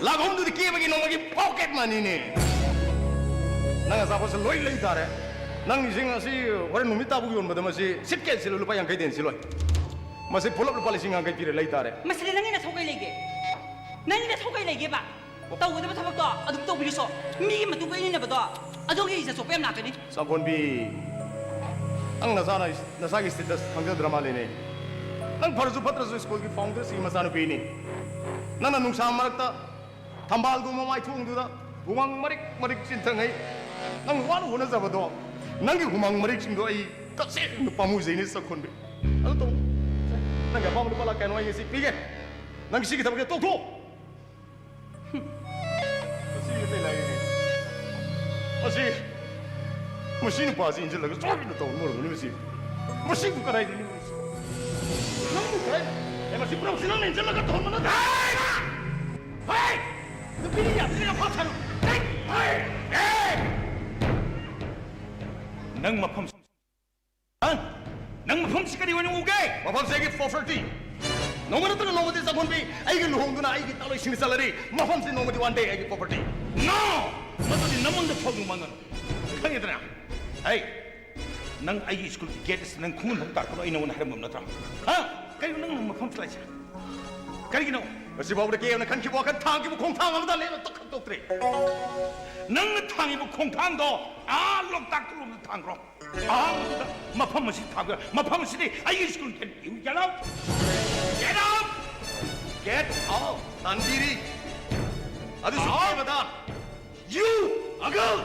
ꯂꯥꯛ ꯑꯍꯨꯝꯗꯨꯗꯤ ꯀꯦꯕꯒꯤ ꯅꯣꯡꯃꯒꯤ ꯄꯣꯀꯦꯠ ꯃꯅꯤꯅꯦ꯫ ꯅꯪ ꯑꯆꯥꯄꯣꯠꯁꯦ ꯂꯣꯏ ꯂꯩ ꯇꯥꯔꯦ꯫ ꯅꯪꯒꯤꯁꯤꯡ ꯑꯁꯤ ꯍꯣꯔꯦꯟ ꯅꯨꯃꯤꯠ ꯇꯥꯕꯨ ꯌꯣꯟꯕꯗ ꯃꯁꯤ ꯁꯤꯠꯀꯦ ꯁꯤꯠꯂꯣꯏ, ꯂꯨꯄꯥ ꯌꯥꯡꯈꯩꯗꯩ ꯍꯦꯟꯅ ꯁꯤꯠꯂꯣꯏ꯫ ꯃꯁꯤ ꯄꯨꯂꯞ ꯂꯨꯄꯥ ꯂꯤꯁꯤꯡ ꯌꯥꯡꯈꯩ ꯄꯤꯔꯦ, ꯂꯩ ꯇꯥꯔꯦ꯫ ꯃꯁꯤꯗ ꯅꯪꯒꯤ ꯅꯊꯧ ꯀꯩ ꯂꯩꯒꯦ? ꯅꯪꯒꯤ ꯅꯊꯧ ꯀꯩ ꯂꯩꯒꯦꯕ? ꯇꯧꯒꯗꯕ ꯊꯕꯛꯇꯣ ꯑꯗꯨꯝ ꯇꯧꯕꯤꯔꯨꯁꯣ꯫ ꯃꯤꯒꯤ ꯃꯇꯨꯡ ꯀꯣꯏꯅꯅꯕꯗꯣ ꯑꯗꯣꯝꯒꯤ ꯏꯖꯠ ꯆꯣꯛꯄ ꯌꯥꯝ ꯂꯥꯛꯀꯅꯤ꯫ ꯆꯥꯎꯈꯣꯟꯕꯤ, ꯅꯪ ꯅꯁꯥꯅ ꯅꯁꯥꯒꯤ status ꯈꯪꯖꯗ꯭ꯔ ꯃꯥꯜꯂꯦꯅꯦ꯫ ꯅꯪ ꯐꯔꯁꯨ ꯐꯠꯇ꯭ꯔꯁꯨ ꯁ꯭ꯀꯨꯜꯒꯤ founderꯁꯤꯒꯤ ꯃꯆꯥꯅꯨꯄꯤꯅꯤ꯫ ꯅꯪꯅ ꯅꯨꯡꯁꯥ ꯃꯔꯛꯇ ꯊꯝꯕꯥꯜꯒꯨꯝꯕ ꯃꯥꯏꯊꯣꯡꯗꯨꯗ ꯍꯨꯃꯥꯡ ꯃꯔꯤꯛ ꯃꯔꯤꯛ ꯆꯤꯟꯊꯉꯩ ꯅꯪ ꯋꯥꯅ ꯍꯣꯠꯅꯖꯕꯗꯣ, ꯅꯪꯒꯤ ꯍꯨꯃꯥꯡ ꯃꯔꯤꯛꯁꯤꯡꯗꯣ ꯑꯩ ꯇꯁꯦꯡꯅ ꯄꯥꯝꯃꯨꯖꯩꯅꯦ ꯆꯥꯎꯈꯣꯟꯕꯤ꯫ ꯑꯗꯨ ꯇꯧ, ꯅꯪꯒꯤ ꯑꯄꯥꯝꯕ ꯂꯨꯄꯥ ꯂꯥꯛ ꯀꯌꯥꯅꯣ ꯑꯩ ꯉꯁꯤ ꯄꯤꯒꯦ꯫ ꯅꯪ ꯁꯤꯒꯤ ꯊꯕꯛꯁꯦ ꯇꯣꯛꯊꯣꯛꯑꯣ꯫ ꯃꯁꯤ ꯃꯩꯇꯩ ꯂꯥꯏꯔꯤꯅꯦ꯫ ꯃꯁꯤ, ꯃꯁꯤ ꯅꯨꯄꯥꯁꯤ ꯏꯟꯁꯤꯜꯂꯒ ꯆꯣꯏꯅ ꯇꯧꯍꯟꯕ ꯑꯣꯏꯔꯝꯒꯅꯤ ꯃꯁꯤ꯫ ꯃꯁꯤꯕꯨ ꯀꯗꯥꯏꯗꯅꯣ ꯃꯁꯤ? ꯅꯪꯕꯨ ꯀꯗꯥꯏ? ꯑꯦ, ꯃꯁꯤ ꯄꯨꯝꯅꯃꯛꯁꯤ ꯅꯪꯅ ꯏꯟꯁꯤꯜꯂꯒ ꯇꯧꯍꯟꯕ ꯅꯠꯇ꯭ꯔꯥ? ꯍꯦ! ꯅꯨꯄꯤꯅ ꯌꯥꯗ꯭ꯔꯤꯉꯩ ꯐꯥꯊꯔꯨ꯫ ꯍꯦ! ꯍꯦ! ꯅꯪ ꯃꯐꯝ ꯍꯥ? ꯅꯪ ꯃꯐꯝꯁꯤ ꯀꯔꯤ ꯑꯣꯏꯅ ꯎꯒꯦ? ꯃꯐꯝꯁꯦ ꯑꯩꯒꯤ property꯫ ꯅꯣꯡꯃ ꯅꯠꯇ꯭ꯔꯒ ꯅꯣꯡꯃꯗꯤ ꯆꯥꯎꯈꯣꯟꯕꯤ ꯑꯩꯒ ꯂꯨꯍꯣꯡꯗꯨꯅ ꯑꯩꯒꯤ ꯏꯇꯥꯂꯣꯏꯁꯤꯡꯗ ꯆꯠꯂꯅꯤ꯫ ꯃꯐꯝꯁꯤ ꯅꯣꯡꯃꯗꯤ one day ꯑꯩꯒꯤ property꯫ No! ꯃꯗꯨꯗꯤ ꯅꯃꯪꯗ ꯐꯥꯎꯗꯨ ꯃꯥꯡꯒꯅꯨ꯫ ꯈꯪꯉꯦꯗꯅ? ꯍꯩ! ꯅꯪ ꯑꯩꯒꯤ ꯁ꯭ꯀꯨꯜꯒꯤ gate ꯑꯁꯤ ꯅꯪ ꯈꯣꯡꯒꯨꯟ ꯐꯥꯎ ꯇꯥꯔꯛꯀꯅꯨ ꯑꯩ ꯅꯉꯣꯟꯗ ꯍꯥꯏꯔꯝꯕ ꯅꯠꯇ꯭ꯔꯣ? ꯍꯥ? ꯀꯔꯤꯅꯣ ꯅꯪ ꯃꯐꯝꯁꯤ ꯂꯥꯛꯏꯁꯦ? ꯀꯔꯤꯒꯤꯅꯣ? ꯉꯁꯤꯐꯥꯎꯕꯗ ꯀꯦꯕꯅ ꯈꯟꯈꯤꯕ ꯋꯥꯈꯜ ꯊꯥꯡꯈꯤꯕ ꯈꯣꯡꯊꯥꯡ ꯑꯃꯗ ꯂꯦꯞꯅ ꯇꯣꯛꯈꯛ ꯇꯣꯛꯇ꯭ꯔꯦ꯫ ꯅꯪꯅ ꯊꯥꯡꯉꯤꯕ ꯈꯣꯡꯊꯥꯡꯗꯣ ꯑꯥ ꯂꯣꯛꯇꯥꯛ ꯇꯨꯔꯣꯝꯗ ꯊꯥꯡꯈ꯭ꯔꯣ꯫ ꯑꯍꯥꯟꯕꯗ ꯃꯐꯝ ꯑꯁꯤ ꯊꯥꯡꯈ꯭ꯔꯣ꯫ ꯃꯐꯝ ꯑꯁꯤꯗꯤ ꯑꯩꯒꯤ school can. You get out! Get out! Get out! ꯇꯥꯟꯕꯤꯔꯤ꯫ ꯑꯗꯨꯁꯨ ꯑꯥ! ꯀꯦꯕꯗ꯫ You! Uncle!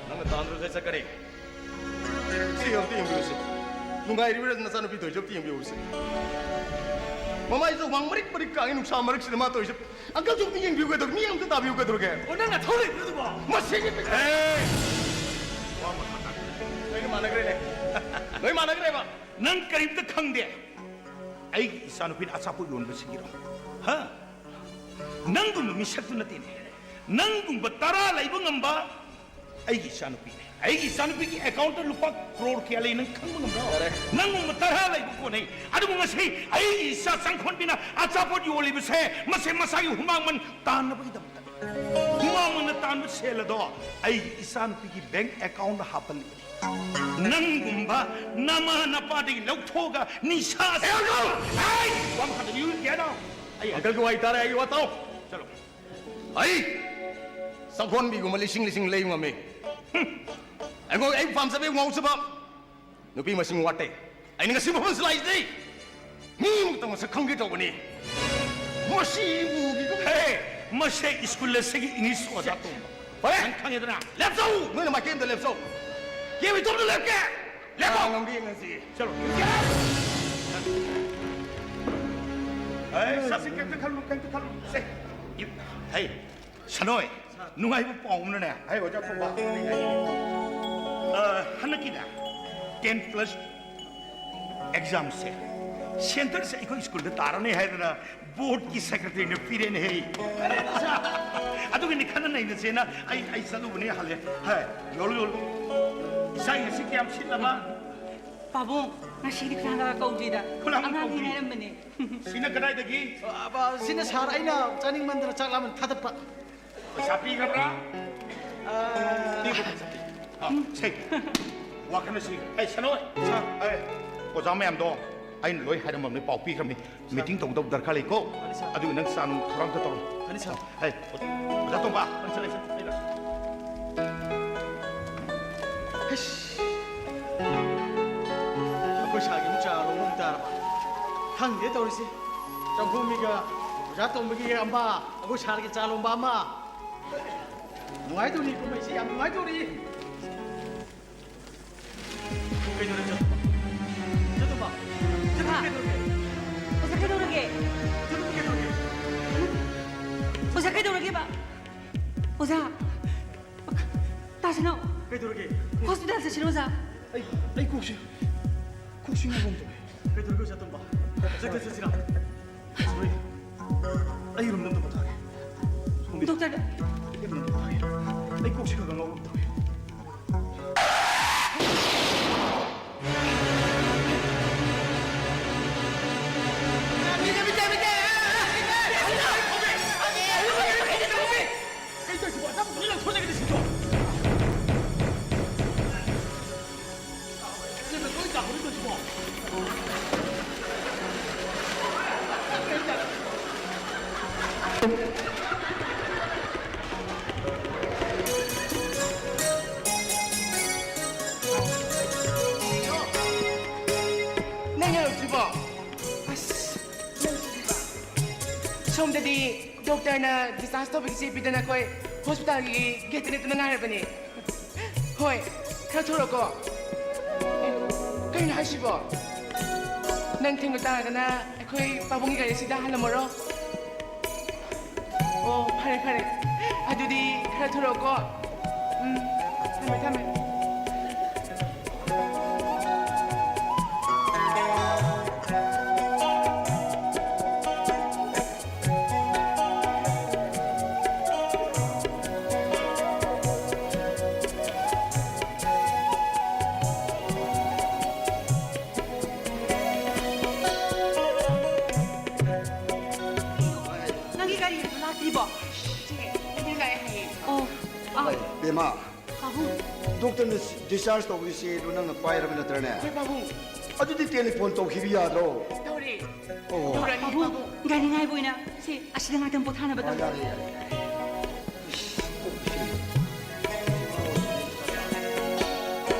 ꯅꯪꯅ ꯇꯥꯟꯗ꯭ꯔꯁꯨ ꯑꯩ ꯆꯠꯀꯅꯤ꯫ ꯁꯤ ꯑꯝꯇ ꯌꯦꯡꯕꯤꯌꯨꯁꯦ꯫ ꯅꯨꯡꯉꯥꯏꯔꯤꯕ꯭ꯔꯥ ꯅꯆꯥꯅꯨꯄꯤ ꯇꯧꯔꯤꯁꯦ? ꯑꯝꯇ ꯌꯦꯡꯕꯤꯌꯨꯁꯦ꯫ ꯃꯃꯥꯏꯁꯨ ꯍꯨꯃꯥꯡ ꯃꯔꯤꯛ ꯃꯔꯤꯛ ꯀꯥꯡꯉꯤ ꯅꯨꯡꯁꯥ ꯃꯔꯛꯁꯤꯗ ꯃꯥ ꯇꯧꯔꯤꯁꯦ꯫ Uncleꯁꯨ ꯑꯝꯇ ꯌꯦꯡꯕꯤꯌꯨ ꯀꯩꯗꯧꯔꯒꯦ? ꯃꯤ ꯑꯝꯇ ꯇꯥꯕꯤꯌꯨ ꯀꯩꯗꯧꯔꯒꯦ? ꯑꯣ, ꯅꯪ ꯅꯊꯧ ꯂꯩꯕ꯭ꯔꯥ ꯑꯗꯨꯕꯣ? ꯃꯁꯤꯒꯤ ꯄꯤꯛ-, ꯑꯦ! ꯋꯥ ꯃꯈꯥ ꯇꯥ-, ꯂꯣꯏꯅ ꯃꯥꯟꯅꯈ꯭ꯔꯦꯅꯦ꯫ ꯂꯣꯏ ꯃꯥꯟꯅꯈ꯭ꯔꯦꯕ꯫ ꯅꯪ ꯀꯔꯤꯝꯇ ꯈꯪꯗꯦ꯫ ꯑꯩꯒꯤ ꯏꯆꯥꯅꯨꯄꯤꯅ ꯑꯆꯥꯄꯣꯠ ꯌꯣꯟꯕꯁꯤꯡꯒꯤꯔꯣ? ꯍꯥ? ꯅꯪꯒꯨꯝꯕ ꯃꯤꯁꯛꯇꯨ ꯅꯠꯇꯦꯅꯦ꯫ ꯅꯪꯒꯨꯝꯕ ꯇꯔꯥ ꯂꯩꯕ ꯉꯝꯕ ꯑꯩꯒꯤ ꯏꯆꯥꯅꯨꯄꯤꯅꯦ꯫ ꯑꯩꯒꯤ ꯏꯆꯥꯅꯨꯄꯤꯒꯤ ꯑꯦꯀꯥꯎꯟꯇ ꯂꯨꯄꯥ ꯀ꯭ꯔꯣꯔ ꯀꯌꯥ ꯂꯩ ꯅꯪ ꯈꯪꯕ ꯉꯝꯕ꯭ꯔꯣ? ꯌꯥꯔꯦ꯫ ꯅꯪꯒꯨꯝꯕ ꯇꯔꯥ ꯂꯩꯕ ꯀꯣꯟꯅꯩ꯫ ꯑꯗꯨꯕꯨ ꯉꯁꯤ ꯑꯩꯒꯤ ꯏꯆꯥ ꯆꯪꯈꯣꯟꯕꯤꯅ ꯑꯆꯥꯄꯣꯠ ꯌꯣꯜꯂꯤꯕꯁꯦ ꯃꯁꯦ ꯃꯁꯥꯒꯤ ꯍꯨꯃꯥꯡꯃꯟ ꯇꯥꯟꯅꯕꯒꯤꯗꯃꯛꯇ꯫ ꯍꯨꯃꯥꯡꯃꯟꯅ ꯇꯥꯟꯕ ꯁꯦꯜ ꯑꯗꯣ ꯑꯩꯒꯤ ꯏꯆꯥꯅꯨꯄꯤꯒꯤ ꯕꯦꯡꯛ ꯑꯦꯀꯥꯎꯟꯗ ꯍꯥꯞꯍꯜꯂꯤꯕꯅꯤ꯫ ꯅꯪꯒꯨꯝꯕ ꯅꯃꯥ ꯅꯄꯥꯗꯒꯤ ꯂꯧꯊꯣꯛꯑꯒ ꯅꯤꯁꯥ ꯍꯦ, ꯑꯪꯀꯜ! ꯍꯥꯏ! ꯋꯥ ꯃꯈꯥ ꯇꯥꯕꯤꯌꯨ, ꯒ꯭ꯌꯥꯟ ꯇꯥꯎ꯫ ꯑꯩ ꯑꯪꯀꯜꯒꯤ ꯋꯥꯍꯩ ꯇꯥꯔꯦ, ꯑꯩꯒꯤ ꯋꯥ ꯇꯥꯎ꯫ ꯆꯠꯂꯣ꯫ ꯑꯩ ꯆꯪꯈꯣꯟꯕꯤꯒꯨꯝꯕ ꯂꯤꯁꯤꯡ ꯂꯤꯁꯤꯡ ꯂꯩꯕ ꯉꯝꯃꯤ꯫ ꯑꯩꯉꯣꯟꯗ ꯑꯩ ꯄꯥꯝꯖꯕ ꯉꯥꯎꯖꯕ ꯅꯨꯄꯤ ꯃꯁꯤꯡ ꯋꯥꯠꯇꯦ꯫ ꯑꯩꯅ ꯉꯁꯤ ꯃꯐꯝꯁꯤ ꯂꯥꯛꯏꯁꯤꯗꯤ ꯃꯤ ꯑꯃꯇ ꯃꯁꯛ ꯈꯪꯒꯦ ꯇꯧꯕꯅꯤ꯫ ꯃꯁꯤ ꯎꯕꯤꯒꯨꯝ ꯍꯦ, ꯃꯁꯦ ꯁ꯭ꯀꯨꯜ ꯑꯁꯤꯒꯤ ꯏꯪꯂꯤꯁ ꯑꯣꯖꯥ ꯇꯣꯝꯕ꯫ ꯐꯔꯦ꯫ ꯅꯪ ꯈꯪꯉꯦꯗꯅ? ꯂꯦꯞꯆꯧ! ꯅꯣꯏꯅ ꯃꯥꯏꯀꯩ ꯑꯝꯗ ꯂꯦꯞꯆꯧ꯫ ꯀꯦꯕꯤ ꯇꯣꯝꯅ ꯂꯦꯞꯀꯦ! ꯂꯦꯞꯄꯣ! ꯉꯝꯒꯦ ꯌꯦꯡꯉꯁꯤ꯫ ꯆꯠꯂꯣ꯫ ꯑꯩ ꯁꯠ ꯁꯠ ꯀꯩꯝꯇ ꯈꯜꯂꯨ, ꯀꯩꯝꯇ ꯈꯜꯂꯨ꯫ ꯁꯦ, ꯍꯩ, ꯁꯅꯣꯏ, ꯅꯨꯡꯉꯥꯏꯕ ꯄꯥꯎ ꯑꯃꯅꯅꯦ꯫ ꯍꯩ, ꯑꯣꯖꯥ ꯐꯨꯕ꯫ ꯑ, ꯍꯟꯗꯛꯀꯤꯅꯦ, ꯇꯦꯟ ꯄ꯭ꯂꯁ ꯑꯦꯛꯖꯥꯝꯁꯦ, ꯁꯦꯟꯇꯔꯁꯦ ꯑꯩꯈꯣꯏ ꯁ꯭ꯀꯨꯜꯗ ꯇꯥꯔꯅꯤ ꯍꯥꯏꯗꯅ ꯕꯣꯔꯗꯀꯤ ꯁꯦꯀ꯭ꯔꯦꯇꯔꯤꯅ ꯄꯤꯔꯦꯅꯦ꯫ ꯍꯩ, ꯑꯗꯨꯒꯤꯅꯤ ꯈꯟꯅ ꯅꯩꯅꯁꯦꯅ ꯑꯩ, ꯑꯩ ꯆꯠꯂꯨꯕꯅꯦ, ꯍꯜꯂꯦ꯫ ꯍꯥꯏ, ꯌꯣꯜꯂꯨ, ꯌꯣꯜꯂꯨ꯫ ꯏꯆꯥ ꯉꯁꯤ ꯀꯌꯥꯝ ꯁꯤꯠꯂꯕ? ꯄꯥꯕꯨꯡ, ꯉꯁꯤꯗꯤ ꯀꯅꯥ ꯀꯅꯥ ꯀꯧꯗ꯭ꯔꯤꯗ? ꯈꯨꯂꯥꯡ ꯑꯉꯥꯡꯅꯤ ꯀꯧꯗ꯭ꯔꯤ꯫ ꯍꯥꯏꯔꯝꯕꯅꯦ꯫ ꯁꯤꯅ ꯀꯗꯥꯏꯗꯒꯤ? ꯑ, ꯁꯤꯅ ꯁꯥꯔ, ꯑꯩꯅ ꯆꯥꯅꯤꯡꯃꯟꯗꯅ ꯆꯥꯛ ꯂꯥꯝꯃꯟ ꯊꯥꯗꯠꯄ꯫ ꯄꯩꯁꯥ ꯄꯤꯈ꯭ꯔꯕ꯭ꯔꯥ? ꯑ, ꯄꯤꯈ꯭ꯔꯦ, ꯄꯩꯁꯥ ꯄꯤ-, ꯑ, ꯁꯦ, ꯋꯥꯈꯜꯅ ꯁꯤ꯫ ꯑꯩ ꯁꯅꯣꯏ꯫ ꯁꯥꯔ꯫ ꯑꯩ, ꯑꯣꯖꯥ ꯃꯌꯥꯝꯗꯣ ꯑꯩꯅ ꯂꯣꯏ ꯍꯥꯏꯔꯝꯃꯕꯅꯤ, ꯄꯥꯎ ꯄꯤꯈ꯭ꯔꯕꯅꯤ꯫ ꯁꯥꯔ꯫ ꯃꯤꯇꯤꯡ ꯇꯧꯒꯗꯕ ꯗꯔꯀꯥꯔ ꯂꯩꯀꯣ꯫ ꯐꯅꯤ, ꯁꯥꯔ꯫ ꯑꯗꯨꯒ ꯅꯪ ꯆꯥ ꯅꯨꯡ ꯊꯧꯔꯥꯡ ꯑꯝꯇ ꯇꯧꯔꯣ꯫ ꯐꯅꯤ, ꯁꯥꯔ꯫ ꯍꯩ, ꯑꯣꯖꯥ ꯇꯣꯝꯕ꯫ ꯐꯅꯤ, ꯁꯥꯔ, ꯂꯩꯁꯦ, ꯑꯩ ꯂꯥꯛ-, ꯍꯩꯁ꯫ ꯑꯩꯈꯣꯏ ꯁꯥꯔꯒꯤ ꯑꯃꯨꯛ ꯆꯥ ꯂꯣꯟꯕ ꯑꯃꯨꯛ ꯇꯥꯔꯕ? ꯈꯪꯗꯦ ꯇꯧꯔꯤꯁꯤ꯫ ꯆꯪꯈꯣꯝꯕꯤꯒ ꯑꯣꯖꯥ ꯇꯣꯝꯕꯒꯤ ꯑꯃ, ꯑꯩꯈꯣꯏ ꯁꯥꯔꯒꯤ ꯆꯥ ꯂꯣꯟꯕ ꯑꯃ꯫ ꯅꯨꯡꯉꯥꯏꯗꯧꯔꯤ ꯀꯨꯝꯍꯩꯁꯤ, ꯌꯥꯝ ꯅꯨꯡꯉꯥꯏꯗꯧꯔꯤ꯫ ꯀꯩꯗꯧꯔꯦ, ꯆꯠꯇꯨꯝꯕ? ꯆꯠꯇꯨꯝꯕ? ꯆꯠꯇꯨꯝꯕ ꯍꯥ? ꯀꯩꯗꯧꯔꯒꯦ? ꯑꯣꯖꯥ, ꯀꯩꯗꯧꯔꯒꯦ? ꯆꯠꯇꯨꯝꯕ ꯀꯩꯗꯧꯔꯒꯦ? ꯑꯣꯖꯥ, ꯀꯩꯗꯧꯔꯒꯦꯕ? ꯑꯣꯖꯥ, ꯇꯥꯁꯤꯅꯧ꯫ ꯀꯩꯗꯧꯔꯒꯦ? ꯍꯣꯁꯄꯤꯇꯥꯜ ꯆꯠꯁꯤꯔꯣ, ꯑꯣꯖꯥ? ꯑꯩ, ꯑꯩ ꯀꯣꯛꯁꯦ, ꯀꯣꯛꯁꯦ ꯉꯥꯎꯕꯝ ꯇꯧꯋꯦ꯫ ꯀꯩꯗꯧꯔꯒꯦ, ꯑꯣꯖꯥ ꯇꯣꯝꯕ? ꯆꯠꯀꯦ, ꯆꯠꯁꯤꯔꯥ? ꯁꯣꯔꯤ, ꯑꯩ ꯔꯨꯝꯗ ꯑꯝꯇ ꯄꯣꯊꯥꯒꯦ꯫ ꯁꯣꯝꯒꯤ ꯗꯣꯛꯇꯔꯗ꯫ ꯑꯩ ꯔꯨꯝꯗ ꯄꯣꯊꯥꯒꯦ꯫ ꯑꯩ ꯀꯣꯛꯁꯦ ꯈꯔ ꯈꯔ ꯉꯥꯎꯕꯝ ꯇꯧꯋꯦ꯫ ꯅꯪ ꯌꯧꯔꯛꯇ꯭ꯔꯤꯕꯣ? ꯑꯁ, ꯅꯪ ꯁꯤꯗꯤꯕ꯫ ꯁꯣꯝꯗꯗꯤ ꯗꯣꯛꯇꯔꯅ discharge ꯇꯧꯕꯒꯤ ꯆꯦ ꯄꯤꯗꯅ ꯑꯩꯈꯣꯏ ꯍꯣꯁꯄꯤꯇꯥꯜꯒꯤ ꯒꯦꯠꯇ ꯂꯦꯞꯇꯨꯅ ꯉꯥꯏꯔꯕꯅꯤ꯫ ꯍꯣꯏ, ꯈꯔ ꯊꯨꯔꯣꯀꯣ꯫ ꯑꯦ, ꯀꯩꯅꯣ ꯍꯥꯏꯁꯤꯕꯣ? ꯅꯪ ꯊꯦꯡꯕ ꯇꯥꯔꯒꯅ ꯑꯩꯈꯣꯏ ꯄꯥꯕꯨꯡꯒꯤ ꯒꯥꯔꯤꯁꯤꯗ ꯍꯜꯂꯝꯃꯔꯣ? ꯑꯣ, ꯐꯔꯦ, ꯐꯔꯦ꯫ ꯑꯗꯨꯗꯤ ꯈꯔ ꯊꯨꯔꯣꯀꯣ꯫ ꯎꯝ, ꯊꯝꯃꯦ, ꯊꯝꯃꯦ꯫ ꯅꯪꯒꯤ ꯒꯥꯔꯤ ꯑꯗꯨ ꯂꯥꯛꯇ꯭ꯔꯤꯕꯣ? ꯁꯤꯒꯤ, ꯅꯪꯒꯤ ꯒꯥꯔꯤ ꯍꯌꯦꯡ꯫ ꯑꯣ, ꯑꯥ꯫ ꯍꯣꯏ, ꯕꯦꯝꯃ꯫ ꯄꯥꯕꯨꯡ꯫ ꯗꯣꯛꯇꯔꯅ discharge ꯇꯧꯕꯒꯤ ꯆꯦꯗꯨ ꯅꯪꯅ ꯄꯥꯏꯔꯕ ꯅꯠꯇ꯭ꯔꯅꯦ? ꯍꯣꯏ, ꯄꯥꯕꯨꯡ꯫ ꯑꯗꯨꯗꯤ telephone ꯇꯧꯈꯤꯕ ꯌꯥꯗ꯭ꯔꯣ? ꯇꯧꯔꯦ꯫ ꯑꯣ꯫ ꯇꯧꯔꯅꯤ, ꯄꯥꯕꯨꯡ, ꯄꯥꯕꯨꯡ꯫ ꯒꯥꯔꯤ ꯉꯥꯏꯕ ꯑꯣꯏꯅ ꯁꯤ ꯑꯁꯤꯗ ꯉꯥꯛꯇꯪ ꯄꯣꯊꯥꯅꯕ ꯑꯣ, ꯇꯧꯔꯣ꯫ ꯌꯥꯔꯦ, ꯌꯥꯔꯦ, ꯌꯥꯔꯦ꯫ ꯏꯁ, ꯀꯣꯛꯁꯦ꯫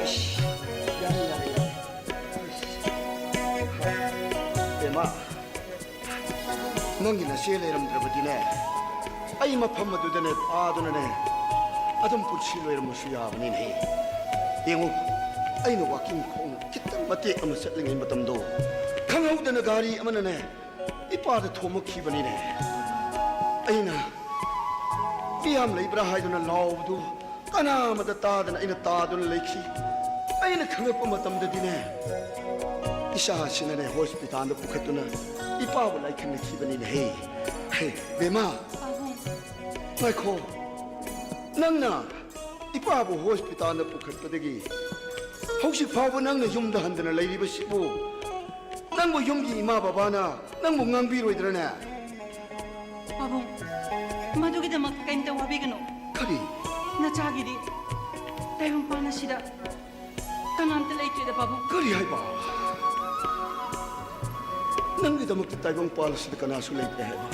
ꯏꯁ, ꯌꯥꯔꯦ, ꯌꯥꯔꯦ, ꯌꯥꯔꯦ꯫ ꯏꯁ꯫ ꯕꯦꯝꯃ, ꯅꯪꯒꯤ ꯅꯆꯦ ꯂꯩꯔꯝꯗ꯭ꯔꯕꯗꯤꯅꯦ, ꯑꯩ ꯃꯐꯝ ꯑꯗꯨꯗꯅꯦ ꯐꯥꯗꯨꯅꯅꯦ ꯑꯗꯨꯝ ꯄꯨꯟꯁꯤ ꯂꯣꯏꯔꯝꯕꯁꯨ ꯌꯥꯕꯅꯤꯅꯦ꯫ ꯌꯦꯡꯉꯨ, ꯑꯩꯅ walking ꯈꯣꯡꯅ ꯈꯤꯇꯪ ꯃꯇꯦꯛ ꯑꯃ ꯆꯠꯂꯤꯉꯩ ꯃꯇꯝꯗꯣ, ꯈꯪꯍꯧꯗꯅ ꯒꯥꯔꯤ ꯑꯃꯅꯅꯦ ꯏꯄꯥꯗ ꯊꯣꯝꯃꯛꯈꯤꯕꯅꯤꯅꯦ꯫ ꯑꯩꯅ ꯃꯤꯌꯥꯝ ꯂꯩꯕ꯭ꯔꯥ ꯍꯥꯏꯗꯨꯅ ꯂꯥꯎꯕꯗꯨ ꯀꯅꯥꯃꯗ ꯇꯥꯗꯅ ꯑꯩꯅ ꯇꯥꯗꯨꯅ ꯂꯩꯈꯤ꯫ ꯑꯩꯅ ꯈꯪꯂꯛꯄ ꯃꯇꯝꯗꯗꯤꯅꯦ, ꯏꯆꯥꯁꯤꯅꯅꯦ ꯍꯣꯁꯄꯤꯇꯥꯜꯗ ꯄꯨꯈꯠꯇꯨꯅ ꯏꯄꯥꯕꯨ ꯂꯥꯏꯈꯠꯅꯈꯤꯕꯅꯤꯅꯦꯍꯦ꯫ ꯍꯦ, ꯕꯦꯝꯃ, ꯄꯥꯕꯨꯡ꯫ ꯉꯥꯏꯈꯣ꯫ ꯅꯪꯅ ꯏꯄꯥꯕꯨ ꯍꯣꯁꯄꯤꯇꯥꯜꯗ ꯄꯨꯈꯠꯄꯗꯒꯤ ꯍꯧꯖꯤꯛ ꯐꯥꯎꯕ ꯅꯪꯅ ꯌꯨꯝꯗ ꯍꯟꯗꯅ ꯂꯩꯔꯤꯕꯁꯤꯕꯨ ꯅꯪꯕꯨ ꯌꯨꯝꯒꯤ ꯏꯃꯥ ꯕꯕꯥꯅ ꯅꯪꯕꯨ ꯉꯥꯡꯕꯤꯔꯣꯏꯗ꯭ꯔꯅꯦ? ꯄꯥꯕꯨꯡ, ꯃꯗꯨꯒꯤꯗꯃꯛꯇ ꯀꯩꯝꯇ ꯋꯥꯕꯤꯒꯅꯨ꯫ ꯀꯔꯤ? ꯅꯆꯥꯒꯤꯗꯤ ꯇꯥꯏꯕꯪꯄꯥꯟ ꯑꯁꯤꯗ ꯀꯅꯥꯝꯇ ꯂꯩꯇ꯭ꯔꯦꯗ, ꯄꯥꯕꯨꯡ꯫ ꯀꯔꯤ ꯍꯥꯏꯕ? ꯅꯪꯒꯤꯗꯃꯛꯇ ꯇꯥꯏꯕꯪꯄꯥꯟ ꯑꯁꯤꯗ ꯀꯅꯥꯁꯨ ꯂꯩꯇ꯭ꯔꯦ ꯍꯥꯏꯕ?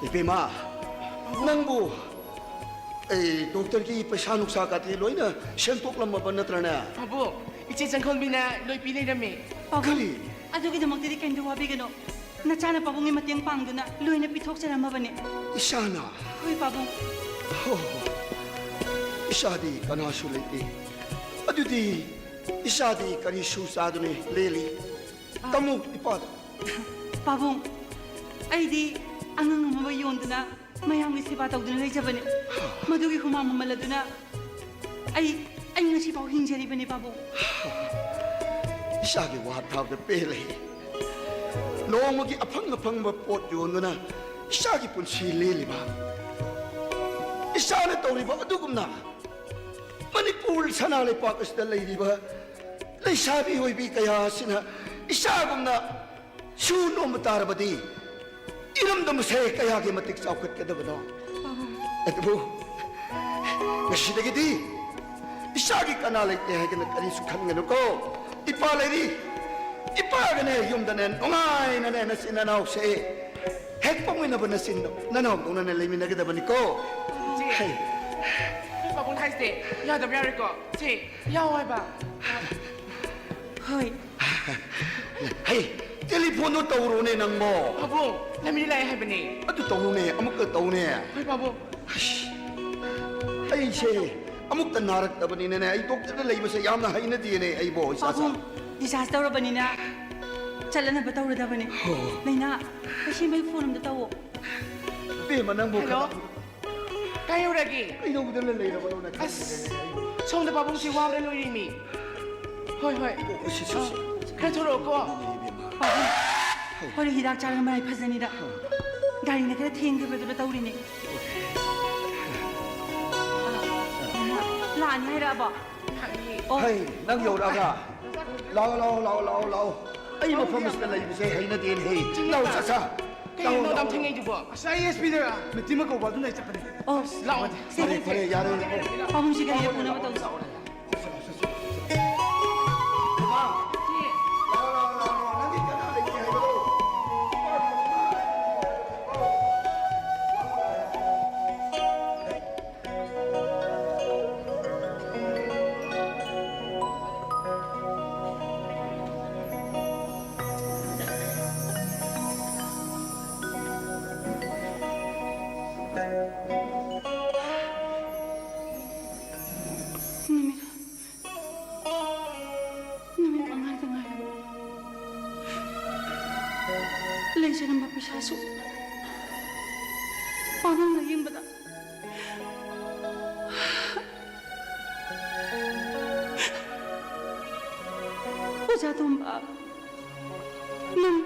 ꯏꯕꯦꯝꯃ, ꯅꯪꯕꯨ ꯑꯩ ꯗꯣꯛꯇꯔꯒꯤ ꯄꯩꯁꯥ ꯅꯨꯡꯁꯥ ꯀꯥꯇꯤ ꯂꯣꯏꯅ ꯁꯦꯝꯗꯣꯛꯂꯝꯃꯕ ꯅꯠꯇ꯭ꯔꯅꯦ? ꯄꯥꯕꯨꯡ, ꯏꯆꯦ ꯆꯪꯈꯣꯟꯕꯤꯅ ꯂꯣꯏ ꯄꯤ ꯂꯩꯔꯝꯃꯦ꯫ ꯄꯥꯕꯨꯡ, ꯀꯔꯤ? ꯑꯗꯨꯒꯤꯗꯃꯛꯇꯗꯤ ꯀꯩꯝꯇ ꯋꯥꯕꯤꯒꯅꯨ꯫ ꯅꯆꯥꯅ ꯄꯥꯕꯨꯡꯒꯤ ꯃꯇꯦꯡ ꯄꯥꯡꯗꯨꯅ ꯂꯣꯏꯅ ꯄꯤꯊꯣꯛꯆꯔꯝꯃꯕꯅꯤ꯫ ꯏꯆꯥꯅ? ꯍꯣꯏ, ꯄꯥꯕꯨꯡ꯫ ꯍꯣ, ꯏꯆꯥꯗꯤ ꯀꯅꯥꯁꯨ ꯂꯩꯇꯦ꯫ ꯑꯗꯨꯗꯤ ꯏꯆꯥꯗꯤ ꯀꯔꯤ ꯁꯨ ꯆꯥꯗꯨꯅ ꯂꯦꯜꯂꯤ? ꯇꯝꯃꯨ ꯏꯄꯥꯗ꯫ ꯄꯥꯕꯨꯡ, ꯑꯩꯗꯤ ꯑꯉꯥꯡ ꯑꯃ ꯌꯣꯟꯗꯨꯅ ꯃꯌꯥꯝꯒꯤ ꯁꯦꯕꯥ ꯇꯧꯗꯨꯅ ꯂꯩꯖꯕꯅꯦ꯫ ꯃꯗꯨꯒꯤ ꯍꯨꯃꯥꯡ ꯃꯃꯜ ꯑꯗꯨꯅ ꯑꯩ, ꯑꯩ ꯉꯁꯤꯐꯥꯎ ꯍꯤꯡꯖꯔꯤꯕꯅꯦ, ꯄꯥꯕꯨꯡ꯫ ꯏꯆꯥꯒꯤ ꯋꯥ ꯇꯥꯕꯗ ꯄꯦꯜꯂꯦ꯫ ꯅꯣꯡꯃꯒꯤ ꯑꯐꯪ ꯑꯐꯪꯕ ꯄꯣꯠ ꯌꯣꯟꯗꯨꯅ ꯏꯆꯥꯒꯤ ꯄꯨꯟꯁꯤ ꯂꯦꯜꯂꯤꯕ, ꯏꯆꯥꯅ ꯇꯧꯔꯤꯕ ꯑꯗꯨꯒꯨꯝꯅ ꯃꯅꯤꯄꯨꯔ ꯁꯅꯥ ꯂꯩꯄꯥꯛ ꯑꯁꯤꯗ ꯂꯩꯔꯤꯕ ꯂꯩꯁꯥꯕꯤ ꯑꯣꯏꯕꯤ ꯀꯌꯥ ꯑꯁꯤꯅ ꯏꯆꯥꯒꯨꯝꯅ ꯁꯨ ꯅꯣꯝꯕ ꯇꯥꯔꯕꯗꯤ ꯏꯔꯝꯗꯝ ꯑꯁꯦ ꯀꯌꯥꯒꯤ ꯃꯇꯤꯛ ꯆꯥꯎꯈꯠꯀꯗꯕꯅꯣ? ꯑꯗꯨꯕꯨ ꯉꯁꯤꯗꯒꯤꯗꯤ ꯏꯆꯥꯒꯤ ꯀꯅꯥ ꯂꯩꯇꯦ ꯍꯥꯏꯗꯅ ꯀꯔꯤꯁꯨ ꯈꯟꯒꯅꯨꯀꯣ꯫ ꯏꯄꯥ ꯂꯩꯔꯤ꯫ ꯏꯄꯥꯒꯅꯦ ꯌꯨꯝꯗꯅꯦ ꯅꯨꯡꯉꯥꯏꯅꯅꯦ ꯅꯆꯤꯟ ꯅꯅꯥꯎꯁꯦ ꯍꯦꯛ ꯄꯣꯛꯃꯤꯟꯅꯕ ꯅꯆꯤꯟ ꯅꯅꯥꯎꯗꯧꯅꯅꯦ ꯂꯩꯃꯤꯟꯅꯒꯗꯕꯅꯤꯀꯣ꯫ ꯆꯦ, ꯍꯩ꯫ ꯅꯣꯏ ꯄꯥꯕꯨꯡ ꯍꯥꯏꯁꯦ ꯌꯥꯗꯕ ꯌꯥꯔꯣꯏꯀꯣ꯫ ꯆꯦ, ꯌꯥꯎ ꯍꯥꯏꯕ꯫ ꯍꯣꯏ꯫ ꯍꯩ, ꯇꯦꯂꯤꯐꯣꯟꯗꯣ ꯇꯧꯔꯣꯅꯦ ꯅꯪꯕꯣ꯫ ꯄꯥꯕꯨꯡ, ꯂꯝꯕꯤꯗ ꯂꯥꯛꯑꯦ ꯍꯥꯏꯕꯅꯦ꯫ ꯑꯗꯨ ꯇꯧꯅꯦ, ꯑꯃꯨꯛꯇ ꯇꯧꯅꯦ꯫ ꯍꯣꯏ, ꯄꯥꯕꯨꯡ꯫ ꯑꯁ, ꯑꯩꯁꯦ ꯑꯃꯨꯛꯇ ꯅꯥꯔꯛꯇꯕꯅꯤꯅꯅꯦ, ꯑꯩ ꯗꯣꯛꯇꯔꯗ ꯂꯩꯕꯁꯦ ꯌꯥꯝꯅ ꯍꯩꯅꯗꯦꯅꯦ ꯑꯩꯕꯣ, ꯏꯁꯥ ꯁꯥ꯫ ꯄꯥꯕꯨꯡ, ꯗꯤꯁꯆꯥꯔꯖ ꯇꯧꯔꯕꯅꯤꯅ ꯆꯠꯂꯅꯕ ꯇꯧꯔꯗꯕꯅꯦ꯫ ꯍꯣ꯫ ꯂꯩꯅꯥ, ꯄꯩꯁꯦꯝꯕꯒꯤ ꯐꯣꯟ ꯑꯝꯇ ꯇꯧꯋꯣ꯫ ꯏꯕꯦꯝꯃ, ꯅꯪꯕꯨ ꯍꯜꯂꯣ? ꯈꯔ ꯀꯥꯏ ꯌꯧꯔꯒꯦ? ꯀꯩꯗꯧꯗꯅ ꯂꯩꯔꯕꯅꯣꯅ ꯑꯁ, ꯈꯜꯂꯤꯅꯦ ꯑꯩꯕꯨ꯫ ꯁꯣꯝꯗ ꯄꯥꯕꯨꯡꯁꯦ ꯋꯥꯕꯅ ꯂꯣꯏꯔꯤꯃꯤ꯫ ꯍꯣꯏ, ꯍꯣꯏ꯫ ꯑꯣ, ꯁꯤ, ꯁꯤ, ꯁꯤ꯫ ꯑꯥ, ꯈꯔ ꯊꯣꯔꯛꯑꯣꯀꯣ꯫ ꯏꯕꯦꯝꯃ꯫ ꯄꯥꯕꯨꯡ, ꯍꯣꯔꯦꯟ ꯍꯤꯗꯥꯛ ꯆꯥꯔꯒ ꯃꯔꯥꯏ ꯐꯖꯅꯤꯗ꯫ ꯒꯥꯔꯤꯅ ꯈꯔ ꯊꯦꯡꯈꯤꯕꯗꯨꯗ ꯇꯧꯔꯤꯅꯦ꯫ ꯑꯥ, ꯂꯥꯛꯑꯅꯤ ꯍꯥꯏꯔꯛꯑꯕꯣ? ꯑꯣ꯫ ꯍꯩ, ꯅꯪ ꯌꯧꯔꯛꯑꯒ? ꯂꯥꯛꯑꯣ, ꯂꯥꯛꯑꯣ, ꯂꯥꯛꯑꯣ, ꯂꯥꯛꯑꯣ, ꯂꯥꯛꯑꯣ꯫ ꯑꯩ ꯃꯐꯝ ꯑꯁꯤꯗ ꯂꯩꯕꯁꯦ ꯍꯩꯅꯗꯦꯅꯦ, ꯍꯩ꯫ ꯂꯥꯛꯑꯣ, ꯆꯠꯁ꯫ ꯀꯩꯅꯣ ꯂꯥꯛꯑꯣ, ꯃꯦꯗꯥꯝ ꯂꯥꯛꯑꯣ꯫ ꯊꯦꯡꯅꯩꯗꯨꯕꯣ? ꯑꯁ, ꯑꯥꯏ ꯑꯦꯁ ꯄꯤꯗ ꯃꯤꯇꯤꯡ ꯑꯃ ꯀꯧꯕ ꯑꯗꯨꯅ ꯑꯩ ꯆꯠꯄꯅꯦ꯫ ꯑꯣ, ꯂꯥꯛꯑꯣ꯫ ꯁꯦ, ꯐꯔꯦ, ꯁꯦ, ꯐꯔꯦ, ꯁꯦ꯫ ꯌꯥꯔꯦ꯫ ꯄꯥꯕꯨꯡꯁꯤ ꯒꯥꯔꯤꯗ ꯄꯨꯅꯕ ꯇꯧꯁꯤ꯫ ꯂꯥꯛꯑꯣ, ꯂꯥꯛꯑꯣ, ꯂꯥꯛꯑꯣ, ꯂꯥꯛꯑꯣ꯫ ꯅꯪꯒꯤ ꯀꯅꯥ ꯂꯩꯇꯦ ꯍꯥꯏꯕꯗꯣ? ꯅꯨꯃꯤꯠ ꯅꯨꯃꯤꯠ ꯃꯉꯥꯗ ꯉꯥꯏꯔꯕ ꯂꯩꯖꯔꯝꯕ ꯄꯩꯁꯥꯁꯨ ꯄꯥꯕꯨꯡꯅ ꯌꯦꯡꯕꯗ ꯑꯣꯖꯥ ꯇꯣꯝꯕ, ꯅꯪ,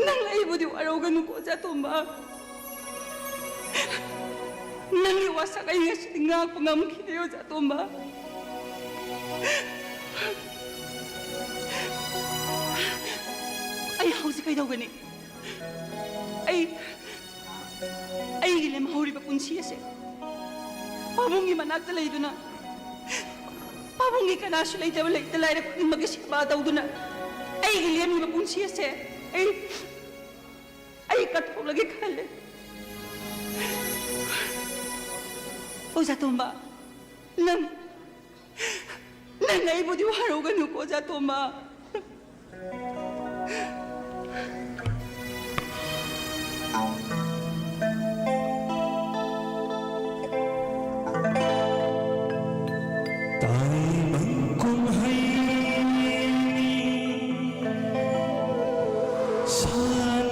ꯅꯪ ꯑꯩꯕꯨꯗꯤ ꯋꯥꯔꯧꯒꯅꯨꯀꯣ, ꯑꯣꯖꯥ ꯇꯣꯝꯕ꯫ ꯅꯪꯒꯤ ꯋꯥꯁꯛ ꯑꯩ ꯉꯁꯤꯗꯤ ꯉꯥꯛꯄ ꯉꯝꯈꯤꯗꯦ, ꯑꯣꯖꯥ ꯇꯣꯝꯕ꯫ ꯑꯩ ꯍꯧꯖꯤꯛ ꯀꯩꯗꯧꯒꯅꯤ? ꯑꯩ, ꯑꯩꯒꯤ ꯂꯦꯝꯍꯧꯔꯤꯕ ꯄꯨꯟꯁꯤ ꯑꯁꯦ ꯄꯥꯕꯨꯡꯒꯤ ꯃꯅꯥꯛꯇ ꯂꯩꯗꯨꯅ, ꯄꯥꯕꯨꯡꯒꯤ ꯀꯅꯥꯁꯨ ꯂꯩꯇꯕ ꯂꯩꯇ ꯂꯥꯏꯔ ꯈꯨꯗꯤꯡꯃꯛꯀꯤ ꯁꯦꯕꯥ ꯇꯧꯗꯨꯅ, ꯑꯩꯒꯤ ꯂꯦꯝꯃꯤꯕ ꯄꯨꯟꯁꯤ ꯑꯁꯦ ꯑꯩ, ꯑꯩ ꯀꯠꯊꯣꯛꯂꯒꯦ ꯈꯜꯂꯦ꯫ ꯑꯣꯖꯥ ꯇꯣꯝꯕ, ꯅꯪ, ꯅꯪ ꯑꯩꯕꯨꯗꯤ ꯋꯥꯔꯧꯒꯅꯨꯀꯣ, ꯑꯣꯖꯥ ꯇꯣꯝꯕ꯫ ꯇꯥꯏꯕꯪ ꯀꯨꯝꯍꯩ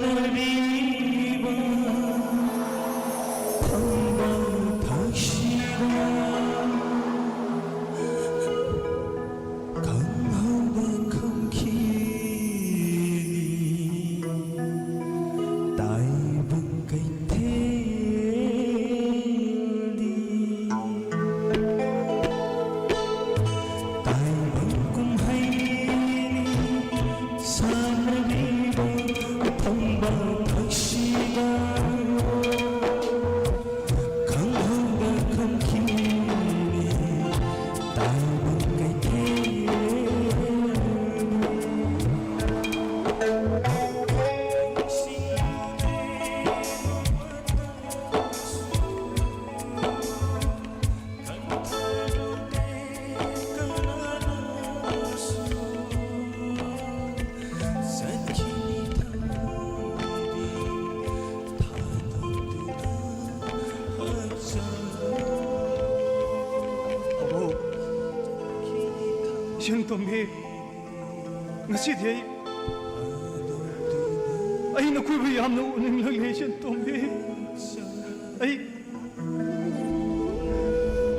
ꯁꯥꯟꯅꯔꯤꯕ ꯐꯝꯕꯥꯛ ꯊꯛꯁꯤꯗ ꯈꯪꯍꯧꯗ ꯈꯝꯈꯤꯅꯤ ꯇꯥꯏꯕꯪ ꯀꯩꯊꯦꯜꯗꯤ꯫ ꯇꯥꯏꯕꯪ ꯀꯨꯝꯍꯩꯅꯤ ꯁꯥꯟꯅꯔꯤꯕ ꯐꯝꯕꯥꯛ ꯊꯛꯁꯤꯗ ꯈꯪꯍꯧꯗ ꯈꯝꯈꯤꯅꯤ ꯇꯥꯏꯕꯪ ꯀꯩꯊꯦꯜ꯫ ꯇꯣꯝꯕꯤ, ꯉꯁꯤꯗꯤ ꯑꯩ, ꯑꯩ ꯅꯈꯣꯏꯕꯨ ꯌꯥꯝꯅ ꯎꯅꯤꯡꯂꯛꯂꯦ, ꯏꯆꯟ ꯇꯣꯝꯕꯤ꯫ ꯑꯩ,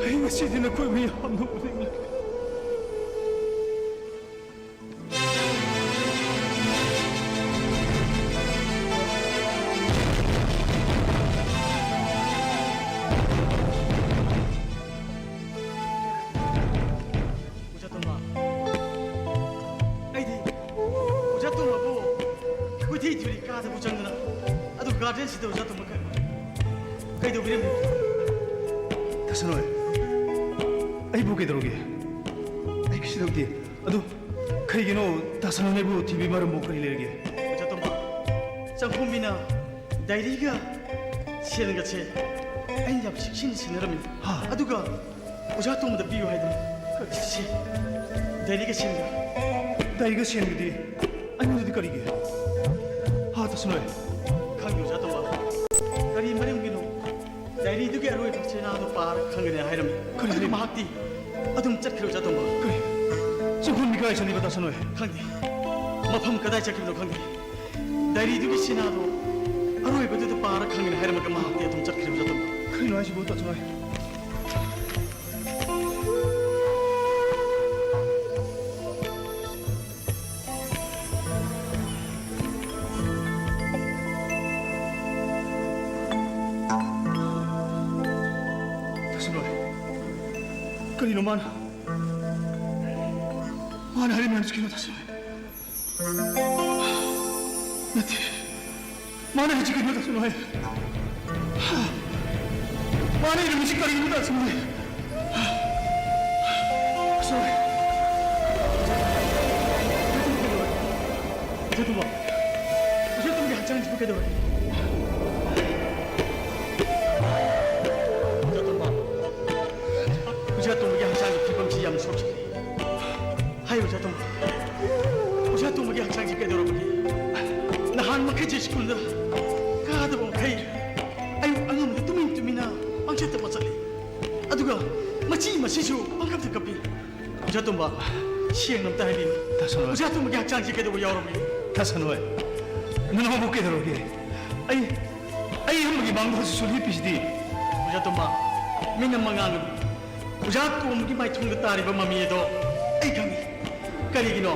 ꯑꯩ ꯉꯁꯤꯗꯤ ꯅꯈꯣꯏꯕꯨ ꯌꯥꯝꯅ ꯎꯅꯤꯡꯂꯛꯂꯦ꯫ ꯑꯣꯖꯥ ꯇꯣꯝꯕ, ꯑꯩꯗꯤ ꯑꯣꯖꯥ ꯇꯣꯝꯕꯕꯨ ꯀꯣꯏꯊꯤ ꯊꯤꯔꯤ ꯀꯥꯗꯕꯨ ꯆꯪꯗꯅ, ꯑꯗꯨ ꯒꯥꯔꯗꯦꯟꯁꯤꯗ ꯑꯣꯖꯥ ꯇꯣꯝꯕ ꯀꯩ-, ꯀꯩꯗꯧꯕꯤꯔꯝꯃꯤ? ꯇꯥꯁꯅꯣꯏ, ꯑꯩꯕꯨ ꯀꯩꯗꯧꯔꯒꯦ? ꯑꯩ ꯀꯩꯁꯨ ꯇꯧꯗꯦ꯫ ꯑꯗꯨ ꯀꯩꯒꯤꯅꯣ ꯇꯥꯁꯅꯣꯏꯕꯨ ꯊꯤꯕꯤ ꯃꯔꯝꯕꯨ ꯀꯔꯤ ꯂꯩꯔꯒꯦ? ꯑꯣꯖꯥ ꯇꯣꯝꯕ, ꯆꯪꯈꯣꯝꯕꯤꯅ ꯗꯥꯏꯔꯤꯒ ꯁꯦꯜꯒꯁꯦ ꯑꯩꯅ ꯌꯥꯝ ꯆꯦꯛꯁꯤꯟꯅ ꯁꯤꯟꯅꯔꯝꯃꯤ꯫ ꯍꯥ? ꯑꯗꯨꯒ ꯑꯣꯖꯥ ꯇꯣꯝꯕꯗ ꯄꯤꯌꯨ ꯍꯥꯏꯗꯅ꯫ ꯁꯤ, ꯗꯥꯏꯔꯤꯒ ꯁꯦꯜꯒ꯫ ꯗꯥꯏꯔꯤꯒ ꯁꯦꯜꯒꯗꯤ ꯑꯩꯉꯣꯟꯗꯗꯤ ꯀꯔꯤꯒꯤ? ꯍꯥ, ꯇꯥꯁꯅꯣꯏ? ꯈꯪꯗꯦ, ꯑꯣꯖꯥ ꯇꯣꯝꯕ꯫ ꯀꯔꯤ ꯃꯔꯝꯒꯤꯅꯣ? ꯗꯥꯏꯔꯤꯗꯨꯒꯤ ꯑꯔꯣꯏꯕ ꯆꯦꯅꯥꯗꯣ ꯄꯥꯔ ꯈꯪꯒꯅꯤ ꯍꯥꯏꯔꯝꯃꯤ꯫ ꯀꯔꯤ ꯑꯗꯨꯒ ꯍꯥꯏꯔꯤꯕ? ꯃꯍꯥꯛꯇꯤ ꯑꯗꯨꯝ ꯆꯠꯈ꯭ꯔꯦ, ꯑꯣꯖꯥ ꯇꯣꯝꯕ꯫ ꯀꯔꯤ? ꯆꯪꯈꯣꯝꯕꯤ ꯀꯗꯥꯏ ꯆꯠꯂꯤꯕ, ꯇꯥꯁꯅꯣꯏ? ꯈꯪꯗꯦ꯫ ꯃꯐꯝ ꯀꯗꯥꯏ ꯆꯠꯈꯤꯕꯅꯣ ꯈꯪꯗꯦ꯫ ꯗꯥꯏꯔꯤꯗꯨꯒꯤ ꯆꯦꯅꯥꯗꯣ ꯑꯔꯣꯏꯕꯗꯨꯗ ꯄꯥꯔ ꯈꯪꯒꯅꯤ ꯍꯥꯏꯔꯝꯃꯒ ꯃꯍꯥꯛꯇꯤ ꯑꯗꯨꯝ ꯆꯠꯈ꯭ꯔꯦ, ꯑꯣꯖꯥ ꯇꯣꯝꯕ꯫ ꯀꯔꯤꯅꯣ ꯍꯥꯏꯁꯤꯕꯣ, ꯇꯥꯁꯅꯣꯏ? ꯇꯥꯁꯅꯣꯏ, ꯀꯔꯤꯅꯣ ꯃꯥꯅ, ꯃꯥꯅ ꯍꯥꯏꯔꯤ ꯃꯌꯥꯝꯁꯤ ꯀꯩꯅꯣ, ꯇꯥꯁꯅꯣꯏ? ꯅꯠꯇꯦ, ꯃꯥꯅ ꯍꯥꯏꯁꯤ ꯀꯩꯅꯣ, ꯇꯥꯁꯅꯣꯏ? ꯃꯥꯅ ꯏꯔꯝꯃꯤꯁꯤ ꯀꯔꯤꯅꯣ, ꯇꯥꯁꯅꯣꯏ? ꯇꯥꯁꯅꯣꯏ꯫ ꯏꯆꯦ ꯇꯣꯝꯕ, ꯏꯆꯦ ꯇꯣꯝꯕꯒꯤ ꯍꯛꯆꯥꯡꯁꯤꯕꯨ ꯀꯩꯗꯧꯔꯒꯦ? ꯏꯆꯦ ꯇꯣꯝꯕ, ꯏꯆꯦ ꯇꯣꯝꯕꯒꯤ ꯍꯛꯆꯥꯡꯒꯤ ꯐꯤꯕꯝꯁꯤ ꯌꯥꯝ ꯁꯣꯛꯆꯜꯂꯦ꯫ ꯍꯥꯏꯌꯨ, ꯏꯆꯦ ꯇꯣꯝꯕ, ꯏꯆꯦ ꯇꯣꯝꯕꯒꯤ ꯍꯛꯆꯥꯡꯁꯤ ꯀꯩꯗꯧꯔꯕꯒꯦ? ꯅꯍꯥꯟ ꯃꯈꯩꯁꯦ ꯁ꯭ꯀꯨꯜꯗ ꯀꯥꯗꯕ ꯃꯈꯩ ꯑꯌꯨꯛ ꯑꯉꯟꯕꯗ ꯇꯨꯃꯤꯟ ꯇꯨꯃꯤꯟꯅ ꯄꯪꯆꯠꯇ ꯆꯠꯂꯤ꯫ ꯑꯗꯨꯒ ꯃꯆꯤ ꯃꯆꯤꯁꯨ ꯄꯪꯀꯞꯇ ꯀꯞꯄꯤ꯫ ꯏꯆꯦ ꯇꯣꯝꯕ, ꯁꯦꯡꯅ ꯑꯝꯇ ꯍꯥꯏꯕꯤꯌꯨ꯫ ꯇꯥꯁꯅꯣꯏ꯫ ꯑꯣꯖꯥ ꯇꯣꯝꯕꯒꯤ ꯍꯛꯆꯥꯡꯁꯤ ꯀꯩꯗꯧꯕ ꯌꯥꯎꯔꯝꯃꯤ? ꯇꯥꯁꯅꯣꯏ, ꯅꯅꯥꯎꯕꯨ ꯀꯩꯗꯧꯔꯒꯦ? ꯑꯩ, ꯑꯩ ꯑꯃꯒꯤ ꯃꯥꯡꯗ ꯍꯧꯖꯤꯛꯁꯨ ꯂꯦꯞꯄꯤꯁꯤꯗꯤ꯫ ꯑꯣꯖꯥ ꯇꯣꯝꯕ, ꯃꯤꯅ ꯃꯉꯥꯜ ꯑꯣꯖꯥ ꯇꯣꯝꯕꯒꯤ ꯃꯥꯏꯊꯣꯡꯗ ꯇꯥꯔꯤꯕ ꯃꯃꯤ ꯑꯗꯣ ꯑꯩ ꯈꯪꯏ꯫ ꯀꯔꯤꯒꯤꯅꯣ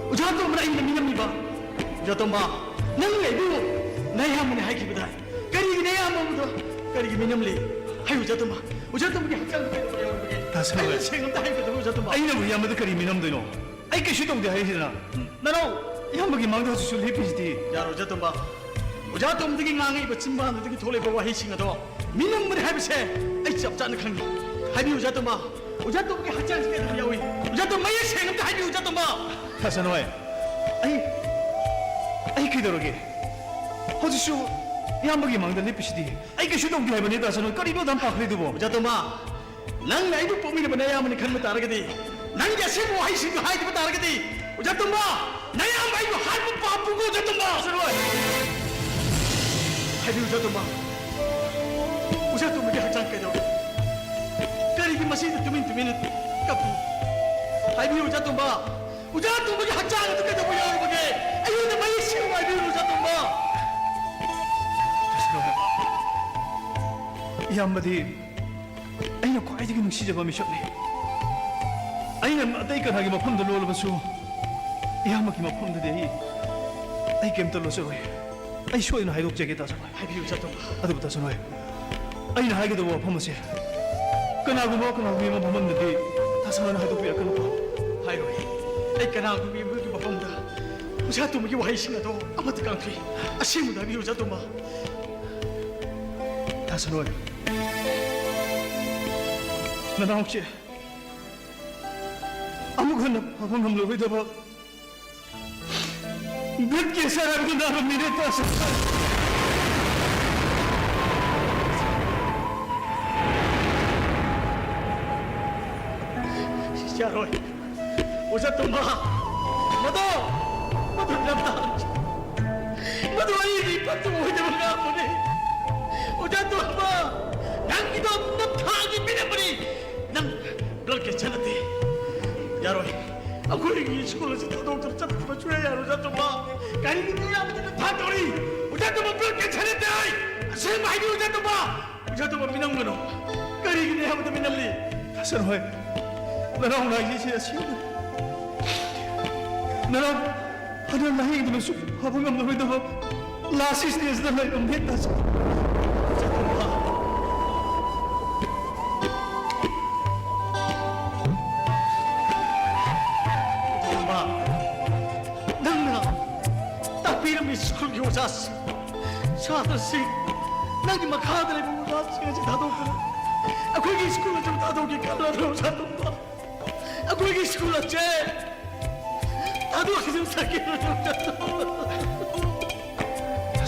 ꯑꯣꯖꯥ ꯇꯣꯝꯕꯅ ꯑꯩꯉꯣꯟꯗ ꯃꯤꯅꯝꯃꯤꯕ? ꯑꯣꯖꯥ ꯇꯣꯝꯕ, ꯅꯪꯅ ꯑꯩꯕꯨ ꯅꯌꯥꯝꯕꯅꯤ ꯍꯥꯏꯈꯤꯕꯗꯥꯏ? ꯀꯔꯤꯒꯤ ꯅꯌꯥꯝꯕ ꯑꯃꯗꯣ ꯀꯔꯤꯒꯤ ꯃꯤꯅꯝꯂꯤ? ꯍꯥꯏꯌꯨ, ꯑꯣꯖꯥ ꯇꯣꯝꯕ꯫ ꯑꯣꯖꯥ ꯇꯣꯝꯕꯒꯤ ꯍꯛꯆꯥꯡꯗ ꯀꯩꯗꯧꯕ ꯌꯥꯎꯔꯕꯒꯦ? ꯇꯥꯁꯅꯣꯏ꯫ ꯑꯩꯅ ꯁꯦꯡꯅ ꯑꯝꯇ ꯍꯥꯏꯕꯤꯌꯨ, ꯑꯣꯖꯥ ꯇꯣꯝꯕ꯫ ꯑꯩꯅꯕꯨ ꯏꯌꯥꯝꯕꯗ ꯀꯔꯤ ꯃꯤꯅꯝꯗꯣꯏꯅꯣ? ꯑꯩ ꯀꯩꯁꯨ ꯇꯧꯗꯦ ꯍꯥꯏꯔꯤꯁꯤꯅ꯫ ꯅꯅꯥꯎ, ꯏꯌꯥꯝꯕꯒꯤ ꯃꯥꯡꯗ ꯍꯧꯖꯤꯛꯁꯨ ꯂꯦꯞꯄꯤꯁꯤꯗꯤ꯫ ꯌꯥꯔꯣꯏ, ꯑꯣꯖꯥ ꯇꯣꯝꯕ꯫ ꯑꯣꯖꯥ ꯇꯣꯝꯕꯗꯒꯤ ꯉꯥꯡꯉꯛꯏꯕ ꯆꯤꯟꯕꯥꯟꯗꯨꯗꯒꯤ ꯊꯣꯛꯂꯛꯏꯕ ꯋꯥꯍꯩꯁꯤꯡ ꯑꯗꯣ ꯃꯤꯅꯝꯕꯅꯤ ꯍꯥꯏꯕꯁꯦ ꯑꯩ ꯆꯞ ꯆꯥꯅ ꯈꯪꯉꯤ꯫ ꯍꯥꯏꯕꯤꯌꯨ, ꯑꯣꯖꯥ ꯇꯣꯝꯕ꯫ ꯑꯣꯖꯥ ꯇꯣꯝꯕꯒꯤ ꯍꯛꯆꯥꯡꯁꯤ ꯀꯩꯗꯧꯕ ꯌꯥꯎꯏ? ꯑꯣꯖꯥ ꯇꯣꯝꯕ, ꯃꯌꯦꯛ ꯁꯦꯡꯅ ꯑꯝꯇ ꯍꯥꯏꯕꯤꯌꯨ, ꯑꯣꯖꯥ ꯇꯣꯝꯕ꯫ ꯇꯥꯁꯅꯣꯏ, ꯑꯩ, ꯑꯩ ꯀꯩꯗꯧꯔꯒꯦ? ꯍꯧꯖꯤꯛꯁꯨ ꯏꯌꯥꯝꯕꯒꯤ ꯃꯥꯡꯗ ꯂꯦꯞꯄꯤꯁꯤꯗꯤ꯫ ꯑꯩ ꯀꯩꯁꯨ ꯇꯧꯗꯦ ꯍꯥꯏꯕꯅꯤ, ꯇꯥꯁꯅꯣꯏ꯫ ꯀꯔꯤꯅꯣ ꯑꯗꯨꯝ ꯄꯥꯈꯠꯂꯤꯗꯨꯕꯣ? ꯑꯣꯖꯥ ꯇꯣꯝꯕ, ꯅꯪꯅ ꯑꯩꯕꯨ ꯄꯣꯛꯃꯤꯟꯅꯕ ꯅꯌꯥꯝꯕꯅꯤ ꯈꯟꯕ ꯇꯥꯔꯒꯗꯤ, ꯅꯪꯒꯤ ꯑꯁꯦꯡꯕ ꯋꯥꯍꯩꯁꯤꯡꯗꯣ ꯍꯥꯏꯗꯕ ꯇꯥꯔꯒꯗꯤ, ꯑꯣꯖꯥ ꯇꯣꯝꯕ, ꯅꯌꯥꯝꯕ ꯑꯩꯕꯨ ꯍꯥꯠꯄ ꯄꯥꯞꯄꯨꯀꯣ, ꯑꯣꯖꯥ ꯇꯣꯝꯕ꯫ ꯁꯔꯣꯏ! ꯍꯥꯏꯕꯤꯌꯨ, ꯑꯣꯖꯥ ꯇꯣꯝꯕ꯫ ꯑꯣꯖꯥ ꯇꯣꯝꯕꯒꯤ ꯍꯛꯆꯥꯡ ꯀꯩꯗꯧꯔꯦ? ꯀꯔꯤꯒꯤ ꯃꯁꯤꯗ ꯇꯨꯃꯤꯟ ꯇꯨꯃꯤꯟꯅ ꯀꯞꯄꯤ? ꯍꯥꯏꯕꯤꯌꯨ, ꯑꯣꯖꯥ ꯇꯣꯝꯕ꯫ ꯑꯣꯖꯥ ꯇꯣꯝꯕꯒꯤ ꯍꯛꯆꯥꯡ ꯑꯗꯨ ꯀꯩꯗꯧꯕ ꯌꯥꯎꯔꯕꯒꯦ? ꯑꯩꯉꯣꯟꯗ ꯃꯌꯦꯛ ꯁꯦꯡꯅ ꯍꯥꯏꯕꯤꯌꯨ, ꯑꯣꯖꯥ ꯇꯣꯝꯕ꯫ ꯏꯌꯥꯝꯕꯗꯤ ꯑꯩꯅ ꯈ꯭ꯋꯥꯏꯗꯒꯤ ꯅꯨꯡꯁꯤꯖꯕ ꯃꯤꯁꯛꯅꯤ꯫ ꯑꯩꯅ ꯑꯇꯩ ꯀꯅꯥꯒꯤ ꯃꯐꯝꯗ ꯂꯣꯜꯂꯕꯁꯨ, ꯏꯌꯥꯝꯕꯒꯤ ꯃꯐꯝꯗꯗꯤ ꯑꯩ, ꯑꯩ ꯀꯩꯝꯇ ꯂꯣꯠꯆꯔꯣꯏ꯫ ꯑꯩ ꯁꯣꯏꯗꯅ ꯍꯥꯏꯗꯣꯛꯆꯒꯦ, ꯇꯥꯁꯅꯣꯏ꯫ ꯍꯥꯏꯕꯤꯌꯨ, ꯏꯆꯥꯇꯣꯝꯕ꯫ ꯑꯗꯨꯕꯨ ꯇꯥꯁꯅꯣꯏ, ꯑꯩꯅ ꯍꯥꯏꯒꯗꯧꯕ ꯋꯥꯐꯝ ꯑꯁꯦ ꯀꯅꯥꯒꯨꯝꯕ, ꯀꯅꯥꯒꯨꯝꯕ ꯑꯃ ꯃꯐꯝꯗꯗꯤ ꯇꯥꯁꯅꯣꯏꯅ ꯍꯥꯏꯗꯣꯛꯄꯤꯔꯛꯀꯅꯨꯀꯣ꯫ ꯍꯥꯏꯔꯣꯏ꯫ ꯑꯩ ꯀꯅꯥꯒꯨꯝꯕ ꯑꯃꯒꯤ ꯃꯐꯝꯗ ꯏꯆꯥꯇꯣꯝꯕꯒꯤ ꯋꯥꯍꯩꯁꯤꯡ ꯑꯗꯣ ꯑꯃꯠꯇ ꯉꯥꯡꯊꯣꯛꯏ꯫ ꯑꯁꯦꯡꯕꯗ ꯍꯥꯏꯕꯤꯌꯨ, ꯏꯆꯥꯇꯣꯝꯕ꯫ ꯇꯥꯁꯅꯣꯏ, ꯅꯅꯥꯎꯁꯦ ꯑꯃꯨꯛ ꯍꯟꯅ ꯐꯕ ꯉꯝꯂꯔꯣꯏꯗꯕ blood cancer ꯍꯥꯏꯕꯗꯨ ꯅꯥꯔꯝꯃꯤꯅꯦ, ꯇꯥꯁꯅꯣꯏ꯫ ꯌꯥꯔꯣꯏ꯫ ꯑꯣꯖꯥ ꯇꯣꯝꯕ, ꯃꯗꯣ, ꯃꯗꯨ ꯂꯝꯗꯥꯡ, ꯃꯗꯨ ꯑꯩꯒꯤ ꯏꯄꯛꯇ ꯑꯣꯏꯗꯕ ꯉꯥꯡꯕꯅꯤ꯫ ꯑꯣꯖꯥ ꯇꯣꯝꯕ, ꯅꯪꯒꯤꯗꯣ ꯅꯞꯊꯥꯒꯤ ꯄꯤꯔꯛꯄꯅꯤ꯫ ꯅꯪ blood cancer ꯅꯠꯇꯦ꯫ ꯌꯥꯔꯣꯏ꯫ ꯑꯩꯈꯣꯏꯒꯤ ꯁ꯭ꯀꯨꯜ ꯑꯁꯤ ꯊꯥꯗꯣꯛꯇꯨꯅ ꯆꯠꯄ ꯁꯨꯡꯌꯥ ꯌꯥꯔꯣꯏ, ꯑꯣꯖꯥ ꯇꯣꯝꯕ꯫ ꯀꯔꯤꯒꯤꯅꯣ ꯌꯥꯝꯅ ꯊꯥꯗꯣꯔꯤ? ꯑꯣꯖꯥ ꯇꯣꯝꯕ, ꯄꯨꯔꯥ ꯀꯦꯟꯁꯔ ꯅꯠꯇꯦ ꯍꯥꯏ꯫ ꯑꯁꯦꯡꯕ ꯍꯥꯏꯕꯤꯌꯨ, ꯑꯣꯖꯥ ꯇꯣꯝꯕ꯫ ꯑꯣꯖꯥ ꯇꯣꯝꯕ, ꯃꯤꯅꯝꯒꯅꯨ꯫ ꯀꯔꯤꯒꯤꯅꯣ ꯍꯥꯏꯕꯗ ꯃꯤꯅꯝꯂꯤ? ꯁꯟ ꯍꯣꯏ, ꯅꯅꯥꯎ ꯅꯥꯏꯁꯤ ꯑꯁꯦꯡꯕꯅꯤ꯫ ꯅꯅꯥꯎ ꯐꯅ ꯂꯥꯌꯦꯡꯗꯨꯅꯁꯨ ꯐꯕ ꯉꯝꯂꯔꯣꯏꯗꯕ ꯂꯥꯁ ꯁ꯭ꯇꯦꯖꯇ ꯂꯩꯔꯝꯃꯦ, ꯇꯥꯆꯧ꯫ ꯅꯪꯅ ꯇꯥꯛꯄꯤꯔꯝꯃꯤ ꯁ꯭ꯀꯨꯜꯒꯤ ꯑꯣꯖꯥꯁꯤꯡ, ꯁꯥꯇ꯭ꯔꯁꯤꯡ, ꯅꯪꯒꯤ ꯃꯈꯥꯗ ꯂꯩꯕ ꯑꯣꯖꯥꯁꯤꯡ ꯑꯁꯤ ꯊꯥꯗꯣꯛꯇꯨꯅ ꯑꯩꯈꯣꯏꯒꯤ ꯁ꯭ꯀꯨꯜ ꯑꯁꯤꯕꯨ ꯊꯥꯗꯣꯛꯀꯦ ꯈꯜꯂꯕ꯭ꯔꯣ, ꯑꯣꯖꯥ ꯇꯣꯝꯕ? ꯑꯩꯈꯣꯏꯒꯤ ꯁ꯭ꯀꯨꯜ ꯑꯁꯦ ꯊꯥꯗꯣꯛꯈꯤꯗꯨꯅ ꯆꯠꯈꯤꯕꯅꯤ꯫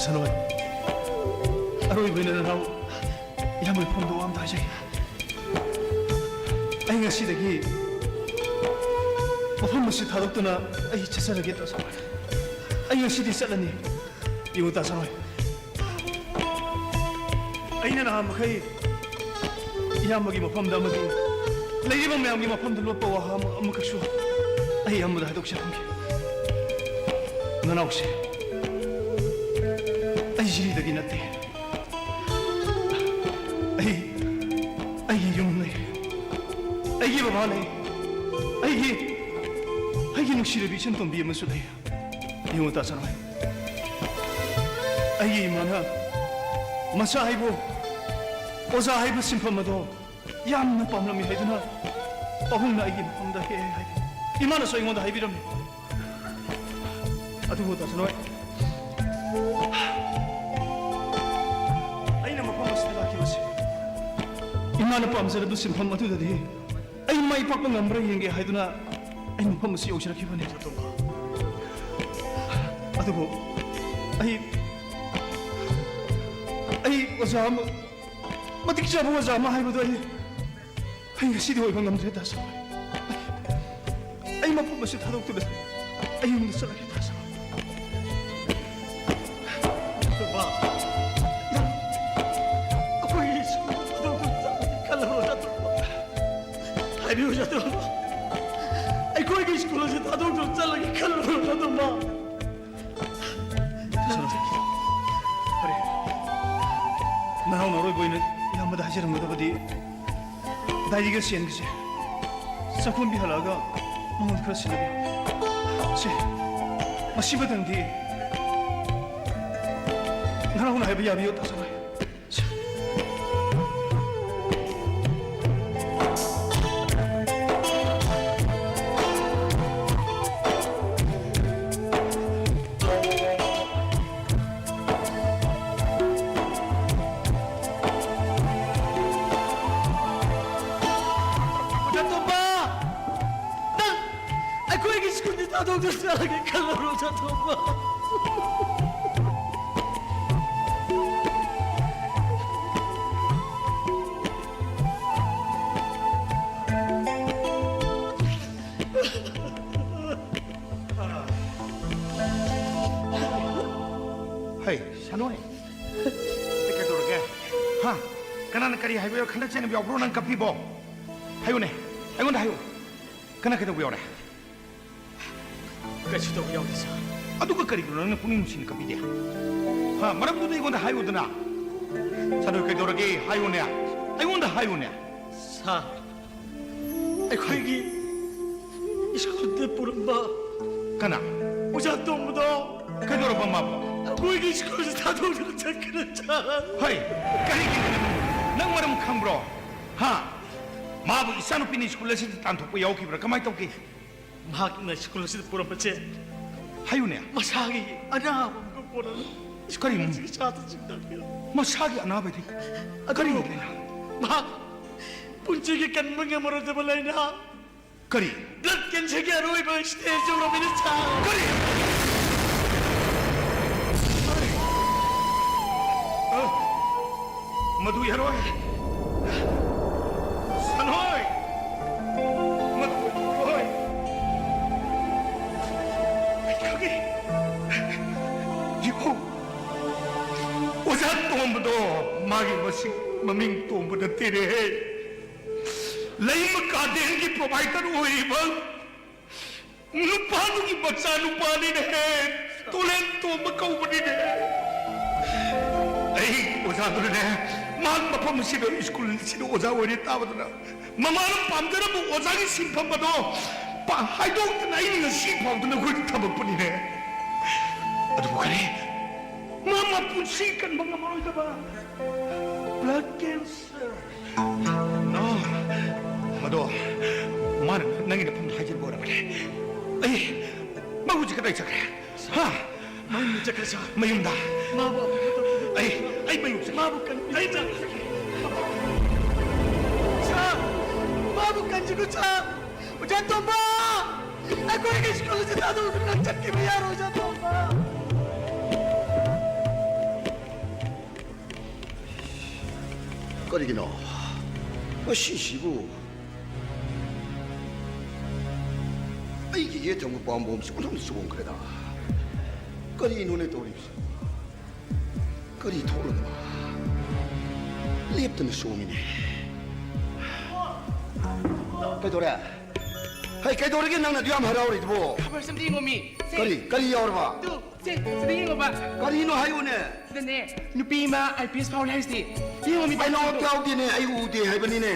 ꯁꯟ ꯍꯣꯏ, ꯑꯔꯣꯏꯕ ꯑꯣꯏꯅ ꯅꯅꯥꯎ ꯏꯌꯥꯝꯕ ꯃꯐꯝꯗ ꯋꯥ ꯑꯝꯇ ꯍꯥꯏꯖꯒꯦ꯫ ꯑꯩ ꯉꯁꯤꯗꯒꯤ ꯃꯐꯝ ꯑꯁꯤ ꯊꯥꯗꯣꯛꯇꯨꯅ ꯑꯩ ꯆꯠꯆꯔꯒꯦ, ꯇꯥꯆꯧ꯫ ꯑꯩ ꯉꯁꯤꯗꯤ ꯆꯠꯂꯅꯤ꯫ ꯌꯦꯡꯉꯨ, ꯇꯥꯆꯧ ꯍꯣꯏ, ꯑꯩꯅ ꯅꯍꯥꯟ ꯃꯈꯩ ꯏꯌꯥꯝꯕꯒꯤ ꯃꯐꯝꯗ ꯑꯃꯗꯤ ꯂꯩꯔꯤꯕ ꯃꯌꯥꯝꯒꯤ ꯃꯐꯝꯗ ꯂꯣꯠꯄ ꯋꯥꯍꯪ ꯑꯃꯈꯛꯁꯨ ꯑꯩ ꯏꯌꯥꯝꯕꯗ ꯍꯥꯏꯗꯣꯛꯆꯔꯝꯒꯦ꯫ ꯅꯅꯥꯎꯁꯦ, ꯑꯩ ꯖꯤꯔꯤꯗꯒꯤ ꯅꯠꯇꯦ꯫ ꯑꯩ, ꯑꯩꯒꯤ ꯌꯨꯝ ꯂꯩ, ꯑꯩꯒꯤ ꯕꯕꯥ ꯂꯩ, ꯑꯩꯒꯤ, ꯑꯩꯒꯤ ꯅꯨꯡꯁꯤꯔꯕꯤ ꯏꯆꯟ ꯇꯣꯝꯕꯤ ꯑꯃꯁꯨ ꯂꯩ꯫ ꯌꯦꯡꯉꯨ, ꯇꯥꯆꯧ ꯍꯣꯏ, ꯑꯩꯒꯤ ꯏꯃꯥꯅ ꯃꯆꯥ ꯍꯥꯏꯕꯨ ꯑꯣꯖꯥ ꯍꯥꯏꯕ ꯁꯤꯟꯐꯝ ꯑꯗꯣ ꯌꯥꯝꯅ ꯄꯥꯝꯂꯝꯃꯤ ꯍꯥꯏꯗꯨꯅ ꯄꯥꯕꯨꯡꯅ ꯑꯩꯒꯤ ꯃꯐꯝꯗ ꯍꯦꯛ ꯍꯦꯛ ꯍꯥꯏ꯫ ꯏꯃꯥꯅꯁꯨ ꯑꯩꯉꯣꯟꯗ ꯍꯥꯏꯕꯤꯔꯝꯃꯤ꯫ ꯑꯗꯨꯕꯨ ꯇꯥꯆꯧ ꯍꯣꯏ, ꯑꯩꯅ ꯃꯐꯝ ꯑꯁꯤꯗ ꯂꯥꯛꯈꯤꯕꯁꯦ ꯏꯃꯥꯅ ꯄꯥꯝꯖꯔꯕ ꯁꯤꯟꯐꯝ ꯑꯗꯨꯗꯗꯤ ꯑꯩ ꯃꯥꯏ ꯄꯥꯛꯄ ꯉꯝꯕ꯭ꯔꯥ ꯌꯦꯡꯒꯦ ꯍꯥꯏꯗꯨꯅ ꯑꯩ ꯃꯐꯝ ꯑꯁꯤ ꯌꯧꯖꯔꯛꯈꯤꯕꯅꯤ꯫ ꯑꯗꯨꯕꯨ ꯑꯩ, ꯑꯩ ꯑꯣꯖꯥ ꯑꯃ, ꯃꯇꯤꯛ ꯆꯥꯕ ꯑꯣꯖꯥ ꯑꯃ ꯍꯥꯏꯕꯗꯨ ꯑꯩ, ꯑꯩ ꯉꯁꯤꯗꯤ ꯑꯣꯏꯕ ꯉꯝꯗ꯭ꯔꯦ, ꯇꯥꯆꯧ꯫ ꯑꯩ ꯃꯐꯝ ꯑꯁꯤ ꯊꯥꯗꯣꯛꯇꯨꯅ ꯑꯩ ꯌꯨꯝꯗ ꯆꯠꯂꯒꯦ, ꯇꯥꯆꯧ꯫ ꯇꯣꯝꯕ, ꯅꯪ ꯑꯩꯈꯣꯏꯒꯤ ꯁ꯭ꯀꯨꯜ ꯊꯥꯗꯣꯛꯇꯨꯅ ꯆꯠꯂꯒꯦ ꯈꯜꯂꯕ꯭ꯔꯣ, ꯇꯣꯝꯕ? ꯍꯥꯏꯕꯤꯌꯨ, ꯇꯣꯝꯕ꯫ ꯑꯩꯈꯣꯏꯒꯤ ꯁ꯭ꯀꯨꯜ ꯁꯅꯥꯇꯣꯝꯕ! ꯐꯔꯦ꯫ ꯅꯅꯥꯎꯅ ꯑꯔꯣꯏꯕ ꯑꯣꯏꯅ ꯏꯌꯥꯝꯕꯗ ꯍꯥꯏꯖꯔꯝꯒꯗꯕꯗꯤ ꯗꯥꯏꯔꯤꯒ ꯆꯦꯟꯒꯁꯦ ꯆꯥꯛꯈꯨꯝꯕꯤ ꯍꯜꯂꯛꯑꯒ ꯃꯉꯣꯟꯗ ꯈꯔ ꯁꯤꯟꯅꯕꯤꯌꯨ꯫ ꯁꯦ, ꯃꯁꯤꯃꯇꯪꯗꯤ ꯅꯅꯥꯎꯅ ꯍꯥꯏꯕ ꯌꯥꯕꯤꯌꯨ, ꯇꯥꯖꯃꯍꯜ꯫ ꯑꯣꯖꯥ ꯇꯣꯝꯕ! ꯅꯪ ꯑꯩꯈꯣꯏꯒꯤ ꯁ꯭ꯀꯨꯜꯗ ꯊꯥꯗꯣꯛꯇ ꯆꯠꯂꯒꯦ ꯈꯜꯂꯕ꯭ꯔꯣ, ꯑꯣꯖꯥ ꯇꯣꯝꯕ? ꯍꯩ, ꯁꯥꯅꯣꯏ꯫ ꯑꯦ, ꯀꯩꯗꯧꯔꯒꯦ? ꯍꯥ? ꯀꯅꯥꯅ ꯀꯔꯤ ꯍꯥꯏꯕ ꯈꯟꯅ ꯆꯩꯅꯕ ꯌꯥꯎꯕ꯭ꯔꯣ ꯅꯪ ꯀꯞꯄꯤꯕꯣ? ꯍꯥꯏꯌꯨꯅꯦ, ꯑꯩꯉꯣꯟꯗ ꯍꯥꯏꯌꯨ꯫ ꯀꯅꯥ ꯀꯩꯗꯧꯕ ꯌꯥꯎꯔꯦ? ꯀꯩꯁꯨ ꯇꯧꯕ ꯌꯥꯎꯗꯦ, ꯁꯥꯔ꯫ ꯑꯗꯨꯒ ꯀꯔꯤꯒꯤꯅꯣ ꯅꯪꯅ ꯄꯨꯛꯅꯤꯡ ꯅꯨꯡꯁꯤꯅ ꯀꯞꯄꯤꯗꯦ? ꯍꯥ? ꯃꯔꯝꯗꯨꯗꯤ ꯑꯩꯉꯣꯟꯗ ꯍꯥꯏꯌꯨꯗꯅ꯫ ꯁꯥꯅꯣꯏ, ꯀꯩꯗꯧꯔꯒꯦ? ꯍꯥꯏꯌꯨꯅꯦ꯫ ꯑꯩꯉꯣꯟꯗ ꯍꯥꯏꯌꯨꯅꯦ꯫ ꯁꯥꯔ, ꯑꯩꯈꯣꯏꯒꯤ ꯁ꯭ꯀꯨꯜꯗ ꯄꯨꯔꯝꯕ ꯀꯅꯥ? ꯑꯣꯖꯥ ꯇꯣꯝꯕꯗꯣ꯫ ꯀꯩꯗꯧꯔꯕ ꯃꯥꯕꯨ? ꯑꯩꯈꯣꯏꯒꯤ ꯁ꯭ꯀꯨꯜꯁꯤ ꯊꯥꯗꯣꯛꯇꯨꯅ ꯆꯠꯈ꯭ꯔꯦ, ꯁꯥꯔ꯫ ꯍꯩ, ꯀꯔꯤꯒꯤꯅꯣ ꯅꯪ, ꯅꯪ ꯃꯔꯝ ꯈꯪꯕ꯭ꯔꯣ? ꯍꯥ? ꯃꯥꯕꯨ ꯏꯆꯥꯅꯨꯄꯤꯅ ꯁ꯭ꯀꯨꯜ ꯑꯁꯤꯗ ꯇꯥꯟꯊꯣꯛꯄ ꯌꯥꯎꯈꯤꯕ꯭ꯔꯥ? ꯀꯃꯥꯏꯅ ꯇꯧꯒꯦ? ꯃꯍꯥꯛꯅ ꯁ꯭ꯀꯨꯜ ꯑꯁꯤꯗ ꯄꯨꯔꯝꯕꯁꯦ ꯍꯥꯏꯌꯨꯅꯦ꯫ ꯃꯁꯥꯒꯤ ꯑꯅꯥꯕ ꯑꯃꯒ ꯄꯣꯔꯒ ꯀꯔꯤ? ꯁ꯭ꯀꯨꯜ ꯑꯁꯤꯒꯤ ꯁꯥꯇ꯭ꯔꯁꯤꯡꯗ ꯄꯤꯔꯝꯕ꯫ ꯃꯁꯥꯒꯤ ꯑꯅꯥꯕꯗꯤ? ꯑꯗꯨ ꯀꯔꯤ ꯂꯩꯅꯥ? ꯃꯍꯥꯛ ꯄꯨꯟꯁꯤꯒꯤ ꯀꯟꯕ ꯉꯝꯃꯔꯣꯏꯗꯕ ꯂꯩꯅꯥ꯫ ꯀꯔꯤ? ꯕ꯭ꯂꯗ ꯀꯦꯟꯁꯔꯒꯤ ꯑꯔꯣꯏꯕ ꯁ꯭ꯇꯦꯖ ꯌꯧꯔꯕꯅꯤ, ꯁꯥꯔ꯫ ꯀꯔꯤ? ꯑ, ꯃꯗꯨ ꯌꯥꯔꯣꯏ꯫ ꯁꯟꯍꯣꯏ! ꯃꯗꯨ ꯑꯣꯏꯊꯣꯛꯂꯣꯏ꯫ ꯑꯩ ꯈꯪꯉꯤ꯫ ꯌꯦꯡꯉꯨ, ꯑꯣꯖꯥ ꯇꯣꯝꯕꯗꯣ ꯃꯥꯒꯤ ꯃꯁꯤꯡ ꯃꯃꯤꯡ ꯇꯣꯝꯕ ꯅꯠꯇꯦꯅꯦꯍꯦ꯫ ꯂꯩꯃ ꯒꯥꯔꯗꯦꯟꯒꯤ ꯄ꯭ꯔꯣꯚꯥꯏꯗꯔ ꯑꯣꯏꯔꯤꯕ ꯅꯨꯄꯥꯗꯨꯒꯤ ꯃꯆꯥꯅꯨꯄꯥꯅꯤꯅꯦꯍꯦ, ꯇꯣꯂꯦꯟ ꯇꯣꯝꯕ ꯀꯧꯕꯅꯤꯅꯦ꯫ ꯑꯩ ꯑꯣꯖꯥꯗꯨꯅꯅꯦ, ꯃꯍꯥꯛ ꯃꯐꯝ ꯑꯁꯤꯗ, ꯁ꯭ꯀꯨꯜ ꯑꯁꯤꯗ ꯑꯣꯖꯥ ꯑꯣꯏꯔꯦ ꯇꯥꯕꯗꯨꯅ, ꯃꯃꯥꯅ ꯄꯥꯝꯖꯔꯝꯕ ꯑꯣꯖꯥꯒꯤ ꯁꯤꯟꯐꯝ ꯑꯗꯣ ꯄꯥ-, ꯍꯥꯏꯗꯣꯛꯇꯅ ꯑꯩꯅ ꯉꯁꯤ ꯐꯥꯎꯗ ꯅꯈꯣꯏꯗ ꯊꯝꯃꯛꯄꯅꯤꯅꯦ꯫ ꯑꯗꯨꯕꯨ ꯀꯔꯤ, ꯃꯥ ꯃꯄꯨꯟꯁꯤ ꯀꯟꯕ ꯉꯝꯃꯔꯣꯏꯗꯕ blood cancer꯫ ꯅꯣ꯫ ꯃꯗꯣ ꯃꯥꯅ ꯅꯪꯒꯤ ꯅꯐꯝꯗ ꯍꯥꯏꯖꯤꯟꯕ ꯑꯣꯏꯔꯝꯒꯅꯤ꯫ ꯑꯩ, ꯃꯥ ꯍꯧꯖꯤꯛ ꯀꯗꯥꯏ ꯆꯠꯈ꯭ꯔꯦ? ꯍꯥ? ꯃꯌꯨꯝꯗ ꯆꯠꯈ꯭ꯔꯦ, ꯁꯥꯔ꯫ ꯃꯌꯨꯝꯗ? ꯃꯥꯕꯨ ꯑꯩ, ꯑꯩ ꯃꯌꯨꯝ ꯆꯠꯈ꯭ꯔꯦ꯫ ꯃꯥꯕꯨ ꯀꯟꯕꯤꯌꯨ, ꯑꯩ ꯃꯌꯨꯝ ꯆꯠꯈ꯭ꯔꯦ꯫ ꯁꯥꯔ, ꯃꯥꯕꯨ ꯀꯟꯕꯤꯌꯨ, ꯁꯥꯔ꯫ ꯑꯣꯖꯥ ꯇꯣꯝꯕ! ꯑꯩꯈꯣꯏꯒꯤ ꯁ꯭ꯀꯨꯜ ꯑꯁꯤ ꯊꯥꯗꯣꯛꯇꯨꯅ ꯆꯠꯈꯤꯕ ꯌꯥꯔꯣꯏ, ꯑꯣꯖꯥ ꯇꯣꯝꯕ! ꯀꯔꯤꯒꯤꯅꯣ ꯉꯁꯤꯁꯤꯕꯨ ꯑꯩꯒꯤ ꯌꯦꯠ ꯊꯪꯕ ꯄꯥꯝꯕꯣꯝꯁꯤ ꯑꯣꯟꯊꯣꯛꯅ ꯆꯣꯡꯈ꯭ꯔꯦꯗ? ꯀꯔꯤꯅꯣꯅꯦ ꯇꯧꯔꯤꯕꯁꯤ? ꯀꯔꯤ ꯊꯣꯛꯂꯕꯅꯣ? ꯂꯦꯞꯇꯅ ꯆꯣꯡꯉꯤꯅꯦ꯫ ꯀꯩꯗꯧꯔꯦ? ꯍꯩ, ꯀꯩꯗꯧꯔꯒꯦ ꯅꯪꯅ ꯑꯗꯨ ꯌꯥꯝ ꯍꯔꯥꯎꯔꯤꯗꯨꯕꯣ? ꯈꯕꯔꯁꯤ ꯑꯝꯇ ꯌꯦꯡꯉꯣꯃꯤ꯫ ꯁꯦ꯫ ꯀꯔꯤ? ꯀꯔꯤ ꯌꯥꯎꯔꯕ? ꯇꯨ, ꯁꯦ, ꯁꯤꯗ ꯌꯦꯡꯉꯣꯕ꯫ ꯀꯔꯤꯅꯣ ꯍꯥꯏꯌꯨꯅꯦ? ꯁꯤꯗꯅꯦ, ꯅꯨꯄꯤ ꯑꯃ I P S ꯐꯥꯎꯔꯦ ꯍꯥꯏꯔꯤꯁꯤꯗꯤ꯫ ꯌꯦꯡꯉꯣꯃꯤ, I know ꯄꯥꯕꯨꯡ꯫ ꯌꯥꯎꯗꯦꯅꯦ, ꯑꯩ ꯎꯗꯦ ꯍꯥꯏꯕꯅꯤꯅꯦ꯫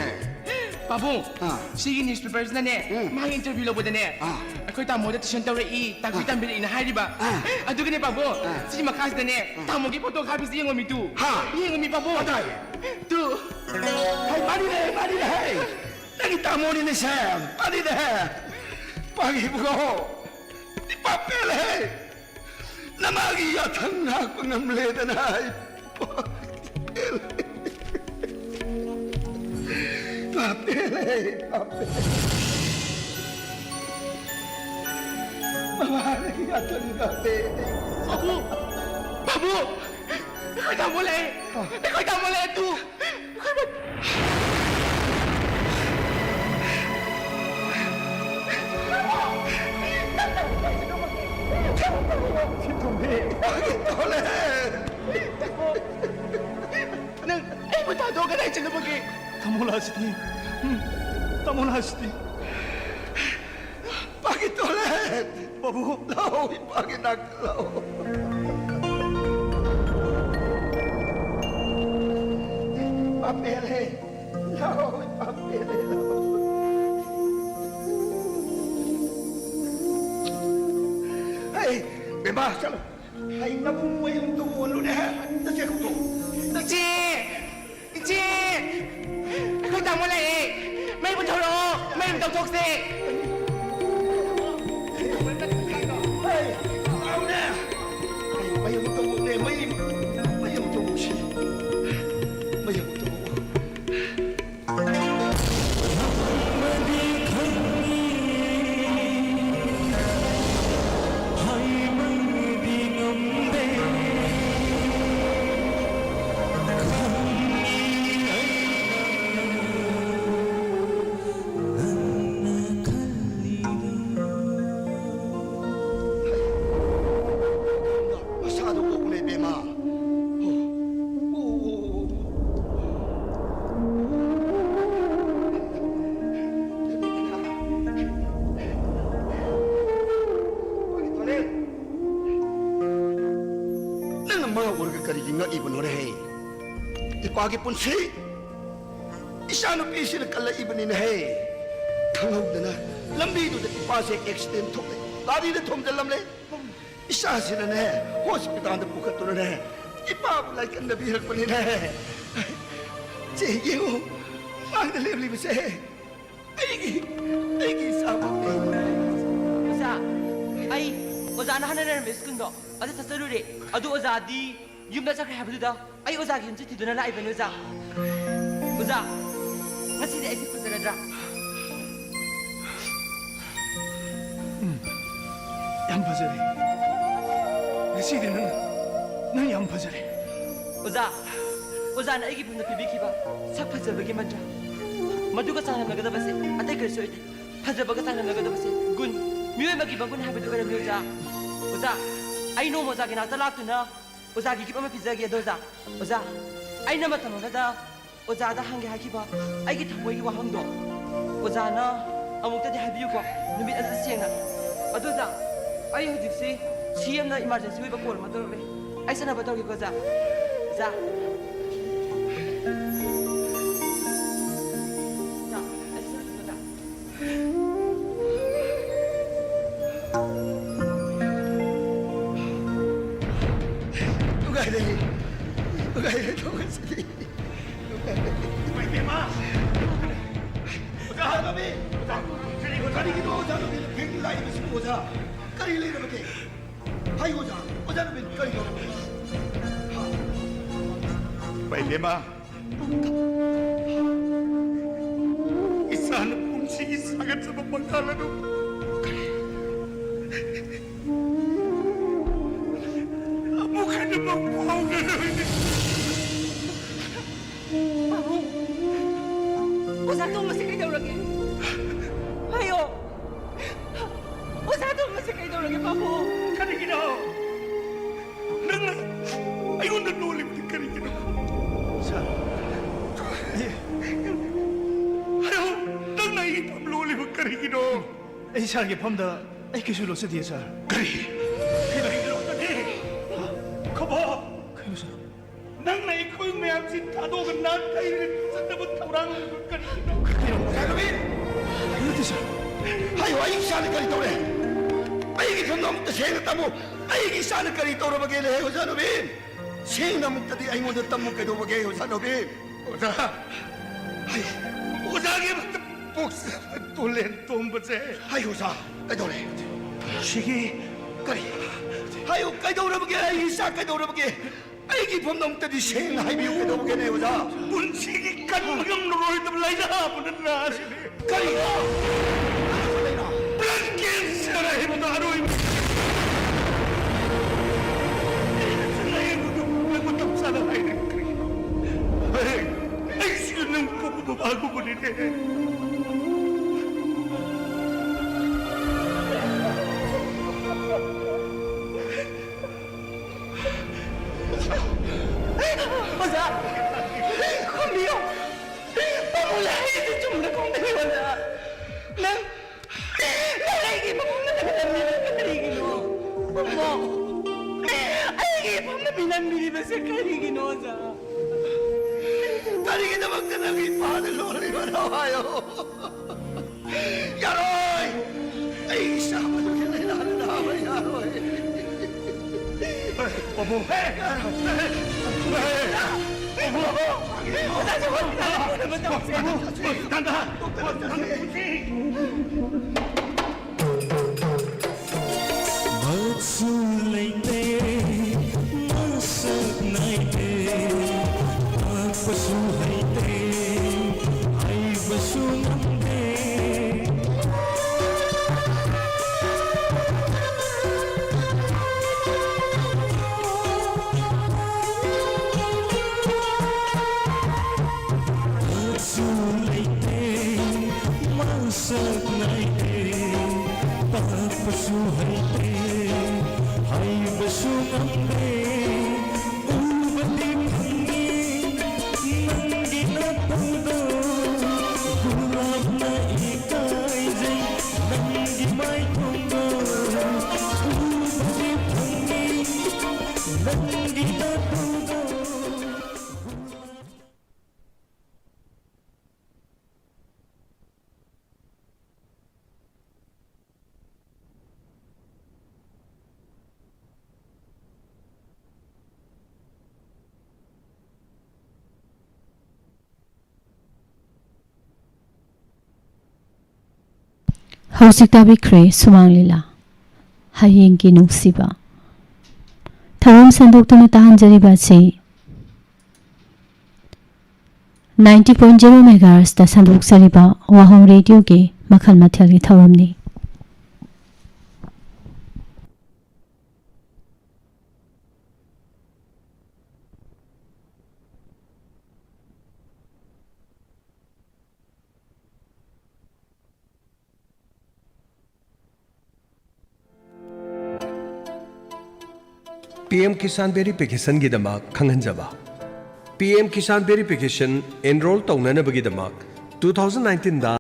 ꯄꯥꯕꯨꯡ, ꯑꯥ꯫ ꯁꯤꯒꯤ newspaperꯁꯤꯅꯅꯦ, ꯎꯝ꯫ ꯃꯥꯒꯤ interview ꯂꯧꯕꯗꯅꯦ, ꯑꯥ꯫ ꯑꯩꯈꯣꯏ ꯇꯥꯃꯣꯗ tuition ꯇꯧꯔꯛꯏ, ꯇꯥꯛꯄꯤ ꯑꯥ꯫ ꯇꯝꯕꯤꯔꯛꯏꯅ ꯍꯥꯏꯔꯤꯕ꯫ ꯑꯥ꯫ ꯑꯗꯨꯒꯅꯦ ꯄꯥꯕꯨꯡ, ꯑꯥ꯫ ꯁꯤꯒꯤ ꯃꯈꯥꯁꯤꯗꯅꯦ, ꯑꯥ꯫ ꯇꯥꯃꯣꯒꯤ photo ꯈꯥꯕꯤꯁꯤ ꯌꯦꯡꯉꯣꯃꯤ ꯇꯨ꯫ ꯍꯥ? ꯌꯦꯡꯉꯣꯃꯤ ꯄꯥꯕꯨꯡ꯫ ꯀꯗꯥꯏ? ꯇꯨ꯫ ꯍꯩ, ꯃꯥꯅꯤꯅꯦ, ꯃꯥꯅꯤꯅꯦ, ꯍꯩ꯫ ꯅꯪꯒꯤ ꯇꯥꯃꯣꯅꯤꯅꯦ ꯁꯦ, ꯃꯥꯅꯤꯅꯦ꯫ ꯄꯥꯒꯤ ꯏꯕꯨꯡꯉꯣ, ꯏꯄꯥ ꯄꯦꯜꯂꯦ꯫ ꯅꯃꯥꯒꯤ ꯌꯥꯊꯪ ꯉꯥꯛꯄ ꯉꯝꯂꯦꯗꯅ ꯑꯩ ꯄꯥ ꯄꯦꯜꯂꯦ꯫ ꯄꯥ ꯄꯦꯜꯂꯦ, ꯄꯥ ꯄꯦꯜꯂꯦ꯫ ꯃꯃꯥꯒꯤ ꯌꯥꯊꯪ ꯉꯥꯛꯄꯦ꯫ ꯄꯥꯕꯨ! ꯄꯥꯕꯨ! ꯑꯩꯈꯣꯏ ꯇꯥꯃꯣ ꯂꯩ! ꯑꯩꯈꯣꯏ ꯇꯥꯃꯣ ꯂꯩ! ꯑꯗꯨ! ꯅꯪ ꯑꯩꯕꯨ ꯊꯥꯗꯣꯛꯑꯒ ꯀꯗꯥꯏ ꯆꯠꯂꯨꯕꯒꯦ? ꯇꯥꯃꯣ ꯂꯥꯛꯑꯁꯤꯗꯤ꯫ ꯎꯝ, ꯇꯥꯃꯣ ꯂꯥꯛꯑꯁꯤꯗꯤ꯫ ꯄꯥꯒꯤ ꯇꯣꯜꯂꯦ! ꯄꯥꯕꯨꯡ, ꯂꯥꯛꯑꯣ, ꯏꯄꯥꯒꯤ ꯅꯥꯛꯇ ꯂꯥꯛꯑꯣ꯫ ꯏꯄꯥ ꯄꯦꯜꯂꯦ꯫ ꯂꯥꯛꯑꯣ, ꯏꯄꯥ ꯄꯦꯜꯂꯦ, ꯂꯥꯛꯑꯣ꯫ ꯍꯩ, ꯕꯦꯝꯃ, ꯆꯠꯂꯣ꯫ ꯍꯩ, ꯅꯕꯨꯡ ꯃꯌꯨꯝꯗ ꯑꯣꯜꯂꯨꯅꯦ꯫ ꯅꯆꯦ ꯀꯧꯊꯣꯛꯑꯣ꯫ ꯅꯆꯦ! ꯏꯆꯦ! ꯑꯩꯈꯣꯏ ꯇꯥꯃꯣ ꯂꯥꯛꯑꯦ! ꯃꯩ ꯃꯨꯠꯊꯧꯔꯛꯑꯣ! ꯃꯩ ꯑꯃꯨꯛ ꯇꯧꯊꯣꯛꯁꯦ! ꯍꯩ! ꯂꯥꯛꯑꯣꯅꯦ! ꯃꯩ ꯑꯃꯨꯛ ꯇꯧꯊꯣꯛꯅꯦ! ꯃꯩ! ꯃꯩ ꯑꯃꯨꯛ ꯇꯧꯊꯣꯛꯁꯤ! ꯃꯩ ꯑꯃꯨꯛ ꯇꯧꯊꯣꯛꯑꯣ! ꯃꯁꯥꯗꯣ ꯑꯣꯛꯂꯦ, ꯕꯦꯝꯃ꯫ ꯅꯪꯅ ꯃꯥ ꯎꯔꯒ ꯀꯔꯤꯒꯤ ꯉꯛꯏꯕꯅꯣꯅꯦꯍꯦ? ꯏꯄꯥꯒꯤ ꯄꯨꯟꯁꯤ ꯏꯆꯥꯅꯨꯄꯤꯁꯤꯅ ꯀꯜꯂꯛꯏꯕꯅꯤꯅꯦꯍꯦ꯫ ꯈꯪꯍꯧꯗꯅ ꯂꯝꯕꯤꯗꯨꯗ ꯏꯄꯥꯁꯦ ꯑꯦꯛꯁꯤꯗꯦꯟ ꯊꯣꯛꯂꯦ, ꯒꯥꯔꯤꯗ ꯊꯣꯝꯖꯤꯜꯂꯝꯂꯦ꯫ ꯏꯆꯥꯁꯤꯅꯅꯦ, ꯍꯣꯁꯄꯤꯇꯥꯜꯗ ꯄꯨꯈꯠꯇꯨꯅꯅꯦ, ꯏꯄꯥꯕꯨ ꯂꯥꯏꯀꯠꯅꯕꯤꯔꯛꯄꯅꯤꯅꯦ꯫ ꯆꯦ, ꯌꯦꯡꯉꯨ, ꯃꯥꯡꯗ ꯂꯦꯞꯂꯤꯕꯁꯦ ꯑꯩꯒꯤ, ꯑꯩꯒꯤ ꯏꯆꯥꯃꯛꯅꯤ꯫ ꯑꯣꯖꯥ, ꯑꯩ ꯑꯣꯖꯥꯅ ꯍꯥꯟꯅ ꯂꯩꯔꯝꯕ ꯁ꯭ꯀꯨꯜꯗꯣ ꯑꯗꯨ ꯆꯠꯆꯔꯨꯔꯦ꯫ ꯑꯗꯨ ꯑꯣꯖꯥꯗꯤ ꯌꯨꯝꯗ ꯆꯠꯈ꯭ꯔꯦ ꯍꯥꯏꯕꯗꯨꯗ ꯑꯩ ꯑꯣꯖꯥꯒꯤ ꯌꯨꯝꯁꯦ ꯊꯤꯗꯨꯅ ꯂꯥꯛꯏꯕꯅꯤ, ꯑꯣꯖꯥ꯫ ꯑꯣꯖꯥ, ꯉꯁꯤꯗꯤ ꯑꯩꯁꯦ ꯐꯖꯔꯗ꯭ꯔꯥ? ꯎꯝ, ꯌꯥꯝ ꯐꯖꯔꯦ꯫ ꯉꯁꯤꯗꯤ ꯅꯪ, ꯅꯪ ꯌꯥꯝ ꯐꯖꯔꯦ꯫ ꯑꯣꯖꯥ, ꯑꯣꯖꯥꯅ ꯑꯩꯒꯤ ꯏꯕꯨꯡꯗ ꯄꯤꯕꯤꯈꯤꯕ ꯁꯛ ꯐꯖꯕꯒꯤ ꯃꯟꯇ꯭ꯔ, ꯃꯗꯨꯒ ꯆꯥꯡꯗꯝꯅꯒꯗꯕꯁꯦ ꯑꯇꯩ ꯀꯔꯤꯁꯨ ꯑꯣꯏꯗꯦ꯫ ꯐꯖꯕꯒ ꯆꯥꯡꯗꯝꯅꯒꯗꯕꯁꯦ ꯒꯨꯟ, ꯃꯤꯑꯣꯏꯕꯒꯤ ꯃꯒꯨꯟ ꯍꯥꯏꯕꯗꯨ ꯑꯣꯏꯔꯝꯃꯤ, ꯑꯣꯖꯥ꯫ ꯑꯣꯖꯥ, ꯑꯩ ꯅꯣꯡꯃ ꯑꯣꯖꯥꯒꯤ ꯅꯥꯛꯇ ꯂꯥꯛꯇꯨꯅ ꯑꯣꯖꯥꯒꯤ ꯒꯤꯐ ꯑꯃ ꯄꯤꯖꯒꯦ꯫ ꯑꯗꯣ ꯑꯣꯖꯥ, ꯑꯣꯖꯥ, ꯑꯩꯅ ꯃꯇꯝ ꯑꯃꯗ ꯑꯣꯖꯥꯗ ꯍꯪꯒꯦ ꯍꯥꯏꯈꯤꯕ ꯑꯩꯒꯤ ꯊꯃꯣꯏꯒꯤ ꯋꯥꯍꯪꯗꯣ ꯑꯣꯖꯥꯅ ꯑꯃꯨꯛꯇꯗꯤ ꯍꯥꯏꯕꯤꯌꯨꯀꯣ, ꯅꯨꯃꯤꯠ ꯑꯗꯨꯗ ꯁꯦꯡꯅ꯫ ꯑꯗꯣ ꯑꯣꯖꯥ, ꯑꯩ ꯍꯧꯖꯤꯛꯁꯤ ꯁꯤ ꯑꯦꯝꯅ ꯏꯃꯥꯔꯖꯦꯟꯁꯤ ꯑꯣꯏꯕ ꯀꯣꯜ ꯑꯃ ꯇꯧꯔꯛꯂꯦ꯫ ꯑꯩ ꯆꯠꯅꯕ ꯇꯧꯒꯦꯀꯣ, ꯑꯣꯖꯥ꯫ ꯑꯣꯖꯥ꯫ ꯑꯣꯖꯥ, ꯑꯩ ꯆꯠꯅꯕ, ꯑꯣꯖꯥ꯫ ꯅꯨꯡꯉꯥꯏꯔꯦ꯫ ꯅꯨꯡꯉꯥꯏꯔꯦ ꯇꯧꯕꯁꯤꯗꯤ꯫ ꯏꯃꯥ ꯏꯕꯦꯝꯃ! ꯑꯣꯖꯥ ꯅꯕꯤ! ꯑꯣꯖꯥ! ꯀꯔꯤꯒꯤꯅꯣ ꯑꯣꯖꯥ ꯅꯕꯤ ꯐꯦꯡ ꯂꯥꯛꯏꯕꯁꯤꯕꯨ ꯑꯣꯖꯥ? ꯀꯔꯤ ꯂꯩꯔꯕꯒꯦ? ꯍꯥꯏꯌꯨ ꯑꯣꯖꯥ! ꯑꯣꯖꯥ ꯅꯕꯤ ꯀꯔꯤ ꯇꯧꯔꯕꯒꯦ? ꯍꯥ? ꯏꯃꯥ ꯏꯕꯦꯝꯃ! ꯏꯆꯥꯅ ꯄꯨꯟꯁꯤꯒꯤ ꯁꯥꯒꯠꯆꯕ ꯄꯪꯊꯥꯜ ꯑꯗꯨ ꯑꯃꯨꯛ ꯍꯟꯅ ꯃꯪ ꯐꯥꯎꯅꯔꯣꯏꯅꯦ꯫ ꯄꯥꯕꯨꯡ, ꯑꯣꯖꯥ ꯇꯣꯝꯕꯁꯦ ꯀꯩꯗꯧꯔꯒꯦ? ꯍꯥꯏꯌꯣ꯫ ꯑꯣꯖꯥ ꯇꯣꯝꯕꯁꯦ ꯀꯩꯗꯧꯔꯒꯦ, ꯄꯥꯕꯨꯡ? ꯀꯔꯤꯒꯤꯅꯣ? ꯅꯪꯅ ꯑꯩꯉꯣꯟꯗ ꯂꯣꯜꯂꯤꯕꯗꯤ ꯀꯔꯤꯒꯤꯅꯣ? ꯁꯥꯔ, ꯑꯩ ꯍꯥꯏꯌꯣ, ꯅꯪꯅ ꯑꯩꯒꯤ ꯐꯝ ꯂꯣꯜꯂꯤꯕ ꯀꯔꯤꯒꯤꯅꯣ? ꯑꯩ ꯁꯥꯔꯒꯤ ꯐꯝꯗ ꯑꯩ ꯀꯩꯁꯨ ꯂꯣꯠꯆꯗꯦ, ꯁꯥꯔ꯫ ꯀꯔꯤ? ꯀꯔꯤ ꯂꯣꯠꯆꯗꯦ? ꯈꯨꯕꯣꯛ! ꯀꯩꯅꯣ, ꯁꯥꯔ? ꯅꯪꯅ ꯑꯩꯈꯣꯏ ꯃꯌꯥꯝꯁꯤ ꯊꯥꯗꯣꯛꯑꯒ ꯅꯥꯊꯩꯔꯒ ꯆꯠꯅꯕ ꯊꯧꯔꯥꯡ ꯂꯩꯕ ꯀꯔꯤꯒꯤꯅꯣ? ꯀꯩꯅꯣ, ꯑꯣꯖꯥ ꯅꯕꯤꯟ? ꯅꯠꯇꯦ, ꯁꯥꯔ꯫ ꯍꯥꯏꯌꯨ, ꯑꯩ ꯏꯆꯥꯅ ꯀꯔꯤ ꯇꯧꯔꯦ? ꯑꯩꯒꯤ ꯐꯝꯗ ꯑꯃꯨꯛꯇ ꯁꯦꯡꯅ ꯇꯝꯃꯨ꯫ ꯑꯩꯒꯤ ꯏꯆꯥꯅ ꯀꯔꯤ ꯇꯧꯔꯕꯒꯦꯅꯦ, ꯑꯣꯖꯥ ꯅꯕꯤꯟ? ꯁꯦꯡꯅ ꯑꯃꯨꯛꯇꯗꯤ ꯑꯩꯉꯣꯟꯗ ꯇꯝꯃꯨ ꯀꯩꯗꯧꯕꯒꯦ, ꯑꯣꯖꯥ ꯅꯕꯤꯟ? ꯑꯣꯖꯥ, ꯍꯥꯏꯌꯨ꯫ ꯑꯣꯖꯥꯒꯤ ꯑꯃꯠꯇ ꯄꯣꯛꯆꯕ ꯇꯣꯂꯦꯟ ꯇꯣꯝꯕꯁꯦ꯫ ꯍꯥꯏꯌꯨ, ꯑꯣꯖꯥ, ꯀꯩꯗꯧꯔꯦ? ꯁꯤꯒꯤ ꯀꯔꯤ? ꯍꯥꯏꯌꯨ, ꯀꯩꯗꯧꯔꯕꯒꯦ? ꯑꯩꯒꯤ ꯏꯆꯥ ꯀꯩꯗꯧꯔꯕꯒꯦ? ꯑꯩꯒꯤ ꯐꯝꯗ ꯑꯃꯨꯛꯇꯗꯤ ꯁꯦꯡꯅ ꯍꯥꯏꯕꯤꯌꯨ ꯀꯩꯗꯧꯕꯒꯦꯅꯦ, ꯑꯣꯖꯥ? ꯄꯨꯟꯁꯤꯒꯤ ꯀꯟꯕ ꯉꯝꯂꯔꯣꯏꯗꯕ ꯂꯥꯏꯅꯥ ꯑꯃꯅ ꯅꯥꯔꯤꯅꯦ꯫ ꯀꯔꯤꯅꯣ? ꯀꯔꯝꯕ ꯂꯥꯏꯅꯥ? ꯕ꯭ꯂꯗ ꯀꯦꯟꯁꯔ ꯍꯥꯏꯕꯗꯣ ꯑꯔꯣꯏꯕ꯫ ꯑꯩꯅꯁꯨ ꯂꯥꯌꯦꯡꯕꯗꯨ ꯅꯪ ꯃꯇꯝ ꯆꯥꯅ ꯍꯥꯏꯔꯛꯇ꯭ꯔꯤ꯫ ꯑꯩ, ꯑꯩꯁꯨ ꯅꯪ ꯄꯣꯛꯄ ꯃꯃꯥꯒꯨꯝꯕꯅꯤꯅꯦ꯫ ꯑꯣꯖꯥ! ꯈꯨꯝꯕꯤꯌꯨ! ꯄꯥꯕꯨꯡꯅ ꯍꯥꯏꯔꯤꯁꯦ ꯆꯨꯝꯅ ꯈꯨꯝꯕꯤꯌꯨ, ꯑꯣꯖꯥ! ꯅꯪ, ꯅꯪ ꯑꯩꯒꯤ ꯄꯥꯕꯨꯡ ꯅꯠꯇꯕ ꯂꯝꯗ ꯀꯔꯤꯒꯤꯅꯣ? ꯃꯤꯅꯝꯕꯤꯔꯤꯕꯁꯦ ꯀꯔꯤꯒꯤꯅꯣ, ꯑꯣꯖꯥ? ꯀꯔꯤꯒꯤꯗꯃꯛꯇ ꯅꯪꯒꯤ ꯏꯄꯥꯅ ꯂꯣꯜꯂꯤꯕꯅꯣ ꯍꯥꯏꯌꯣ꯫ ꯌꯥꯔꯣꯏ! ꯑꯩ ꯏꯆꯥ ꯃꯗꯨꯒꯤ ꯂꯥꯏꯅꯥꯅ ꯅꯥꯕ ꯌꯥꯔꯣꯏ꯫ ꯄꯥꯕꯨꯡ! ꯌꯥꯔꯣꯏ! ꯄꯥꯕꯨꯡ! ꯑꯣꯖꯥꯁꯦ ꯍꯣꯁꯄꯤꯇꯥꯜꯗ ꯄꯨꯅꯕ ꯇꯧꯁꯦ꯫ ꯄꯥꯕꯨꯡ! ꯗꯥꯛꯇꯔ! ꯃꯆꯨ ꯂꯩꯇꯦ, ꯃꯁꯛ ꯅꯥꯏꯗꯦ, ꯇꯥꯛꯄꯁꯨ ꯍꯩꯇꯦ, ꯍꯩꯕꯁꯨ ꯉꯝꯗꯦ꯫ ꯃꯆꯨ ꯂꯩꯇꯦ, ꯃꯁꯛ ꯅꯥꯏꯗꯦ, ꯇꯥꯛꯄꯁꯨ ꯍꯩꯇꯦ, ꯍꯩꯕꯁꯨ ꯉꯝꯗꯦ꯫ ꯎꯕꯗꯤ ꯐꯪꯉꯤ ꯅꯪꯒꯤ ꯅꯇꯧꯗꯣ, ꯒꯨꯂꯥꯞꯅ ꯏꯀꯥꯏꯖꯩ ꯅꯪꯒꯤ ꯃꯥꯏꯊꯣꯡꯗꯣ꯫ ꯎꯕꯗꯤ ꯐꯪꯉꯤ ꯅꯪꯒꯤ ꯅꯇꯧꯗꯣ꯫ ꯍꯧꯖꯤꯛ ꯇꯥꯕꯤꯈ꯭ꯔꯦ ꯁꯨꯃꯥꯡ ꯂꯤꯂꯥ, ꯍꯌꯦꯡꯒꯤ ꯅꯨꯡꯁꯤꯕ꯫ ꯊꯧꯔꯝ ꯁꯟꯗꯣꯛꯇꯨꯅ ꯇꯥꯍꯟꯖꯔꯤꯕ ꯑꯁꯤ ninety point zero megahertzꯇ ꯁꯟꯗꯣꯛꯆꯔꯤꯕ ꯋꯥꯍꯣꯡ ꯔꯦꯗꯤꯑꯣꯒꯤ ꯃꯈꯜ ꯃꯊꯦꯜꯒꯤ ꯊꯧꯔꯝꯅꯤ꯫ ꯄꯤ ꯑꯦꯝ ꯀꯤꯁꯥꯟ ꯚꯦꯔꯤꯐꯤꯀꯦꯁꯟꯒꯤꯗꯃꯛ ꯈꯪꯍꯟꯖꯕ꯫ P M Kisan verification enrol ꯇꯧꯅꯅꯕꯒꯤꯗꯃꯛ two thousand nineteenꯗ